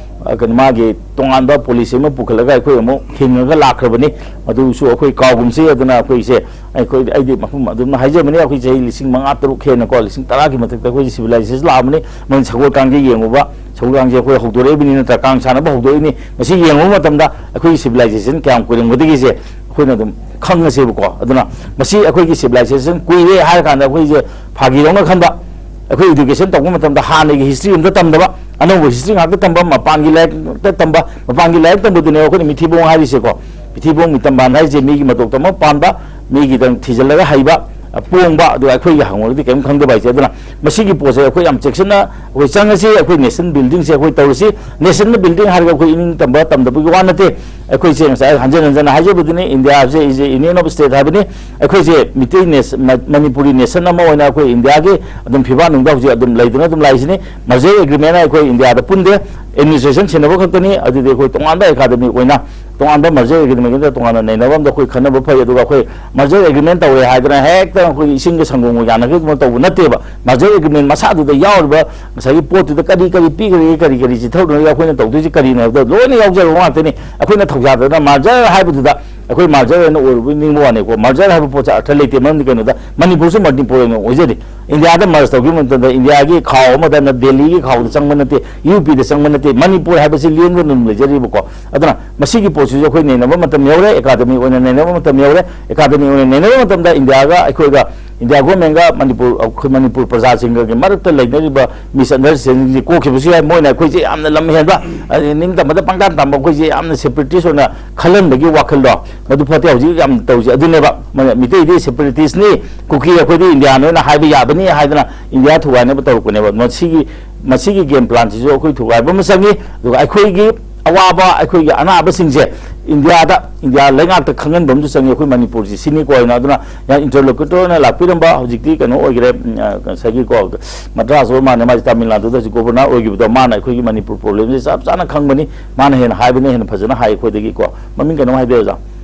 ꯑ, ꯀꯩꯅꯣ, ꯃꯥꯒꯤ ꯇꯣꯉꯥꯟꯕ policy ꯑꯃ ꯄꯨꯈꯠꯂꯒ ꯑꯩꯈꯣꯏ ꯑꯃꯨꯛ ꯍꯤꯡꯉꯒ ꯂꯥꯛꯈ꯭ꯔꯕꯅꯤ꯫ ꯃꯗꯨꯁꯨ ꯑꯩꯈꯣꯏ ꯀꯥꯎꯒꯨꯝꯁꯤ꯫ ꯑꯗꯨꯅ ꯑꯩꯈꯣꯏꯁꯦ, ꯑꯩꯈꯣꯏ, ꯑꯩꯗꯤ ꯃꯐꯝ ꯑꯗꯨꯝ ꯍꯥꯏꯖꯕꯅꯤ, ꯑꯩꯈꯣꯏ ꯆꯍꯤ ꯂꯤꯁꯤꯡ ꯃꯉꯥ ꯇꯔꯨꯛ ꯍꯦꯟꯅꯀꯣ, ꯂꯤꯁꯤꯡ ꯇꯔꯥꯒꯤ ꯃꯊꯛꯇ ꯑꯩꯈꯣꯏ civilization ꯂꯥꯛꯑꯕꯅꯤ꯫ ꯃꯣꯏꯅ ꯁꯒꯣꯜ ꯀꯥꯡꯖꯩ ꯌꯦꯡꯉꯨꯕ, ꯁꯒꯣꯜ ꯀꯥꯡꯖꯩ ꯑꯩꯈꯣꯏ ꯍꯧꯗꯣꯔꯛꯏꯕꯅꯤ ꯅꯠꯇ꯭ꯔꯥ, ꯀꯥꯡ ꯁꯥꯟꯅꯕ ꯍꯧꯗꯣꯛꯏꯅꯤ꯫ ꯃꯁꯤ ꯌꯦꯡꯉꯨꯕ ꯃꯇꯝꯗ ꯑꯩꯈꯣꯏꯒꯤ civilization ꯀꯌꯥꯝ ꯀꯨꯏꯔꯝꯒꯗꯒꯦꯁꯦ ꯑꯩꯈꯣꯏꯅ ꯑꯗꯨꯝ ꯈꯪꯉꯁꯦꯕꯀꯣ꯫ ꯑꯗꯨꯅ ꯃꯁꯤ ꯑꯩꯈꯣꯏꯒꯤ civilization ꯀꯨꯏꯔꯦ ꯍꯥꯏꯔ ꯀꯥꯟꯗ ꯑꯩꯈꯣꯏꯁꯦ ꯐꯥꯒꯤꯗꯧꯅ ꯈꯟꯕ, ꯑꯩꯈꯣꯏ education ꯇꯧꯕ ꯃꯇꯝꯗ ꯍꯥꯟꯅꯒꯤ history ꯑꯝꯇ ꯇꯝꯗꯕ, ꯑꯅꯧꯕ history ꯉꯥꯛꯇ ꯇꯝꯕ, ꯃꯄꯥꯟꯒꯤ ꯂꯥꯏꯔꯤꯛꯇ ꯇꯝꯕ, ꯃꯄꯥꯟꯒꯤ ꯂꯥꯏꯔꯤꯛ ꯇꯝꯕꯗꯨꯅꯦꯕ ꯑꯩꯈꯣꯏꯅ ꯃꯤꯊꯤꯕꯣꯡ ꯍꯥꯏꯔꯤꯁꯦꯀꯣ꯫ ꯃꯤꯊꯤꯕꯣꯡ ꯃꯤꯇꯝꯕꯥꯟ ꯍꯥꯏꯁꯦ ꯃꯤꯒꯤ ꯃꯇꯧ ꯇꯝꯕ ꯄꯥꯝꯕ, ꯃꯤꯒꯤꯗꯪ ꯊꯤꯖꯤꯜꯂꯒ ꯍꯩꯕ, ꯑ, ꯄꯣꯡꯕ, ꯑꯗꯨꯒ ꯑꯩꯈꯣꯏꯒꯤ ꯍꯪꯉꯨꯔꯒꯗꯤ ꯀꯔꯤꯝ ꯈꯪꯗꯕ ꯍꯥꯏꯁꯦ꯫ ꯑꯗꯨꯅ ꯃꯁꯤꯒꯤ ꯄꯣꯠꯁꯦ ꯑꯩꯈꯣꯏ ꯌꯥꯝ ꯆꯦꯛꯁꯤꯟꯅ ꯑꯩꯈꯣꯏ ꯆꯪꯉꯁꯤ꯫ ꯑꯩꯈꯣꯏ nation buildingꯁꯦ ꯑꯩꯈꯣꯏ ꯇꯧꯔꯁꯤ꯫ Nation building ꯍꯥꯏꯔꯒ ꯑꯩꯈꯣꯏ ꯏꯅꯤꯡ ꯇꯝꯕ ꯇꯝꯗꯕꯒꯤ ꯋꯥ ꯅꯠꯇꯦ꯫ ꯑꯩꯈꯣꯏꯁꯦ ꯉꯁꯥꯏ ꯍꯟꯖꯤꯟ ꯍꯟꯖꯤꯟꯅ ꯍꯥꯏꯖꯕꯗꯨꯅꯤ, ꯏꯟꯗꯤꯌꯥꯁꯦ is a union of state ꯍꯥꯏꯕꯅꯤ꯫ ꯑꯩꯈꯣꯏꯁꯦ ꯃꯤꯇꯩ nation, ꯃ-, ꯃꯅꯤꯄꯨꯔꯤ nation ꯑꯃ ꯑꯣꯏꯅ ꯑꯩꯈꯣꯏ ꯏꯟꯗꯤꯌꯥꯒꯤ ꯑꯗꯨꯝ ꯐꯤꯕꯥꯛꯅꯨꯡꯗ ꯍꯧꯖꯤꯛ ꯑꯗꯨꯝ ꯂꯩꯗꯨꯅ ꯑꯗꯨꯝ ꯂꯥꯛꯏꯁꯤꯅꯤ꯫ Merger agreement ꯑꯩꯈꯣꯏ ꯏꯟꯗꯤꯌꯥꯗ ꯄꯨꯟꯗꯦ, administration ꯁꯤꯟꯅꯕ ꯈꯛꯇꯅꯤ꯫ ꯑꯗꯨꯗꯤ ꯑꯩꯈꯣꯏ ꯇꯣꯉꯥꯟꯕ academic ꯑꯣꯏꯅ ꯇꯣꯉꯥꯟꯕ merger agreement ꯇꯣꯉꯥꯟꯅ ꯅꯩꯅꯕ ꯑꯃꯗ ꯑꯩꯈꯣꯏ ꯈꯟꯅꯕ ꯐꯩ꯫ ꯑꯗꯨꯒ ꯑꯩꯈꯣꯏ merger agreement ꯇꯧꯔꯦ ꯍꯥꯏꯗꯅ ꯍꯦꯛꯇ ꯑꯩꯈꯣꯏ ꯏꯁꯤꯡꯒ ꯁꯪꯒꯣꯝꯒ ꯌꯥꯅꯈꯤꯗꯅ ꯇꯧꯕ ꯅꯠꯇꯦꯕ꯫ Merger agreement ꯃꯁꯥꯗꯨꯗ ꯌꯥꯎꯔꯤꯕ ꯉꯁꯥꯏꯒꯤ ꯄꯣꯠꯇꯨꯗ ꯀꯔꯤ ꯀꯔꯤ ꯄꯤꯈ꯭ꯔꯒꯦ, ꯀꯔꯤ ꯀꯔꯤ ꯆꯤꯊꯍꯧꯅꯔꯒꯦ, ꯑꯩꯈꯣꯏꯅ ꯇꯧꯗꯣꯏꯁꯦ ꯀꯔꯤꯅꯣ ꯍꯥꯏꯕꯗꯣ ꯂꯣꯏꯅ ꯌꯥꯎꯖꯔꯕ ꯉꯥꯛꯇꯅꯤ꯫ ꯑꯩꯈꯣꯏꯅ ꯊꯧꯁꯥꯗꯅ merger ꯍꯥꯏꯕꯗꯨꯗ ꯑꯩꯈꯣꯏ merger ꯑꯣꯏꯅ ꯑꯣꯏꯔꯨꯕ ꯅꯤꯡꯕ ꯋꯥꯅꯤꯀꯣ꯫ Merger ꯍꯥꯏꯕ ꯄꯣꯠꯁꯦ ꯑꯔꯊ ꯂꯩꯇꯦ꯫ ꯃꯔꯝꯗꯤ ꯀꯩꯅꯣꯗ ꯃꯅꯤꯄꯨꯔꯁꯨ ꯃꯅꯤꯄꯨꯔ ꯑꯣꯏꯅ ꯑꯣꯏꯖꯔꯤ꯫ ꯏꯟꯗꯤꯌꯥꯗ merge ꯇꯧꯈꯤꯕ ꯃꯇꯝꯗ ꯏꯟꯗꯤꯌꯥꯒꯤ ꯈꯥꯎ ꯑꯃꯗ ꯗꯦꯜꯂꯤꯒꯤ ꯈꯥꯎꯗ ꯆꯪꯕ ꯅꯠꯇꯦ, ꯌꯨ ꯄꯤꯗ ꯆꯪꯕ ꯅꯠꯇꯦ, ꯃꯅꯤꯄꯨꯔ ꯍꯥꯏꯕꯁꯤ ꯂꯦꯡꯗꯅ ꯑꯗꯨꯝ ꯂꯩꯖꯔꯤꯕꯀꯣ꯫ ꯑꯗꯨꯅ ꯃꯁꯤꯒꯤ ꯄꯣꯠꯁꯤꯁꯨ ꯑꯩꯈꯣꯏ ꯅꯩꯅꯕ ꯃꯇꯝ ꯌꯧꯔꯦ, academic ꯑꯣꯏꯅ ꯅꯩꯅꯕ ꯃꯇꯝ ꯌꯧꯔꯦ꯫ Academic ꯑꯣꯏꯅ ꯅꯩꯅꯕ ꯃꯇꯝꯗ ꯏꯟꯗꯤꯌꯥꯒ ꯑꯩꯈꯣꯏꯒ ꯏꯟꯗꯤꯌꯥ ꯒꯣꯔꯃꯦꯟꯒ ꯃꯅꯤꯄꯨꯔ, ꯑꯩꯈꯣꯏ ꯃꯅꯤꯄꯨꯔ ꯄ꯭ꯔꯖꯥꯁꯤꯡꯒꯒꯤ ꯃꯔꯛꯇ ꯂꯩꯅꯔꯤꯕ ꯃꯤꯁꯑꯟꯗꯔꯁ꯭ꯇꯦꯟꯗꯤꯡꯁꯤ ꯀꯣꯛꯈꯤꯕꯁꯨ ꯌꯥꯏ꯫ ꯃꯣꯏꯅ ꯑꯩꯈꯣꯏꯁꯦ ꯌꯥꯝꯅ ꯂꯝ ꯍꯦꯟꯕ, ꯑꯗꯩ ꯅꯤꯡꯇꯝꯕꯗ ꯄꯪꯇꯥꯟ ꯇꯥꯟꯕ, ꯑꯩꯈꯣꯏꯁꯦ ꯌꯥꯝꯅ ꯁꯦꯄꯔꯦꯇꯤꯁ ꯑꯣꯏꯅ ꯈꯜꯍꯟꯕꯒꯤ ꯋꯥꯈꯜꯗꯣ, ꯃꯗꯨ ꯐꯠꯇꯦ꯫ ꯍꯧꯖꯤꯛ ꯌꯥꯝ ꯇꯧꯔꯤꯁꯦ ꯑꯗꯨꯅꯦꯕ꯫ ꯃ-, ꯃꯤꯇꯩꯗꯤ ꯁꯦꯄꯔꯦꯇꯤꯁꯅꯤ, ꯀꯨꯀꯤ ꯑꯩꯈꯣꯏꯗꯤ ꯏꯟꯗꯤꯌꯥꯅꯦꯅ ꯍꯥꯏꯕ ꯌꯥꯕꯅꯤ ꯍꯥꯏꯗꯅ ꯏꯟꯗꯤꯌꯥ ꯊꯨꯒꯥꯏꯅꯕ ꯇꯧꯔꯛꯄꯅꯦꯕ꯫ ꯃꯁꯤꯒꯤ, ꯃꯁꯤꯒꯤ ꯒꯦꯝ ꯄ꯭ꯂꯥꯟꯁꯤꯁꯨ ꯑꯩꯈꯣꯏ ꯊꯨꯒꯥꯏꯕ ꯑꯃ ꯆꯪꯉꯤ꯫ ꯑꯗꯨꯒ ꯑꯩꯈꯣꯏꯒꯤ ꯑꯋꯥꯕ, ꯑꯩꯈꯣꯏꯒꯤ ꯑꯅꯥꯕꯁꯤꯡꯁꯦ ꯏꯟꯗꯤꯌꯥꯗ, ꯏꯟꯗꯤꯌꯥ ꯂꯩꯉꯥꯛꯇ ꯈꯪꯍꯟꯕ ꯑꯃꯁꯨ ꯆꯪꯉꯤ, ꯑꯩꯈꯣꯏ ꯃꯅꯤꯄꯨꯔꯁꯤ ꯁꯤꯅꯤꯀꯣ ꯍꯥꯏꯅ꯫ ꯑꯗꯨꯅ ꯌꯥꯝ ꯏꯟꯇꯔꯂꯣꯀ꯭ꯌꯨꯇꯔ ꯑꯣꯏꯅ ꯂꯥꯛꯄꯤꯔꯝꯕ, ꯍꯧꯖꯤꯛꯇꯤ ꯀꯩꯅꯣ ꯑꯣꯏꯈ꯭ꯔꯦ, ꯎꯝ, ꯑ, ꯉꯁꯥꯏꯒꯤꯀꯣ, ꯃꯗ꯭ꯔꯥꯁ ꯑꯣꯏꯔ ꯃꯥꯜꯂꯦ, ꯃꯥꯁꯦ ꯇꯥꯃꯤꯜ ꯅꯥꯗꯨꯗ ꯍꯧꯖꯤꯛ ꯒꯣꯕꯔꯅꯔ ꯑꯣꯏꯈꯤꯕꯗꯣ, ꯃꯥꯅ ꯑꯩꯈꯣꯏꯒꯤ ꯃꯅꯤꯄꯨꯔ ꯄ꯭ꯔꯣꯕ꯭ꯂꯦꯝꯁꯦ ꯆꯞ ꯆꯥꯅ ꯈꯪꯕꯅꯤ꯫ ꯃꯥꯅ ꯍꯦꯟꯅ ꯍꯥꯏꯕꯅꯤ, ꯍꯦꯟꯅ ꯐꯖꯅ ꯍꯥꯏ ꯑꯩꯈꯣꯏꯗꯒꯤꯀꯣ꯫ ꯃꯃꯤꯡ ꯀꯩꯅꯣꯝ ꯍꯥꯏꯕꯤꯌꯨ, ꯑꯣꯖꯥ꯫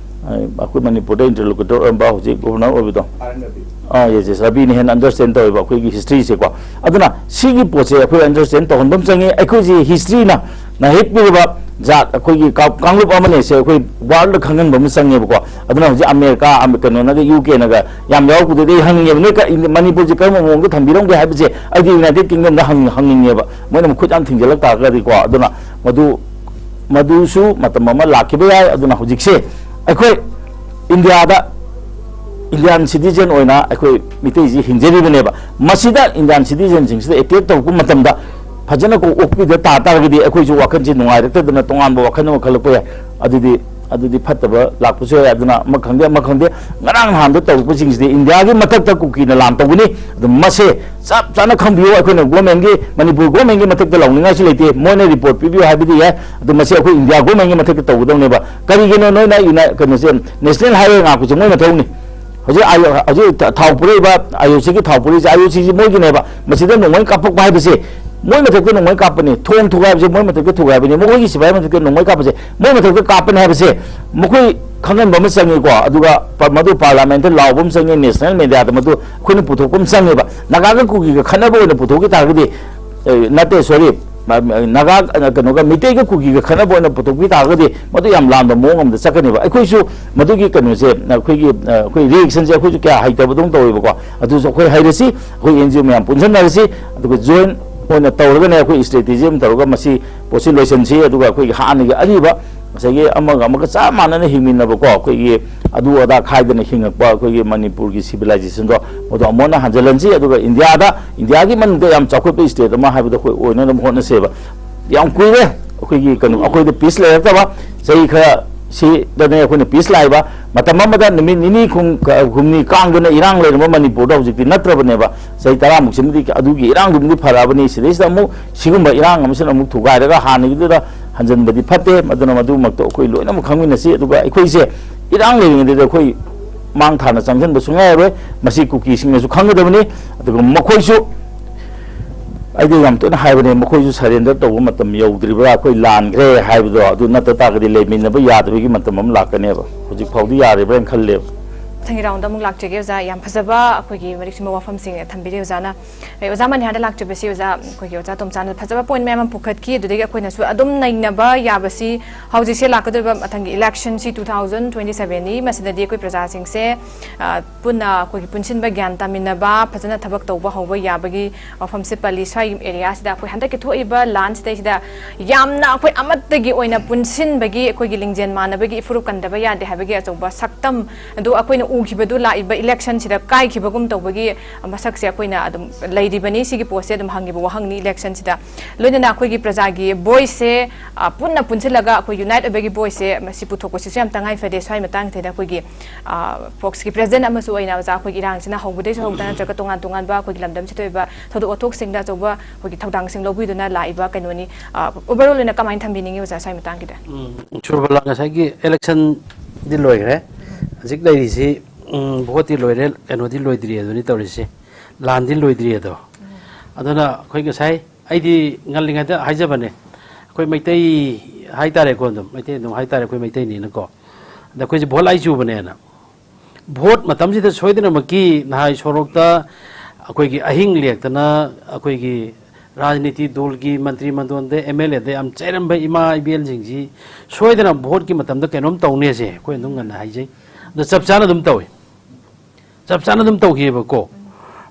ꯑ, ꯑꯩꯈꯣꯏ ꯃꯅꯤꯄꯨꯔꯗ ꯏꯟꯇꯔꯂꯣꯀ꯭ꯌꯨꯇꯔ ꯑꯣꯏꯔꯝꯕ, ꯍꯧꯖꯤꯛ ꯒꯣꯕꯔꯅꯔ ꯑꯣꯏꯕꯗꯣ꯫ ꯑꯥ, ꯌꯦꯁ, ꯌꯦꯁ, ꯔꯕꯤꯅ ꯍꯦꯟꯅ ꯑꯟꯗꯔꯁ꯭ꯇꯦꯟ ꯇꯧꯋꯦꯕ ꯑꯩꯈꯣꯏꯒꯤ ꯍꯤꯁꯇ꯭ꯔꯤꯁꯦꯀꯣ꯫ ꯑꯗꯨꯅ ꯁꯤꯒꯤ ꯄꯣꯠꯁꯦ ꯑꯩꯈꯣꯏ ꯑꯟꯗꯔꯁ꯭ꯇꯦꯟ ꯇꯧꯍꯟꯕ ꯑꯃ ꯆꯪꯉꯤ꯫ ꯑꯩꯈꯣꯏꯁꯦ ꯍꯤꯁꯇ꯭ꯔꯤꯅ ꯅꯍꯦꯛꯄꯤꯔꯤꯕ ꯖꯥꯠ, ꯑꯩꯈꯣꯏꯒꯤ ꯀꯥ-, ꯀꯥꯡꯂꯨꯞ ꯑꯃꯅꯦꯁꯦ ꯑꯩꯈꯣꯏ ꯋꯥꯔꯜꯗ ꯈꯪꯍꯟꯕ ꯑꯃ ꯆꯪꯉꯦꯕꯀꯣ꯫ ꯑꯗꯨꯅ ꯍꯧꯖꯤꯛ ꯑꯃꯦꯔꯤꯀꯥ, ꯑꯃ-, ꯀꯩꯅꯣꯅꯒ, ꯌꯨ ꯀꯦꯅꯒ ꯌꯥꯝ ꯌꯥꯎꯔꯛꯄꯗꯨꯗꯤ ꯑꯩ ꯍꯪꯅꯤꯡꯉꯦꯕ, ꯅꯣꯏ ꯀ-, ꯏꯟ-, ꯃꯅꯤꯄꯨꯔꯁꯦ ꯀꯔꯝꯕ ꯃꯑꯣꯡꯗ ꯊꯝꯕꯤꯔꯝꯒꯦ ꯍꯥꯏꯕꯁꯦ ꯑꯩꯗꯤ ꯌꯨꯅꯥꯏꯇꯦꯗ ꯀꯤꯡꯗꯝꯗ ꯍꯪ-, ꯍꯪꯅꯤꯡꯉꯦꯕ꯫ ꯃꯣꯏꯅ ꯃꯈꯨꯠ ꯌꯥꯝ ꯊꯤꯡꯖꯤꯜꯂꯛ ꯇꯥꯔꯒꯗꯤꯀꯣ꯫ ꯑꯗꯨꯅ ꯃꯗꯨ, ꯃꯗꯨꯁꯨ ꯃꯇꯝ ꯑꯃ ꯂꯥꯛꯈꯤꯕ ꯌꯥꯏ꯫ ꯑꯗꯨꯅ ꯍꯧꯖꯤꯛꯁꯦ ꯑꯩꯈꯣꯏ ꯏꯟꯗꯤꯌꯥꯗ ꯏꯟꯗꯤꯌꯥꯟ ꯁꯤꯇꯤꯖꯦꯟ ꯑꯣꯏꯅ ꯑꯩꯈꯣꯏ ꯃꯤꯇꯩꯁꯤ ꯍꯤꯡꯖꯔꯤꯕꯅꯦꯕ꯫ ꯃꯁꯤꯗ ꯏꯟꯗꯤꯌꯥꯟ ꯁꯤꯇꯤꯖꯦꯟꯁꯤꯡꯁꯤꯗ ꯑꯦꯇꯦꯛ ꯇꯧꯔꯛꯄ ꯃꯇꯝꯗ ꯐꯖꯅ ꯀꯣꯛ ꯑꯣꯛꯄꯤꯗ ꯇꯥ ꯇꯥꯔꯒꯗꯤ ꯑꯩꯈꯣꯏꯁꯨ ꯋꯥꯈꯜꯁꯦ ꯅꯨꯡꯉꯥꯏꯔꯛꯇꯗꯅ ꯇꯣꯉꯥꯟꯕ ꯋꯥꯈꯜ ꯑꯃ ꯈꯜꯂꯛꯄ ꯌꯥꯏ꯫ ꯑꯗꯨꯗꯤ, ꯑꯗꯨꯗꯤ ꯐꯠꯇꯕ ꯂꯥꯛꯄꯁꯨ ꯌꯥꯏ꯫ ꯑꯗꯨꯅ ꯑꯃ ꯈꯪꯗꯦ, ꯑꯃ ꯈꯪꯗꯦ, ꯉꯔꯥꯡ ꯅꯍꯥꯟꯗ ꯇꯧꯔꯛꯄꯁꯤꯡꯁꯤꯗꯤ ꯏꯟꯗꯤꯌꯥꯒꯤ ꯃꯊꯛꯇ ꯀꯨꯀꯤꯅ ꯂꯥꯟ ꯇꯧꯒꯅꯤ꯫ ꯑꯗꯨ ꯃꯁꯦ ꯆꯞ ꯆꯥꯅ ꯈꯪꯕꯤꯌꯨ꯫ ꯑꯩꯈꯣꯏꯅ ꯒꯣꯔꯃꯦꯟꯒꯤ, ꯃꯅꯤꯄꯨꯔ ꯒꯣꯔꯃꯦꯟꯒꯤ ꯃꯊꯛꯇ ꯂꯥꯎꯅꯤꯡꯉꯥꯏꯁꯨ ꯂꯩꯇꯦ꯫ ꯃꯣꯏꯅ ꯔꯤꯄꯣꯔꯠ ꯄꯤꯕꯤꯌꯨ ꯍꯥꯏꯕꯗꯤ ꯌꯥꯏ, ꯑꯗꯨ ꯃꯁꯤ ꯑꯩꯈꯣꯏ ꯏꯟꯗꯤꯌꯥ ꯒꯣꯔꯃꯦꯟꯒꯤ ꯃꯊꯛꯇ ꯇꯧꯒꯗꯧꯅꯦꯕ꯫ ꯀꯔꯤꯒꯤꯅꯣ ꯅꯣꯏꯅ ꯌꯨꯅꯥꯏ-, ꯀꯩꯅꯣꯁꯦ, ꯅꯦꯁꯅꯦꯜ ꯍꯥꯏꯋꯦ ꯉꯥꯛꯄꯁꯦ ꯃꯣꯏ ꯃꯊꯧꯅꯤ꯫ ꯍꯧꯖꯤꯛ ꯑꯥꯏ-, ꯍꯧꯖꯤꯛ ꯊ-, ꯊꯥꯎ ꯄꯨꯔꯛꯏꯕ, ꯑꯥꯏ ꯑꯣ ꯁꯤꯒꯤ ꯊꯥꯎ ꯄꯨꯔꯛꯏꯁꯦ, ꯑꯥꯏ ꯑꯣ ꯁꯤꯁꯤ ꯃꯣꯏꯒꯤꯅꯦꯕ꯫ ꯃꯁꯤꯗ ꯅꯣꯡꯃꯩ ꯀꯥꯞꯄꯛꯄ ꯍꯥꯏꯕꯁꯦ, ꯃꯣꯏ ꯃꯊꯛꯇ ꯅꯣꯡꯃꯩ ꯀꯥꯞꯄꯅꯤ, ꯊꯣꯡ ꯊꯨꯒꯥꯏꯕꯁꯦ ꯃꯣꯏ ꯃꯊꯛꯇ ꯊꯨꯒꯥꯏꯕꯅꯤ, ꯃꯈꯣꯏꯒꯤ ꯁꯤꯐꯥꯏ ꯃꯊꯛꯇ ꯅꯣꯡꯃꯩ ꯀꯥꯞꯄꯁꯦ ꯃꯣꯏ ꯃꯊꯛꯇ ꯀꯥꯞꯄꯅꯤ ꯍꯥꯏꯕꯁꯦ ꯃꯈꯣꯏ ꯈꯪꯍꯟꯕ ꯑꯃ ꯆꯪꯉꯤꯀꯣ꯫ ꯑꯗꯨꯒ ꯄ-, ꯃꯗꯨ ꯄꯥꯔꯂꯥꯃꯦꯟꯠꯇ ꯂꯥꯎꯕ ꯑꯃ ꯆꯪꯉꯤ, ꯅꯦꯁꯅꯦꯜ ꯃꯦꯗꯤꯌꯥꯗ ꯃꯗꯨ ꯑꯩꯈꯣꯏꯅ ꯄꯨꯊꯣꯛꯄ ꯑꯃ ꯆꯪꯉꯦꯕ꯫ ꯅꯥꯒꯥꯒ ꯀꯨꯀꯤꯒ ꯈꯠꯅꯕ ꯑꯣꯏꯅ ꯄꯨꯊꯣꯛꯈꯤ ꯇꯥꯔꯒꯗꯤ, ꯑꯦ, ꯅꯠꯇꯦ, ꯁꯣꯔꯤ, ꯃ-, ꯃ-, ꯅꯥꯒꯥ, ꯑ, ꯀꯩꯅꯣꯒ ꯃꯤꯇꯩꯒ ꯀꯨꯀꯤꯒ ꯈꯠꯅꯕ ꯑꯣꯏꯅ ꯄꯨꯊꯣꯛꯄꯤ ꯇꯥꯔꯒꯗꯤ ꯃꯗꯨ ꯌꯥꯝ ꯂꯥꯟꯕ ꯃꯑꯣꯡ ꯑꯃꯗ ꯆꯠꯀꯅꯦꯕ꯫ ꯑꯩꯈꯣꯏꯁꯨ ꯃꯗꯨꯒꯤ ꯀꯩꯅꯣꯁꯦ, ꯑꯩꯈꯣꯏꯒꯤ, ꯑ, ꯑꯩꯈꯣꯏ ꯔꯤꯑꯦꯛꯁꯟꯁꯦ ꯑꯩꯈꯣꯏꯁꯨ ꯀꯌꯥ ꯍꯩꯇꯕꯗꯧꯅ ꯇꯧꯋꯦꯕꯀꯣ꯫ ꯑꯗꯨꯁꯨ ꯑꯩꯈꯣꯏ ꯍꯩꯔꯁꯤ, ꯑꯩꯈꯣꯏ ꯑꯦꯟ ꯖꯤ ꯑꯣ ꯃꯌꯥꯝ ꯄꯨꯟꯁꯤꯟꯅꯔꯁꯤ, ꯑꯗꯨꯒ ꯖꯣꯏꯟ ꯑꯣꯏꯅ ꯇꯧꯔꯒꯅꯦ ꯑꯩꯈꯣꯏ ꯏꯁꯇ꯭ꯔꯦꯇꯦꯖꯤ ꯑꯃ ꯇꯧꯔꯒ ꯃꯁꯤ ꯄꯣꯠꯁꯤ ꯂꯣꯏꯁꯤꯟꯁꯤ꯫ ꯑꯗꯨꯒ ꯑꯩꯈꯣꯏꯒꯤ ꯍꯥꯟꯅꯒꯤ ꯑꯔꯤꯕ ꯉꯁꯥꯏꯒꯤ ꯑꯃꯒ ꯑꯃꯒ ꯆꯞ ꯃꯥꯟꯅꯅ ꯍꯤꯡꯃꯤꯟꯅꯕꯀꯣ, ꯑꯩꯈꯣꯏꯒꯤ ꯑꯗꯨ ꯑꯗꯥ ꯈꯥꯏꯗꯅ ꯍꯤꯡꯉꯛꯄ ꯑꯩꯈꯣꯏꯒꯤ ꯃꯅꯤꯄꯨꯔꯒꯤ ꯁꯤꯚꯤꯂꯥꯏꯖꯦꯁꯟꯗꯣ, ꯃꯗꯨ ꯑꯃꯨꯛ ꯍꯟꯅ ꯍꯟꯖꯤꯜꯍꯟꯁꯤ꯫ ꯑꯗꯨꯒ ꯏꯟꯗꯤꯌꯥꯗ, ꯏꯟꯗꯤꯌꯥꯒꯤ ꯃꯅꯨꯡꯗ ꯌꯥꯝ ꯆꯥꯎꯈꯠꯄ ꯏꯁꯇꯦꯠ ꯑꯃ ꯍꯥꯏꯕꯗꯣ ꯑꯩꯈꯣꯏ ꯑꯣꯏꯅꯅꯕ ꯍꯣꯠꯅꯁꯦꯕ꯫ ꯌꯥꯝ ꯀꯨꯏꯔꯦ ꯑꯩꯈꯣꯏꯒꯤ ꯀꯩꯅꯣ, ꯑꯩꯈꯣꯏꯗ ꯄꯤꯁ ꯂꯩꯔꯛꯇꯕ꯫ ꯆꯍꯤ ꯈꯔ ꯁꯤꯗꯅꯦ ꯑꯩꯈꯣꯏꯅ ꯄꯤꯁ ꯂꯥꯛꯏꯕ꯫ ꯃꯇꯝ ꯑꯃꯗ ꯅꯨꯃꯤꯠ ꯅꯤꯅꯤ ꯍꯨꯝ-, ꯍꯨꯝꯅꯤ ꯀꯥꯡꯗꯅ ꯏꯔꯥꯡ ꯂꯩꯔꯝꯕ ꯃꯅꯤꯄꯨꯔꯗ ꯍꯧꯖꯤꯛꯇꯤ ꯅꯠꯇ꯭ꯔꯕꯅꯦꯕ꯫ ꯆꯍꯤ ꯇꯔꯥꯃꯨꯛꯁꯤꯃꯗꯤ ꯑꯗꯨꯒꯤ ꯏꯔꯥꯡꯗꯨꯃꯗꯤ ꯐꯔꯛꯑꯕꯅꯤ꯫ ꯁꯤꯗꯩꯁꯤꯗ ꯑꯃꯨꯛ ꯁꯤꯒꯨꯝꯕ ꯏꯔꯥꯡ ꯑꯃꯁꯤꯅ ꯑꯃꯨꯛ ꯊꯨꯒꯥꯏꯔꯒ ꯍꯥꯟꯅꯒꯤꯗꯨꯗ ꯍꯟꯖꯤꯟꯕꯗꯤ ꯐꯠꯇꯦ꯫ ꯑꯗꯨꯅ ꯃꯗꯨꯃꯛꯇ ꯑꯩꯈꯣꯏ ꯂꯣꯏꯅꯃꯛ ꯈꯪꯃꯤꯟꯅꯁꯤ꯫ ꯑꯗꯨꯒ ꯑꯩꯈꯣꯏꯁꯦ ꯏꯔꯥꯡ ꯂꯩꯔꯤꯉꯩꯗꯗꯤ ꯑꯩꯈꯣꯏ ꯃꯥꯡ ꯊꯥꯅ ꯆꯪꯁꯤꯟꯕ ꯁꯨꯡꯌꯥ ꯌꯥꯔꯣꯏ꯫ ꯃꯁꯤ ꯀꯨꯀꯤꯁꯤꯡꯅꯁꯨ ꯈꯪꯒꯗꯕꯅꯤ꯫ ꯑꯗꯨꯒ ꯃꯈꯣꯏꯁꯨ, ꯑꯩꯗꯤ ꯌꯥꯝ ꯇꯣꯏꯅ ꯍꯥꯏꯕꯅꯦ, ꯃꯈꯣꯏꯁꯨ ꯁꯔꯦꯟꯗꯔ ꯇꯧꯕ ꯃꯇꯝ ꯌꯧꯗ꯭ꯔꯤꯕ꯭ꯔꯥ, ꯑꯩꯈꯣꯏ ꯂꯥꯟꯈ꯭ꯔꯦ ꯍꯥꯏꯕꯗꯣ꯫ ꯑꯗꯨ ꯅꯠꯇ ꯇꯥꯔꯒꯗꯤ ꯂꯩꯃꯤꯟꯅꯕ ꯌꯥꯗꯕꯒꯤ ꯃꯇꯝ ꯑꯃ ꯂꯥꯛꯀꯅꯦꯕ꯫ ꯍꯧꯖꯤꯛ ꯐꯥꯎꯗꯤ ꯌꯥꯔꯤꯕ꯭ꯔꯥꯅ ꯈꯜꯂꯦꯕ꯫ ꯃꯊꯪꯒꯤ ꯔꯥꯎꯟꯗ ꯑꯃꯨꯛ ꯂꯥꯛꯆꯒꯦ ꯑꯣꯖꯥ꯫ ꯌꯥꯝ ꯐꯖꯕ ꯑꯩꯈꯣꯏꯒꯤ ꯃꯔꯤꯛ ꯆꯨꯝꯕ ꯋꯥꯐꯝꯁꯤꯡ ꯊꯝꯕꯤꯔꯦ ꯑꯣꯖꯥꯅ꯫ ꯑꯩ ꯑꯣꯖꯥ ꯃꯅꯤꯍꯥꯔꯗ ꯂꯥꯛꯆꯕꯁꯤ ꯑꯣꯖꯥ, ꯑꯩꯈꯣꯏꯒꯤ ꯑꯣꯖꯥ ꯇꯣꯝꯆꯥꯅ ꯐꯖꯕ ꯄꯣꯏꯟ ꯃꯌꯥꯝ ꯑꯃ ꯄꯨꯈꯠꯈꯤ꯫ ꯑꯗꯨꯗꯒꯤ ꯑꯩꯈꯣꯏꯅꯁꯨ ꯑꯗꯨꯝ ꯅꯩꯅꯕ ꯌꯥꯕꯁꯤ ꯍꯧꯖꯤꯛꯁꯦ ꯂꯥꯛꯀꯗꯧꯔꯤꯕ ꯃꯊꯪꯒꯤ ꯏꯂꯦꯛꯁꯟꯁꯤ two thousand twenty sevenꯅꯤ꯫ ꯃꯁꯤꯗꯗꯤ ꯑꯩꯈꯣꯏ ꯄ꯭ꯔꯖꯥꯁꯤꯡꯁꯦ, ꯑ, ꯄꯨꯟꯅ ꯑꯩꯈꯣꯏꯒꯤ ꯄꯨꯟꯁꯤꯟꯕ, ꯒ꯭ꯌꯥꯟ ꯇꯥꯃꯤꯟꯅꯕ, ꯐꯖꯅ ꯊꯕꯛ ꯇꯧꯕ ꯍꯧꯕ ꯌꯥꯕꯒꯤ ꯋꯥꯐꯝꯁꯦ ꯄꯜꯂꯤ꯫ ꯁ꯭ꯋꯥꯏ ꯑꯦꯔꯤꯌꯥꯁꯤꯗ ꯑꯩꯈꯣꯏ ꯍꯟꯗꯛꯀꯤ ꯊꯣꯛꯏꯕ ꯂꯥꯟꯁꯤꯗꯩꯁꯤꯗ ꯌꯥꯝꯅ ꯑꯩꯈꯣꯏ ꯑꯃꯠꯇꯒꯤ ꯑꯣꯏꯅ ꯄꯨꯟꯁꯤꯟꯕꯒꯤ, ꯑꯩꯈꯣꯏꯒꯤ ꯂꯤꯡꯖꯦꯜ ꯃꯥꯟꯅꯕꯒꯤ ꯏꯐꯨꯔꯨꯞ ꯀꯟꯗꯕ ꯌꯥꯗꯦ ꯍꯥꯏꯕꯒꯤ ꯑꯆꯧꯕ ꯁꯛꯇꯝ ꯑꯗꯨ ꯑꯩꯈꯣꯏꯅ ꯎꯈꯤꯕꯗꯨ ꯂꯥꯛꯏꯕ ꯏꯂꯦꯛꯁꯟꯁꯤꯗ ꯀꯥꯏꯈꯤꯕꯒꯨꯝ ꯇꯧꯕꯒꯤ ꯃꯁꯛꯁꯦ ꯑꯩꯈꯣꯏꯅ ꯑꯗꯨꯝ ꯂꯩꯔꯤꯕꯅꯤ꯫ ꯁꯤꯒꯤ ꯄꯣꯠꯁꯦ ꯑꯗꯨꯝ ꯍꯪꯉꯤꯕ ꯋꯥꯍꯪꯅꯤ ꯏꯂꯦꯛꯁꯟꯁꯤꯗ꯫ ꯂꯣꯏꯅꯅ ꯑꯩꯈꯣꯏꯒꯤ ꯄ꯭ꯔꯖꯥꯒꯤ ꯚꯣꯏꯁꯁꯦ, ꯑ, ꯄꯨꯟꯅ ꯄꯨꯟꯁꯤꯜꯂꯒ ꯑꯩꯈꯣꯏ ꯌꯨꯅꯥꯏꯠ ꯑꯣꯏꯕꯒꯤ ꯚꯣꯏꯁꯁꯦ ꯃꯁꯤ ꯄꯨꯊꯣꯛꯄꯁꯤꯁꯨ ꯌꯥꯝ ꯇꯉꯥꯏ ꯐꯗꯦ꯫ ꯁ꯭ꯋꯥꯏ ꯃꯇꯥꯡꯁꯤꯗ ꯑꯩꯈꯣꯏꯒꯤ, ꯑ, ꯐꯣꯛꯁꯀꯤ ꯄ꯭ꯔꯦꯁꯤꯗꯦꯟꯠ ꯑꯃꯁꯨ ꯑꯣꯏꯅ ꯑꯣꯖꯥ, ꯑꯩꯈꯣꯏꯒꯤ ꯏꯔꯥꯡꯁꯤꯅ ꯍꯧꯕꯗꯩꯁꯨ ꯍꯧꯗꯅ ꯅꯠꯇ꯭ꯔꯒ ꯇꯣꯉꯥꯟ ꯇꯣꯉꯥꯟꯕ ꯑꯩꯈꯣꯏꯒꯤ ꯂꯝꯗꯝꯁꯤꯗ ꯑꯣꯏꯕ ꯊꯧꯗꯣꯛ ꯋꯥꯊꯣꯛꯁꯤꯡꯗ ꯑꯆꯧꯕ ꯑꯩꯈꯣꯏꯒꯤ ꯊꯧꯗꯥꯡꯁꯤꯡ ꯂꯧꯕꯤꯗꯨꯅ ꯂꯥꯛꯏꯕ ꯀꯩꯅꯣꯅꯤ꯫ ꯑ, overall ꯑꯣꯏꯅ ꯀꯃꯥꯏꯅ ꯊꯝꯕꯤꯅꯤꯡꯉꯤ ꯑꯣꯖꯥ ꯁ꯭ꯋꯥꯏ ꯃꯇꯥꯡꯒꯤꯗ? ꯎꯝ, ꯁꯨꯔꯕꯂꯥ, ꯉꯁꯥꯏꯒꯤ ꯏꯂꯦꯛꯁꯟꯗꯤ ꯂꯣꯏꯈ꯭ꯔꯦ꯫ ꯍꯧꯖꯤꯛ ꯂꯩꯔꯤꯁꯤ, ꯎꯝ, ꯚꯣꯠꯇꯤ ꯂꯣꯏꯔꯦ, ꯀꯩꯅꯣꯗꯤ ꯂꯣꯏꯗ꯭ꯔꯤ ꯑꯗꯨꯅꯤ ꯇꯧꯔꯤꯁꯤ꯫ ꯂꯥꯟꯗꯤ ꯂꯣꯏꯗ꯭ꯔꯤ ꯑꯗꯣ꯫ ꯑꯗꯨꯅ ꯑꯩꯈꯣꯏ ꯉꯁꯥꯏ, ꯑꯩꯗꯤ ꯉꯜꯂꯤꯉꯩꯗ ꯍꯥꯏꯖꯕꯅꯦ, ꯑꯩꯈꯣꯏ ꯃꯩꯇꯩ ꯍꯥꯏꯇꯥꯔꯦꯀꯣ, ꯑꯗꯨꯝ ꯃꯩꯇꯩ ꯑꯗꯨꯝ ꯍꯥꯏꯇꯥꯔꯦ, ꯑꯩꯈꯣꯏ ꯃꯩꯇꯩꯅꯤꯅꯀꯣ꯫ ꯑꯗ ꯑꯩꯈꯣꯏꯁꯦ ꯚꯣꯠ ꯂꯥꯏ ꯆꯨꯕꯅꯦꯅ꯫ ꯚꯣꯠ ꯃꯇꯝꯁꯤꯗ ꯁꯣꯏꯗꯅꯃꯛꯀꯤ ꯅꯍꯥꯏ ꯁꯣꯔꯣꯛꯇ ꯑꯩꯈꯣꯏꯒꯤ ꯑꯍꯤꯡ ꯂꯦꯛꯇꯅ ꯑꯩꯈꯣꯏꯒꯤ ꯔꯥꯖꯅꯤꯇꯤ ꯗꯣꯜꯒꯤ ꯃꯟꯇ꯭ꯔꯤ ꯃꯟꯗꯣꯟꯗ, ꯑꯦꯝ ꯑꯦꯜ ꯑꯦꯗ ꯌꯥꯝ ꯆꯩꯔꯝꯕ ꯏꯃꯥ ꯏꯕꯦꯜꯁꯤꯡꯁꯤ ꯁꯣꯏꯗꯅ ꯚꯣꯠꯀꯤ ꯃꯇꯝꯗ ꯀꯩꯅꯣꯝ ꯇꯧꯅꯦꯁꯦ ꯑꯩꯈꯣꯏ ꯑꯗꯨꯝ ꯉꯟꯅ ꯍꯥꯏꯖꯩ꯫ ꯑꯗꯣ ꯆꯞ ꯆꯥꯅ ꯑꯗꯨꯝ ꯇꯧꯏ꯫ ꯆꯞ ꯆꯥꯅ ꯑꯗꯨꯝ ꯇꯧꯈꯤꯑꯕꯀꯣ꯫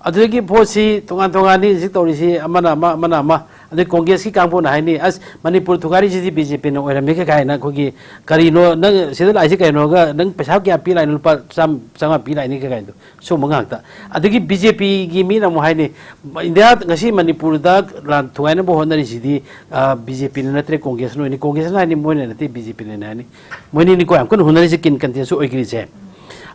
ꯑꯗꯨꯗꯒꯤ ꯚꯣꯠꯁꯤ ꯇꯣꯉꯥꯟ ꯇꯣꯉꯥꯟꯅꯤ ꯍꯧꯖꯤꯛ ꯇꯧꯔꯤꯁꯤ, ꯑꯃꯅ ꯑꯃ, ꯑꯃꯅ ꯑꯃ꯫ ꯑꯗꯩ ꯀꯣꯡꯒ꯭ꯔꯦꯁꯀꯤ ꯀꯥꯡꯕꯨꯅ ꯍꯥꯏꯅꯤ, "ꯑꯁ, ꯃꯅꯤꯄꯨꯔ ꯊꯨꯒꯥꯏꯔꯤꯁꯤꯗꯤ ꯕꯤ ꯖꯦ ꯄꯤꯅ ꯑꯣꯏꯔꯝꯃꯤ" ꯀꯩ ꯀꯥꯏꯅ, ꯑꯩꯈꯣꯏꯒꯤ, "ꯀꯔꯤꯅꯣ ꯅꯪ ꯁꯤꯗ ꯂꯥꯛꯏꯁꯦ ꯀꯩꯅꯣꯒ, ꯅꯪ ꯄꯩꯁꯥ ꯀꯌꯥ ꯄꯤ ꯂꯥꯛꯏꯅꯣ? ꯂꯨꯄꯥ ꯆꯥꯝ-, ꯆꯥꯝꯃꯉꯥ ꯄꯤ ꯂꯥꯛꯏꯅꯤ" ꯀꯩ ꯀꯥꯏꯗꯣ, ꯁꯨꯝꯕ ꯉꯥꯛꯇ꯫ ꯑꯗꯒꯤ ꯕꯤ ꯖꯦ ꯄꯤꯒꯤ ꯃꯤꯅ ꯑꯃꯨꯛ ꯍꯥꯏꯅꯤ, "ꯏꯟꯗꯤꯌꯥ ꯉꯁꯤ ꯃꯅꯤꯄꯨꯔꯗ ꯂꯥꯟ ꯊꯨꯒꯥꯏꯅꯕ ꯍꯣꯠꯅꯔꯤꯁꯤꯗꯤ, ꯑ, ꯕꯤ ꯖꯦ ꯄꯤꯅ ꯅꯠꯇ꯭ꯔꯦ, ꯀꯣꯡꯒ꯭ꯔꯦꯁꯅ ꯑꯣꯏꯅꯤ"꯫ ꯀꯣꯡꯒ꯭ꯔꯦꯁꯅ ꯍꯥꯏꯅꯤ, ꯃꯣꯏꯅ ꯅꯠꯇꯦ, ꯕꯤ ꯖꯦ ꯄꯤꯅ ꯍꯥꯏꯅꯤ꯫ ꯃꯣꯏꯅꯤꯅꯤꯀꯣ ꯌꯥꯝ ꯀꯟꯅ ꯍꯣꯠꯅꯔꯤꯁꯦ, ꯀꯤꯟ ꯀꯟꯇꯦꯁꯁꯨ ꯑꯣꯏꯈ꯭ꯔꯤꯁꯦ꯫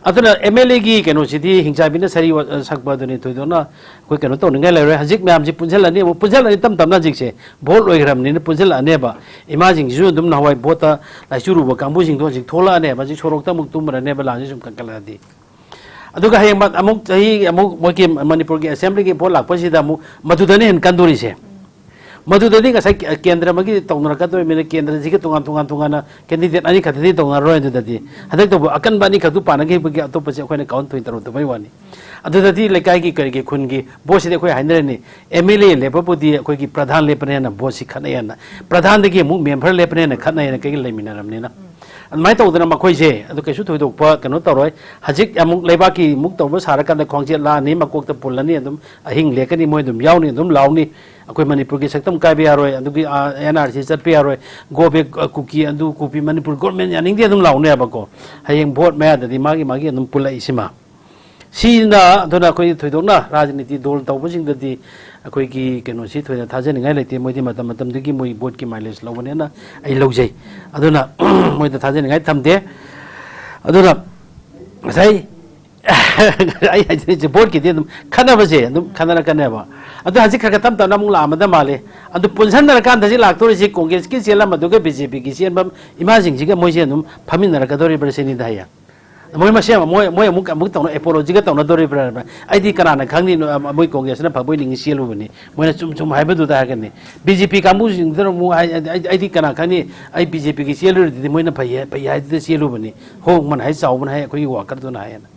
ꯑꯗꯨꯅ ꯑꯦꯝ ꯑꯦꯜ ꯑꯦꯒꯤ ꯀꯩꯅꯣꯁꯤꯗꯤ ꯍꯤꯡꯆꯥꯕꯤꯅ ꯁꯥꯔꯤ ꯋꯥ-, ꯁꯛꯄ ꯑꯗꯨꯅꯤ, ꯊꯣꯏꯗꯣꯛꯅ ꯑꯩꯈꯣꯏ ꯀꯩꯅꯣ ꯇꯧꯅꯤꯡꯉꯥꯏ ꯂꯩꯔꯣꯏ꯫ ꯍꯧꯖꯤꯛ ꯃꯌꯥꯝꯁꯤ ꯄꯨꯟꯁꯤꯜꯂꯅꯤ, ꯑꯃꯨꯛ ꯄꯨꯟꯁꯤꯜꯂꯅꯤ ꯇꯞ ꯇꯞꯅ꯫ ꯍꯧꯖꯤꯛꯁꯦ ꯚꯣꯠ ꯂꯣꯏꯈ꯭ꯔꯕꯅꯤꯅ ꯄꯨꯟꯁꯤꯜꯂꯛꯑꯅꯦꯕ꯫ ꯏꯃꯥꯁꯤꯡꯁꯤꯁꯨ ꯑꯗꯨꯝ ꯅꯍꯥꯟꯋꯥꯏ ꯚꯣꯠꯇ ꯂꯥꯏꯆꯨꯔꯨꯕ ꯀꯥꯡꯕꯨꯁꯤꯡꯗꯣ ꯍꯧꯖꯤꯛ ꯊꯣꯛꯂꯛꯑꯅꯦꯕ꯫ ꯍꯧꯖꯤꯛ ꯁꯣꯔꯣꯛꯇ ꯑꯃꯨꯛ ꯇꯨꯝꯃꯔꯅꯦꯕ, ꯂꯥꯟꯁꯤ ꯁꯨꯝ ꯀꯟꯈꯠꯂꯛꯑꯗꯤ꯫ ꯑꯗꯨꯒ ꯍꯌꯦꯡ ꯃ-, ꯑꯃꯨꯛ ꯆꯍꯤ ꯑꯃꯨꯛ ꯃꯣꯏꯒꯤ ꯃꯅꯤꯄꯨꯔꯒꯤ ꯑꯦꯁꯦꯝꯕ꯭ꯂꯤꯒꯤ ꯚꯣꯠ ꯂꯥꯛꯄꯁꯤꯗ ꯑꯃꯨꯛ ꯃꯗꯨꯗꯅ ꯍꯦꯟꯅ ꯀꯟꯗꯣꯔꯤꯁꯦ꯫ ꯃꯗꯨꯗꯗꯤ ꯉꯁꯥꯏ ꯀꯦ-, ꯀꯦꯟꯗ꯭ꯔ ꯑꯃꯒꯤ ꯇꯧꯅꯔꯛꯀꯗꯣꯔꯤꯕꯅꯤꯅ, ꯀꯦꯟꯗ꯭ꯔꯁꯤꯒꯤ ꯇꯣꯉꯥꯟ ꯇꯣꯉꯥꯟ ꯇꯣꯉꯥꯟꯅ ꯀꯦꯟꯗꯤꯗꯦꯠ ꯑꯅꯤꯈꯛꯇꯗꯤ ꯇꯧꯅꯔꯔꯣꯏ꯫ ꯑꯗꯨꯗꯗꯤ ꯍꯟꯗꯛ ꯇꯧꯕ ꯑꯀꯟꯕ ꯑꯅꯤꯈꯛꯇꯨ ꯄꯥꯟꯅꯈꯤꯕꯒꯤ ꯑꯇꯣꯞꯄꯁꯦ ꯑꯩꯈꯣꯏꯅ ꯀꯥꯎꯟ ꯊꯣꯏꯅ ꯇꯧꯔꯨꯗꯕꯩ ꯋꯥꯅꯤ꯫ ꯑꯗꯨꯗꯗꯤ ꯂꯩꯀꯥꯏꯒꯤ ꯀꯔꯤꯒꯤ ꯈꯨꯟꯒꯤ ꯚꯣꯠꯁꯤꯗꯤ ꯑꯩꯈꯣꯏ ꯍꯥꯏꯅꯔꯅꯤ, ꯑꯦꯝ ꯑꯦꯜ ꯑꯦ ꯂꯦꯞꯄꯕꯨꯗꯤ ꯑꯩꯈꯣꯏꯒꯤ ꯄ꯭ꯔꯙꯥꯟ ꯂꯦꯞꯄꯅ ꯍꯦꯟꯅ ꯚꯣꯠꯁꯤ ꯈꯠꯅꯩ ꯍꯥꯏꯅ, ꯄ꯭ꯔꯙꯥꯟꯗꯒꯤ ꯑꯃꯨꯛ ꯃꯦꯝꯕꯔ ꯂꯦꯞꯄꯅ ꯍꯦꯟꯅ ꯈꯠꯅꯩ ꯍꯥꯏꯅ ꯀꯩꯒꯤ ꯂꯩꯃꯤꯟꯅꯔꯕꯅꯤꯅ꯫ ꯑꯗꯨꯃꯥꯏꯅ ꯇꯧꯗꯅ ꯃꯈꯣꯏꯁꯦ ꯑꯗꯨ ꯀꯩꯁꯨ ꯊꯣꯏꯗꯣꯛꯄ ꯀꯩꯅꯣ ꯇꯧꯔꯣꯏ꯫ ꯍꯧꯖꯤꯛ ꯑꯃꯨꯛ ꯂꯩꯕꯥꯛꯀꯤ ꯑꯃꯨꯛ ꯇꯧꯕ ꯁꯥꯔꯀꯥꯟꯗ ꯈ꯭ꯋꯥꯡꯆꯦꯠ ꯂꯥꯛꯑꯅꯤ, ꯃꯀꯣꯛꯇ ꯄꯨꯜꯂꯅꯤ, ꯑꯗꯨꯝ ꯑꯍꯤꯡ ꯂꯦꯛꯀꯅꯤ, ꯃꯣꯏ ꯑꯗꯨꯝ ꯌꯥꯎꯅꯤ, ꯑꯗꯨꯝ ꯂꯥꯎꯅꯤ꯫ ꯑꯩꯈꯣꯏ ꯃꯅꯤꯄꯨꯔꯒꯤ ꯁꯛꯇꯝ ꯀꯥꯏꯕ ꯌꯥꯔꯣꯏ, ꯑꯗꯨꯒꯤ, ꯑꯥ, ꯑꯦꯟ ꯑꯥꯔ ꯁꯤ ꯆꯠꯄ ꯌꯥꯔꯣꯏ, ꯒꯣ ꯕꯦꯛ, ꯑ, ꯀꯨꯀꯤ ꯑꯗꯨ ꯀꯣꯄꯤ, ꯃꯅꯤꯄꯨꯔ ꯒꯣꯔꯃꯦꯟ ꯌꯥꯅꯤꯡꯗꯦ ꯑꯗꯨꯝ ꯂꯥꯎꯅꯦꯕꯀꯣ꯫ ꯍꯌꯦꯡ ꯚꯣꯠ ꯃꯌꯥꯗꯗꯤ ꯃꯥꯒꯤ ꯃꯥꯒꯤ ꯑꯗꯨꯝ ꯄꯨꯜꯂꯛꯏꯁꯤꯃ꯫ ꯁꯤꯅ, ꯑꯗꯨꯅ ꯑꯩꯈꯣꯏ ꯊꯣꯏꯗꯣꯛꯅ ꯔꯥꯖꯅꯤꯇꯤ ꯗꯣꯜ ꯇꯧꯕꯁꯤꯡꯗꯗꯤ ꯑꯩꯈꯣꯏꯒꯤ ꯀꯩꯅꯣꯁꯤ ꯊꯣꯏꯅ ꯊꯥꯖꯅꯤꯡꯉꯥꯏ ꯂꯩꯇꯦ꯫ ꯃꯣꯏꯗꯤ ꯃꯇꯝ ꯃꯇꯝꯗꯨꯒꯤ ꯃꯣꯏ ꯚꯣꯠꯀꯤ ꯃꯥꯏꯂꯦꯖ ꯂꯧꯕꯅꯦꯅ ꯑꯩ ꯂꯧꯖꯩ꯫ ꯑꯗꯨꯅ ꯃꯣꯏꯗ ꯊꯥꯖꯅꯤꯡꯉꯥꯏ ꯊꯝꯗꯦ꯫ ꯑꯗꯨꯅ ꯉꯁꯥꯏ ꯑꯩ ꯍꯥꯏꯖꯔꯤꯁꯦ, ꯚꯣꯠꯀꯤꯗꯤ ꯑꯗꯨꯝ ꯈꯟꯅꯕꯁꯦ ꯑꯗꯨꯝ ꯈꯟꯅꯔꯛꯀꯅꯦꯕ꯫ ꯑꯗꯣ ꯍꯧꯖꯤꯛ ꯈꯔ ꯈꯔ ꯇꯞ ꯇꯞꯅ ꯑꯃꯨꯛ ꯂꯥꯛꯑꯝꯃꯗ ꯃꯥꯜꯂꯦ꯫ ꯑꯗꯨ ꯄꯨꯟꯁꯤꯟꯅꯔꯀꯥꯟꯗ ꯍꯧꯖꯤꯛ ꯂꯥꯛꯇꯣꯔꯤꯁꯤ ꯀꯣꯡꯒ꯭ꯔꯦꯁꯀꯤ ꯆꯦꯜꯂꯝꯕꯗꯨꯒ ꯕꯤ ꯖꯦ ꯄꯤꯒꯤ ꯆꯦꯟꯕ ꯏꯃꯥꯁꯤꯡꯁꯤꯒ ꯃꯣꯏꯁꯦ ꯑꯗꯨꯝ ꯐꯝꯃꯤꯟꯅꯔꯛꯀꯗꯧꯔꯤꯕ꯭ꯔꯥ ꯁꯤꯅꯤꯗ ꯍꯌꯦꯡ꯫ ꯃꯣꯏ ꯃꯁꯦꯟ ꯃꯣꯏ, ꯃꯣꯏ ꯑꯃꯨꯛ, ꯑꯃꯨꯛ ꯇꯧꯅ ꯑꯦꯄꯣꯂꯣꯖꯤꯒ ꯇꯧꯅꯗꯣꯔꯤꯕ꯭ꯔꯥ? ꯑꯩꯗꯤ ꯀꯅꯥꯅ ꯈꯪꯅꯤ, ꯅꯣ-, ꯃꯣꯏ ꯀꯣꯡꯒ꯭ꯔꯦꯁꯅ ꯐꯕꯣꯏ ꯅꯤꯡꯉꯤ ꯆꯦꯜꯂꯨꯕꯅꯤ꯫ ꯃꯣꯏꯅ ꯆꯨꯝ ꯆꯨꯝ ꯍꯥꯏꯕꯗꯨꯗ ꯍꯥꯏꯔꯒꯅꯤ꯫ ꯕꯤ ꯖꯦ ꯄꯤ ꯀꯥꯡꯕꯨꯁꯤꯡꯗꯨꯅ ꯑꯃꯨꯛ ꯍꯥꯏ-, ꯑꯩ-, ꯑꯩ-, ꯑꯩꯗꯤ ꯀꯅꯥ ꯈꯪꯅꯤ, ꯑꯩ ꯕꯤ ꯖꯦ ꯄꯤꯒꯤ ꯆꯦꯜꯂꯨꯔꯗꯤ ꯃꯣꯏꯅ ꯐꯩ ꯍꯥꯏ-, ꯐꯩ ꯍꯥꯏꯗꯨꯗ ꯆꯦꯜꯂꯨꯕꯅꯤ꯫ ꯍꯣꯡꯃꯟ ꯍꯥꯏ ꯆꯥꯎꯕꯅ ꯍꯥꯏ ꯑꯩꯈꯣꯏꯒꯤ ꯋꯥꯀꯔꯗꯨꯅ ꯍꯥꯏꯌꯦꯅ꯫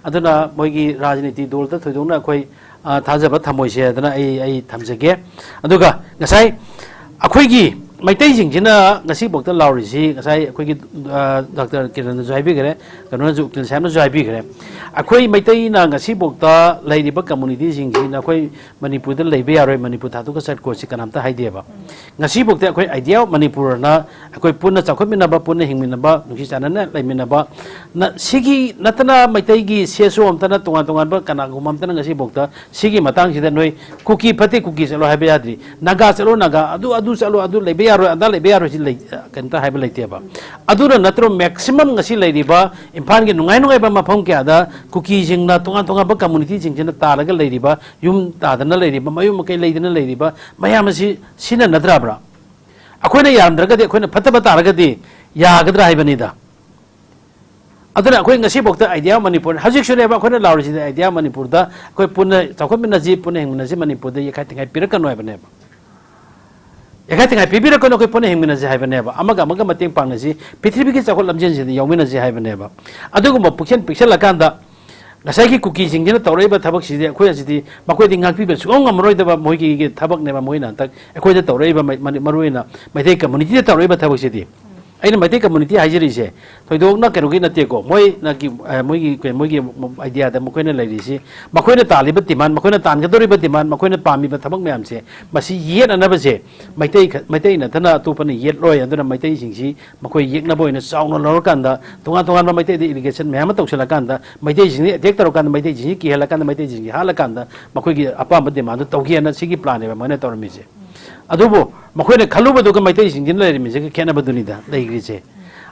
ꯑꯗꯨꯅ ꯃꯣꯏꯒꯤ ꯔꯥꯖꯅꯤꯇꯤ ꯗꯣꯜꯗ ꯊꯣꯏꯗꯣꯛꯅ ꯑꯩꯈꯣꯏ, ꯑ, ꯊꯥꯖꯕ ꯊꯝꯃꯣꯏꯁꯦ ꯑꯗꯨꯅ ꯑꯩ, ꯑꯩ ꯊꯝꯖꯒꯦ꯫ ꯑꯗꯨꯒ ꯉꯁꯥꯏ ꯑꯩꯈꯣꯏꯒꯤ ꯃꯩꯇꯩꯁꯤꯡꯁꯤꯅ ꯉꯁꯤꯐꯥꯎꯗ ꯂꯥꯎꯔꯤꯁꯤ, ꯉꯁꯥꯏ ꯑꯩꯈꯣꯏꯒꯤ, ꯑ, ꯗꯥꯛꯇꯔ ꯀꯤꯔꯟꯅꯁꯨ ꯍꯥꯏꯕꯤꯈ꯭ꯔꯦ, ꯀꯩꯅꯣꯅꯁꯨ, ꯎꯀꯤꯜ ꯁꯥꯍꯦꯕꯅꯁꯨ ꯍꯥꯏꯕꯤꯈ꯭ꯔꯦ, ꯑꯩꯈꯣꯏ ꯃꯩꯇꯩꯅ ꯉꯁꯤꯐꯥꯎꯗ ꯂꯩꯔꯤꯕ ꯀꯝꯃꯨꯅꯤꯇꯤꯁꯤꯡꯁꯤꯅ ꯑꯩꯈꯣꯏ ꯃꯅꯤꯄꯨꯔꯗ ꯂꯩꯕ ꯌꯥꯔꯣꯏ, ꯃꯅꯤꯄꯨꯔ ꯊꯥꯗꯣꯛꯑꯒ ꯆꯠꯈꯣꯁꯤ ꯀꯅꯥꯝꯇ ꯍꯥꯏꯗꯦꯕ꯫ ꯉꯁꯤꯐꯥꯎꯗ ꯑꯩꯈꯣꯏ Idea of Manipur ꯑꯅ ꯑꯩꯈꯣꯏ ꯄꯨꯟꯅ ꯆꯥꯎꯈꯠꯃꯤꯟꯅꯕ, ꯄꯨꯟꯅ ꯍꯤꯡꯃꯤꯟꯅꯕ, ꯅꯨꯡꯁꯤ ꯆꯥꯟꯅꯅ ꯂꯩꯃꯤꯟꯅꯕ, ꯅ-, ꯁꯤꯒꯤ ꯅꯠꯇꯅ ꯃꯩꯇꯩꯒꯤ CSO ꯑꯝꯇꯅ, ꯇꯣꯉꯥꯟ ꯇꯣꯉꯥꯟꯕ ꯀꯅꯥꯒꯨꯝꯕ ꯑꯝꯇꯅ ꯉꯁꯤꯐꯥꯎꯗ ꯁꯤꯒꯤ ꯃꯇꯥꯡꯁꯤꯗ ꯅꯣꯏ ꯀꯨꯀꯤ ꯐꯠꯇꯦ, ꯀꯨꯀꯤ ꯆꯠꯂꯣ ꯍꯥꯏꯕ ꯌꯥꯗ꯭ꯔꯤ, ꯅꯥꯒꯥ ꯆꯠꯂꯣ, ꯅꯥꯒꯥ, ꯑꯗꯨ, ꯑꯗꯨ ꯆꯠꯂꯣ, ꯑꯗꯨ ꯂꯩꯕ ꯌꯥꯔꯣꯏ, ꯑꯗꯥ ꯂꯩꯕ ꯌꯥꯔꯣꯏ, ꯁꯤ ꯂꯩ-, ꯀꯩꯝꯇ ꯍꯥꯏꯕ ꯂꯩꯇꯦꯕ꯫ ꯑꯗꯨꯅ ꯅꯠꯇ꯭ꯔꯣ maximum ꯉꯁꯤ ꯂꯩꯔꯤꯕ ꯏꯝꯐꯥꯜꯒꯤ ꯅꯨꯡꯉꯥꯏ ꯅꯨꯡꯉꯥꯏꯕ ꯃꯐꯝ ꯀꯌꯥꯗ ꯀꯨꯀꯤꯁꯤꯡꯅ, ꯇꯣꯉꯥꯟ ꯇꯣꯉꯥꯟꯕ ꯀꯝꯃꯨꯅꯤꯇꯤꯁꯤꯡꯁꯤꯅ ꯇꯥꯜꯂꯒ ꯂꯩꯔꯤꯕ, ꯌꯨꯝ ꯇꯥꯗꯅ ꯂꯩꯔꯤꯕ, ꯃꯌꯨꯝ ꯃꯀꯩ ꯂꯩꯗꯅ ꯂꯩꯔꯤꯕ ꯃꯌꯥꯝ ꯑꯁꯤ ꯁꯤꯅ ꯅꯠꯇ꯭ꯔꯕ꯭ꯔꯥ? ꯑꯩꯈꯣꯏꯅ ꯌꯥꯔꯝꯗ꯭ꯔꯒꯗꯤ, ꯑꯩꯈꯣꯏꯅ ꯐꯠꯇꯕ ꯇꯥꯔꯒꯗꯤ ꯌꯥꯒꯗ꯭ꯔꯥ ꯍꯥꯏꯕꯅꯤꯗ꯫ ꯑꯗꯨꯅ ꯑꯩꯈꯣꯏ ꯉꯁꯤꯐꯥꯎꯗ Idea of Manipur, ꯍꯧꯖꯤꯛꯁꯨꯅꯦꯕ ꯑꯩꯈꯣꯏꯅ ꯂꯥꯎꯔꯤꯁꯤꯗꯤ, Idea of Manipur ꯗ ꯑꯩꯈꯣꯏ ꯄꯨꯟꯅ ꯆꯥꯎꯈꯠꯃꯤꯟꯅꯁꯤ, ꯄꯨꯟꯅ ꯍꯤꯡꯃꯤꯟꯅꯁꯤ, ꯃꯅꯤꯄꯨꯔꯗ ꯌꯦꯈꯥꯏ ꯊꯤꯡꯒꯥꯏ ꯄꯤꯔꯛꯀꯅꯨ ꯍꯥꯏꯕꯅꯦꯕ꯫ ꯌꯦꯈꯥꯏ ꯊꯤꯡꯒꯥꯏ ꯄꯤꯕꯤꯔꯛꯀꯅꯨ, ꯑꯩꯈꯣꯏ ꯄꯨꯟꯅ ꯍꯤꯡꯃꯤꯟꯅꯁꯤ ꯍꯥꯏꯕꯅꯦꯕ, ꯑꯃꯒ ꯑꯃꯒ ꯃꯇꯦꯡ ꯄꯥꯡꯅꯁꯤ, ꯄ꯭ꯔꯤꯊꯤꯕꯤꯒꯤ ꯆꯥꯎꯈꯠ ꯂꯝꯖꯦꯜꯁꯤꯗ ꯌꯥꯎꯃꯤꯟꯅꯁꯤ ꯍꯥꯏꯕꯅꯦꯕ꯫ ꯑꯗꯨꯒꯨꯝꯕ ꯄꯨꯛꯁꯦꯜ ꯄꯤꯛꯁꯜꯂꯀꯥꯟꯗ ꯉꯁꯥꯏꯒꯤ ꯀꯨꯀꯤꯁꯤꯡꯁꯤꯅ ꯇꯧꯔꯛꯏꯕ ꯊꯕꯛꯁꯤꯗꯤ, ꯑꯩꯈꯣꯏ ꯑꯁꯤꯗꯤ ꯃꯈꯣꯏꯗꯤ ꯉꯥꯛꯄꯤꯕ ꯁꯨꯡꯉꯝ ꯉꯝꯃꯔꯣꯏꯗꯕ ꯃꯣꯏꯒꯤ ꯊꯕꯛꯅꯦꯕ, ꯃꯣꯏꯅ ꯍꯟꯗꯛ ꯑꯩꯈꯣꯏꯗ ꯇꯧꯔꯛꯏꯕ, ꯃ-, ꯃꯔꯨ ꯑꯣꯏꯅ ꯃꯩꯇꯩ ꯀꯝꯃꯨꯅꯤꯇꯤꯗ ꯇꯧꯔꯛꯏꯕ ꯊꯕꯛꯁꯤꯗꯤ꯫ ꯑꯩꯅ ꯃꯩꯇꯩ ꯀꯝꯃꯨꯅꯤꯇꯤ ꯍꯥꯏꯖꯔꯤꯁꯦ ꯊꯣꯏꯗꯣꯛꯅ ꯀꯩꯅꯣꯒꯤ ꯅꯠꯇꯦꯀꯣ, ꯃꯣꯏꯅꯒꯤ, ꯑ, ꯃꯣꯏꯒꯤ, ꯀꯩ, ꯃꯣꯏꯒꯤ Idea ꯗ ꯃꯈꯣꯏꯅ ꯂꯩꯔꯤꯁꯤ, ꯃꯈꯣꯏꯅ ꯇꯥꯜꯂꯤꯕ demand, ꯃꯈꯣꯏꯅ ꯇꯥꯟꯒꯗꯧꯔꯤꯕ demand, ꯃꯈꯣꯏꯅ ꯄꯥꯝꯃꯤꯕ ꯊꯕꯛ ꯃꯌꯥꯝꯁꯦ, ꯃꯁꯤ ꯌꯦꯠꯅꯅꯕꯁꯦ ꯃꯩꯇꯩ ꯈ-, ꯃꯩꯇꯩ ꯅꯠꯇꯅ ꯑꯇꯣꯞꯄꯅ ꯌꯦꯠꯂꯣꯏ꯫ ꯑꯗꯨꯅ ꯃꯩꯇꯩꯁꯤꯡꯁꯤ ꯃꯈꯣꯏ ꯌꯦꯛꯅꯕ ꯑꯣꯏꯅ ꯆꯥꯎꯅ ꯂꯧꯔꯀꯥꯟꯗ, ꯇꯣꯉꯥꯟ ꯇꯣꯉꯥꯟꯕ ꯃꯩꯇꯩꯗ irrigation ꯃꯌꯥꯝ ꯑꯃ ꯇꯧꯁꯤꯜꯂꯀꯥꯟꯗ, ꯃꯩꯇꯩꯁꯤꯡꯁꯤ attack ꯇꯧꯔꯀꯥꯟꯗ, ꯃꯩꯇꯩꯁꯤꯡꯁꯤ ꯀꯤꯍꯜꯂꯀꯥꯟꯗ, ꯃꯩꯇꯩꯁꯤꯡꯁꯤ ꯍꯥꯠꯂꯀꯥꯟꯗ ꯃꯈꯣꯏꯒꯤ ꯑꯄꯥꯝꯕ demand ꯗꯨ ꯇꯧꯒꯦꯅ ꯁꯤꯒꯤ plan ꯅꯦꯕ ꯃꯣꯏꯅ ꯇꯧꯔꯝꯃꯤꯁꯦ꯫ ꯑꯗꯨꯕꯨ ꯃꯈꯣꯏꯅ ꯈꯜꯂꯨꯕꯗꯨꯒ ꯃꯩꯇꯩꯁꯤꯡꯁꯤꯅ ꯂꯩꯔꯝꯃꯤꯁꯤꯒ ꯈꯦꯠꯅꯕꯗꯨꯅꯤꯗ ꯂꯩꯈ꯭ꯔꯤꯁꯦ꯫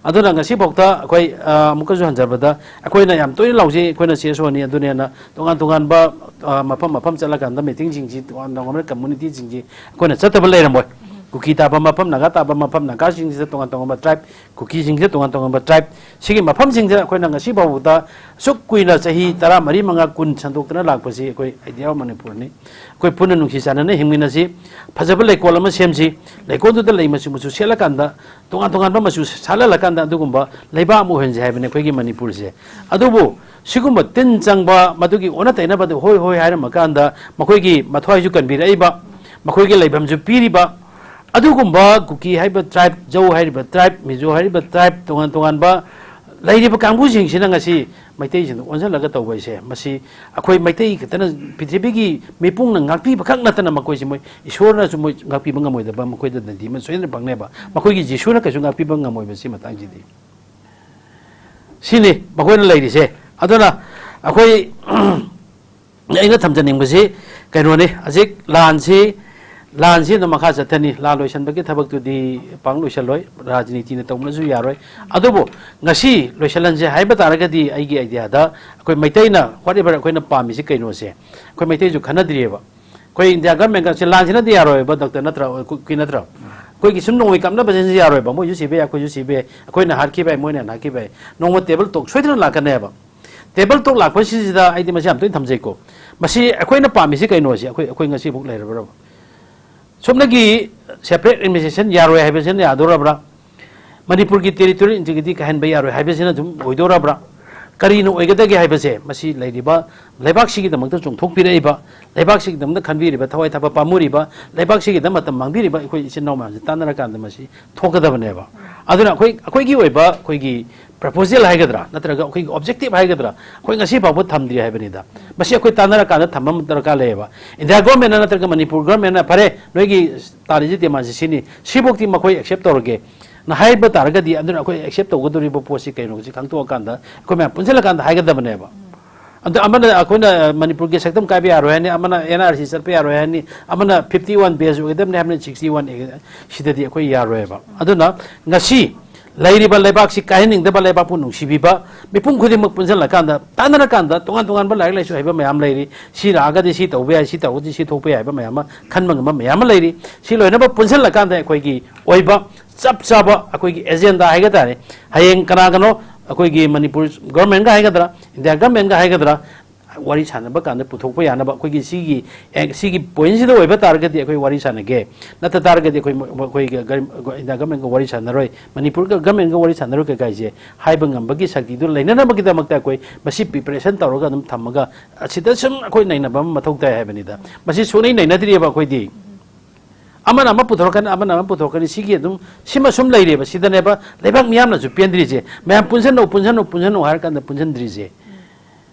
ꯑꯗꯨꯅ ꯉꯁꯤꯐꯥꯎꯗ ꯑꯩꯈꯣꯏ, ꯑ, ꯑꯃꯨꯛꯀꯁꯨ ꯍꯟꯖꯕꯗ, ꯑꯩꯈꯣꯏꯅ ꯌꯥꯝ ꯇꯣꯏꯅ ꯂꯥꯎꯖꯩ, ꯑꯩꯈꯣꯏꯅ CSO ꯅꯤ, ꯑꯗꯨꯅꯦꯅ ꯇꯣꯉꯥꯟ ꯇꯣꯉꯥꯟꯕ, ꯑ, ꯃꯐꯝ ꯃꯐꯝ ꯆꯠꯂꯀꯥꯟꯗ meeting ꯁꯤꯡꯁꯤ, ꯇꯣꯉꯥꯟ ꯇꯣꯉꯥꯟꯕ community ꯁꯤꯡꯁꯤ ꯑꯩꯈꯣꯏꯅ ꯆꯠꯇꯕ ꯂꯩꯔꯝꯃꯣꯏ꯫ ꯀꯨꯀꯤ ꯇꯥꯕ ꯃꯐꯝ, ꯅꯥꯒꯥ ꯇꯥꯕ ꯃꯐꯝ, ꯅꯥꯒꯥꯁꯤꯡꯁꯤꯗ ꯇꯣꯉꯥꯟ ꯇꯣꯉꯥꯟꯕ tribe, ꯀꯨꯀꯤꯁꯤꯡꯁꯤꯗ ꯇꯣꯉꯥꯟ ꯇꯣꯉꯥꯟꯕ tribe, ꯁꯤꯒꯤ ꯃꯐꯝꯁꯤꯡꯁꯤꯗ ꯑꯩꯈꯣꯏꯅ ꯉꯁꯤ ꯐꯥꯎꯕꯗ ꯑꯁꯨꯛ ꯀꯨꯏꯅ ꯆꯍꯤ ꯇꯔꯥ ꯃꯔꯤ, ꯃꯉꯥ, ꯀꯨꯟ ꯁꯟꯗꯣꯛꯇꯅ ꯂꯥꯛꯄꯁꯤ ꯑꯩꯈꯣꯏ Idea of Manipur ꯅꯤ꯫ ꯑꯩꯈꯣꯏ ꯄꯨꯟꯅ ꯅꯨꯡꯁꯤ ꯆꯥꯟꯅꯅ ꯍꯤꯡꯃꯤꯟꯅꯁꯤ, ꯐꯖꯕ ꯂꯩꯀꯣꯜ ꯑꯃ ꯁꯦꯝꯁꯤ, ꯂꯩꯀꯣꯜꯗꯨꯗ ꯂꯩ ꯃꯆꯨ ꯃꯆꯨ ꯁꯦꯠꯂꯀꯥꯟꯗ, ꯇꯣꯉꯥꯟ ꯇꯣꯉꯥꯟꯕ ꯃꯆꯨ ꯁꯥꯠꯍꯜꯂꯀꯥꯟꯗ ꯑꯗꯨꯒꯨꯝꯕ ꯂꯩꯕꯥꯛ ꯑꯃ ꯑꯣꯏꯍꯟꯁꯤ ꯍꯥꯏꯕꯅꯤ ꯑꯩꯈꯣꯏꯒꯤ ꯃꯅꯤꯄꯨꯔꯁꯦ꯫ ꯑꯗꯨꯕꯨ ꯁꯤꯒꯨꯝꯕ ꯇꯤꯟ ꯆꯪꯕ, ꯃꯗꯨꯒꯤ ꯑꯣꯟꯅ ꯇꯩꯅꯕꯗ ꯍꯣꯏ ꯍꯣꯏ ꯍꯥꯏꯔꯝꯃꯀꯥꯟꯗ ꯃꯈꯣꯏꯒꯤ ꯃꯊ꯭ꯋꯥꯏꯁꯨ ꯀꯟꯕꯤꯔꯛꯏꯕ, ꯃꯈꯣꯏꯒꯤ ꯂꯩꯐꯝꯁꯨ ꯄꯤꯔꯤꯕ, ꯑꯗꯨꯒꯨꯝꯕ ꯀꯨꯀꯤ ꯍꯥꯏꯔꯤꯕ ꯇ꯭ꯔꯥꯏꯕ, ꯖꯧ ꯍꯥꯏꯔꯤꯕ ꯇ꯭ꯔꯥꯏꯕ, ꯃꯤꯖꯣ ꯍꯥꯏꯔꯤꯕ ꯇ꯭ꯔꯥꯏꯕ, ꯇꯣꯉꯥꯟ ꯇꯣꯉꯥꯟꯕ ꯂꯩꯔꯤꯕ ꯀꯥꯡꯕꯨꯁꯤꯡꯁꯤꯅ ꯉꯁꯤ ꯃꯩꯇꯩꯁꯤꯡꯗ ꯑꯣꯟꯁꯤꯜꯂꯒ ꯇꯧꯕ ꯍꯥꯏꯁꯦ, ꯃꯁꯤ ꯑꯩꯈꯣꯏ ꯃꯩꯇꯩ ꯈꯛꯇꯅ, ꯄ꯭ꯔꯤꯊꯤꯕꯤꯒꯤ ꯃꯤꯄꯨꯝꯅ ꯉꯥꯛꯄꯤꯕ ꯈꯛ ꯅꯠꯇꯅ ꯃꯈꯣꯏꯁꯦ ꯃꯣꯏ ꯏꯁꯣꯔꯅꯁꯨ ꯃꯣꯏ ꯉꯥꯛꯄꯤꯕ ꯉꯝꯃꯣꯏꯗꯕ, ꯃꯈꯣꯏꯗ ꯗꯟꯗꯤ ꯑꯃ ꯁꯣꯏꯗꯅ ꯐꯪꯅꯦꯕ꯫ ꯃꯈꯣꯏꯒꯤ ꯖꯤꯁꯨꯅ ꯀꯩꯁꯨ ꯉꯥꯛꯄꯤꯕ ꯉꯝꯃꯣꯏꯕ ꯁꯤ ꯃꯇꯥꯡꯁꯤꯗꯤ꯫ ꯁꯤꯅꯤ ꯃꯈꯣꯏꯅ ꯂꯩꯔꯤꯁꯦ꯫ ꯑꯗꯨꯅ ꯑꯩꯈꯣꯏ ꯑꯩꯅ ꯊꯝꯖꯅꯤꯡꯕꯁꯤ ꯀꯩꯅꯣꯅꯤ, ꯍꯧꯖꯤꯛ ꯂꯥꯟꯁꯤ, ꯂꯥꯟꯁꯤ ꯑꯗꯨꯝ ꯃꯈꯥ ꯆꯠꯊꯅꯤ꯫ ꯂꯥꯟ ꯂꯣꯏꯁꯤꯟꯕꯒꯤ ꯊꯕꯛꯇꯨꯗꯤ ꯄꯥꯡ ꯂꯣꯏꯁꯤꯜꯂꯣꯏ, ꯔꯥꯖꯅꯤꯇꯤꯅ ꯇꯧꯕꯅꯁꯨ ꯌꯥꯔꯣꯏ꯫ ꯑꯗꯨꯕꯨ ꯉꯁꯤ ꯂꯣꯏꯁꯤꯜꯍꯟꯁꯦ ꯍꯥꯏꯕ ꯇꯥꯔꯒꯗꯤ, ꯑꯩꯒꯤ ꯑꯥꯏꯗꯤꯌꯥꯗ ꯑꯩꯈꯣꯏ ꯃꯩꯇꯩꯅ whatever ꯑꯩꯈꯣꯏꯅ ꯄꯥꯝꯃꯤꯁꯤ ꯀꯩꯅꯣꯁꯦ ꯑꯩꯈꯣꯏ ꯃꯩꯇꯩꯁꯨ ꯈꯟꯅꯗ꯭ꯔꯤꯑꯕ꯫ ꯑꯩꯈꯣꯏ ꯏꯟꯗꯤꯌꯥ ꯒꯃꯦꯟꯒ ꯁꯤ ꯂꯥꯟꯁꯤꯅꯗꯤ ꯌꯥꯔꯣꯏꯕ, ꯗꯣꯛꯇꯔ ꯅꯠꯇ꯭ꯔꯥ? ꯑꯩꯈꯣꯏ ꯅꯠꯇ꯭ꯔꯥ? ꯑꯩꯈꯣꯏꯒꯤ ꯁꯨꯝ ꯅꯣꯡꯃꯩ ꯀꯥꯞꯅꯕꯁꯤꯅ ꯌꯥꯔꯣꯏꯕ꯫ ꯃꯣꯏꯁꯨ ꯁꯤꯕ ꯌꯥꯏ, ꯑꯩꯈꯣꯏꯁꯨ ꯁꯤꯕ ꯌꯥꯏ, ꯑꯩꯈꯣꯏꯅ ꯍꯥꯠꯈꯤꯕ ꯌꯥꯏ, ꯃꯣꯏꯅ ꯍꯥꯠꯈꯤꯕ ꯌꯥꯏ꯫ ꯅꯣꯡꯃ ꯇꯦꯕꯜ ꯇꯣꯛ ꯁꯣꯏꯗꯅ ꯂꯥꯛꯀꯅꯦꯕ꯫ ꯇꯦꯕꯜ ꯇꯣꯛ ꯂꯥꯛꯄꯁꯤꯗ ꯑꯩꯗꯤ ꯃꯁꯤ ꯌꯥꯝ ꯇꯣꯏꯅ ꯊꯝꯖꯩꯀꯣ꯫ ꯃꯁꯤ ꯑꯩꯈꯣꯏꯅ ꯄꯥꯝꯃꯤꯁꯤ ꯀꯩꯅꯣꯁꯤ ꯑꯩꯈꯣꯏ, ꯑꯩꯈꯣꯏ ꯉꯁꯤꯐꯥꯎ ꯂꯩꯔꯕ꯭ꯔꯕ? ꯁꯨꯞꯅꯒꯤ separate administration ꯌꯥꯔꯣꯏ ꯍꯥꯏꯕꯁꯤꯅ ꯌꯥꯗꯣꯔꯕ꯭ꯔꯥ? ꯃꯅꯤꯄꯨꯔꯒꯤ territorial integrity ꯀꯥꯏꯍꯟꯕ ꯌꯥꯔꯣꯏ ꯍꯥꯏꯕꯁꯤꯅ ꯑꯗꯨꯝ ꯑꯣꯏꯗꯣꯔꯕ꯭ꯔꯥ? ꯀꯔꯤꯅ ꯑꯣꯏꯒꯗꯒꯦ ꯍꯥꯏꯕꯁꯦ ꯃꯁꯤ ꯂꯩꯔꯤꯕ ꯂꯩꯕꯥꯛꯁꯤꯒꯤꯗꯃꯛꯇ ꯆꯣꯡꯊꯣꯛꯄꯤꯔꯛꯏꯕ, ꯂꯩꯕꯥꯛꯁꯤꯒꯤꯗꯃꯛꯇ ꯈꯟꯕꯤꯔꯤꯕ, ꯊꯋꯥꯏ ꯊꯥꯕ ꯄꯥꯝꯃꯨꯔꯤꯕ, ꯂꯩꯕꯥꯛꯁꯤꯒꯤꯗꯃꯛ ꯃꯇꯝ ꯃꯥꯡꯕꯤꯔꯤꯕ ꯑꯩꯈꯣꯏ ꯏꯆꯤꯟ ꯏꯅꯥꯎ ꯃꯌꯥꯝꯁꯦ ꯇꯥꯟꯅꯔꯀꯥꯟꯗ ꯃꯁꯤ ꯊꯣꯛꯀꯗꯕꯅꯦꯕ꯫ ꯑꯗꯨꯅ ꯑꯩꯈꯣꯏ, ꯑꯩꯈꯣꯏꯒꯤ ꯑꯣꯏꯕ ꯑꯩꯈꯣꯏꯒꯤ proposal ꯍꯥꯏꯒꯗ꯭ꯔꯥ, ꯅꯠꯇ꯭ꯔꯒ ꯑꯩꯈꯣꯏꯒꯤ objective ꯍꯥꯏꯒꯗ꯭ꯔꯥ, ꯑꯩꯈꯣꯏ ꯉꯁꯤ ꯐꯥꯎꯕ ꯊꯝꯗ꯭ꯔꯤ ꯍꯥꯏꯕꯅꯤꯗ꯫ ꯃꯁꯤ ꯑꯩꯈꯣꯏ ꯇꯥꯟꯅꯔꯀꯥꯟꯗ ꯊꯝꯕ ꯑꯃ ꯗꯔꯀꯥꯔ ꯂꯩꯌꯦꯕ꯫ ꯏꯟꯗꯤꯌꯥ ꯒꯣꯔꯃꯦꯟꯅ ꯅꯠꯇ꯭ꯔꯒ ꯃꯅꯤꯄꯨꯔ ꯒꯣꯔꯃꯦꯟꯅ "ꯐꯔꯦ, ꯅꯣꯏꯒꯤ ꯇꯥꯔꯤꯁꯤ ꯗꯤꯃꯥꯟꯁꯤ ꯁꯤꯅꯤ, ꯁꯤꯐꯧꯗꯤ ꯃꯈꯣꯏ accept ꯇꯧꯔꯒꯦ" ꯅ ꯍꯥꯏꯕ ꯇꯥꯔꯒꯗꯤ, ꯑꯗꯨꯅ ꯑꯩꯈꯣꯏ accept ꯇꯧꯒꯗꯧꯔꯤꯕ ꯄꯣꯠꯁꯤ ꯀꯩꯅꯣꯁꯤ ꯈꯪꯗꯣꯛꯑꯀꯥꯟꯗ ꯑꯩꯈꯣꯏ ꯃꯌꯥꯝ ꯄꯨꯟꯁꯤꯜꯂꯀꯥꯟꯗ ꯍꯥꯏꯒꯗꯕꯅꯦꯕ꯫ ꯑꯗ ꯑꯃꯅ ꯑꯩꯈꯣꯏꯅ, ꯑ, ꯃꯅꯤꯄꯨꯔꯒꯤ ꯁꯛꯇꯝ ꯀꯥꯏꯕ ꯌꯥꯔꯣꯏ ꯍꯥꯏꯅꯤ, ꯑꯃꯅ N R C ꯆꯠꯄ ꯌꯥꯔꯣꯏ ꯍꯥꯏꯅꯤ, ꯑꯃꯅ fifty one base ꯑꯣꯏꯒꯗꯕꯅꯤ ꯍꯥꯏꯕꯅꯤ, sixty one, ꯁꯤꯗꯗꯤ ꯑꯩꯈꯣꯏ ꯌꯥꯔꯣꯏꯕ꯫ ꯑꯗꯨꯅ ꯉꯁꯤ ꯂꯩꯔꯤꯕ ꯂꯩꯕꯥꯛꯁꯤ ꯀꯥꯏꯍꯟꯅꯤꯡꯗꯕ, ꯂꯩꯕꯥꯛꯄꯨ ꯅꯨꯡꯁꯤꯕꯤꯕ ꯃꯤꯄꯨꯝ ꯈꯨꯗꯤꯡꯃꯛ ꯄꯨꯟꯁꯤꯜꯂꯀꯥꯟꯗ, ꯇꯥꯟꯅꯔꯀꯥꯟꯗ, ꯇꯣꯉꯥꯟ ꯇꯣꯉꯥꯟꯕ ꯂꯥꯏꯔꯤꯛ ꯂꯥꯏꯁꯨ ꯍꯩꯕ ꯃꯌꯥꯝ ꯂꯩꯔꯤ, ꯁꯤ ꯂꯥꯛꯑꯒꯗꯤ ꯁꯤ ꯇꯧꯕ ꯌꯥꯏ, ꯁꯤ ꯇꯧꯔꯒꯗꯤ ꯁꯤ ꯊꯣꯛꯄ ꯌꯥꯏ ꯍꯥꯏꯕ ꯃꯌꯥꯝ ꯑꯃ, ꯈꯟꯕ ꯉꯝꯕ ꯃꯌꯥꯝ ꯑꯃ ꯂꯩꯔꯤ꯫ ꯁꯤ ꯂꯣꯏꯅꯃꯛ ꯄꯨꯟꯁꯤꯜꯂꯀꯥꯟꯗ ꯑꯩꯈꯣꯏꯒꯤ ꯑꯣꯏꯕ ꯆꯞ ꯆꯥꯕ ꯑꯩꯈꯣꯏꯒꯤ agenda ꯍꯥꯏꯒ ꯇꯥꯔꯦ, ꯍꯌꯦꯡ ꯀꯅꯥꯒꯅꯣ ꯑꯩꯈꯣꯏꯒꯤ ꯃꯅꯤꯄꯨꯔ ꯒꯣꯔꯃꯦꯟꯒ ꯍꯥꯏꯒꯗ꯭ꯔꯥ, ꯏꯟꯗꯤꯌꯥ ꯒꯣꯔꯃꯦꯟꯒ ꯍꯥꯏꯒꯗ꯭ꯔꯥ, ꯋꯥꯔꯤ ꯁꯥꯟꯅꯕ ꯀꯥꯟꯗ ꯄꯨꯊꯣꯛꯄ ꯌꯥꯅꯕ ꯑꯩꯈꯣꯏꯒꯤ ꯁꯤꯒꯤ, ꯑꯦ, ꯁꯤꯒꯤ ꯄꯣꯏꯟꯁꯤꯗ ꯑꯣꯏꯕ ꯇꯥꯔꯒꯗꯤ ꯑꯩꯈꯣꯏ ꯋꯥꯔꯤ ꯁꯥꯟꯅꯒꯦ, ꯅꯠꯇ ꯇꯥꯔꯒꯗꯤ ꯑꯩꯈꯣꯏ ꯃ-, ꯑꯩꯈꯣꯏꯒꯤ ꯒꯔ-, ꯏꯟꯗꯤꯌꯥ ꯒꯃꯦꯟꯒ ꯋꯥꯔꯤ ꯁꯥꯟꯅꯔꯣꯏ, ꯃꯅꯤꯄꯨꯔꯒ ꯒꯃꯦꯟꯒ ꯋꯥꯔꯤ ꯁꯥꯟꯅꯔꯣꯏ ꯀꯩꯀꯥꯏꯁꯦ ꯍꯥꯏꯕ ꯉꯝꯕꯒꯤ ꯁꯛꯇꯤꯗꯨ ꯂꯩꯅꯅꯕꯒꯤꯗꯃꯛꯇ ꯑꯩꯈꯣꯏ ꯃꯁꯤ ꯄ꯭ꯔꯤꯄꯦꯔꯦꯁꯟ ꯇꯧꯔꯒ ꯑꯗꯨꯝ ꯊꯝꯃꯒ ꯑꯁꯤꯗ ꯁꯨꯝ ꯑꯩꯈꯣꯏ ꯅꯩꯅꯕ ꯑꯃ ꯃꯊꯧ ꯇꯥꯏ ꯍꯥꯏꯕꯅꯤꯗ꯫ ꯃꯁꯤ ꯁꯨꯡꯅꯩ ꯅꯩꯅꯗ꯭ꯔꯤꯑꯕ ꯑꯩꯈꯣꯏꯗꯤ꯫ ꯑꯃꯅ ꯑꯃ ꯄꯨꯊꯣꯔꯛꯀꯅꯤ, ꯑꯃꯅ ꯑꯃ ꯄꯨꯊꯣꯔꯛꯀꯅꯤ, ꯁꯤꯒꯤ ꯑꯗꯨꯝ ꯁꯤꯃ ꯁꯨꯝ ꯂꯩꯔꯦꯕ꯫ ꯁꯤꯗꯅꯦꯕ ꯂꯩꯕꯥꯛ ꯃꯤꯌꯥꯝꯅꯁꯨ ꯄꯦꯟꯗ꯭ꯔꯤꯁꯦ꯫ ꯃꯌꯥꯝ ꯄꯨꯟꯁꯤꯟꯅꯧ, ꯄꯨꯟꯁꯤꯟꯅꯧ, ꯄꯨꯟꯁꯤꯟꯅꯧ ꯍꯥꯏꯔ ꯀꯥꯟꯗ ꯄꯨꯟꯁꯤꯟꯗ꯭ꯔꯤꯁꯦ꯫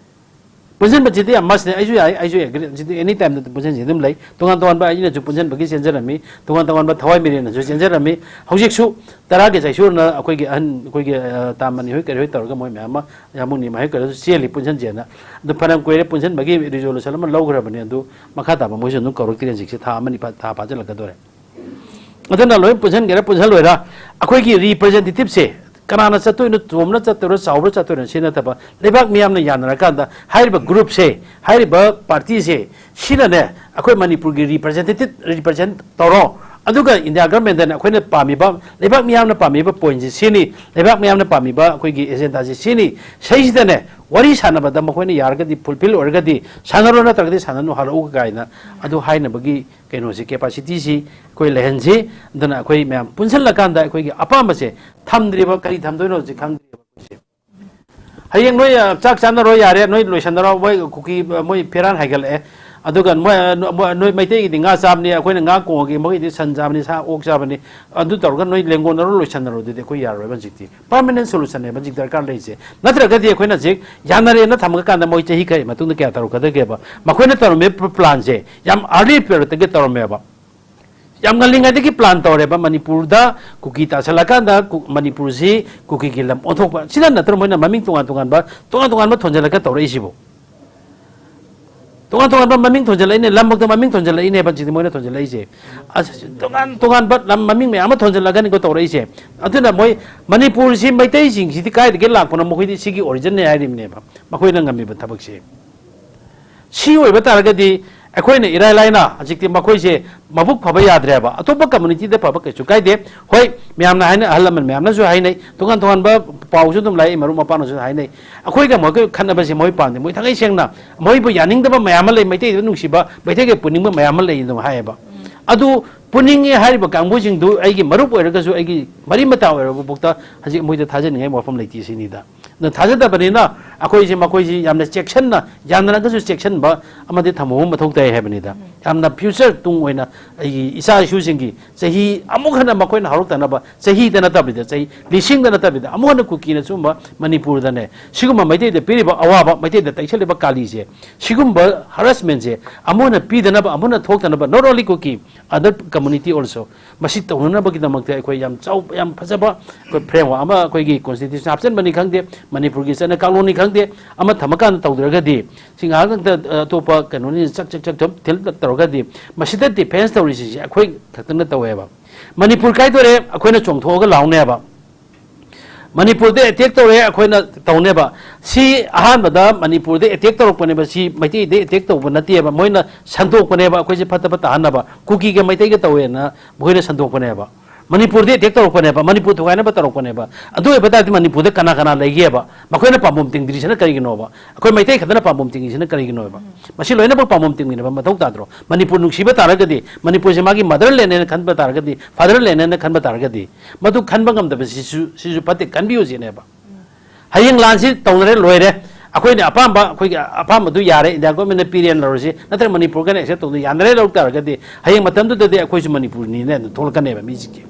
ꯄꯨꯟꯁꯤꯟꯕꯁꯤꯗꯤ ꯌꯥꯝ ꯃꯁꯅꯦ꯫ ꯑꯩꯁꯨ ꯌꯥꯏ, ꯑꯩꯁꯨ ꯑꯦꯒ꯭ꯔꯤ, ꯁꯤꯗꯤ ꯑꯦꯅꯤ ꯇꯥꯏꯝꯗ ꯄꯨꯟꯁꯤꯟꯁꯤ ꯑꯗꯨꯝ ꯂꯩ꯫ ꯇꯣꯉꯥꯟ ꯇꯣꯉꯥꯟꯕ ꯑꯩꯅꯁꯨ ꯄꯨꯟꯁꯤꯟꯕꯒꯤ ꯆꯦꯟꯖꯔꯝꯃꯤ, ꯇꯣꯉꯥꯟ ꯇꯣꯉꯥꯟꯕ ꯊꯋꯥꯏ ꯃꯤꯔꯦꯟꯅꯁꯨ ꯆꯦꯟꯖꯔꯝꯃꯤ꯫ ꯍꯧꯖꯤꯛꯁꯨ ꯇꯔꯥꯒꯤ ꯆꯩꯁꯨꯔꯅ ꯑꯩꯈꯣꯏꯒꯤ ꯑꯍꯟ, ꯑꯩꯈꯣꯏꯒꯤ, ꯑ, ꯇꯥꯃꯅꯤ ꯍꯣꯏ ꯀꯔꯤ ꯍꯣꯏ ꯇꯧꯔꯒ ꯃꯣꯏ ꯃꯌꯥꯝ ꯑꯃ, ꯌꯥꯃꯨꯡꯅꯤ ꯃꯍꯩ ꯀꯔꯤꯁꯨ ꯆꯦꯜꯂꯤ ꯄꯨꯟꯁꯤꯟꯁꯦꯅ꯫ ꯑꯗꯨ ꯐꯅꯌꯥꯝ ꯀꯨꯏꯔꯦ ꯄꯨꯟꯁꯤꯟꯕꯒꯤ ꯔꯤꯖꯣꯂꯨꯁꯟ ꯑꯃ ꯂꯧꯈ꯭ꯔꯕꯅꯤ꯫ ꯑꯗꯨ ꯃꯈꯥ ꯇꯥꯕ ꯃꯣꯏꯁꯨ ꯑꯗꯨꯝ ꯀꯧꯔꯛꯇ꯭ꯔꯤ ꯍꯧꯖꯤꯛꯁꯦ꯫ ꯊꯥ ꯑꯃꯅꯤ ꯐꯥ-, ꯊꯥ ꯐꯥꯖꯤꯜꯂꯛꯀꯗꯧꯔꯦ꯫ ꯑꯗꯨꯅ ꯂꯣꯏ ꯄꯨꯟꯁꯤꯟꯒꯦꯔꯥ ꯄꯨꯟꯁꯤꯜꯂꯣꯏꯔꯥ, ꯑꯩꯈꯣꯏꯒꯤ ꯔꯤꯄ꯭ꯔꯖꯦꯟꯇꯦꯇꯤꯞꯁꯦ ꯀꯅꯥꯅ ꯆꯠꯇꯣꯏꯅꯣ, ꯇꯣꯝꯅ ꯆꯠꯇꯣꯏꯔꯣ, ꯆꯥꯎꯕ꯭ꯔꯥ ꯆꯠꯇꯣꯏꯔꯣ, ꯁꯤ ꯅꯠꯇꯕ ꯂꯩꯕꯥꯛ ꯃꯤꯌꯥꯝꯅ ꯌꯥꯅꯔꯀꯥꯟꯗ ꯍꯥꯏꯔꯤꯕ ꯒ꯭ꯔꯨꯞꯁꯦ, ꯍꯥꯏꯔꯤꯕ ꯄꯥꯔꯇꯤꯁꯦ, ꯁꯤꯅꯅꯦ ꯑꯩꯈꯣꯏ ꯃꯅꯤꯄꯨꯔꯒꯤ ꯔꯤꯄ꯭ꯔꯖꯦꯟꯇꯦꯇꯤꯞ ꯔꯤꯄ꯭ꯔꯖꯦꯟ ꯇꯧꯔꯣ꯫ ꯑꯗꯨꯒ ꯏꯟꯗꯤꯌꯥ ꯒꯚꯔꯟꯃꯦꯟꯗꯅ ꯑꯩꯈꯣꯏꯅ ꯄꯥꯝꯃꯤꯕ, ꯂꯩꯕꯥꯛ ꯃꯤꯌꯥꯝꯅ ꯄꯥꯝꯃꯤꯕ ꯄꯣꯏꯟꯠꯁꯤ ꯁꯤꯅꯤ, ꯂꯩꯕꯥꯛ ꯃꯤꯌꯥꯝꯅ ꯄꯥꯝꯃꯤꯕ ꯑꯩꯈꯣꯏꯒꯤ ꯑꯦꯖꯦꯟꯗꯥꯁꯤ ꯁꯤꯅꯤ꯫ ꯁꯤꯁꯤꯗꯅꯦ ꯋꯥꯔꯤ ꯁꯥꯟꯅꯕꯗ ꯃꯈꯣꯏꯅ ꯌꯥꯔꯒꯗꯤ ꯐꯨꯜꯐꯤꯜ ꯑꯣꯏꯔꯒꯗꯤ ꯁꯥꯟꯅꯔꯣ, ꯅꯠꯇ꯭ꯔꯒꯗꯤ ꯁꯥꯟꯅꯅꯨ ꯍꯜꯂꯛꯎ ꯀꯥꯏꯅ ꯑꯗꯨ ꯍꯥꯏꯅꯕꯒꯤ ꯀꯩꯅꯣꯁꯤ, ꯀꯦꯄꯥꯁꯤꯇꯤꯁꯤ ꯑꯩꯈꯣꯏ ꯂꯩꯍꯟꯁꯤ꯫ ꯑꯗꯨꯅ ꯑꯩꯈꯣꯏ ꯃꯌꯥꯝ ꯄꯨꯟꯁꯤꯜꯂꯀꯥꯟꯗ ꯑꯩꯈꯣꯏꯒꯤ ꯑꯄꯥꯝꯕꯁꯦ ꯊꯝꯗ꯭ꯔꯤꯕ, ꯀꯔꯤ ꯊꯝꯗꯣꯏꯅꯣ ꯍꯧꯖꯤꯛ ꯈꯪꯗ꯭ꯔꯤꯕ ꯑꯩꯈꯣꯏꯁꯦ꯫ ꯍꯌꯦꯡ ꯅꯣꯏ, ꯑ, ꯆꯥꯛ ꯆꯥꯅꯔꯣ ꯌꯥꯔꯦ, ꯅꯣꯏ ꯂꯣꯏꯁꯟꯅꯔꯣ, ꯃꯣꯏ ꯀꯨꯀꯤ, ꯃꯣꯏ ꯐꯦꯔꯥꯟ ꯍꯥꯏꯒꯠꯂꯛꯑꯦ꯫ ꯑꯗꯨꯒ ꯃꯣꯏ, ꯑ, ꯅꯣ-, ꯃꯣꯏ, ꯅꯣꯏ ꯃꯩꯇꯩꯒꯤꯗꯤ ꯉꯥ ꯆꯥꯕꯅꯤ, ꯑꯩꯈꯣꯏꯅ ꯉꯥ ꯀꯣꯡꯉꯒꯦ, ꯃꯈꯣꯏꯒꯤꯗꯤ ꯁꯟ ꯆꯥꯕꯅꯤ, ꯁꯥ ꯑꯣꯛ ꯆꯥꯕꯅꯤ, ꯑꯗꯨ ꯇꯧꯔꯒ ꯅꯣꯏ ꯂꯦꯡꯒꯣꯟꯅꯔꯣ, ꯂꯣꯏꯁꯟꯅꯔꯣ꯫ ꯑꯗꯨꯗꯤ ꯑꯩꯈꯣꯏ ꯌꯥꯔꯣꯏꯕ ꯍꯧꯖꯤꯛꯇꯤ꯫ ꯄꯔꯃꯅꯦꯟ ꯁꯣꯂꯨꯁꯟꯅꯦꯕ ꯍꯧꯖꯤꯛ ꯗꯔꯀꯥꯔ ꯂꯩꯔꯤꯁꯦ꯫ ꯅꯠꯇ꯭ꯔꯒꯗꯤ ꯑꯩꯈꯣꯏꯅ ꯍꯧꯖꯤꯛ ꯌꯥꯅꯔꯦꯅ ꯊꯝꯃꯀꯥꯟꯗ ꯃꯣꯏ ꯆꯍꯤ ꯈꯔꯒꯤ ꯃꯇꯨꯡꯗ ꯀꯌꯥ ꯇꯧꯔꯛꯀꯗꯒꯦꯕ? ꯃꯈꯣꯏꯅ ꯇꯧꯔꯝꯃꯤꯕ ꯄ꯭ꯂꯥꯟꯁꯦ ꯌꯥꯝ ꯑꯥꯔꯂꯤ ꯄꯤꯔꯤꯌꯠꯇꯒꯤ ꯇꯧꯔꯝꯃꯦꯕ꯫ ꯌꯥꯝ ꯉꯜꯂꯤꯉꯩꯗꯒꯤ ꯄ꯭ꯂꯥꯟ ꯇꯧꯔꯦꯕ꯫ ꯃꯅꯤꯄꯨꯔꯗ ꯀꯨꯀꯤ ꯇꯥꯁꯜꯂꯀꯥꯟꯗ ꯀꯨ-, ꯃꯅꯤꯄꯨꯔꯁꯤ ꯀꯨꯀꯤꯒꯤ ꯂꯝ ꯑꯣꯟꯊꯣꯛꯄ꯫ ꯁꯤꯅ ꯅꯠꯇ꯭ꯔꯣ ꯃꯣꯏꯅ ꯃꯃꯤꯡ ꯇꯣꯉꯥꯟ ꯇꯣꯉꯥꯟꯕ, ꯇꯣꯉꯥꯟ ꯇꯣꯉꯥꯟꯕ ꯊꯣꯟꯖꯜꯂꯒ ꯇꯧꯔꯛꯏꯁꯤꯕꯨ? ꯇꯣꯉꯥꯟ ꯇꯣꯉꯥꯟꯕ ꯃꯃꯤꯡ ꯊꯣꯟꯖꯜꯂꯛꯏꯅꯦ, ꯂꯝꯃꯛꯇ ꯃꯃꯤꯡ ꯊꯣꯟꯖꯜꯂꯛꯏꯅꯦꯕ ꯍꯧꯖꯤꯛꯇꯤ ꯃꯣꯏꯅ ꯊꯣꯟꯖꯜꯂꯛꯏꯁꯦ꯫ ꯑꯁ, ꯇꯣꯉꯥꯟ ꯇꯣꯉꯥꯟꯕ ꯂꯝ ꯃꯃꯤꯡ ꯃꯌꯥꯝ ꯑꯃ ꯊꯣꯟꯖꯜꯂꯛꯀꯅꯤꯀꯣ ꯇꯧꯔꯛꯏꯁꯦ꯫ ꯑꯗꯨꯅ ꯃꯣꯏ ꯃꯅꯤꯄꯨꯔꯁꯤ ꯃꯩꯇꯩꯁꯤꯡꯁꯤꯗꯤ ꯀꯥꯏꯗꯒꯤ ꯂꯥꯛꯄꯅꯣ, ꯃꯈꯣꯏꯗꯤ ꯁꯤꯒꯤ ꯑꯣꯔꯤꯖꯤꯟꯅꯦ ꯍꯥꯏꯔꯤꯕꯅꯦꯕ ꯃꯈꯣꯏꯅ ꯉꯝꯃꯤꯕ ꯊꯕꯛꯁꯦ꯫ ꯁꯤ ꯑꯣꯏꯕ ꯇꯥꯔꯒꯗꯤ ꯑꯩꯈꯣꯏꯅ ꯏꯔꯥꯏ ꯂꯥꯏꯅ ꯍꯧꯖꯤꯛꯇꯤ ꯃꯈꯣꯏꯁꯦ ꯃꯕꯨꯛ ꯐꯕ ꯌꯥꯗ꯭ꯔꯦꯕ꯫ ꯑꯇꯣꯞꯄ ꯀꯝꯃꯨꯅꯤꯇꯤꯗ ꯐꯕ ꯀꯩꯁꯨ ꯀꯥꯏꯗꯦ꯫ ꯍꯣꯏ, ꯃꯌꯥꯝꯅ ꯍꯥꯏꯅ, ꯑꯍꯜ ꯂꯃꯟ ꯃꯌꯥꯝꯅꯁꯨ ꯍꯥꯏꯅꯩ, ꯇꯣꯉꯥꯟ ꯇꯣꯉꯥꯟꯕ ꯄꯥꯎꯁꯨ ꯑꯗꯨꯝ ꯂꯥꯛꯏ, ꯃꯔꯨꯞ ꯃꯄꯥꯡꯅꯁꯨ ꯍꯥꯏꯅꯩ꯫ ꯑꯩꯈꯣꯏꯒ ꯃꯈꯣꯏꯒ ꯈꯠꯅꯕꯁꯦ ꯃꯣꯏ ꯄꯥꯝꯗꯦ꯫ ꯃꯣꯏ ꯊꯥꯡꯉꯩ ꯁꯦꯡꯅ ꯃꯣꯏꯕꯨ ꯌꯥꯅꯤꯡꯗꯕ ꯃꯌꯥꯝ ꯑꯃ ꯂꯩ, ꯃꯩꯇꯩꯗ ꯅꯨꯡꯁꯤꯕ, ꯃꯩꯇꯩꯒ ꯄꯨꯅꯤꯡꯕ ꯃꯌꯥꯝ ꯑꯃ ꯂꯩ ꯑꯗꯨꯝ ꯍꯥꯏꯌꯦꯕ꯫ ꯑꯗꯨ ꯄꯨꯅꯤꯡꯉꯦ ꯍꯥꯏꯔꯤꯕ ꯀꯥꯡꯕꯨꯁꯤꯡꯗꯨ ꯑꯩꯒꯤ ꯃꯔꯨꯞ ꯑꯣꯏꯔꯒꯁꯨ, ꯑꯩꯒꯤ ꯃꯔꯤ ꯃꯇꯥ ꯑꯣꯏꯔꯕ ꯐꯥꯎꯗ ꯍꯧꯖꯤꯛ ꯃꯣꯏꯗ ꯊꯥꯖꯅꯤꯡꯉꯥꯏ ꯋꯥꯐꯝ ꯂꯩꯇꯦ ꯁꯤꯅꯤꯗ꯫ ꯑꯗꯨꯅ ꯊꯥꯖꯗꯕꯅꯤꯅ ꯑꯩꯈꯣꯏꯁꯦ, ꯃꯈꯣꯏꯁꯤ ꯌꯥꯝꯅ ꯆꯦꯛꯁꯤꯟꯅ, ꯌꯥꯝꯅꯔꯒꯁꯨ ꯆꯦꯛꯁꯤꯟꯕ ꯑꯃꯗꯤ ꯊꯝꯍꯧꯕ ꯃꯊꯧ ꯇꯥꯏ ꯍꯥꯏꯕꯅꯤꯗ꯫ ꯌꯥꯝꯅ future ꯇꯨꯡ ꯑꯣꯏꯅ ꯑꯩꯒꯤ ꯏꯆꯥ ꯏꯁꯨꯁꯤꯡꯒꯤ ꯆꯍꯤ ꯑꯃꯨꯛ ꯍꯟꯅ ꯃꯈꯣꯏꯅ ꯍꯧꯔꯛꯇꯅꯕ, ꯆꯍꯤꯗ ꯅꯠꯇꯕꯤꯗ, ꯆꯍꯤ ꯂꯤꯁꯤꯡꯗ ꯅꯠꯇꯕꯤꯗ, ꯑꯃꯨꯛ ꯍꯟꯅ ꯀꯨꯀꯤꯅ ꯁꯤꯒꯨꯝꯕ ꯃꯅꯤꯄꯨꯔꯗꯅꯦ, ꯁꯤꯒꯨꯝꯕ ꯃꯩꯇꯩꯗ ꯄꯤꯔꯤꯕ ꯑꯋꯥꯕ, ꯃꯩꯇꯩꯗ ꯇꯩꯁꯜꯂꯤꯕ ꯀꯥꯂꯤꯁꯦ, ꯁꯤꯒꯨꯝꯕ harassmentꯁꯦ ꯑꯃꯨꯛ ꯍꯟꯅ ꯄꯤꯗꯅꯕ, ꯑꯃꯨꯛ ꯍꯟꯅ ꯊꯣꯛꯇꯅꯕ, not only Kuki, other community also, ꯃꯁꯤ ꯇꯧꯅꯅꯕꯒꯤꯗꯃꯛꯇ ꯑꯩꯈꯣꯏ ꯌꯥꯝ ꯆꯥꯎ-, ꯌꯥꯝ ꯐꯖꯕ ꯑꯩꯈꯣꯏ framework ꯑꯃ ꯑꯩꯈꯣꯏꯒꯤ constitution ꯍꯥꯞꯆꯤꯟꯕꯅꯤ ꯈꯪꯗꯦ, ꯃꯅꯤꯄꯨꯔꯒꯤ ꯆꯠꯅ ꯀꯥꯡꯂꯣꯟꯅꯤ ꯈꯪꯗꯦ, ꯑꯃ ꯊꯝꯃꯀꯥꯟꯗ ꯇꯧꯗ꯭ꯔꯒꯗꯤ, ꯁꯤ ꯉꯥꯏꯍꯥꯛꯇꯪꯗ, ꯑ, ꯑꯇꯣꯞꯄ ꯀꯩꯅꯣꯅꯤ ꯆꯛ ꯆꯛ ꯆꯛ ꯊꯝ-, ꯊꯤꯜ ꯇꯧꯔꯒꯗꯤ, ꯃꯁꯤꯗ defence ꯇꯧꯔꯤꯁꯤꯡꯁꯦ ꯑꯩꯈꯣꯏ ꯈꯛꯇꯪꯅ ꯇꯧꯋꯦꯕ꯫ ꯃꯅꯤꯄꯨꯔ ꯀꯥꯏꯗꯣꯔꯦ, ꯑꯩꯈꯣꯏꯅ ꯆꯣꯡꯊꯣꯛꯑꯒ ꯂꯥꯎꯅꯦꯕ꯫ ꯃꯅꯤꯄꯨꯔꯗ attack ꯇꯧꯔꯦ, ꯑꯩꯈꯣꯏꯅ ꯇꯧꯅꯦꯕ꯫ ꯁꯤ ꯑꯍꯥꯟꯕꯗ ꯃꯅꯤꯄꯨꯔꯗ attack ꯇꯧꯔꯛꯄꯅꯦꯕ, ꯁꯤ ꯃꯩꯇꯩꯗ attack ꯇꯧꯕ ꯅꯠꯇꯦꯕ, ꯃꯣꯏꯅ ꯁꯟꯗꯣꯛꯄꯅꯦꯕ, ꯑꯩꯈꯣꯏꯁꯦ ꯐꯠꯇꯕ ꯇꯥꯍꯟꯅꯕ, ꯀꯨꯀꯤꯒ ꯃꯩꯇꯩꯒ ꯇꯧꯋꯦꯅ ꯃꯈꯣꯏꯅ ꯁꯟꯗꯣꯛꯄꯅꯦꯕ꯫ ꯃꯅꯤꯄꯨꯔꯗ attack ꯇꯧꯔꯛꯄꯅꯦꯕ, ꯃꯅꯤꯄꯨꯔ ꯊꯨꯒꯥꯏꯅꯕ ꯇꯧꯔꯛꯄꯅꯦꯕ꯫ ꯑꯗꯨ ꯑꯣꯏꯕ ꯇꯥꯔꯗꯤ ꯃꯅꯤꯄꯨꯔꯗ ꯀꯅꯥ ꯀꯅꯥ ꯂꯩꯒꯦꯕ? ꯃꯈꯣꯏꯅ ꯄꯥꯝꯕꯣꯝ ꯇꯤꯡꯗ꯭ꯔꯤꯁꯤꯅ ꯀꯔꯤꯒꯤꯅꯣꯕ? ꯑꯩꯈꯣꯏ ꯃꯩꯇꯩ ꯈꯛꯇꯅ ꯄꯥꯝꯕꯣꯝ ꯇꯤꯡꯉꯤꯁꯤꯅ ꯀꯔꯤꯒꯤꯅꯣꯕ? ꯃꯁꯤ ꯂꯣꯏꯅꯃꯛ ꯄꯥꯝꯕꯣꯝ ꯇꯤꯡꯃꯤꯟꯅꯕ ꯃꯊꯧ ꯇꯥꯗ꯭ꯔꯣ? ꯃꯅꯤꯄꯨꯔ ꯅꯨꯡꯁꯤꯕ ꯇꯥꯔꯒꯗꯤ, ꯃꯅꯤꯄꯨꯔꯁꯦ ꯃꯥꯒꯤ motherland ꯍꯥꯏꯅ ꯈꯟꯕ ꯇꯥꯔꯒꯗꯤ, fatherland ꯍꯥꯏꯅ ꯈꯟꯕ ꯇꯥꯔꯒꯗꯤ, ꯃꯗꯨ ꯈꯟꯕ ꯉꯝꯗꯕꯁꯤꯁꯨ, ꯁꯤꯁꯨ ꯐꯠꯇꯦ, ꯈꯟꯕꯤꯌꯨ ꯁꯤꯅꯦꯕ꯫ ꯍꯌꯦꯡ ꯂꯥꯟꯁꯤ ꯇꯧꯅꯔꯦ, ꯂꯣꯏꯔꯦ, ꯑꯩꯈꯣꯏꯅ ꯑꯄꯥꯝꯕ, ꯑꯩꯈꯣꯏꯒꯤ ꯑꯄꯥꯝꯕꯗꯨ ꯌꯥꯔꯦ, India governmentꯅ ꯄꯤꯔꯦꯅ ꯂꯧꯔꯁꯤ, ꯅꯠꯇ꯭ꯔꯒ ꯃꯅꯤꯄꯨꯔꯒꯅ accept ꯇꯧꯗ ꯌꯥꯅꯔꯦ ꯂꯧ ꯇꯥꯔꯒꯗꯤ, ꯍꯌꯦꯡ ꯃꯇꯝꯗꯨꯗꯗꯤ ꯑꯩꯈꯣꯏꯁꯨ ꯃꯅꯤꯄꯨꯔꯅꯤꯅ ꯑꯗꯨꯝ ꯊꯣꯛꯂꯛꯀꯅꯦꯕ ꯃꯤꯁꯤꯡꯁꯦ꯫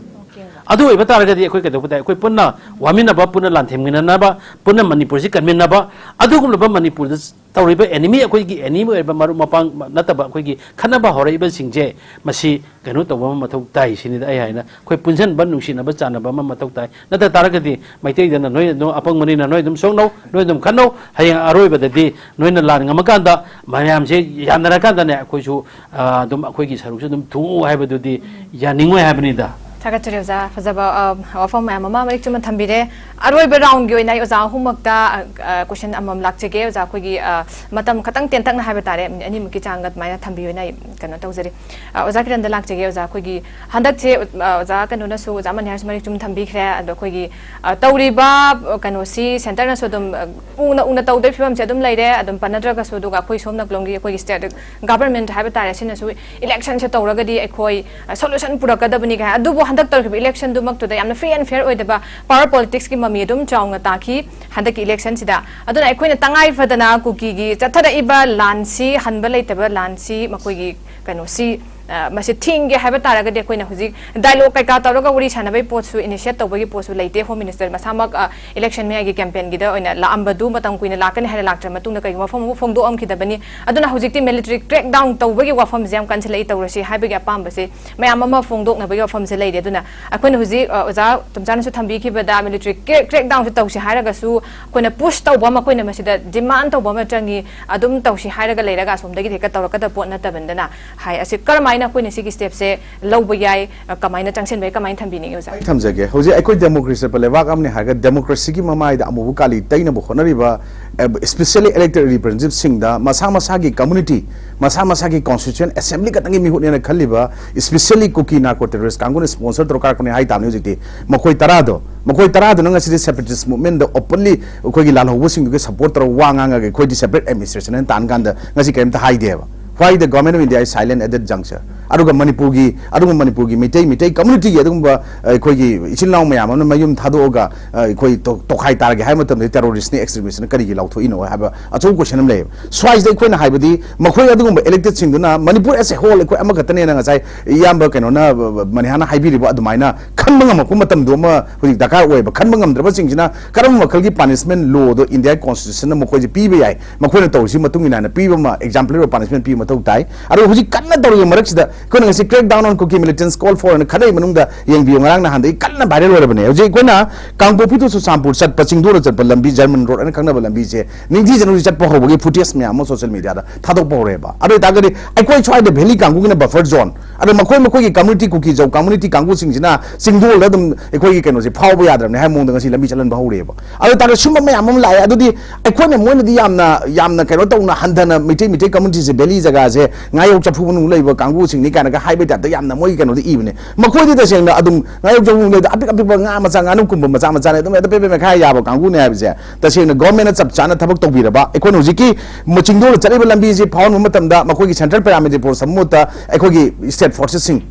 ꯑꯗꯨ ꯑꯣꯏꯕ ꯇꯥꯔꯒꯗꯤ ꯑꯩꯈꯣꯏ ꯀꯩꯗꯧꯕ ꯇꯥꯏ? ꯑꯩꯈꯣꯏ ꯄꯨꯟꯅ ꯋꯥꯃꯤꯟꯅꯕ, ꯄꯨꯟꯅ ꯂꯥꯟꯊꯦꯡꯃꯤꯟꯅꯅꯕ, ꯄꯨꯟꯅ ꯃꯅꯤꯄꯨꯔꯁꯤ ꯀꯟꯃꯤꯟꯅꯕ, ꯑꯗꯨꯒꯨꯝꯂꯕ ꯃꯅꯤꯄꯨꯔꯗ ꯇꯧꯔꯤꯕ enemy, ꯑꯩꯈꯣꯏꯒꯤ enemy ꯑꯣꯏꯔꯤꯕ ꯃꯔꯨꯞ ꯃꯄꯥꯡ ꯅꯠꯇꯕ ꯑꯩꯈꯣꯏꯒꯤ ꯈꯠꯅꯕ ꯍꯧꯔꯛꯏꯕꯁꯤꯡꯁꯦ, ꯃꯁꯤ ꯀꯩꯅꯣ ꯇꯧꯕ ꯑꯃ ꯃꯊꯧ ꯇꯥꯏ ꯁꯤꯅꯤꯗ ꯑꯩ ꯍꯥꯏꯅ꯫ ꯑꯩꯈꯣꯏ ꯄꯨꯟꯁꯤꯟꯕ, ꯅꯨꯡꯁꯤꯅꯕ, ꯆꯥꯟꯅꯕ ꯑꯃ ꯃꯊꯧ ꯇꯥꯏ꯫ ꯅꯠꯇ ꯇꯥꯔꯒꯗꯤ ꯃꯩꯇꯩꯗꯅ ꯅꯣꯏ ꯑꯗꯨꯝ ꯑꯄꯪꯕꯅꯤꯅ ꯅꯣꯏ ꯑꯗꯨꯝ ꯁꯣꯛꯅꯧ, ꯅꯣꯏ ꯑꯗꯨꯝ ꯈꯠꯅꯧ, ꯍꯌꯦꯡ ꯑꯔꯣꯏꯕꯗꯗꯤ ꯅꯣꯏꯅ ꯂꯥꯟ ꯉꯝꯃꯀꯥꯟꯗ, ꯃꯌꯥꯝꯁꯦ ꯌꯥꯅꯔꯀꯥꯟꯗꯅꯦ, ꯑꯩꯈꯣꯏꯁꯨ, ꯑ, ꯑꯗꯨꯝ ꯑꯩꯈꯣꯏꯒꯤ ꯁꯔꯨꯛꯁꯨ ꯑꯗꯨꯝ ꯊꯨꯡꯉꯨ ꯍꯥꯏꯕꯗꯨꯗꯤ ꯌꯥꯅꯤꯡꯉꯣꯏ ꯍꯥꯏꯕꯅꯤꯗ꯫ ꯊꯥꯒꯠꯆꯔꯤ ꯑꯣꯖꯥ, ꯐꯖꯕ, ꯑ, ꯋꯥꯐꯝ ꯃꯌꯥꯝ ꯑꯃ ꯃꯔꯤꯛ ꯆꯨꯝꯅ ꯊꯝꯕꯤꯔꯦ꯫ ꯑꯔꯣꯏꯕ roundꯒꯤ ꯑꯣꯏꯅ ꯑꯩ ꯑꯣꯖꯥ ꯑꯍꯨꯝꯃꯛꯇ, ꯑ, ꯑ, question ꯑꯃꯃꯝ ꯂꯥꯛꯆꯒꯦ꯫ ꯑꯣꯖꯥ, ꯑꯩꯈꯣꯏꯒꯤ, ꯑ, ꯃꯇꯝ ꯈꯇꯪ ꯇꯦꯟꯇꯛꯅ ꯍꯥꯏꯕ ꯇꯥꯔꯦ, ꯃꯤꯅꯤꯠ ꯑꯅꯤꯃꯨꯛꯀꯤ ꯆꯥꯡꯒ ꯑꯗꯨꯃꯥꯏꯅ ꯊꯝꯕꯤꯌꯨꯅ ꯑꯩ ꯀꯩꯅꯣ ꯇꯧꯖꯔꯤ꯫ ꯑ, ꯑꯣꯖꯥ ꯀꯤꯔꯟꯗ ꯂꯥꯛꯆꯒꯦ꯫ ꯑꯣꯖꯥ, ꯑꯩꯈꯣꯏꯒꯤ ꯍꯟꯗꯛꯁꯦ, ꯑ, ꯑꯣꯖꯥ ꯀꯩꯅꯣꯅꯁꯨ, ꯑꯣꯖꯥ ꯃꯅꯤꯍꯥꯔꯁꯨ ꯃꯔꯤꯛ ꯆꯨꯝ ꯊꯝꯕꯤꯈ꯭ꯔꯦ꯫ ꯑꯗꯣ ꯑꯩꯈꯣꯏꯒꯤ, ꯑ, ꯇꯧꯔꯤꯕ, ꯑ, ꯀꯩꯅꯣꯁꯤ centreꯅꯁꯨ ꯑꯗꯨꯝ, ꯑ, ꯎꯅ ꯎꯅ ꯇꯧꯗꯣꯏ ꯐꯤꯕꯝꯁꯦ ꯑꯗꯨꯝ ꯂꯩꯔꯦ꯫ ꯑꯗꯨꯝ ꯄꯟꯅꯗ꯭ꯔꯒꯁꯨ, ꯑꯗꯨꯒ ꯑꯩꯈꯣꯏ ꯁꯣꯝ ꯅꯥꯀꯂꯣꯝꯒꯤ ꯑꯩꯈꯣꯏꯒꯤ state government ꯍꯥꯏꯕ ꯇꯥꯔꯦ, ꯁꯤꯅꯁꯨ electionꯁꯦ ꯇꯧꯔꯒꯗꯤ ꯑꯩꯈꯣꯏ, ꯑ, solution ꯄꯨꯔꯛꯀꯗꯕꯅꯤ ꯀꯥꯏ꯫ ꯑꯗꯨꯕꯨ ꯍꯟꯗꯛ ꯇꯧꯔꯤꯕ ꯏꯂꯦꯛꯁꯟꯗꯨꯃꯛꯇꯨꯗ ꯌꯥꯝꯅ free and fair ꯑꯣꯏꯗꯕ, power politicsꯀꯤ ꯃꯃꯤ ꯑꯗꯨꯝ ꯆꯥꯎꯅ ꯇꯥꯈꯤ ꯍꯟꯗꯛꯀꯤ ꯏꯂꯦꯛꯁꯟꯁꯤꯗ꯫ ꯑꯗꯨꯅ ꯑꯩꯈꯣꯏꯅ ꯇꯉꯥꯏ ꯐꯗꯅ ꯀꯨꯀꯤꯒꯤ ꯆꯠꯊꯔꯛꯏꯕ ꯂꯥꯟꯁꯤ ꯍꯟꯕ ꯂꯩꯇꯕ ꯂꯥꯟꯁꯤ, ꯃꯈꯣꯏꯒꯤ ꯀꯩꯅꯣꯁꯤ, ꯑ, ꯃꯁꯤ ꯊꯤꯡꯒꯦ ꯍꯥꯏꯕ ꯇꯥꯔꯒꯗꯤ, ꯑꯩꯈꯣꯏꯅ ꯍꯧꯖꯤꯛ dialogue ꯀꯩꯀꯥ ꯇꯧꯔꯒ ꯋꯥꯔꯤ ꯁꯥꯟꯅꯕꯒꯤ ꯄꯣꯠꯁꯨ, initiate ꯇꯧꯕꯒꯤ ꯄꯣꯠꯁꯨ ꯂꯩꯇꯦ꯫ Home Minister ꯃꯁꯥꯃꯛ, ꯑ, election ꯃꯌꯥꯒꯤ campaignꯒꯤꯗ ꯑꯣꯏꯅ ꯂꯥꯛꯑꯝꯕꯗꯨ ꯃꯇꯝ ꯀꯨꯏꯅ ꯂꯥꯛꯀꯅꯤ ꯍꯥꯏꯅ ꯂꯥꯛꯇ꯭ꯔ ꯃꯇꯨꯡꯗ ꯀꯩꯒꯨꯝꯕ ꯋꯥꯐꯝ ꯑꯃ ꯐꯣꯡꯗꯣꯛꯑꯝꯈꯤꯗꯕꯅꯤ꯫ ꯑꯗꯨꯅ ꯍꯧꯖꯤꯛꯇꯤ military crackdown ꯇꯧꯕꯒꯤ ꯋꯥꯐꯝꯁꯦ ꯌꯥꯝ ꯀꯟꯁꯤꯜꯂꯛꯏ, ꯇꯧꯔꯁꯤ ꯍꯥꯏꯕꯒꯤ ꯑꯄꯥꯝꯕꯁꯦ ꯃꯌꯥꯝ ꯑꯃ ꯐꯣꯡꯗꯣꯛꯅꯕꯒꯤ ꯋꯥꯐꯝꯁꯦ ꯂꯩꯔꯦ꯫ ꯑꯗꯨꯅ ꯑꯩꯈꯣꯏꯅ ꯍꯧꯖꯤꯛ, ꯑ, ꯑꯣꯖꯥ ꯇꯣꯝꯆꯥꯅꯁꯨ ꯊꯝꯕꯤꯈꯤꯕꯗ, military crack-, crackdownꯁꯦ ꯇꯧꯁꯤ ꯍꯥꯏꯔꯒꯁꯨ, ꯑꯩꯈꯣꯏꯅ push ꯇꯧꯕ ꯑꯃ, ꯑꯩꯈꯣꯏꯅ ꯃꯁꯤꯗ demand ꯇꯧꯕ ꯑꯃ ꯆꯪꯉꯤ꯫ ꯑꯗꯨꯝ ꯇꯧꯁꯤ ꯍꯥꯏꯔꯒ ꯂꯩꯔꯒ ꯑꯁꯣꯝꯗꯒꯤꯗꯤ ꯍꯦꯛꯇ ꯇꯧꯔꯛꯀꯗꯕ ꯄꯣꯠ ꯅꯠꯇꯕꯅꯤꯅ ꯍꯥꯏ꯫ ꯑꯁꯤ ꯀꯔꯝꯍꯥꯏꯅ ꯑꯩꯈꯣꯏꯅ ꯁꯤꯒꯤ stepꯁꯦ ꯂꯧꯕ ꯌꯥꯏ? ꯑ, ꯀꯃꯥꯏꯅ ꯆꯪꯁꯤꯟꯕ ꯌꯥꯏ? ꯀꯃꯥꯏꯅ ꯊꯝꯕꯤꯅꯤꯡꯉꯤ, ꯑꯣꯖꯥ? ꯑꯩ ꯊꯝꯖꯒꯦ꯫ ꯍꯧꯖꯤꯛ ꯑꯩꯈꯣꯏ democracy ꯆꯠꯄ ꯂꯩꯕꯥꯛ ꯑꯃꯅꯤ ꯍꯥꯏꯔꯒ democracyꯒꯤ ꯃꯃꯥꯏꯗ ꯑꯃꯨꯕ ꯀꯥꯂꯤ ꯇꯩꯅꯕ ꯍꯣꯠꯅꯔꯤꯕ, ꯑ, specially elected representativeꯁꯤꯡꯗ ꯃꯁꯥ ꯃꯁꯥꯒꯤ community, ꯃꯁꯥ ꯃꯁꯥꯒꯤ constituent assembly ꯈꯛꯇꯪꯒꯤ ꯃꯤꯍꯨꯠꯅꯦꯅ ꯈꯜꯂꯤꯕ, specially ꯀꯨꯀꯤ narco terrorist ꯀꯥꯡꯕꯨꯅ sponsor ꯇꯧꯔ ꯀꯥꯔꯛꯄꯅꯦ ꯍꯥꯏ ꯇꯥꯕꯅꯤ꯫ ꯍꯧꯖꯤꯛꯇꯤ ꯃꯈꯣꯏ ꯇꯔꯥꯗꯣ, ꯃꯈꯣꯏ ꯇꯔꯥꯗꯨꯅ ꯉꯁꯤꯗꯤ separatist movementꯗ openly ꯑꯩꯈꯣꯏꯒꯤ ꯂꯥꯜꯍꯧꯕꯁꯤꯡꯗꯨꯒꯤ support ꯇꯧꯔꯒ ꯋꯥ ꯉꯥꯡꯉꯒ ꯑꯩꯈꯣꯏꯗꯤ separate administration ꯍꯥꯏꯅ ꯇꯥꯟ ꯀꯥꯟꯗ ꯉꯁꯤ ꯀꯔꯤꯝꯇ ꯍꯥꯏꯗꯦꯕ꯫ Why the Government of India is silent at that juncture? ꯑꯗꯨꯒ ꯃꯅꯤꯄꯨꯔꯒꯤ, ꯑꯗꯨꯒꯨꯝꯕ ꯃꯅꯤꯄꯨꯔꯒꯤ ꯃꯤꯇꯩ, ꯃꯤꯇꯩ communityꯒꯤ ꯑꯗꯨꯒꯨꯝꯕ, ꯑ, ꯑꯩꯈꯣꯏꯒꯤ ꯏꯆꯤꯜ ꯏꯅꯥꯎ ꯃꯌꯥꯝ ꯑꯃꯅ ꯃꯌꯨꯝ ꯊꯥꯗꯣꯛꯑꯒ, ꯑ, ꯑꯩꯈꯣꯏ ꯇꯣ-, ꯇꯣꯈꯥꯏ ꯇꯥꯔꯒꯦ ꯍꯥꯏꯕ ꯃꯇꯝꯗ terroristꯅꯤ, extremistꯅ ꯀꯔꯤꯒꯤ ꯂꯥꯎꯊꯣꯛꯏꯅꯣ ꯍꯥꯏꯕ ꯑꯆꯧꯕ question ꯑꯃ ꯂꯩꯌꯦꯕ꯫ ꯁ꯭ꯋꯥꯏꯁꯤꯗ ꯑꯩꯈꯣꯏꯅ ꯍꯥꯏꯕꯗꯤ ꯃꯈꯣꯏ ꯑꯗꯨꯒꯨꯝꯕ electedꯁꯤꯡꯗꯨꯅ ꯃꯅꯤꯄꯨꯔ as a whole ꯑꯩꯈꯣꯏ ꯑꯃꯈꯛꯇꯅꯦꯅ ꯉꯁꯥꯏ ꯏꯌꯥꯝꯕ ꯀꯩꯅꯣꯅ, ꯑ, ꯃꯅꯤꯍꯥꯅ ꯍꯥꯏꯕꯤꯔꯤꯕ ꯑꯗꯨꯃꯥꯏꯅ ꯈꯟꯕ ꯉꯝꯃꯛꯄ ꯃꯇꯝꯗꯣ ꯑꯃ ꯍꯧꯖꯤꯛ ꯗꯔꯀꯥꯔ ꯑꯣꯏꯌꯦꯕ꯫ ꯈꯟꯕ ꯉꯝꯗ꯭ꯔꯕꯁꯤꯡꯁꯤꯅ ꯀꯔꯝꯕ ꯃꯈꯜꯒꯤ punishment lawꯗꯣ India constitutionꯅ ꯃꯈꯣꯏꯁꯦ ꯄꯤꯕ ꯌꯥꯏ, ꯃꯈꯣꯏꯅ ꯇꯧꯔꯤꯁꯤ ꯃꯇꯨꯡ ꯏꯟꯅ ꯍꯥꯏꯅ ꯄꯤꯕ ꯑꯃ, exemplary punishment ꯄꯤꯕ ꯃꯊꯧ ꯇꯥꯏ꯫ ꯑꯗꯣ ꯍꯧꯖꯤꯛ ꯀꯟꯅ ꯇꯧꯔꯤꯕ ꯃꯔꯛꯁꯤꯗ ꯑꯩꯈꯣꯏꯅ ꯉꯁꯤ crackdown on Kuki militants call for ꯍꯥꯏꯅ ꯈꯟꯅꯔꯤ ꯃꯅꯨꯡꯗ ꯌꯦꯡꯕꯤꯌꯨ, ꯉꯔꯥꯡ ꯅꯍꯥꯟꯗꯒꯤ ꯀꯟꯅ viral ꯑꯣꯏꯔꯕꯅꯦ꯫ ꯍꯧꯖꯤꯛ ꯑꯩꯈꯣꯏꯅ ꯀꯥꯡꯄꯣꯛꯄꯤ to ꯆꯨꯔꯆꯥꯟꯄꯨꯔ ꯆꯠꯄ, ꯆꯤꯡꯗꯣꯟꯗ ꯆꯠꯄ ꯂꯝꯕꯤ, German road ꯍꯥꯏꯅ ꯈꯪꯅꯕ ꯂꯝꯕꯤꯁꯦ ꯅꯤꯡꯊꯤꯖꯅ ꯍꯧꯖꯤꯛ ꯆꯠꯄ ꯍꯧꯕꯒꯤ footage ꯃꯌꯥꯝ ꯑꯃ social mediaꯗ ꯊꯥꯗꯣꯛꯄ ꯍꯧꯔꯦꯕ꯫ ꯑꯗꯨ ꯑꯣꯏꯇꯥꯔꯒꯗꯤ ꯑꯩꯈꯣꯏ ꯁ꯭ꯋꯥꯏꯗ valley ꯀꯥꯡꯕꯨꯒꯤꯅ buffer zone, ꯑꯗꯣ ꯃꯈꯣꯏ ꯃꯈꯣꯏꯒꯤ community, ꯀꯨꯀꯤ ꯖꯧ community ꯀꯥꯡꯕꯨꯁꯤꯡꯁꯤꯅ ꯆꯤꯡꯗꯣꯜꯗ ꯑꯗꯨꯝ ꯑꯩꯈꯣꯏꯒꯤ ꯀꯩꯅꯣꯁꯦ ꯐꯥꯎꯕ ꯌꯥꯗ꯭ꯔꯕꯅꯦ ꯍꯥꯏꯕ ꯃꯑꯣꯡꯗ ꯉꯁꯤ ꯂꯝꯕꯤ ꯆꯠꯍꯟꯕ ꯍꯧꯔꯛꯑꯦꯕ꯫ ꯑꯗꯨ ꯑꯣꯏꯇꯥꯔꯒꯗꯤ ꯁꯨꯝꯕ ꯃꯌꯥꯝ ꯑꯃ ꯂꯥꯛꯑꯦ꯫ ꯑꯗꯨꯗꯤ ꯑꯩꯈꯣꯏꯅ, ꯃꯣꯏꯅꯗꯤ ꯌꯥꯝꯅ, ꯌꯥꯝꯅ ꯀꯩꯅꯣ ꯇꯧꯅ ꯍꯟꯊꯅ ꯃꯩꯇꯩ, ꯃꯩꯇꯩ communityꯁꯦ valley ꯖꯒꯥꯁꯦ ꯉꯥꯌꯣꯛ ꯆꯐꯨ ꯃꯅꯨꯡ ꯂꯩꯕ ꯀꯥꯡꯕꯨꯁꯤꯡꯅꯤ ꯀꯥꯏꯅꯒ ꯍꯥꯏꯕꯩ typeꯇ ꯌꯥꯝꯅ ꯃꯣꯏꯒꯤ ꯀꯩꯅꯣꯗ ꯏꯕꯅꯦ꯫ ꯃꯈꯣꯏꯗꯤ ꯇꯁꯦꯡꯅ ꯑꯗꯨꯝ ꯉꯥꯌꯣꯛ ꯆꯐꯨ ꯃꯅꯨꯡ ꯂꯩꯕꯗ ꯑꯄꯤꯛ ꯑꯄꯤꯛꯄ ꯉꯥ ꯃꯆꯥ, ꯉꯥꯅꯨ ꯀꯨꯝꯕ ꯃꯆꯥ ꯃꯆꯥꯅꯦ, ꯑꯗꯨꯝ ꯍꯦꯛꯇ ꯄꯦꯠ ꯄꯦꯠ ꯃꯦꯠꯈꯥꯏ ꯌꯥꯕ ꯀꯥꯡꯕꯨꯅꯦ ꯍꯥꯏꯕꯁꯦ꯫ ꯇꯁꯦꯡꯅ governmentꯅ ꯆꯞ ꯆꯥꯅ ꯊꯕꯛ ꯇꯧꯕꯤꯔꯕ, ꯑꯩꯈꯣꯏꯅ ꯍꯧꯖꯤꯛꯀꯤ ꯃ-, ꯆꯤꯡꯗꯣꯜꯗ ꯆꯠꯂꯤꯕ ꯂꯝꯕꯤꯁꯤ ꯐꯥꯎꯍꯟꯕ ꯃꯇꯝꯗ ꯃꯈꯣꯏꯒꯤ central paramilitary force ꯑꯃꯠꯇ ꯑꯩꯈꯣꯏꯒꯤ state forcesꯁꯤꯡ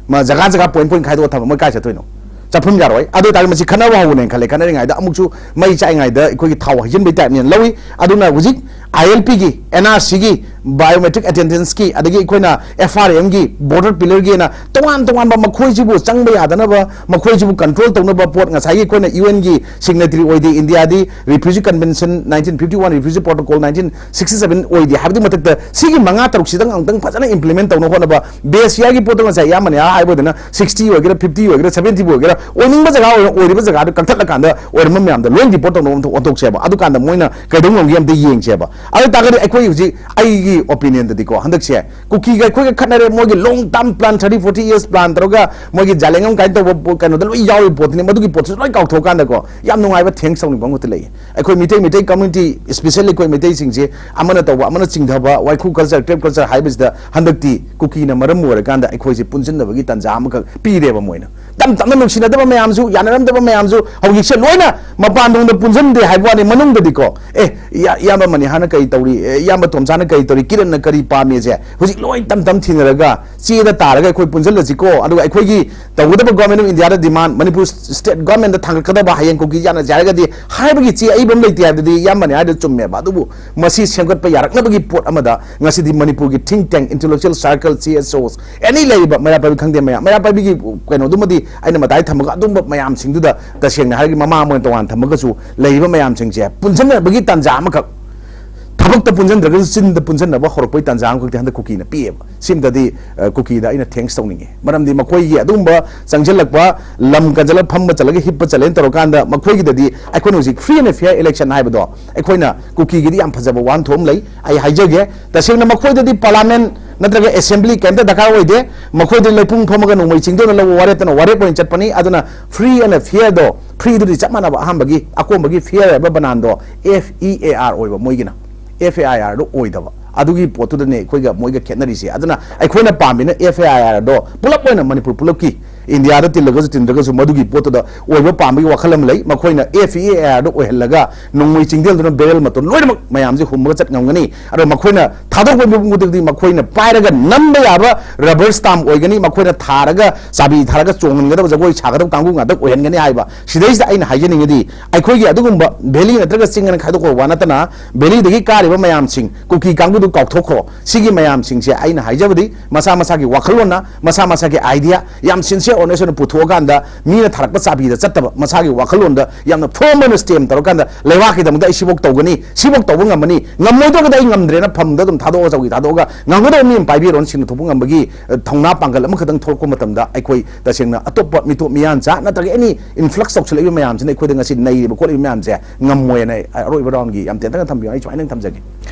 ꯃ-, ꯖꯒꯥ ꯖꯒꯥ point point ꯈꯥꯏꯗꯣꯛꯑ ꯊꯝꯕ, ꯃꯣꯏ ꯀꯥꯏ ꯆꯠꯇꯣꯏꯅꯣ? ꯆꯠꯐꯝ ꯌꯥꯔꯣꯏ꯫ ꯑꯗꯨ ꯑꯣꯏꯇꯥꯔꯗꯤ ꯃꯁꯤ ꯈꯠꯅꯕ ꯍꯧꯕꯅꯦꯅ ꯈꯜꯂꯦ꯫ ꯈꯠꯅꯔꯤꯉꯩꯗ ꯑꯃꯨꯛꯁꯨ ꯃꯩ ꯆꯥꯛꯏꯉꯩꯗ ꯑꯩꯈꯣꯏꯒꯤ ꯊꯥꯎ ꯍꯩꯖꯤꯟꯕꯒꯤ type ꯅꯦꯅ ꯂꯧꯏ꯫ ꯑꯗꯨꯅ ꯍꯧꯖꯤꯛ I L P ꯒꯤ, N R C ꯒꯤ, biometric attendance ꯀꯤ, ꯑꯗꯒꯤ ꯑꯩꯈꯣꯏꯅ F R M ꯒꯤ, border pillar ꯒꯤꯅ ꯇꯣꯉꯥꯟ ꯇꯣꯉꯥꯟꯕ ꯃꯈꯣꯏꯁꯤꯕꯨ ꯆꯪꯕ ꯌꯥꯗꯅꯕ, ꯃꯈꯣꯏꯁꯤꯕꯨ control ꯇꯧꯅꯕ ꯄꯣꯠ, ꯉꯁꯥꯏꯒꯤ ꯑꯩꯈꯣꯏꯅ U N ꯒꯤ signatory ꯑꯣꯏꯗꯦ, ꯏꯟꯗꯤꯌꯥꯗꯤ refugee convention nineteen fifty one, refugee protocol nineteen sixty seven ꯑꯣꯏꯗꯦ ꯍꯥꯏꯕꯗꯨꯒꯤ ꯃꯊꯛꯇ ꯁꯤꯒꯤ ꯃꯉꯥ ꯇꯔꯨꯛꯁꯤꯗꯪ ꯑꯃꯨꯛꯇꯪ ꯐꯖꯅ implement ꯇꯧꯅꯕ ꯍꯣꯠꯅꯕ, ꯕꯦꯁꯤꯌꯥꯒꯤ ꯄꯣꯠꯇꯣ ꯉꯁꯥꯏ ꯏꯌꯥꯝꯕꯅ ꯍꯥꯏꯕꯗꯨꯅ sixty ꯑꯣꯏꯒꯦꯔꯥ, fifty ꯑꯣꯏꯒꯦꯔꯥ, seventy ꯕꯨ ꯑꯣꯏꯒꯦꯔꯥ, ꯑꯣꯏꯅꯤꯡꯕ ꯖꯒꯥ ꯑꯣꯏꯔꯣ, ꯑꯣꯏꯔꯤꯕ ꯖꯒꯥꯗꯨ ꯀꯛꯊꯠꯂꯀꯥꯟꯗ ꯑꯣꯏꯔꯝꯕ ꯃꯌꯥꯝꯗꯣ ꯂꯣꯏ deport ꯇꯧꯅꯕ ꯑꯝꯇ ꯑꯣꯟꯊꯣꯛꯁꯦꯕ꯫ ꯑꯗꯨꯀꯥꯟꯗ ꯃꯣꯏꯅ ꯀꯩꯗꯧ ꯉꯝꯒꯦ ꯑꯝꯇ ꯌꯦꯡꯁꯦꯕ꯫ ꯑꯗꯨ ꯇꯥꯔꯒꯗꯤ ꯑꯩꯈꯣꯏ ꯍꯧꯖꯤꯛ, ꯑꯩꯒꯤ opinion ꯗꯗꯤꯀꯣ, ꯍꯟꯗꯛꯁꯦ ꯀꯨꯀꯤꯒ ꯑꯩꯈꯣꯏꯒ ꯈꯠꯅꯔꯦ, ꯃꯣꯏꯒꯤ long term plan, thirty forty years plan ꯇꯧꯔꯒ ꯃꯣꯏꯒꯤ ꯖꯥꯂꯦꯡꯉꯝ ꯀꯥꯏꯅ ꯇꯧꯕ ꯄꯣ-, ꯀꯩꯅꯣꯗ ꯂꯣꯏ ꯌꯥꯎꯔꯤꯕ ꯄꯣꯠꯇꯨꯅꯤ꯫ ꯃꯗꯨꯒꯤ ꯄꯣꯠꯁꯨ ꯂꯣꯏ ꯀꯥꯎꯊꯣꯛꯑꯀꯥꯟꯗꯀꯣ, ꯌꯥꯝ ꯅꯨꯡꯉꯥꯏꯕ thanks ꯇꯧꯅꯤꯡꯕ ꯑꯃꯈꯛꯇ ꯂꯩꯌꯦ꯫ ꯑꯩꯈꯣꯏ ꯃꯤꯇꯩ, ꯃꯤꯇꯩ community, especially ꯑꯩꯈꯣꯏ ꯃꯤꯇꯩꯁꯤꯡꯁꯦ ꯑꯃꯅ ꯇꯧꯕ, ꯑꯃꯅ ꯆꯤꯡꯊꯕ, ꯋꯥꯏꯈꯨ culture, tribe culture ꯍꯥꯏꯕꯁꯤꯗ ꯍꯟꯗꯛꯇꯤ ꯀꯨꯀꯤꯅ ꯃꯔꯝ ꯑꯣꯏꯔꯀꯥꯟꯗ ꯑꯩꯈꯣꯏꯁꯦ ꯄꯨꯟꯁꯤꯟꯅꯕꯒꯤ ꯇꯥꯟꯖꯥ ꯑꯃꯈꯛ ꯄꯤꯔꯦꯕ ꯃꯣꯏꯅ꯫ ꯇꯞ ꯇꯞꯅ ꯅꯨꯡꯁꯤꯅꯗꯕ ꯃꯌꯥꯝꯁꯨ, ꯌꯥꯅꯔꯝꯗꯕ ꯃꯌꯥꯝꯁꯨ ꯍꯧꯖꯤꯛꯁꯦ ꯂꯣꯏꯅ ꯃꯄꯥꯟ ꯊꯣꯡꯗ ꯄꯨꯟꯁꯤꯟꯗꯦ ꯍꯥꯏꯕ ꯋꯥꯅꯤ, ꯃꯅꯨꯡꯗꯗꯤꯀꯣ, "ꯑꯦ, ꯏꯌꯥ-, ꯏꯌꯥꯝꯕ ꯃꯅꯤꯍꯥꯅ ꯀꯔꯤ ꯇꯧꯔꯤ? ꯑꯦ, ꯏꯌꯥꯝꯕ ꯇꯣꯝꯆꯥꯅ ꯀꯔꯤ ꯇꯧꯔꯤ? ꯀꯤꯔꯟꯅ ꯀꯔꯤ ꯄꯥꯝꯃꯤꯁꯦ?" ꯍꯧꯖꯤꯛ ꯂꯣꯏ ꯇꯞ ꯇꯞ ꯊꯤꯅꯔꯒ ꯆꯦꯗ ꯇꯥꯔꯒ ꯑꯩꯈꯣꯏ ꯄꯨꯟꯁꯤꯜꯂꯁꯤꯀꯣ, ꯑꯗꯨꯒ ꯑꯩꯈꯣꯏꯒꯤ ꯇꯧꯒꯗꯕ Government of India the demand, Manipur state government ꯇ ꯊꯥꯡꯒꯠꯀꯗꯕ ꯍꯌꯦꯡ ꯀꯨꯀꯤ ꯌꯥꯅꯁꯦ ꯍꯥꯏꯔꯒꯗꯤ ꯍꯥꯏꯕꯒꯤ ꯆꯦ ꯑꯏꯕ ꯑꯃ ꯂꯩꯇꯦ ꯍꯥꯏꯕꯗꯨꯗꯤ ꯏꯌꯥꯝꯕꯅꯤ ꯍꯥꯏꯗꯣ ꯆꯨꯝꯃꯦꯕ꯫ ꯑꯗꯨꯕꯨ ꯃꯁꯤ ꯁꯦꯝꯒꯠꯄ ꯌꯥꯔꯛꯅꯕꯒꯤ ꯄꯣꯠ ꯑꯃꯗ ꯉꯁꯤꯗꯤ ꯃꯅꯤꯄꯨꯔꯒꯤ think tank, intellectual circle, C S Os, any ꯂꯩꯔꯤꯕ ꯃꯩꯔꯥ ꯄꯥꯏꯕꯤ ꯈꯪꯗꯦ ꯃꯌꯥꯝ, ꯃꯩꯔꯥ ꯄꯥꯏꯕꯤꯒꯤ ꯀꯩꯅꯣꯗꯨꯃꯗꯤ ꯑꯩꯅ ꯃꯇꯥꯏ ꯊꯝꯃꯒ ꯑꯗꯨꯝꯕ ꯃꯌꯥꯝꯁꯤꯡꯗꯨꯗ ꯇꯁꯦꯡꯅ ꯍꯥꯏꯔꯒ ꯃꯃꯥ ꯑꯃ ꯑꯣꯏꯅ ꯇꯣꯉꯥꯟꯅ ꯊꯝꯃꯒꯁꯨ ꯂꯩꯔꯤꯕ ꯃꯌꯥꯝꯁꯤꯡꯁꯦ ꯄꯨꯟꯁꯤꯟꯅꯕꯒꯤ ꯇꯥꯟꯖꯥ ꯑꯃꯈꯛ, ꯊꯕꯛꯇ ꯄꯨꯟꯁꯤꯟꯗ꯭ꯔꯒꯁꯨ ꯆꯤꯟꯗ ꯄꯨꯟꯁꯤꯟꯅꯕ ꯍꯧꯔꯛꯄꯒꯤ ꯇꯥꯟꯖꯥ ꯑꯃꯈꯛꯇꯤ ꯍꯟꯗꯛ ꯀꯨꯀꯤꯅ ꯄꯤꯑꯦꯕ꯫ ꯁꯤꯃꯗꯗꯤ, ꯑ, ꯀꯨꯀꯤꯗ ꯑꯩꯅ thanks ꯇꯧꯅꯤꯡꯉꯤ꯫ ꯃꯔꯝꯗꯤ ꯃꯈꯣꯏꯒꯤ ꯑꯗꯨꯒꯨꯝꯕ ꯆꯪꯁꯤꯜꯂꯛꯄ, ꯂꯝ ꯀꯟꯁꯤꯜꯂꯒ ꯐꯝꯕ ꯆꯠꯂꯒ ꯍꯤꯞꯄ ꯆꯠꯂꯦꯅ ꯇꯧꯔꯀꯥꯟꯗ ꯃꯈꯣꯏꯒꯤꯗꯗꯤ ꯑꯩꯈꯣꯏꯅ ꯍꯧꯖꯤꯛ free and fair election ꯍꯥꯏꯕꯗꯣ ꯑꯩꯈꯣꯏꯅ ꯀꯨꯀꯤꯒꯤꯗꯤ ꯌꯥꯝ ꯐꯖꯕ ꯋꯥꯍꯟꯊꯣꯛ ꯑꯃ ꯂꯩ꯫ ꯑꯩ ꯍꯥꯏꯖꯒꯦ, ꯇꯁꯦꯡꯅ ꯃꯈꯣꯏꯗꯗꯤ parliament ꯅꯠꯇ꯭ꯔꯒ assembly ꯀꯩꯝꯇ ꯗꯔꯀꯥꯔ ꯑꯣꯏꯗꯦ꯫ ꯃꯈꯣꯏꯗ ꯂꯩꯄꯨꯡ ꯐꯝꯃꯒ ꯅꯣꯡꯃꯩ ꯆꯤꯡꯗꯧꯅ ꯂꯧꯕ ꯋꯥꯔꯦꯞꯇꯅ ꯋꯥꯔꯦꯞ ꯑꯣꯏꯅ ꯆꯠꯄꯅꯤ꯫ ꯑꯗꯨꯅ free and fair ꯗꯣ, free ꯗꯨꯗꯤ ꯆꯞ ꯃꯥꯟꯅꯕ, ꯑꯍꯥꯟꯕꯒꯤ ꯑꯀꯣꯟꯕꯒꯤ fair ꯍꯥꯏꯕ ꯕꯅꯥꯟꯗꯣ F E A R ꯑꯣꯏꯕ ꯃꯣꯏꯒꯤꯅ꯫ F A I R ꯗꯣ ꯑꯣꯏꯗꯕ꯫ ꯑꯗꯨꯒꯤ ꯄꯣꯠꯇꯨꯗꯅꯦ ꯑꯩꯈꯣꯏꯒ ꯃꯣꯏꯒ ꯈꯦꯠꯅꯔꯤꯁꯦ꯫ ꯑꯗꯨꯅ ꯑꯩꯈꯣꯏꯅ ꯄꯥꯝꯃꯤꯅ F A I R ꯗꯣ ꯄꯨꯂꯞ ꯑꯣꯏꯅ ꯃꯅꯤꯄꯨꯔ ꯄꯨꯂꯞꯀꯤ ꯏꯟꯗꯤꯌꯥꯗ ꯇꯤꯜꯂꯒꯁꯨ ꯇꯤꯟꯗ꯭ꯔꯒꯁꯨ ꯃꯗꯨꯒꯤ ꯄꯣꯠꯇꯨꯗ ꯑꯣꯏꯕ ꯄꯥꯝꯕꯒꯤ ꯋꯥꯈꯜ ꯑꯃ ꯂꯩ꯫ ꯃꯈꯣꯏꯅ F E A R ꯗ ꯑꯣꯏꯍꯜꯂꯒ ꯅꯣꯡꯃꯩ ꯆꯤꯡꯗꯦꯜꯗꯨꯅ ꯕꯦꯔꯦꯜ ꯃꯇꯣꯟ ꯂꯣꯏꯅꯃꯛ ꯃꯌꯥꯝꯁꯦ ꯍꯨꯝꯃꯒ ꯆꯠ ꯉꯝꯒꯅꯤ꯫ ꯑꯗꯣ ꯃꯈꯣꯏꯅ ꯊꯥꯗꯣꯛꯄ ꯃꯤꯄꯨꯝ ꯈꯨꯗꯤꯡꯃꯛꯇꯤ ꯃꯈꯣꯏꯅ ꯄꯥꯏꯔꯒ ꯅꯝꯕ ꯌꯥꯕ rubber stamp ꯑꯣꯏꯒꯅꯤ꯫ ꯃꯈꯣꯏꯅ ꯊꯥꯔꯒ ꯆꯥꯕꯤ ꯊꯥꯔꯒ ꯆꯣꯡꯍꯟꯒꯗꯕ ꯖꯒꯣꯏ ꯁꯥꯒꯗꯕ ꯀꯥꯡꯕꯨ ꯉꯥꯛꯇ ꯑꯣꯏꯍꯟꯒꯅꯤ ꯍꯥꯏꯕ꯫ ꯁꯤꯗꯩꯁꯤꯗ ꯑꯩꯅ ꯍꯥꯏꯖꯅꯤꯡꯉꯤꯗꯤ, ꯑꯩꯈꯣꯏꯒꯤ ꯑꯗꯨꯒꯨꯝꯕ valley ꯅꯠꯇ꯭ꯔꯒ ꯆꯤꯡ ꯑꯅ ꯈꯥꯏꯗꯣꯛꯄ ꯋꯥ ꯅꯠꯇꯅ, valley ꯗꯒꯤ ꯀꯥꯔꯤꯕ ꯃꯌꯥꯝꯁꯤꯡ, ꯀꯨꯀꯤ ꯀꯥꯡꯕꯨꯗꯨ ꯀꯥꯎꯊꯣꯛꯈ꯭ꯔꯣ꯫ ꯁꯤꯒꯤ ꯃꯌꯥꯝꯁꯤꯡꯁꯦ ꯑꯩꯅ ꯍꯥꯏꯖꯕꯗꯤ ꯃꯁꯥ ꯃꯁꯥꯒꯤ ꯋꯥꯈꯜꯂꯣꯟꯅ, ꯃꯁꯥ ꯃꯁꯥꯒꯤ idea, ꯌꯥꯝ sincere honest ꯑꯣꯏꯅ ꯄꯨꯊꯣꯛꯑꯀꯥꯟꯗ, ꯃꯤꯅ ꯊꯥꯔꯛꯄ ꯆꯥꯕꯤꯗ ꯆꯠꯇꯕ, ꯃꯁꯥꯒꯤ ꯋꯥꯈꯜꯂꯣꯟꯗ ꯌꯥꯝꯅ firm ꯑꯣꯏꯅ stand ꯇꯧꯔꯀꯥꯟꯗ, "ꯂꯩꯕꯥꯛꯀꯤꯗꯃꯛꯇ ꯑꯩ ꯁꯤꯐꯧ ꯇꯧꯒꯅꯤ, ꯁꯤꯐꯧ ꯇꯧꯕ ꯉꯝꯃꯅꯤ, ꯉꯝꯃꯣꯏꯗ꯭ꯔꯒꯗꯤ ꯑꯩ ꯉꯝꯗ꯭ꯔꯦꯅ ꯐꯝꯗ ꯑꯗꯨꯝ ꯊꯥꯗꯣꯛꯑꯒ, ꯆꯧꯀꯤ ꯊꯥꯗꯣꯛꯑꯒ, ꯉꯝꯒꯗꯕ ꯃꯤ ꯑꯃ ꯄꯥꯏꯕꯤꯔꯣꯅ ꯁꯤꯡꯅ ꯊꯣꯛꯄ ꯉꯝꯕꯒꯤ, ꯑ, ꯊꯧꯅꯥ ꯄꯥꯡꯒꯜ ꯑꯃꯈꯛꯇꯪ ꯊꯣꯛꯂꯛꯄ ꯃꯇꯝꯗ, ꯑꯩꯈꯣꯏ ꯇꯁꯦꯡꯅ ꯑꯇꯣꯞꯄ ꯃꯤꯇꯣꯞ ꯃꯤꯌꯥꯟꯆꯥ ꯅꯠꯇ꯭ꯔꯒ any influx ꯇꯧꯁꯤꯜꯂꯛꯏꯕ ꯃꯌꯥꯝꯁꯤꯅ, ꯑꯩꯈꯣꯏꯗ ꯉꯁꯤ ꯅꯩꯔꯤꯕ ꯈꯣꯠꯂꯤꯕ ꯃꯌꯥꯝꯁꯦ ꯉꯝꯃꯣꯏꯅ ꯑꯩ ꯑꯔꯣꯏꯕ round ꯒꯤ ꯌꯥꯝ ꯇꯦꯟꯇꯛꯅ ꯊꯝꯕꯤꯌꯣ꯫ ꯑꯩ ꯁꯨꯃꯥꯏꯅ ꯊꯝꯖꯒꯦ꯫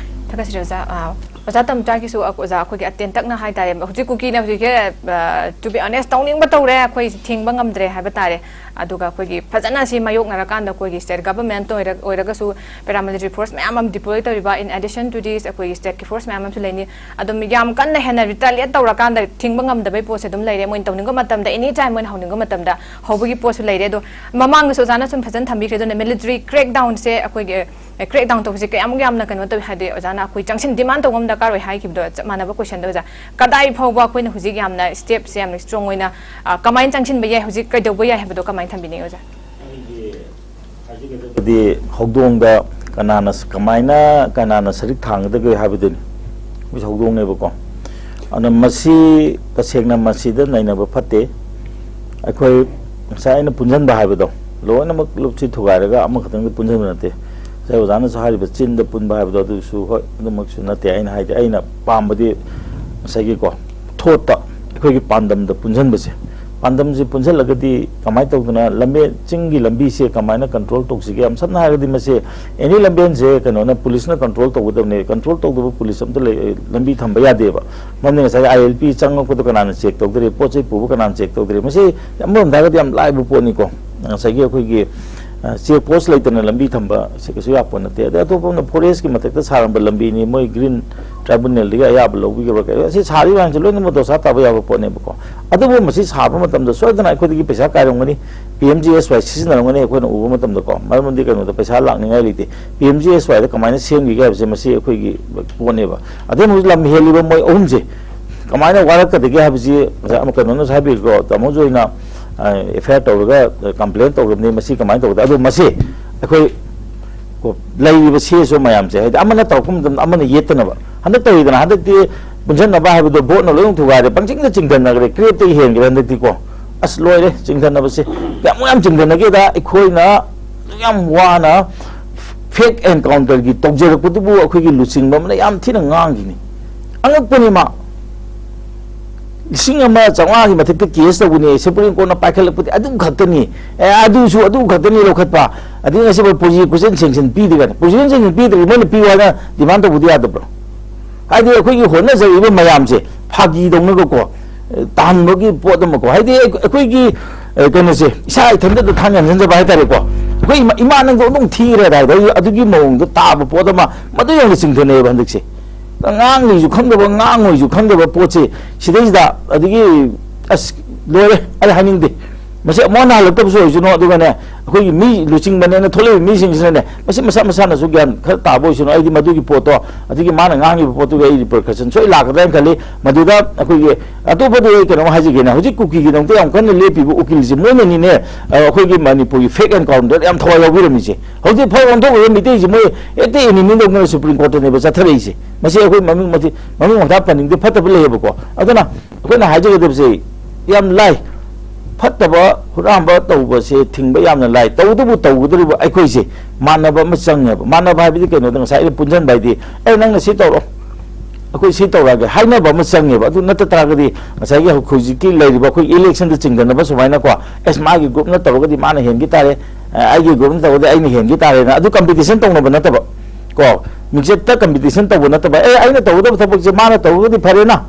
ꯊꯥꯒꯠꯆꯔꯤ ꯑꯣꯖꯥ꯫ ꯑ, ꯑꯣꯖꯥ ꯇꯝꯆꯥꯒꯤꯁꯨ, ꯑ, ꯑꯣꯖꯥ, ꯑꯩꯈꯣꯏꯒꯤ ꯑꯇꯦꯟꯇꯛꯅ ꯍꯥꯏꯇꯥꯔꯦ, ꯍꯧꯖꯤꯛ ꯀꯨꯀꯤꯅ ꯍꯧꯖꯤꯛꯁꯦ, ꯑ, to be honest, ꯇꯧꯅꯤꯡꯕ ꯇꯧꯔꯦ, ꯑꯩꯈꯣꯏ ꯊꯤꯡꯕ ꯉꯝꯗ꯭ꯔꯦ ꯍꯥꯏꯕ ꯇꯥꯔꯦ꯫ ꯑꯗꯨꯒ ꯑꯩꯈꯣꯏꯒꯤ ꯐꯖꯅ ꯁꯤ ꯃꯥꯌꯣꯛꯅꯔꯀꯥꯟꯗ ꯑꯩꯈꯣꯏꯒꯤ state government ꯑꯣꯏꯔ-, ꯑꯣꯏꯔꯒꯁꯨ paramilitary force ꯃꯌꯥꯝ ꯑꯃ deploy ꯇꯧꯔꯤꯕ, in addition to this, ꯑꯩꯈꯣꯏꯒꯤ state ꯀꯤ force ꯃꯌꯥꯝ ꯑꯃꯁꯨ ꯂꯩꯅꯤ꯫ ꯑꯗꯨꯝ ꯌꯥꯝ ꯀꯟꯅ ꯍꯦꯟꯅ retaliate ꯇꯧꯔꯀꯥꯟꯗ ꯊꯤꯡꯕ ꯉꯝꯗꯕꯩ ꯄꯣꯠꯁꯦ ꯑꯗꯨꯝ ꯂꯩꯔꯦ꯫ ꯃꯣꯏꯅ ꯇꯧꯅꯤꯡꯕ ꯃꯇꯝꯗ, any time ꯃꯣꯏꯅ ꯍꯧꯅꯤꯡꯕ ꯃꯇꯝꯗ ꯍꯧꯕꯒꯤ ꯄꯣꯠꯁꯨ ꯂꯩꯔꯦ꯫ ꯑꯗꯣ ꯃꯃꯥꯡꯗꯁꯨ ꯑꯣꯖꯥꯅ ꯁꯨꯝ ꯐꯖꯅ ꯊꯝꯕꯤꯈ꯭ꯔꯦ꯫ ꯑꯗꯨꯅ military crackdown ꯁꯦ, ꯑꯩꯈꯣꯏꯒꯤ crackdown ꯇꯧꯕꯁꯦ ꯀꯌꯥꯃꯨꯛ ꯌꯥꯝꯅ ꯀꯩꯅꯣ ꯇꯧꯏ, ꯍꯥꯏꯗꯤ ꯑꯣꯖꯥꯅ ꯑꯩꯈꯣꯏ ꯆꯪꯁꯤꯟ, demand ꯇꯧꯕ ꯑꯃ ꯗꯔꯀꯥꯔ ꯑꯣꯏ ꯍꯥꯏꯈꯤꯕꯗꯣ, ꯆꯞ ꯃꯥꯟꯅꯕ question ꯗꯣ ꯑꯣꯖꯥ, ꯀꯗꯥꯏ ꯐꯥꯎꯕ ꯑꯩꯈꯣꯏꯅ ꯍꯧꯖꯤꯛ ꯌꯥꯝꯅ step ꯁꯦ ꯌꯥꯝꯅ strong ꯑꯣꯏꯅ, ꯑ, ꯀꯃꯥꯏꯅ ꯆꯪꯁꯤꯟꯕ ꯌꯥꯏ, ꯍꯧꯖꯤꯛ ꯀꯩꯗꯧꯕ ꯌꯥꯏ ꯍꯥꯏꯕꯗꯣ ꯀꯃꯥꯏꯅ ꯊꯝꯕꯤꯅꯤꯡꯉꯤ ꯑꯣꯖꯥ? ꯑꯩꯒꯤ ꯍꯥꯏꯖꯒꯗꯕꯗꯤ ꯍꯧꯗꯣꯡꯗ ꯀꯅꯥꯅ ꯁ-, ꯀꯃꯥꯏꯅ ꯀꯅꯥꯅ ꯁꯔꯤꯛ ꯊꯥꯡꯒꯗꯒꯦ ꯍꯥꯏꯕꯗꯨꯅꯤ꯫ ꯑꯩꯈꯣꯏꯁꯨ ꯍꯧꯗꯣꯡꯅꯦꯕꯀꯣ꯫ ꯑꯗꯨꯅ ꯃꯁꯤ, ꯇꯁꯦꯡꯅ ꯃꯁꯤꯗ ꯅꯩꯅꯕ ꯐꯠꯇꯦ꯫ ꯑꯩꯈꯣꯏ ꯉꯁꯥꯏ ꯑꯩꯅ ꯄꯨꯟꯁꯤꯟꯕ ꯍꯥꯏꯕꯗꯣ, ꯂꯣꯏꯅꯃꯛ ꯂꯨꯞꯁꯤ ꯊꯨꯒꯥꯏꯔꯒ ꯑꯃꯈꯛꯇꯪꯗ ꯄꯨꯟꯁꯤꯟꯕ ꯅꯠꯇꯦ꯫ ꯉꯁꯥꯏ ꯑꯣꯖꯥꯅꯁꯨ ꯍꯥꯏꯔꯤꯕ ꯆꯤꯟꯗ ꯄꯨꯟꯕ ꯍꯥꯏꯕꯗꯣ, ꯑꯗꯨꯁꯨ ꯍꯣꯏ, ꯑꯗꯨꯃꯛꯁꯨ ꯅꯠꯇꯦ꯫ ꯑꯩꯅ ꯍꯥꯏꯗꯤ, ꯑꯩꯅ ꯄꯥꯝꯕꯗꯤ ꯉꯁꯥꯏꯒꯤꯀꯣ, ꯊꯣꯠꯇ ꯑꯩꯈꯣꯏꯒꯤ ꯄꯥꯟꯗꯝꯗ ꯄꯨꯟꯁꯤꯟꯕꯁꯦ꯫ ꯄꯥꯟꯗꯝꯁꯦ ꯄꯨꯟꯁꯤꯜꯂꯒꯗꯤ ꯀꯃꯥꯏꯅ ꯇꯧꯗꯅ ꯂꯝꯕꯦꯟ, ꯆꯤꯡꯒꯤ ꯂꯝꯕꯤꯁꯦ ꯀꯃꯥꯏꯅ control ꯇꯧꯁꯤꯒꯦ? ꯌꯥꯝ ꯁꯝꯅ ꯍꯥꯏꯔꯒꯗꯤ ꯃꯁꯦ any ꯂꯝꯕꯦꯟꯁꯦ ꯀꯩꯅꯣꯅ, police ꯅ control ꯇꯧꯒꯗꯕꯅꯦ꯫ Control ꯇꯧꯗꯕ police ꯑꯝꯇ ꯂꯩ, ꯂꯝꯕꯤ ꯊꯝꯕ ꯌꯥꯗꯦꯕ꯫ ꯃꯔꯝꯗꯤ ꯉꯁꯥꯏꯒꯤ I L P ꯆꯪꯉꯛꯄꯗꯣ ꯀꯅꯥꯅ check ꯇꯧꯗ꯭ꯔꯤ, ꯄꯣꯠ ꯆꯩ ꯄꯨꯕ ꯀꯅꯥꯅ check ꯇꯧꯗ꯭ꯔꯤ? ꯃꯁꯤ ꯑꯃꯔꯣꯝꯗ ꯍꯥꯏꯔꯒꯗꯤ ꯌꯥꯝ ꯂꯥꯏꯕ ꯄꯣꯠꯅꯤꯀꯣ꯫ ꯉꯁꯥꯏꯒꯤ ꯑꯩꯈꯣꯏꯒꯤ, ꯆꯦꯛ ꯄꯣꯁ ꯂꯩꯇꯅ ꯂꯝꯕꯤ ꯊꯝꯕ ꯁꯤ ꯀꯩꯁꯨ ꯌꯥꯄꯣꯠ ꯅꯠꯇꯦ꯫ ꯑꯗꯩ ꯑꯇꯣꯞꯄ ꯑꯃꯅ ꯐꯣꯔꯦꯁꯀꯤ ꯃꯊꯛꯇ ꯁꯥꯔꯝꯕ ꯂꯝꯕꯤꯅꯤ, ꯃꯣꯏ ꯒ꯭ꯔꯤꯟ ꯇ꯭ꯔꯥꯏꯕꯨꯅꯦꯜꯗꯒꯤ ꯑꯌꯥꯕ ꯂꯧꯕꯤꯈꯤꯕ ꯀꯩ, ꯑꯁꯤ ꯁꯥꯔꯤꯕ ꯃꯌꯥꯝꯁꯦ ꯂꯣꯏꯅꯃꯛ ꯗꯣꯁꯥ ꯇꯥꯕ ꯌꯥꯕ ꯄꯣꯠꯅꯦꯕꯀꯣ꯫ ꯑꯗꯨꯕꯨ ꯃꯁꯤ ꯁꯥꯕ ꯃꯇꯝꯗ ꯁꯣꯏꯗꯅ ꯑꯩꯈꯣꯏꯗꯒꯤ ꯄꯩꯁꯥ ꯀꯥꯏꯔꯝꯒꯅꯤ, ꯄꯤ ꯑꯦꯝ ꯖꯤ ꯑꯦꯁ ꯋꯥꯏ ꯁꯤꯖꯤꯟꯅꯔꯝꯒꯅꯤ ꯑꯩꯈꯣꯏꯅ ꯎꯕ ꯃꯇꯝꯗꯀꯣ꯫ ꯃꯔꯝꯗꯤ ꯀꯩꯅꯣꯗ ꯄꯩꯁꯥ ꯂꯥꯛꯅꯤꯡꯉꯥꯏ ꯂꯩꯇꯦ꯫ ꯄꯤ ꯑꯦꯝ ꯖꯤ ꯑꯦꯁ ꯋꯥꯏꯗ ꯀꯃꯥꯏꯅ ꯁꯦꯝꯈꯤꯒꯦ ꯍꯥꯏꯕꯁꯦ ꯃꯁꯤ ꯑꯩꯈꯣꯏꯒꯤ ꯄꯣꯠꯅꯦꯕ꯫ ꯑꯗꯩ ꯑꯃꯨꯛ ꯂꯝ ꯍꯦꯜꯂꯤꯕ ꯃꯣꯏ ꯑꯍꯨꯝꯁꯦ ꯀꯃꯥꯏꯅ ꯋꯥꯔꯛꯀꯗꯒꯦ ꯍꯥꯏꯕꯁꯤ ꯉꯁꯥꯏ ꯑꯃ ꯀꯩꯅꯣꯅꯁꯨ ꯍꯥꯏꯕꯤꯔꯤꯀꯣ, ꯇꯥꯃꯣꯁꯨ ꯑꯩꯅ ꯑꯦꯐ ꯑꯥꯏ ꯑꯥꯔ ꯇꯧꯔꯒ ꯀꯝꯄ꯭ꯂꯦꯟ ꯇꯧꯈ꯭ꯔꯕꯅꯤ, ꯃꯁꯤ ꯀꯃꯥꯏꯅ ꯇꯧꯒꯗ? ꯑꯗꯣ ꯃꯁꯤ ꯑꯩꯈꯣꯏ ꯀꯣ, ꯂꯩꯔꯤꯕ ꯁꯤ ꯑꯦꯁ ꯑꯣ ꯃꯌꯥꯝꯁꯦ, ꯍꯥꯏꯗꯤ ꯑꯃꯅ ꯇꯧꯔꯛꯄ ꯃꯇꯝꯗ ꯑꯃꯅ ꯌꯦꯠꯇꯅꯕ꯫ ꯍꯟꯗꯛ ꯇꯧꯔꯤꯗꯅ, ꯍꯟꯗꯛꯇꯤ ꯄꯨꯟꯁꯤꯟꯅꯕ ꯍꯥꯏꯕꯗꯣ ꯚꯣꯠꯅ ꯂꯣꯏꯅ ꯊꯨꯒꯥꯏꯔꯦ, ꯄꯪꯆꯤꯡꯗ ꯆꯤꯡꯊꯅꯈ꯭ꯔꯦ, ꯀ꯭ꯔꯦꯞꯇꯒꯤ ꯍꯦꯟꯈ꯭ꯔꯦ ꯍꯟꯗꯛꯇꯤꯀꯣ꯫ ꯑꯁ, ꯂꯣꯏꯔꯦ ꯆꯤꯡꯊꯅꯕꯁꯦ꯫ ꯀꯌꯥꯃꯨꯛ ꯌꯥꯝ ꯆꯤꯡꯊꯅꯒꯦꯗ, ꯑꯩꯈꯣꯏꯅ ꯌꯥꯝ ꯋꯥꯅ ꯐꯦꯛ ꯑꯦꯟꯀꯥꯎꯟꯇꯔꯒꯤ ꯇꯧꯖꯔꯛꯄꯗꯨꯕꯨ ꯑꯩꯈꯣꯏꯒꯤ ꯂꯨꯆꯤꯡꯕ ꯑꯃꯅ ꯌꯥꯝ ꯊꯤꯅ ꯉꯥꯡꯈꯤꯅꯤ꯫ ꯑꯉꯛꯄꯅꯤ ꯃꯥ꯫ ꯂꯤꯁꯤꯡ ꯑꯃ ꯆꯥꯝꯃꯉꯥꯒꯤ ꯃꯊꯛꯇ ꯀꯦꯁ ꯇꯧꯕꯅꯤ, ꯁꯨꯄ꯭ꯔꯤꯝ ꯀꯣꯔꯠꯅ ꯄꯥꯏꯈꯠꯂꯛꯄꯗꯤ ꯑꯗꯨ ꯈꯛꯇꯅꯤ, ꯑꯦ, ꯑꯗꯨꯁꯨ ꯑꯗꯨ ꯈꯛꯇꯅꯤ ꯂꯧꯈꯠꯄ꯫ ꯑꯗꯩ ꯉꯁꯤꯐꯥꯎ ꯄ꯭ꯔꯣꯁꯤꯀ꯭ꯌꯨꯁꯟ ꯁꯦꯡꯁꯟ ꯄꯤꯗ꯭ꯔꯤꯒꯅꯤ, ꯄ꯭ꯔꯣꯁꯤꯀ꯭ꯌꯨꯁꯟ ꯁꯦꯡꯁꯟ ꯄꯤꯗ꯭ꯔꯗꯤ ꯃꯣꯏꯅ ꯄꯤꯌꯨ ꯍꯥꯏꯅ ꯗꯤꯃꯥꯟ ꯇꯧꯕꯗꯤ ꯌꯥꯗꯕ꯭ꯔꯣ? ꯍꯥꯏꯗꯤ ꯑꯩꯈꯣꯏꯒꯤ ꯍꯣꯠꯅꯖꯔꯤꯕ ꯃꯌꯥꯝꯁꯦ ꯐꯥꯒꯤꯗꯧꯅꯒꯀꯣ, ꯑꯦ, ꯇꯥꯍꯟꯕꯒꯤ ꯄꯣꯠ ꯑꯃꯀꯣ, ꯍꯥꯏꯗꯤ ꯑꯩꯈꯣꯏꯒꯤ, ꯑꯦ, ꯀꯩꯅꯣꯁꯦ ꯏꯁꯥ ꯏꯊꯟꯇꯗ ꯊꯥꯡ ꯌꯥꯟꯁꯤꯟꯖꯕ ꯍꯥꯏꯇꯥꯔꯦꯀꯣ꯫ ꯑꯩꯈꯣꯏ ꯏꯃꯥ, ꯏꯃꯥ ꯅꯪꯗꯣ ꯑꯗꯨꯝ ꯊꯤꯈ꯭ꯔꯦ ꯍꯥꯏꯗ, ꯑꯗꯨ, ꯑꯗꯨꯒꯤ ꯃꯑꯣꯡꯗ ꯇꯥꯕ ꯄꯣꯠ ꯑꯃ ꯃꯗꯨ ꯌꯧꯅ ꯆꯤꯡꯊꯅꯩꯑꯕ ꯍꯟꯗꯛꯁꯦ꯫ ꯉꯥꯡꯅꯤꯁꯨ ꯈꯪꯗꯕ, ꯉꯥꯡꯉꯣꯏꯁꯨ ꯈꯪꯗꯕ ꯄꯣꯠꯁꯦ ꯁꯤꯗꯩꯁꯤꯗ, ꯑꯗꯒꯤ ꯑꯁ ꯂꯣꯏꯔꯦ, ꯑꯩ ꯍꯥꯏꯅꯤꯡꯗꯦ꯫ ꯃꯁꯤ ꯑꯃꯨꯛ ꯍꯟꯅ ꯍꯜꯂꯛꯇꯕꯁꯨ ꯑꯣꯏꯁꯅꯨ, ꯑꯗꯨꯒꯅꯦ ꯑꯩꯈꯣꯏꯒꯤ ꯃꯤ ꯂꯨꯆꯤꯡꯕꯅꯦꯅ ꯊꯣꯛꯂꯛꯏꯕ ꯃꯤꯁꯤꯡꯁꯤꯅꯅꯦ ꯃꯁꯤ ꯃꯁꯥ ꯃꯁꯥꯅꯁꯨ ꯒ꯭ꯌꯥꯟ ꯈꯔ ꯇꯥꯕ ꯑꯣꯏꯁꯅꯨ꯫ ꯑꯩꯗꯤ ꯃꯗꯨꯒꯤ ꯄꯣꯠꯇꯣ, ꯑꯗꯨꯒꯤ ꯃꯥꯅ ꯉꯥꯡꯉꯤꯕ ꯄꯣꯠꯇꯨꯒꯤ ꯑꯩ ꯔꯤꯄꯔꯀꯁꯟ ꯁꯣꯏ ꯂꯥꯛꯀꯗ꯭ꯔꯥꯅ ꯈꯜꯂꯤ꯫ ꯃꯗꯨꯗ ꯑꯩꯈꯣꯏꯒꯤ ꯑꯇꯣꯞꯄꯗꯤ ꯑꯩ ꯀꯩꯅꯣꯝ ꯍꯥꯏꯖꯒꯦꯅꯦ, ꯍꯧꯖꯤꯛ ꯀꯨꯀꯤꯒꯤꯗꯃꯛꯇ ꯌꯥꯝ ꯀꯟꯅ ꯂꯦꯞꯄꯤꯕ ꯎꯀꯤꯜꯁꯦ ꯃꯣꯏꯅꯅꯤꯅꯦ, ꯑ, ꯑꯩꯈꯣꯏꯒꯤ ꯃꯅꯤꯄꯨꯔꯒꯤ ꯐꯦꯛ ꯑꯦꯟꯀꯥꯎꯟꯇꯔꯗ ꯌꯥꯝ ꯊꯋꯥꯏ ꯌꯥꯎꯕꯤꯔꯝꯃꯤꯁꯦ꯫ ꯍꯧꯖꯤꯛ ꯐꯧ ꯑꯣꯟꯊꯣꯛꯈ꯭ꯔꯒ ꯃꯤꯇꯩꯁꯦ ꯃꯣꯏ ꯍꯦꯛꯇ ꯑꯦꯅꯤꯃꯤ ꯇꯧꯗꯅ ꯁꯨꯄ꯭ꯔꯤꯝ ꯀꯣꯔꯠꯇꯅꯦꯕ ꯆꯠꯊꯔꯛꯏꯁꯦ꯫ ꯃꯁꯤ ꯑꯩꯈꯣꯏ ꯃꯃꯤꯡ ꯃꯊꯤ-, ꯃꯃꯤꯡ ꯃꯊꯥ ꯄꯟꯅꯤꯡꯗꯦ, ꯐꯠꯇꯕ ꯂꯩꯌꯦꯕꯀꯣ꯫ ꯑꯗꯨꯅ ꯑꯩꯈꯣꯏꯅ ꯍꯥꯏꯖꯒꯗꯕꯁꯦ ꯌꯥꯝ ꯂꯥꯏ, ꯐꯠꯇꯕ ꯍꯨꯔꯥꯟꯕ ꯇꯧꯕꯁꯦ ꯊꯤꯡꯕ ꯌꯥꯝꯅ ꯂꯥꯏ꯫ ꯇꯧꯕꯇꯕꯨ ꯇꯧꯒꯗꯧꯔꯤꯕ ꯑꯩꯈꯣꯏꯁꯦ ꯃꯥꯟꯅꯕ ꯑꯃ ꯆꯪꯉꯦꯕ꯫ ꯃꯥꯟꯅꯕ ꯍꯥꯏꯕꯗꯤ ꯀꯩꯅꯣꯗ ꯉꯁꯥꯏ ꯑꯩꯅ ꯄꯨꯟꯁꯤꯟꯕ ꯍꯥꯏꯗꯤ, "ꯑꯦ, ꯅꯪꯅ ꯁꯤ ꯇꯧꯔꯣ, ꯑꯩꯈꯣꯏ ꯁꯤ ꯇꯧꯔꯛꯑꯒꯦ" ꯍꯥꯏꯅꯕ ꯑꯃ ꯆꯪꯉꯦꯕ꯫ ꯑꯗꯨ ꯅꯠꯇ ꯇꯥꯔꯒꯗꯤ ꯉꯁꯥꯏꯒꯤ ꯍꯧꯖꯤꯛꯀꯤ ꯂꯩꯔꯤꯕ ꯑꯩꯈꯣꯏ ꯏꯂꯦꯛꯁꯟꯗ ꯆꯤꯡꯗꯅꯕ ꯁꯨꯃꯥꯏꯅꯀꯣ, "ꯑꯦꯁ, ꯃꯥꯒꯤ ꯒ꯭ꯔꯨꯞꯅ ꯇꯧꯔꯒꯗꯤ ꯃꯥꯅ ꯍꯦꯟꯈꯤ ꯇꯥꯔꯦ, ꯑꯦ, ꯑꯩꯒꯤ ꯒ꯭ꯔꯨꯞꯅ ꯇꯧꯔꯒꯗꯤ ꯑꯩꯅ ꯍꯦꯟꯈꯤ ꯇꯥꯔꯦꯅ" ꯑꯗꯨ ꯀꯝꯄꯤꯇꯤꯁꯟ ꯇꯧꯅꯕ ꯅꯠꯇꯕ ꯀꯣ, ꯃꯤꯡꯆꯠꯇ ꯀꯝꯄꯤꯇꯤꯁꯟ ꯇꯧꯕ ꯅꯠꯇꯕ, "ꯑꯦ, ꯑꯩꯅ ꯇꯧꯒꯗꯕ ꯊꯕꯛꯁꯦ ꯃꯥꯅ ꯇꯧꯔꯒꯗꯤ ꯐꯔꯦꯅ"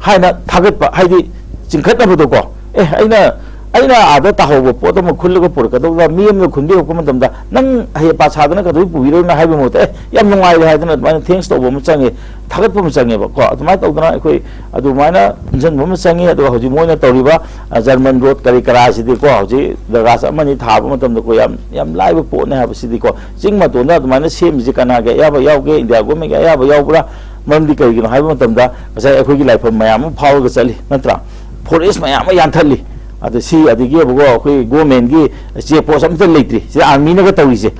ꯍꯥꯏꯅ ꯊꯥꯒꯠꯄ, ꯍꯥꯏꯗꯤ ꯆꯤꯡꯈꯠꯅꯕꯗꯣꯀꯣ꯫ "ꯑꯦ, ꯑꯩꯅ, ꯑꯩꯅ ꯑꯥꯗ ꯇꯥꯍꯧꯕ ꯄꯣꯠ ꯑꯃ ꯈꯨꯜꯂꯒ ꯄꯨꯔꯛꯀꯗꯧꯕꯗ ꯃꯤ ꯑꯃꯅ ꯈꯨꯟꯕꯤꯔꯛꯄ ꯃꯇꯝꯗ, "ꯅꯪ ꯑꯍꯦ ꯄꯥ ꯁꯥꯗꯅ ꯀꯩꯗꯧꯕꯩ ꯄꯨꯕꯤꯔꯣꯏꯅꯣ?" ꯍꯥꯏꯕꯒꯤ ꯃꯍꯨꯠꯇ, "ꯑꯦ, ꯌꯥꯝ ꯅꯨꯡꯉꯥꯏꯔꯦ" ꯍꯥꯏꯗꯅ ꯑꯗꯨꯃꯥꯏꯅ thanks ꯇꯧꯕ ꯑꯃ ꯆꯪꯉꯦ, ꯊꯥꯒꯠꯄ ꯑꯃ ꯆꯪꯉꯦꯕꯀꯣ꯫ ꯑꯗꯨꯃꯥꯏꯅ ꯇꯧꯗꯅ ꯑꯩꯈꯣꯏ ꯑꯗꯨꯃꯥꯏꯅ ꯄꯨꯟꯁꯤꯟꯕ ꯑꯃ ꯆꯪꯉꯤ꯫ ꯑꯗꯨꯒ ꯍꯧꯖꯤꯛ ꯃꯣꯏꯅ ꯇꯧꯔꯤꯕ, ꯑ, German road ꯀꯔꯤ ꯀꯔꯥꯁꯤꯗꯤꯀꯣ, ꯍꯧꯖꯤꯛ ꯖꯒꯥꯁꯦ ꯑꯃꯅꯤ ꯊꯥꯕ ꯃꯇꯝꯗ ꯑꯩꯈꯣꯏ ꯌꯥꯝ, ꯌꯥꯝ ꯂꯥꯏꯕ ꯄꯣꯠꯅꯦ ꯍꯥꯏꯕꯁꯤꯗꯤꯀꯣ, ꯆꯤꯡ ꯃꯇꯣꯟꯗ ꯑꯗꯨꯃꯥꯏꯅ ꯁꯦꯝꯃꯤꯁꯦ ꯀꯅꯥꯒꯤ ꯑꯌꯥꯕ ꯌꯥꯎꯒꯦ? ꯏꯟꯗꯤꯌꯥ ꯒꯣꯔꯃꯦꯟꯒꯤ ꯑꯌꯥꯕ ꯌꯥꯎꯕ꯭ꯔꯥ? ꯃꯔꯝꯗꯤ ꯀꯔꯤꯒꯤꯅꯣ ꯍꯥꯏꯕ ꯃꯇꯝꯗ, ꯉꯁꯥꯏ ꯑꯩꯈꯣꯏꯒꯤ ꯂꯥꯏꯐꯝ ꯃꯌꯥꯝ ꯑꯃ ꯐꯥꯎꯔꯒ ꯆꯠꯂꯤ, ꯅꯠꯇ꯭ꯔꯥ? ꯐꯣꯔꯦꯁ ꯃꯌꯥꯝ ꯑꯃ ꯌꯥꯟꯊꯠꯂꯤ꯫ ꯑꯗ ꯁꯤ ꯑꯗꯒꯤ ꯑꯃꯨꯛꯀꯣ ꯑꯩꯈꯣꯏ ꯒꯣꯔꯃꯦꯟꯒꯤ ꯆꯦꯛ ꯄꯣꯁ ꯑꯝꯇ ꯂꯩꯇ꯭ꯔꯤ, ꯁꯤꯗ ꯑꯥꯔꯃꯤꯅꯒ ꯇꯧꯔꯤꯁꯦ꯫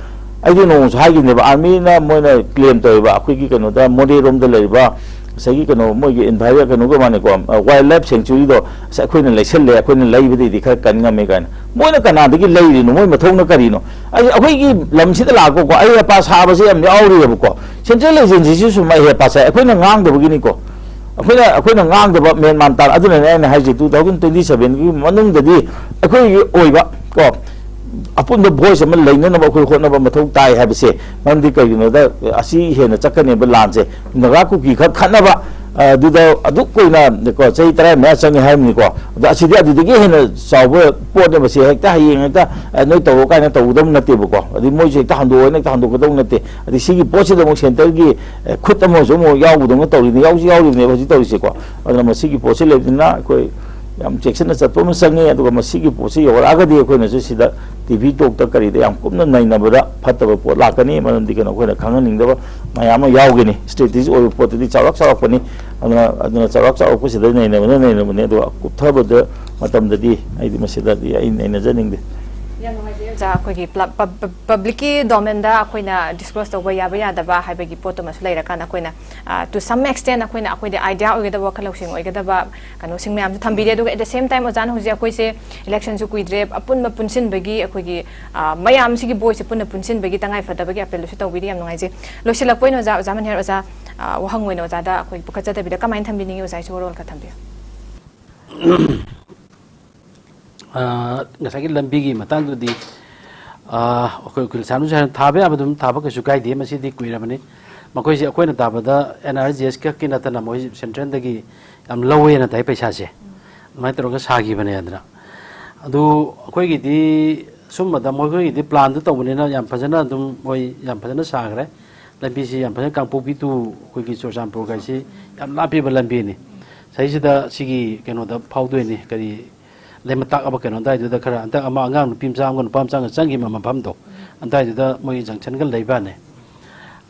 ꯑꯩꯗꯤ ꯅꯣꯡꯃꯁꯨ ꯍꯥꯏꯈꯤꯕꯅꯦꯕ, ꯑꯥꯔꯃꯤꯅ ꯃꯣꯏꯅ ꯀ꯭ꯂꯦꯝ ꯇꯧꯋꯦꯕ, ꯑꯩꯈꯣꯏꯒꯤ ꯀꯩꯅꯣꯗ, ꯃꯣꯔꯦꯔꯣꯝꯗ ꯂꯩꯔꯤꯕ ꯉꯁꯥꯏꯒꯤ ꯀꯩꯅꯣ, ꯃꯣꯏꯒꯤ ꯏꯟꯚꯥꯏꯔ ꯀꯩꯅꯣꯒ ꯃꯥꯅꯦꯀꯣ, ꯋꯥꯏꯜ ꯂꯥꯏꯐ ꯁꯦꯡꯆꯨꯔꯤꯗꯣ, ꯑꯁ, ꯑꯩꯈꯣꯏꯅ ꯂꯩꯁꯜꯂꯦ, ꯑꯩꯈꯣꯏꯅ ꯂꯩꯕꯗꯩꯗꯤ ꯈꯔ ꯀꯟ ꯉꯝꯃꯦ ꯀꯥꯏꯅ꯫ ꯃꯣꯏꯅ ꯀꯅꯥꯗꯒꯤ ꯂꯩꯔꯤꯅꯣ? ꯃꯣꯏ ꯃꯊꯧꯅ ꯀꯔꯤꯅꯣ? ꯑꯩ, ꯑꯩꯈꯣꯏꯒꯤ ꯂꯝꯁꯤꯗ ꯂꯥꯛꯄꯀꯣ, ꯑꯍꯦ ꯑꯄꯥ ꯁꯥꯕꯁꯦ ꯌꯥꯝ ꯌꯥꯎꯔꯤꯑꯕꯀꯣ꯫ ꯁꯦꯟꯇ꯭ꯔꯦꯜ ꯑꯦꯖꯦꯟꯁꯤꯁꯤꯁꯨ ꯁꯨꯝ ꯑꯍꯦ ꯑꯄꯥ ꯁꯥꯏ, ꯑꯩꯈꯣꯏꯅ ꯉꯥꯡꯗꯕꯒꯤꯅꯤꯀꯣ꯫ ꯑꯩꯈꯣꯏꯅ, ꯑꯩꯈꯣꯏꯅ ꯉꯥꯡꯗꯕ ꯃꯦꯟ ꯃꯥꯟ ꯇꯥꯅ꯫ ꯑꯗꯨꯅꯅꯦ ꯑꯩꯅ ꯍꯥꯏꯁꯦ, ꯇꯨ ꯊꯥꯎꯖꯟ ꯇ꯭ꯋꯦꯟꯇꯤ ꯁꯚꯦꯟꯒꯤ ꯃꯅꯨꯡꯗꯗꯤ ꯑꯩꯈꯣꯏꯒꯤ ꯑꯣꯏꯕ ꯀꯣ, ꯑꯄꯨꯟꯕ ꯚꯣꯏꯁ ꯑꯃ ꯂꯩꯅꯅꯕ ꯑꯩꯈꯣꯏ ꯍꯣꯠꯅꯕ ꯃꯊꯧ ꯇꯥꯏ ꯍꯥꯏꯕꯁꯦ꯫ ꯃꯔꯝꯗꯤ ꯀꯩꯒꯤꯅꯣꯗ, ꯑꯁꯤ ꯍꯦꯟꯅ ꯆꯠꯀꯅꯦꯕ ꯂꯥꯟꯁꯦ꯫ ꯅꯥꯒꯥ ꯀꯨꯀꯤ ꯈꯛ ꯈꯠꯅꯕ, ꯑ, ꯑꯗꯨꯗ ꯑꯗꯨꯛ ꯀꯨꯏꯅ ꯀꯣ, ꯆꯍꯤ ꯇꯔꯥ ꯃꯌꯥ ꯆꯪꯉꯦ ꯍꯥꯏꯔꯝꯃꯤꯀꯣ꯫ ꯑꯗꯣ ꯑꯁꯤꯗꯤ ꯑꯗꯨꯗꯒꯤ ꯍꯦꯟꯅ ꯆꯥꯎꯕ ꯄꯣꯠꯅꯦꯕ꯫ ꯁꯤ ꯍꯦꯛꯇ ꯍꯌꯦꯡ ꯍꯦꯛꯇ, ꯑ, ꯅꯣꯏ ꯇꯧꯔꯣ ꯀꯥꯏꯅ ꯇꯧꯒꯗꯕ ꯅꯠꯇꯦꯕꯀꯣ꯫ ꯑꯗꯩ ꯃꯣꯏꯁꯨ ꯍꯦꯛꯇ ꯍꯟꯗꯣꯛꯑꯣꯅ ꯍꯦꯛꯇ ꯍꯟꯗꯣꯛꯀꯗꯧ ꯅꯠꯇꯦ꯫ ꯑꯗꯩ ꯁꯤꯒꯤ ꯄꯣꯠꯁꯤꯗ ꯑꯃꯨꯛ ꯁꯦꯟꯇꯔꯒꯤ, ꯑ, ꯈꯨꯠ ꯑꯃꯁꯨ ꯑꯃꯨꯛ ꯌꯥꯎꯕꯗꯧꯅ ꯇꯧꯔꯤꯅꯤ, ꯌꯥꯎꯁꯨ ꯌꯥꯎꯔꯤꯕꯅꯦꯕ ꯍꯧꯖꯤꯛ ꯇꯧꯔꯤꯁꯦꯀꯣ꯫ ꯑꯗꯨꯅ ꯃꯁꯤꯒꯤ ꯄꯣꯠꯁꯤ ꯂꯩꯕꯅꯤꯅ ꯑꯩꯈꯣꯏ ꯌꯥꯝ ꯆꯦꯛꯁꯤꯟꯅ ꯆꯠꯄ ꯑꯃ ꯆꯪꯉꯤ꯫ ꯑꯗꯨꯒ ꯃꯁꯤꯒꯤ ꯄꯣꯠꯁꯤ ꯌꯧꯔꯛꯑꯒꯗꯤ ꯑꯩꯈꯣꯏꯅꯁꯨ ꯁꯤꯗ ꯇꯤ ꯚꯤ ꯇꯣꯛꯇ ꯀꯔꯤꯗ ꯌꯥꯝ ꯀꯨꯞꯅ ꯅꯩꯅꯕꯗ ꯐꯠꯇꯕ ꯄꯣꯠ ꯂꯥꯛꯀꯅꯤ꯫ ꯃꯔꯝꯗꯤ ꯀꯩꯅꯣ, ꯑꯩꯈꯣꯏꯅ ꯈꯪꯍꯟꯅꯤꯡꯗꯕ ꯃꯌꯥꯝ ꯑꯃ ꯌꯥꯎꯒꯅꯤ꯫ ꯏꯁꯇ꯭ꯔꯦꯇꯦꯖꯤ ꯑꯣꯏꯕ ꯄꯣꯠꯇꯨꯗꯤ ꯆꯥꯎꯔꯥꯛ ꯆꯥꯎꯔꯛꯄꯅꯤ꯫ ꯑꯗꯨꯅ, ꯑꯗꯨꯅ ꯆꯥꯎꯔꯥꯛ ꯆꯥꯎꯔꯛꯄꯁꯤꯗ ꯅꯩꯅꯕꯅ ꯅꯩꯅꯕꯅꯤ꯫ ꯑꯗꯨꯒ ꯀꯨꯞꯊꯕꯗ ꯃꯇꯝꯗꯗꯤ ꯑꯩꯗꯤ ꯃꯁꯤꯗꯗꯤ ꯑꯩ ꯅꯩꯅꯖꯅꯤꯡꯗꯦ꯫ ꯌꯥꯝ ꯅꯨꯡꯉꯥꯏꯖꯩ ꯑꯣꯖꯥ, ꯑꯩꯈꯣꯏꯒꯤ ꯄꯕ꯭ꯂꯤꯛꯀꯤ ꯗꯣꯃꯦꯟꯗ ꯑꯩꯈꯣꯏꯅ ꯗꯤꯁꯀ꯭ꯂꯣꯁ ꯇꯧꯕ ꯌꯥꯕ ꯌꯥꯗꯕ ꯍꯥꯏꯕꯒꯤ ꯄꯣꯠꯇꯨꯃꯁꯨ ꯂꯩꯔꯀꯥꯟꯗ ꯑꯩꯈꯣꯏꯅ, ꯑ, to some extent ꯑꯩꯈꯣꯏꯅ, ꯑꯩꯈꯣꯏꯗ ꯑꯥꯏꯗꯤꯌꯥ ꯑꯣꯏꯒꯗꯕ, ꯋꯥꯈꯜ ꯂꯧꯁꯤꯡ ꯑꯣꯏꯒꯗꯕ ꯀꯩꯅꯣꯁꯤꯡ ꯃꯌꯥꯝꯁꯨ ꯊꯝꯕꯤꯔꯦ꯫ ꯑꯗꯨꯒ at the same time ꯑꯣꯖꯥꯅ ꯍꯧꯖꯤꯛ ꯑꯩꯈꯣꯏꯁꯦ ꯏꯂꯦꯛꯁꯟꯁꯨ ꯀꯨꯏꯗ꯭ꯔꯦ, ꯑꯄꯨꯟꯕ ꯄꯨꯟꯁꯤꯟꯕꯒꯤ ꯑꯩꯈꯣꯏꯒꯤ, ꯑ, ꯃꯌꯥꯝꯁꯤꯒꯤ ꯚꯣꯏꯁꯁꯦ ꯄꯨꯟꯅ ꯄꯨꯟꯁꯤꯟꯕꯒꯤ ꯇꯉꯥꯏꯐꯗꯕꯒꯤ ꯑꯄꯤꯜꯁꯨ ꯇꯧꯕꯤꯔꯤ꯫ ꯌꯥꯝ ꯅꯨꯡꯉꯥꯏꯖꯩ꯫ ꯂꯣꯏꯁꯤꯜꯂꯛꯄ ꯑꯣꯏꯅ ꯑꯣꯖꯥ, ꯑꯣꯖꯥ ꯃꯅꯤꯍꯔ, ꯑꯣꯖꯥ, ꯑ, ꯋꯥꯍꯪ ꯑꯣꯏꯅ ꯑꯣꯖꯥꯗ ꯑꯩꯈꯣꯏ ꯄꯨꯈꯠꯆꯗꯕꯤꯗ ꯀꯃꯥꯏꯅ ꯊꯝꯕꯤꯅꯤꯡꯉꯤ? ꯑꯣꯖꯥꯒꯤꯁꯨ ꯋꯥꯔꯣꯜ ꯈꯔ ꯊꯝꯕꯤꯌꯨ꯫ ꯑ, ꯉꯁꯥꯏꯒꯤ ꯂꯝꯕꯤꯒꯤ ꯃꯇꯥꯡꯗꯨꯗꯤ, ꯑ, ꯑꯩꯈꯣꯏ ꯎꯀꯤꯜ ꯁꯥꯅꯨꯁꯨ ꯍꯥꯏꯅ ꯊꯥꯕ ꯌꯥꯕ ꯑꯗꯨꯝ ꯊꯥꯕ ꯀꯩꯁꯨ ꯀꯥꯏꯗꯦ꯫ ꯃꯁꯤꯗꯤ ꯀꯨꯏꯔꯕꯅꯤ꯫ ꯃꯈꯣꯏꯁꯦ ꯑꯩꯈꯣꯏꯅ ꯇꯥꯕꯗ ꯑꯦꯟ ꯑꯥꯔ ꯖꯤ ꯑꯦꯁ ꯈꯛꯀꯤ ꯅꯠꯇꯅ ꯃꯣꯏ ꯁꯦꯟꯇ꯭ꯔꯦꯜꯗꯒꯤ ꯌꯥꯝ ꯂꯧꯋꯦꯅ ꯇꯥꯏ ꯄꯩꯁꯥꯁꯦ꯫ ꯑꯗꯨꯃꯥꯏꯅ ꯇꯧꯔꯒ ꯁꯥꯈꯤꯕꯅꯦ꯫ ꯑꯗꯨꯅ ꯑꯗꯨ ꯑꯩꯈꯣꯏꯒꯤꯗꯤ ꯁꯨꯝꯕꯗ ꯃꯈꯣꯏꯒꯤꯗꯤ ꯄ꯭ꯂꯥꯟꯗꯨ ꯇꯧꯕꯅꯤꯅ ꯌꯥꯝ ꯐꯖꯅ ꯑꯗꯨꯝ ꯃꯣꯏ ꯌꯥꯝ ꯐꯖꯅ ꯁꯥꯈ꯭ꯔꯦ꯫ ꯂꯝꯕꯤꯁꯤ ꯌꯥꯝ ꯐꯖꯅ ꯀꯥꯡꯄꯣꯛꯄꯤ ꯇꯨ ꯑꯩꯈꯣꯏꯒꯤ ꯆꯨꯔꯆꯥꯟꯄꯨꯔꯒ ꯍꯥꯏꯁꯤ ꯌꯥꯝ ꯂꯥꯞꯄꯤꯕ ꯂꯝꯕꯤꯅꯤ꯫ ꯁꯤꯗꯩꯁꯤꯗ ꯁꯤꯒꯤ ꯀꯩꯅꯣꯗ ꯐꯥꯎꯗꯣꯏꯅꯤ, ꯀꯔꯤ, ꯂꯩꯃꯇꯥꯛ ꯑꯃ ꯀꯩꯅꯣ ꯑꯗꯥꯏꯗꯨꯗ ꯈꯔ ꯍꯟꯗꯛ ꯑꯃ ꯑꯉꯥꯡ ꯅꯨꯄꯤ ꯃꯆꯥ ꯑꯃꯒ ꯅꯨꯄꯥ ꯃꯆꯥ ꯑꯃꯒ ꯆꯪꯈꯤꯕ ꯃꯐꯝꯗꯣ, ꯑꯗꯥꯏꯗꯨꯗ ꯃꯣꯏꯒꯤ ꯖꯪꯁꯟꯒ ꯂꯩꯕꯅꯦ꯫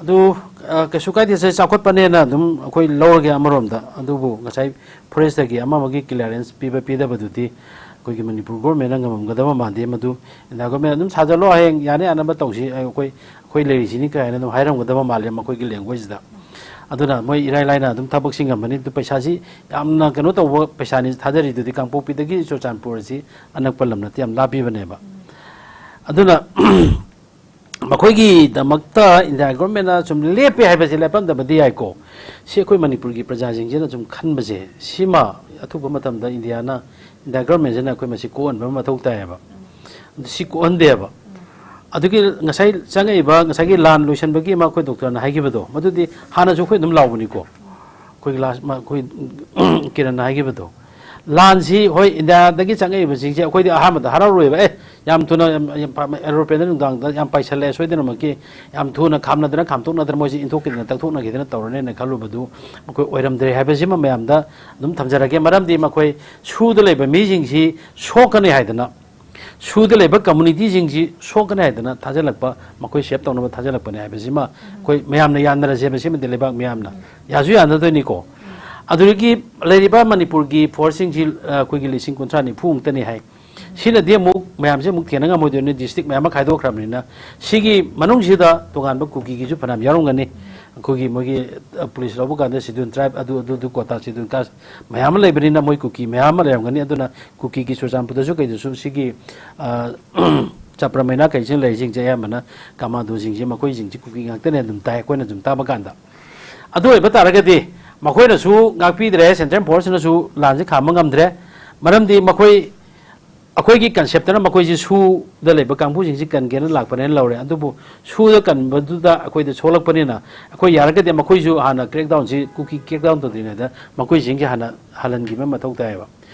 ꯑꯗꯨ, ꯑ, ꯀꯩꯁꯨ ꯀꯥꯏꯗꯦ, ꯁꯦ ꯆꯥꯎꯈꯠꯄꯅꯦꯅ ꯑꯗꯨꯝ ꯑꯩꯈꯣꯏ ꯂꯧꯔꯒꯦ ꯑꯃꯔꯣꯝꯗ꯫ ꯑꯗꯨꯕꯨ ꯉꯁꯥꯏ ꯐꯣꯔꯦꯁꯇꯒꯤ ꯑꯃ ꯑꯃꯒꯤ ꯀ꯭ꯂꯤꯌꯥꯔꯦꯟꯁ ꯄꯤꯕ ꯄꯤꯗꯕꯗꯨꯗꯤ ꯑꯩꯈꯣꯏꯒꯤ ꯃꯅꯤꯄꯨꯔ ꯒꯣꯔꯃꯦꯟꯅ ꯉꯝꯃꯝꯒꯗꯕ ꯃꯥꯟꯗꯦ꯫ ꯃꯗꯨ ꯏꯟꯗꯤꯌꯥ ꯒꯣꯔꯃꯦꯟ ꯑꯗꯨꯝ ꯁꯥꯖꯜꯂꯣ, ꯍꯌꯦꯡ ꯌꯥꯅꯤ ꯌꯥꯅꯕ ꯇꯧꯁꯤ, ꯑꯩꯈꯣꯏ, ꯑꯩꯈꯣꯏ ꯂꯩꯔꯤꯁꯤꯅꯤ ꯀꯥꯏꯅ ꯑꯗꯨꯝ ꯍꯥꯏꯔꯝꯒꯗꯕ ꯃꯥꯜꯂꯦ ꯃꯈꯣꯏꯒꯤ ꯂꯦꯡꯒ꯭ꯋꯦꯖꯇ꯫ ꯑꯗꯨꯅ ꯃꯣꯏ ꯏꯔꯥꯏ ꯂꯥꯏꯅ ꯑꯗꯨꯝ ꯊꯕꯛꯁꯤ ꯉꯝꯃꯅꯤ꯫ ꯑꯗꯨ ꯄꯩꯁꯥꯁꯤ ꯌꯥꯝꯅ ꯀꯩꯅꯣ ꯇꯧꯕ ꯄꯩꯁꯥꯅꯤ ꯊꯥꯗꯔꯤꯗꯨꯗꯤ, ꯀꯥꯡꯄꯣꯛꯄꯤꯗꯒꯤ ꯆꯨꯔꯆꯥꯟꯄꯨꯔ ꯑꯁꯤ ꯑꯅꯛꯄ ꯂꯝ ꯅꯠꯇꯦ, ꯌꯥꯝ ꯂꯥꯞꯄꯤꯕꯅꯦꯕ꯫ ꯑꯗꯨꯅ ꯃꯈꯣꯏꯒꯤꯗꯃꯛꯇ ꯏꯟꯗꯤꯌꯥ ꯒꯣꯔꯃꯦꯟꯅ ꯁꯨꯝ ꯂꯦꯞꯄꯦ ꯍꯥꯏꯕꯁꯦ ꯂꯦꯞꯄꯝꯗꯕꯗꯤ ꯌꯥꯏꯀꯣ꯫ ꯁꯤ ꯑꯩꯈꯣꯏ ꯃꯅꯤꯄꯨꯔꯒꯤ ꯄ꯭ꯔꯖꯥꯁꯤꯡꯁꯤꯅ ꯁꯨꯝ ꯈꯟꯕꯁꯦ, ꯁꯤꯃ ꯑꯊꯨꯕ ꯃꯇꯝꯗ ꯏꯟꯗꯤꯌꯥꯅ, ꯏꯟꯗꯤꯌꯥ ꯒꯣꯔꯃꯦꯟꯁꯤꯅ ꯑꯩꯈꯣꯏ ꯃꯁꯤ ꯀꯣꯛꯍꯟꯕ ꯑꯃ ꯃꯊꯧ ꯇꯥꯏꯌꯦꯕ꯫ ꯑꯗꯨ ꯁꯤ ꯀꯣꯛꯍꯟꯗꯦꯕ꯫ ꯑꯗꯨꯒꯤ ꯉꯁꯥꯏ ꯆꯪꯉꯛꯏꯕ, ꯉꯁꯥꯏꯒꯤ ꯂꯥꯟ ꯂꯣꯏꯁꯤꯟꯕꯒꯤ ꯑꯃ ꯑꯩꯈꯣꯏ ꯗꯣꯛꯇꯔꯅ ꯍꯥꯏꯈꯤꯕꯗꯣ, ꯃꯗꯨꯗꯤ ꯍꯥꯟꯅꯁꯨ ꯑꯩꯈꯣꯏ ꯑꯗꯨꯝ ꯂꯥꯎꯕꯅꯤꯀꯣ꯫ ꯑꯩꯈꯣꯏꯒꯤ ꯂꯥꯁ, ꯃ-, ꯑꯩꯈꯣꯏ ꯀꯤꯔꯟꯅ ꯍꯥꯏꯈꯤꯕꯗꯣ, ꯂꯥꯟꯁꯤ, ꯍꯣꯏ, ꯏꯟꯗꯤꯌꯥꯗꯒꯤ ꯆꯪꯉꯛꯏꯕꯁꯤꯡꯁꯦ ꯑꯩꯈꯣꯏꯗꯤ ꯑꯍꯥꯟꯕꯗ ꯍꯔꯥꯎꯔꯣꯏꯕ꯫ ꯑꯦ, ꯌꯥꯝ ꯊꯨꯅ, ꯌꯥꯝ, ꯌꯥꯝ ꯄꯥ-, ꯑꯦꯔꯣꯄ꯭ꯂꯦꯟꯗ ꯅꯨꯡꯗꯥꯡꯗ ꯌꯥꯝ ꯄꯥꯏꯁꯜꯂꯛꯑꯦ, ꯁꯣꯏꯗꯅꯃꯛꯀꯤ ꯌꯥꯝ ꯊꯨꯅ ꯈꯥꯝꯅꯗꯅ ꯈꯥꯝꯇꯣꯛꯅꯗꯅ ꯃꯣꯏꯁꯤ ꯏꯟꯊꯣꯛꯈꯤꯗꯅ ꯇꯛꯊꯣꯛꯅꯈꯤꯗꯅ ꯇꯧꯔꯅꯦꯅ ꯈꯜꯂꯨꯕꯗꯨ ꯃꯈꯣꯏ ꯑꯣꯏꯔꯝꯗ꯭ꯔꯦ ꯍꯥꯏꯕꯁꯤꯃ ꯃꯌꯥꯝꯗ ꯑꯗꯨꯝ ꯊꯝꯖꯔꯒꯦ꯫ ꯃꯔꯝꯗꯤ ꯃꯈꯣꯏ ꯁꯨꯗ ꯂꯩꯕ ꯃꯤꯁꯤꯡꯁꯤ ꯁꯣꯛꯀꯅꯤ ꯍꯥꯏꯗꯅ, ꯁꯨꯗ ꯂꯩꯕ ꯀꯝꯃꯨꯅꯤꯇꯤꯁꯤꯡꯁꯤ ꯁꯣꯛꯀꯅꯤ ꯍꯥꯏꯗꯅ ꯊꯥꯖꯤꯜꯂꯛꯄ, ꯃꯈꯣꯏ ꯁꯦꯞ ꯇꯧꯅꯕ ꯊꯥꯖꯤꯜꯂꯛꯄꯅꯤ ꯍꯥꯏꯕꯁꯤꯃ ꯑꯩꯈꯣꯏ ꯃꯌꯥꯝꯅ ꯌꯥꯅꯔꯁꯦꯕ꯫ ꯁꯤꯃꯗꯤ ꯂꯩꯕꯥꯛ ꯃꯤꯌꯥꯝꯅ ꯌꯥꯁꯨ ꯌꯥꯅꯗꯣꯏꯅꯤꯀꯣ꯫ ꯑꯗꯨꯗꯒꯤ ꯂꯩꯔꯤꯕ ꯃꯅꯤꯄꯨꯔꯒꯤ ꯐꯣꯔꯁꯁꯤꯡꯁꯤ, ꯑ, ꯑꯩꯈꯣꯏꯒꯤ ꯂꯤꯁꯤꯡ ꯀꯨꯟꯊ꯭ꯔꯥ ꯅꯤꯐꯨꯃꯨꯛꯇꯅꯤ ꯍꯥꯏ꯫ ꯁꯤꯅꯗꯤ ꯑꯃꯨꯛ ꯃꯌꯥꯝꯁꯦ ꯑꯃꯨꯛ ꯊꯦꯡꯅ ꯉꯝꯃꯣꯏꯗꯣꯏꯅꯤ, ꯗꯤꯁꯇ꯭ꯔꯤꯛ ꯃꯌꯥꯝ ꯑꯃ ꯈꯥꯏꯗꯣꯛꯈ꯭ꯔꯕꯅꯤꯅ꯫ ꯁꯤꯒꯤ ꯃꯅꯨꯡꯁꯤꯗ ꯇꯣꯉꯥꯟꯕ ꯀꯨꯀꯤꯒꯤꯁꯨ ꯐꯅꯌꯥꯝ ꯌꯥꯎꯔꯝꯒꯅꯤ꯫ ꯑꯩꯈꯣꯏꯒꯤ ꯃꯣꯏꯒꯤ, ꯑ, ꯄꯨꯂꯤꯁ ꯂꯧꯕ ꯀꯥꯟꯗ ꯁꯦꯗꯨꯜ ꯇ꯭ꯔꯥꯏꯕ ꯑꯗꯨ, ꯑꯗꯨ, ꯑꯗꯨ ꯀꯣꯇꯥ ꯁꯦꯗꯨꯜ ꯀꯥꯁ ꯃꯌꯥꯝ ꯑꯃ ꯂꯩꯕꯅꯤꯅ ꯃꯣꯏ ꯀꯨꯀꯤ ꯃꯌꯥꯝ ꯑꯃ ꯂꯩꯔꯝꯒꯅꯤ꯫ ꯑꯗꯨꯅ ꯀꯨꯀꯤꯒꯤ ꯆꯨꯔꯆꯥꯟꯄꯨꯔꯗꯁꯨ ꯀꯩꯗꯁꯨ ꯁꯤꯒꯤ, ꯑ, ꯆꯄ꯭ꯔ ꯃꯩꯅꯥ ꯀꯩꯁꯤꯅ ꯂꯩꯔꯤꯁꯤꯡꯁꯦ ꯑꯌꯥꯝꯕꯅ ꯀꯃꯥꯟꯗꯣꯁꯤꯡꯁꯦ, ꯃꯈꯣꯏꯁꯤꯡꯁꯦ ꯀꯨꯀꯤ ꯉꯥꯛꯇꯅꯦ ꯑꯗꯨꯝ ꯇꯥꯏ ꯑꯩꯈꯣꯏꯅ ꯑꯗꯨꯝ ꯇꯥꯕ ꯀꯥꯟꯗ꯫ ꯑꯗꯨ ꯑꯣꯏꯕ ꯇꯥꯔꯒꯗꯤ ꯃꯈꯣꯏꯅꯁꯨ ꯉꯥꯛꯄꯤꯗ꯭ꯔꯦ, ꯁꯦꯟꯇ꯭ꯔꯦꯜ ꯐꯣꯔꯁꯅꯁꯨ ꯂꯥꯟꯁꯦ ꯈꯥꯝꯕ ꯉꯝꯗ꯭ꯔꯦ꯫ ꯃꯔꯝꯗꯤ ꯃꯈꯣꯏ, ꯑꯩꯈꯣꯏꯒꯤ ꯀꯟꯁꯦꯞꯇꯅ ꯃꯈꯣꯏꯁꯤ ꯁꯨꯗ ꯂꯩꯕ ꯀꯥꯡꯕꯨꯁꯤꯡꯁꯤ ꯀꯟꯒꯦꯅ ꯂꯥꯛꯄꯅꯦꯅ ꯂꯧꯔꯦ꯫ ꯑꯗꯨꯕꯨ ꯁꯨꯗ ꯀꯟꯕꯗꯨꯗ ꯑꯩꯈꯣꯏꯗ ꯁꯣꯛꯂꯛꯄꯅꯤꯅ ꯑꯩꯈꯣꯏ ꯌꯥꯔꯒꯗꯤ ꯃꯈꯣꯏꯁꯨ ꯍꯥꯟꯅ ꯀ꯭ꯔꯦꯛꯗꯥꯎꯟꯁꯤ, ꯀꯨꯀꯤ ꯀ꯭ꯔꯦꯛꯗꯥꯎꯟ ꯇꯧꯗ꯭ꯔꯤꯉꯩꯗ ꯃꯈꯣꯏꯁꯤꯡꯁꯤ ꯍꯥꯟꯅ ꯍꯜꯍꯟꯈꯤꯕ ꯃꯊꯧ ꯇꯥꯏꯌꯦꯕ꯫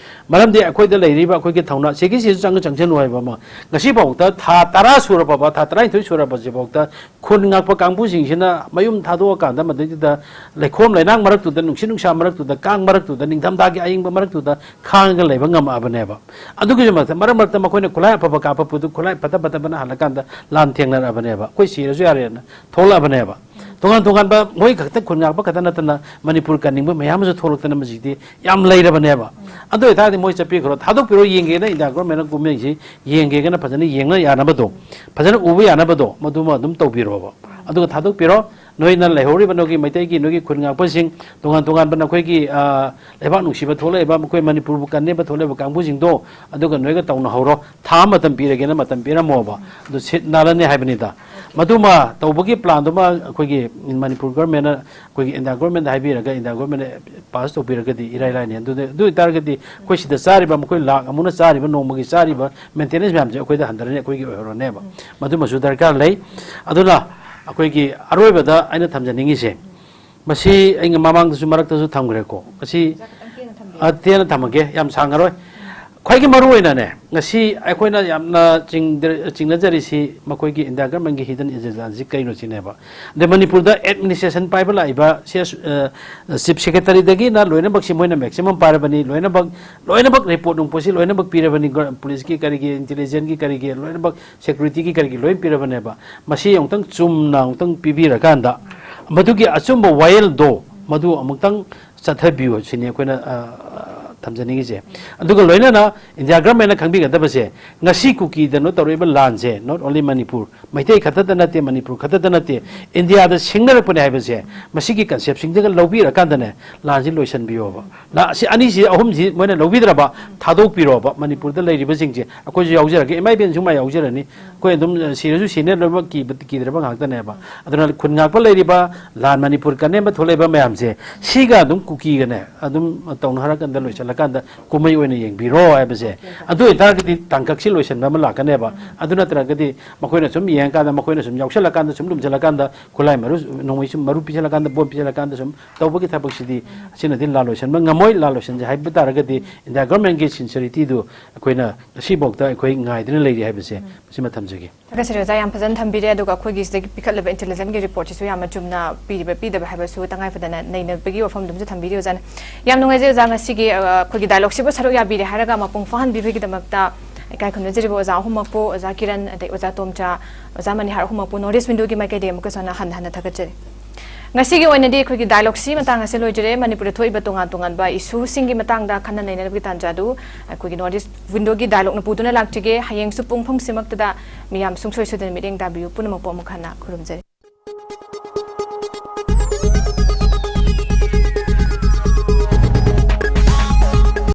ꯃꯔꯝꯗꯤ ꯑꯩꯈꯣꯏꯗ ꯂꯩꯔꯤꯕ ꯑꯩꯈꯣꯏꯒꯤ ꯊꯧꯅꯥ ꯁꯤꯒꯤꯁꯤꯁꯨ ꯆꯪ ꯆꯪꯁꯤꯜꯂꯨ ꯍꯥꯏꯕ ꯑꯃ, ꯉꯁꯤ ꯐꯥꯎꯗ ꯊꯥ ꯇꯔꯥ ꯁꯨꯔꯕ, ꯊꯥ ꯇꯔꯥꯅꯤꯊꯣꯏ ꯁꯨꯔꯕꯁꯤꯐꯥꯎꯗ ꯈꯨꯟ ꯉꯥꯛꯄ ꯀꯥꯡꯕꯨꯁꯤꯡꯁꯤꯅ ꯃꯌꯨꯝ ꯊꯥꯗꯣꯛꯑꯀꯥꯟꯗ ꯃꯗꯩꯗꯨꯗ ꯂꯩꯈꯣꯝ ꯂꯩꯅꯥꯡ ꯃꯔꯛꯇꯨꯗ, ꯅꯨꯡꯁꯤꯠ ꯅꯨꯡꯁꯥ ꯃꯔꯛꯇꯨꯗ, ꯀꯥꯡ ꯃꯔꯛꯇꯨꯗ, ꯅꯤꯡꯊꯝꯊꯥꯒꯤ ꯑꯏꯪꯕ ꯃꯔꯛꯇꯨꯗ ꯈꯥꯡꯉꯒ ꯂꯩꯕ ꯉꯝꯃꯛꯑꯕꯅꯦꯕ꯫ ꯑꯗꯨꯒꯤꯁꯨ ꯃꯊꯛꯇ ꯃꯔꯛ ꯃꯔꯛꯇ ꯃꯈꯣꯏꯅ ꯈꯨꯠꯂꯥꯏ ꯑꯐꯕ ꯀꯥꯞꯄ ꯄꯣꯠꯇꯨ ꯈꯨꯠꯂꯥꯏ ꯐꯠꯇ ꯐꯠꯇꯕꯅ ꯍꯜꯂꯀꯥꯟꯗ ꯂꯥꯟ ꯊꯦꯡꯅꯔꯛꯑꯕꯅꯦꯕ꯫ ꯑꯩꯈꯣꯏ ꯁꯤꯔꯁꯨ ꯌꯥꯔꯦꯅ ꯊꯣꯛꯂꯛꯑꯕꯅꯦꯕ꯫ ꯇꯣꯉꯥꯟ ꯇꯣꯉꯥꯟꯕ ꯃꯣꯏ ꯈꯛꯇ ꯈꯨꯟ ꯉꯥꯛꯄ ꯈꯛꯇ ꯅꯠꯇꯅ ꯃꯅꯤꯄꯨꯔ ꯀꯟꯅꯤꯡꯕ ꯃꯌꯥꯝ ꯑꯃꯁꯨ ꯊꯣꯛꯂꯛꯇꯅ ꯃꯁꯤꯗꯤ ꯌꯥꯝ ꯂꯩꯔꯕꯅꯦꯕ꯫ ꯑꯗꯨ ꯑꯣꯏꯇꯥꯔꯗꯤ ꯃꯣꯏ ꯆꯠꯄꯤꯈ꯭ꯔꯣ, ꯊꯥꯗꯣꯛꯄꯤꯔꯣ, ꯌꯦꯡꯒꯦꯅ ꯏꯟꯗꯤꯌꯥ ꯒꯣꯔꯃꯦꯟꯅ ꯀꯨꯝꯃꯛꯏꯁꯤ ꯌꯦꯡꯒꯦꯒꯅ ꯐꯖꯅ ꯌꯦꯡꯅ ꯌꯥꯅꯕꯗꯣ, ꯐꯖꯅ ꯎꯕ ꯌꯥꯅꯕꯗꯣ ꯃꯗꯨꯃ ꯑꯗꯨꯝ ꯇꯧꯕꯤꯔꯣꯕ꯫ ꯑꯗꯨꯒ ꯊꯥꯗꯣꯛꯄꯤꯔꯣ꯫ ꯅꯣꯏꯅ ꯂꯩꯍꯧꯔꯤꯕ ꯅꯣꯏꯒꯤ ꯃꯩꯇꯩꯒꯤ, ꯅꯣꯏꯒꯤ ꯈꯨꯟ ꯉꯥꯛꯄꯁꯤꯡ, ꯇꯣꯉꯥꯟ ꯇꯣꯉꯥꯟꯕ ꯅꯈꯣꯏꯒꯤ, ꯑ, ꯂꯩꯕꯥꯛ ꯅꯨꯡꯁꯤꯕ ꯊꯣꯛꯂꯛꯏꯕ, ꯃꯈꯣꯏ ꯃꯅꯤꯄꯨꯔꯕꯨ ꯀꯟꯅꯦꯕ ꯊꯣꯛꯂꯛꯏꯕ ꯀꯥꯡꯕꯨꯁꯤꯡꯗꯣ, ꯑꯗꯨꯒ ꯅꯣꯏꯒ ꯇꯧꯅꯍꯧꯔꯣ꯫ ꯊꯥ ꯑꯃ ꯃꯇꯝ ꯄꯤꯔꯒꯦꯅ ꯃꯇꯝ ꯄꯤꯔꯝꯃꯣꯕ꯫ ꯑꯗꯨ ꯁꯤꯠ ꯅꯥꯜꯂꯅꯤ ꯍꯥꯏꯕꯅꯤꯗ꯫ ꯃꯗꯨꯃ ꯇꯧꯕꯒꯤ ꯄ꯭ꯂꯥꯟꯗꯨꯃ ꯑꯩꯈꯣꯏꯒꯤ ꯃꯅꯤꯄꯨꯔ ꯒꯣꯔꯃꯦꯟꯅ, ꯑꯩꯈꯣꯏꯒꯤ ꯏꯟꯗꯤꯌꯥ ꯒꯣꯔꯃꯦꯟꯗ ꯍꯥꯏꯕꯤꯔꯒ, ꯏꯟꯗꯤꯌꯥ ꯒꯣꯔꯃꯦꯟꯅ ꯄꯥꯁ ꯇꯧꯕꯤꯔꯒꯗꯤ ꯏꯔꯥꯏ ꯂꯥꯏꯅꯤ꯫ ꯑꯗꯨꯗ, ꯑꯗꯨ ꯑꯣꯏꯇꯥꯔꯒꯗꯤ ꯑꯩꯈꯣꯏ ꯁꯤꯗ ꯆꯥꯔꯤꯕ, ꯃꯈꯣꯏ ꯂꯥꯛ ꯑꯃꯨꯛꯅ ꯆꯥꯔꯤꯕ, ꯅꯣꯡꯃꯒꯤ ꯆꯥꯔꯤꯕ ꯃꯦꯟꯇꯦꯅꯦꯟꯁ ꯃꯌꯥꯝꯁꯦ ꯑꯩꯈꯣꯏꯗ ꯍꯟꯊꯔꯅꯤ, ꯑꯩꯈꯣꯏꯒꯤ ꯑꯣꯏꯍꯧꯔꯅꯦꯕ꯫ ꯃꯗꯨꯃꯁꯨ ꯗꯔꯀꯥꯔ ꯂꯩ꯫ ꯑꯗꯨꯅ ꯑꯩꯈꯣꯏꯒꯤ ꯑꯔꯣꯏꯕꯗ ꯑꯩꯅ ꯊꯝꯖꯅꯤꯡꯉꯤꯁꯦ, ꯃꯁꯤ ꯑꯩꯅ ꯃꯃꯥꯡꯗꯁꯨ ꯃꯔꯛꯇꯁꯨ ꯊꯝꯈ꯭ꯔꯦꯀꯣ꯫ ꯃꯁꯤ, ꯑ, ꯇꯦꯟꯅ ꯊꯝꯃꯒꯦ, ꯌꯥꯝ ꯁꯥꯡꯉꯔꯣꯏ꯫ ꯈ꯭ꯋꯥꯏꯒꯤ ꯃꯔꯨ ꯑꯣꯏꯅꯅꯦ, ꯉꯁꯤ ꯑꯩꯈꯣꯏꯅ ꯌꯥꯝꯅ ꯆꯤꯡꯗ-, ꯆꯤꯡꯅꯖꯔꯤꯁꯤ ꯃꯈꯣꯏꯒꯤ ꯏꯟꯗꯤꯌꯥ ꯒꯔꯃꯦꯟꯒꯤ ꯍꯤꯗꯟ ꯑꯦꯖꯦꯟꯗꯥꯁꯤ ꯀꯩꯅꯣ ꯁꯤꯅꯦꯕ꯫ ꯑꯗꯩ ꯃꯅꯤꯄꯨꯔꯗ ꯑꯦꯗꯃꯤꯅꯤꯁꯇ꯭ꯔꯦꯁꯟ ꯄꯥꯏꯕ ꯂꯥꯛꯏꯕ ꯁꯤ ꯑꯦꯁ-, ꯑ, ꯆꯤꯐ ꯁꯦꯀ꯭ꯔꯦꯇꯔꯤꯗꯒꯤꯅ ꯂꯣꯏꯅꯃꯛꯁꯤ ꯃꯣꯏꯅ ꯃꯦꯛꯁꯤꯃꯝ ꯄꯥꯏꯔꯕꯅꯤ, ꯂꯣꯏꯅꯃꯛ, ꯂꯣꯏꯅꯃꯛ ꯔꯤꯄꯣꯔꯠ ꯅꯨꯡꯄꯣꯠꯁꯤ ꯂꯣꯏꯅꯃꯛ ꯄꯤꯔꯕꯅꯤ, ꯒ-, ꯄꯨꯂꯤꯁꯀꯤ ꯀꯔꯤꯒꯤ, ꯏꯟꯇꯦꯂꯤꯖꯦꯟꯁꯀꯤ ꯀꯔꯤꯒꯤ ꯂꯣꯏꯅꯃꯛ ꯁꯦꯀ꯭ꯌꯨꯔꯤꯇꯤꯒꯤ ꯀꯔꯤꯒꯤ ꯂꯣꯏ ꯄꯤꯔꯕꯅꯦꯕ꯫ ꯃꯁꯤ ꯑꯃꯨꯛꯇꯪ ꯆꯨꯝꯅ ꯑꯃꯨꯛꯇꯪ ꯄꯤꯕꯤꯔꯀꯥꯟꯗ ꯃꯗꯨꯒꯤ ꯑꯆꯨꯝꯕ ꯋꯥꯌꯦꯜꯗꯣ ꯃꯗꯨ ꯑꯃꯨꯛꯇꯪ ꯆꯠꯊꯕꯤꯌꯨ ꯁꯤꯅꯤ ꯑꯩꯈꯣꯏꯅ, ꯑ, ꯑ, ꯊꯝꯖꯅꯤꯡꯉꯤꯁꯦ꯫ ꯑꯗꯨꯒ ꯂꯣꯏꯅꯅ ꯏꯟꯗꯤꯌꯥ ꯒꯔꯃꯦꯟꯅ ꯈꯪꯕꯤꯒꯗꯕꯁꯦ, ꯉꯁꯤ ꯀꯨꯀꯤꯗꯅꯣ ꯇꯧꯔꯛꯏꯕ ꯂꯥꯟꯁꯦ, not only ꯃꯅꯤꯄꯨꯔ, ꯃꯩꯇꯩ ꯈꯛꯇꯗ ꯅꯠꯇꯦ, ꯃꯅꯤꯄꯨꯔ ꯈꯛꯇꯗ ꯅꯠꯇꯦ, ꯏꯟꯗꯤꯌꯥꯗ ꯁꯤꯡꯅꯔꯛꯄꯅꯦ ꯍꯥꯏꯕꯁꯦ ꯃꯁꯤꯒꯤ ꯀꯟꯁꯦꯞꯁꯤꯡꯗꯒ ꯂꯧꯕꯤꯔꯀꯥꯟꯗꯅꯦ ꯂꯥꯟꯁꯤ ꯂꯣꯏꯁꯤꯟꯕꯤꯌꯣꯕ꯫ ꯂꯥ-, ꯁꯤ ꯑꯅꯤꯁꯤ ꯑꯍꯨꯝꯁꯤ ꯃꯣꯏꯅ ꯂꯧꯕꯤꯗ꯭ꯔꯕ ꯊꯥꯗꯣꯛꯄꯤꯔꯣꯕ꯫ ꯃꯅꯤꯄꯨꯔꯗ ꯂꯩꯔꯤꯕꯁꯤꯡꯁꯦ ꯑꯩꯈꯣꯏꯁꯨ ꯌꯥꯎꯖꯔꯒꯦ, ꯏꯃꯥ ꯏꯕꯦꯟꯁꯨ ꯃꯥ ꯌꯥꯎꯖꯔꯅꯤ꯫ ꯑꯩꯈꯣꯏ ꯑꯗꯨꯝ, ꯑ, ꯁꯤꯔꯁꯨ ꯁꯤꯅꯦ, ꯂꯣꯏꯅꯃꯛ ꯀꯤꯕ-, ꯀꯤꯗ꯭ꯔꯕ ꯉꯥꯛꯇꯅꯦꯕ꯫ ꯑꯗꯨꯅ ꯈꯨꯟ ꯉꯥꯛꯄ ꯂꯩꯔꯤꯕ, ꯂꯥꯟ ꯃꯅꯤꯄꯨꯔ ꯀꯟꯅꯦꯝꯕ ꯊꯣꯛꯂꯛꯏꯕ ꯃꯌꯥꯝꯁꯦ ꯁꯤꯒ ꯑꯗꯨꯝ ꯀꯨꯀꯤꯒꯅꯦ ꯑꯗꯨꯝ ꯇꯧꯅ ꯍꯥꯏꯔꯀꯥꯟꯗ ꯂꯣꯏꯁꯤꯜꯂꯛꯀꯅꯤ꯫ ꯀꯥꯟꯗ ꯀꯨꯝꯍꯩ ꯑꯣꯏꯅ ꯌꯦꯡꯕꯤꯔꯣ ꯍꯥꯏꯕꯁꯦ꯫ ꯑꯗꯨ ꯑꯣꯏꯇꯥꯔꯒꯗꯤ ꯇꯥꯡꯀꯛꯁꯤ ꯂꯣꯏꯁꯤꯟꯕ ꯑꯃ ꯂꯥꯛꯀꯅꯦꯕ꯫ ꯑꯗꯨ ꯅꯠꯇ꯭ꯔꯒꯗꯤ ꯃꯈꯣꯏꯅ ꯁꯨꯝ ꯌꯦꯡꯉꯀꯥꯟꯗ, ꯃꯈꯣꯏꯅ ꯁꯨꯝ ꯌꯥꯎꯁꯜꯂꯀꯥꯟꯗ, ꯁꯨꯝ ꯂꯨꯝꯁꯤꯜꯂꯀꯥꯟꯗ, ꯈꯨꯠꯂꯥꯏ ꯃꯔꯨ, ꯅꯣꯡꯃꯩ ꯁꯨꯝ ꯃꯔꯨ ꯄꯤꯁꯜꯂꯀꯥꯟꯗ, ꯕꯣꯝ ꯄꯤꯁꯜꯂꯀꯥꯟꯗ ꯁꯨꯝ ꯇꯧꯕꯒꯤ ꯊꯕꯛꯁꯤꯗꯤ ꯑꯁꯤꯅꯗꯤ ꯂꯥꯜ ꯂꯣꯏꯁꯤꯟꯕ ꯉꯝꯃꯣꯏ꯫ ꯂꯥꯜ ꯂꯣꯏꯁꯤꯟꯁꯦ ꯍꯥꯏꯕ ꯇꯥꯔꯒꯗꯤ ꯏꯟꯗꯤꯌꯥ ꯒꯚꯔꯟꯃꯦꯟꯒꯤ ꯁꯤꯟꯁꯤꯌꯔꯤꯇꯤꯗꯨ ꯑꯩꯈꯣꯏꯅ ꯉꯁꯤꯐꯥꯎꯗ ꯑꯩꯈꯣꯏ ꯉꯥꯏꯗꯨꯅ ꯂꯩꯔꯤ ꯍꯥꯏꯕꯁꯦ ꯃꯁꯤꯃ ꯊꯝꯖꯒꯦ꯫ ꯊꯥꯒꯠꯆꯔꯤ ꯑꯣꯖꯥ, ꯌꯥꯝ ꯐꯖꯅ ꯊꯝꯕꯤꯔꯦ꯫ ꯑꯗꯨꯒ ꯑꯩꯈꯣꯏꯒꯤ ꯁꯤꯗꯒꯤ ꯄꯤꯈꯠꯂꯕ ꯏꯟꯇꯦꯂꯤꯖꯦꯟꯁꯀꯤ ꯔꯤꯄꯣꯔꯠꯁꯤꯁꯨ ꯌꯥꯝꯅ ꯆꯨꯝꯅ ꯄꯤꯔꯤꯕ ꯄꯤꯗꯕ ꯍꯥꯏꯕꯁꯨ ꯇꯉꯥꯏ ꯐꯗꯅ ꯅꯩꯅꯕꯒꯤ ꯋꯥꯐꯝꯗꯨꯝꯁꯨ ꯊꯝꯕꯤꯔꯤ ꯑꯣꯖꯥꯅ꯫ ꯌꯥꯝ ꯅꯨꯡꯉꯥꯏꯖꯩ ꯑꯣꯖꯥ, ꯉꯁꯤꯒꯤ, ꯑ, ꯑꯩꯈꯣꯏꯒꯤ ꯗꯥꯏꯂꯣꯒꯁꯤꯕꯨ ꯁꯔꯨꯛ ꯌꯥꯕꯤꯔꯦ ꯍꯥꯏꯔꯒ ꯃꯄꯨꯡ ꯐꯥꯍꯟꯕꯤꯕꯒꯤꯗꯃꯛꯇ ꯏꯀꯥꯏ ꯈꯨꯝꯅꯖꯔꯤꯕ ꯑꯣꯖꯥ ꯑꯍꯨꯝꯃꯛꯄꯨ, ꯑꯣꯖꯥ ꯀꯤꯔꯟ, ꯑꯗꯩ ꯑꯣꯖꯥ ꯇꯣꯝꯆꯥ, ꯑꯣꯖꯥ ꯃꯅꯤꯍꯥꯔ ꯑꯍꯨꯝꯃꯛꯄꯨ ꯅꯣꯔꯠ ꯏꯁ ꯋꯤꯟꯗꯣꯒꯤ ꯃꯥꯏꯀꯩꯗꯒꯤ ꯑꯃꯨꯛꯀꯁꯨ ꯍꯟꯅ, ꯍꯟꯅ ꯍꯟꯅ ꯊꯥꯒꯠꯆꯔꯤ꯫ ꯉꯁꯤꯒꯤ ꯑꯣꯏꯅꯗꯤ ꯑꯩꯈꯣꯏꯒꯤ ꯗꯥꯏꯂꯣꯒꯁꯤ ꯃꯇꯥꯡ ꯑꯁꯤ ꯂꯣꯏꯖꯔꯦ꯫ ꯃꯅꯤꯄꯨꯔꯗ ꯊꯣꯛꯏꯕ ꯇꯣꯉꯥꯟ ꯇꯣꯉꯥꯟꯕ ꯏꯁꯨꯁꯤꯡꯒꯤ ꯃꯇꯥꯡꯗ ꯈꯟꯅ ꯅꯩꯅꯅꯕꯒꯤ ꯇꯥꯟꯖꯥꯗꯨ ꯑꯩꯈꯣꯏꯒꯤ ꯅꯣꯔꯠ ꯏꯁ ꯋꯤꯟꯗꯣꯒꯤ ꯗꯥꯏꯂꯣꯒꯅ ꯄꯨꯗꯨꯅ ꯂꯥꯛꯆꯒꯦ꯫ ꯍꯌꯦꯡꯁꯨ ꯄꯨꯡꯐꯝꯁꯤꯃꯛꯇꯗ ꯃꯤꯌꯥꯝ ꯁꯨꯡꯁꯣꯏ ꯁꯣꯏꯗꯅ ꯃꯤꯠꯌꯦꯡ ꯇꯥꯕꯤꯌꯨ꯫ ꯄꯨꯝꯅꯃꯛꯄꯨ ꯑꯃꯨꯛ ꯍꯟꯅ ꯈꯨꯔꯨꯝꯖꯔꯤ꯫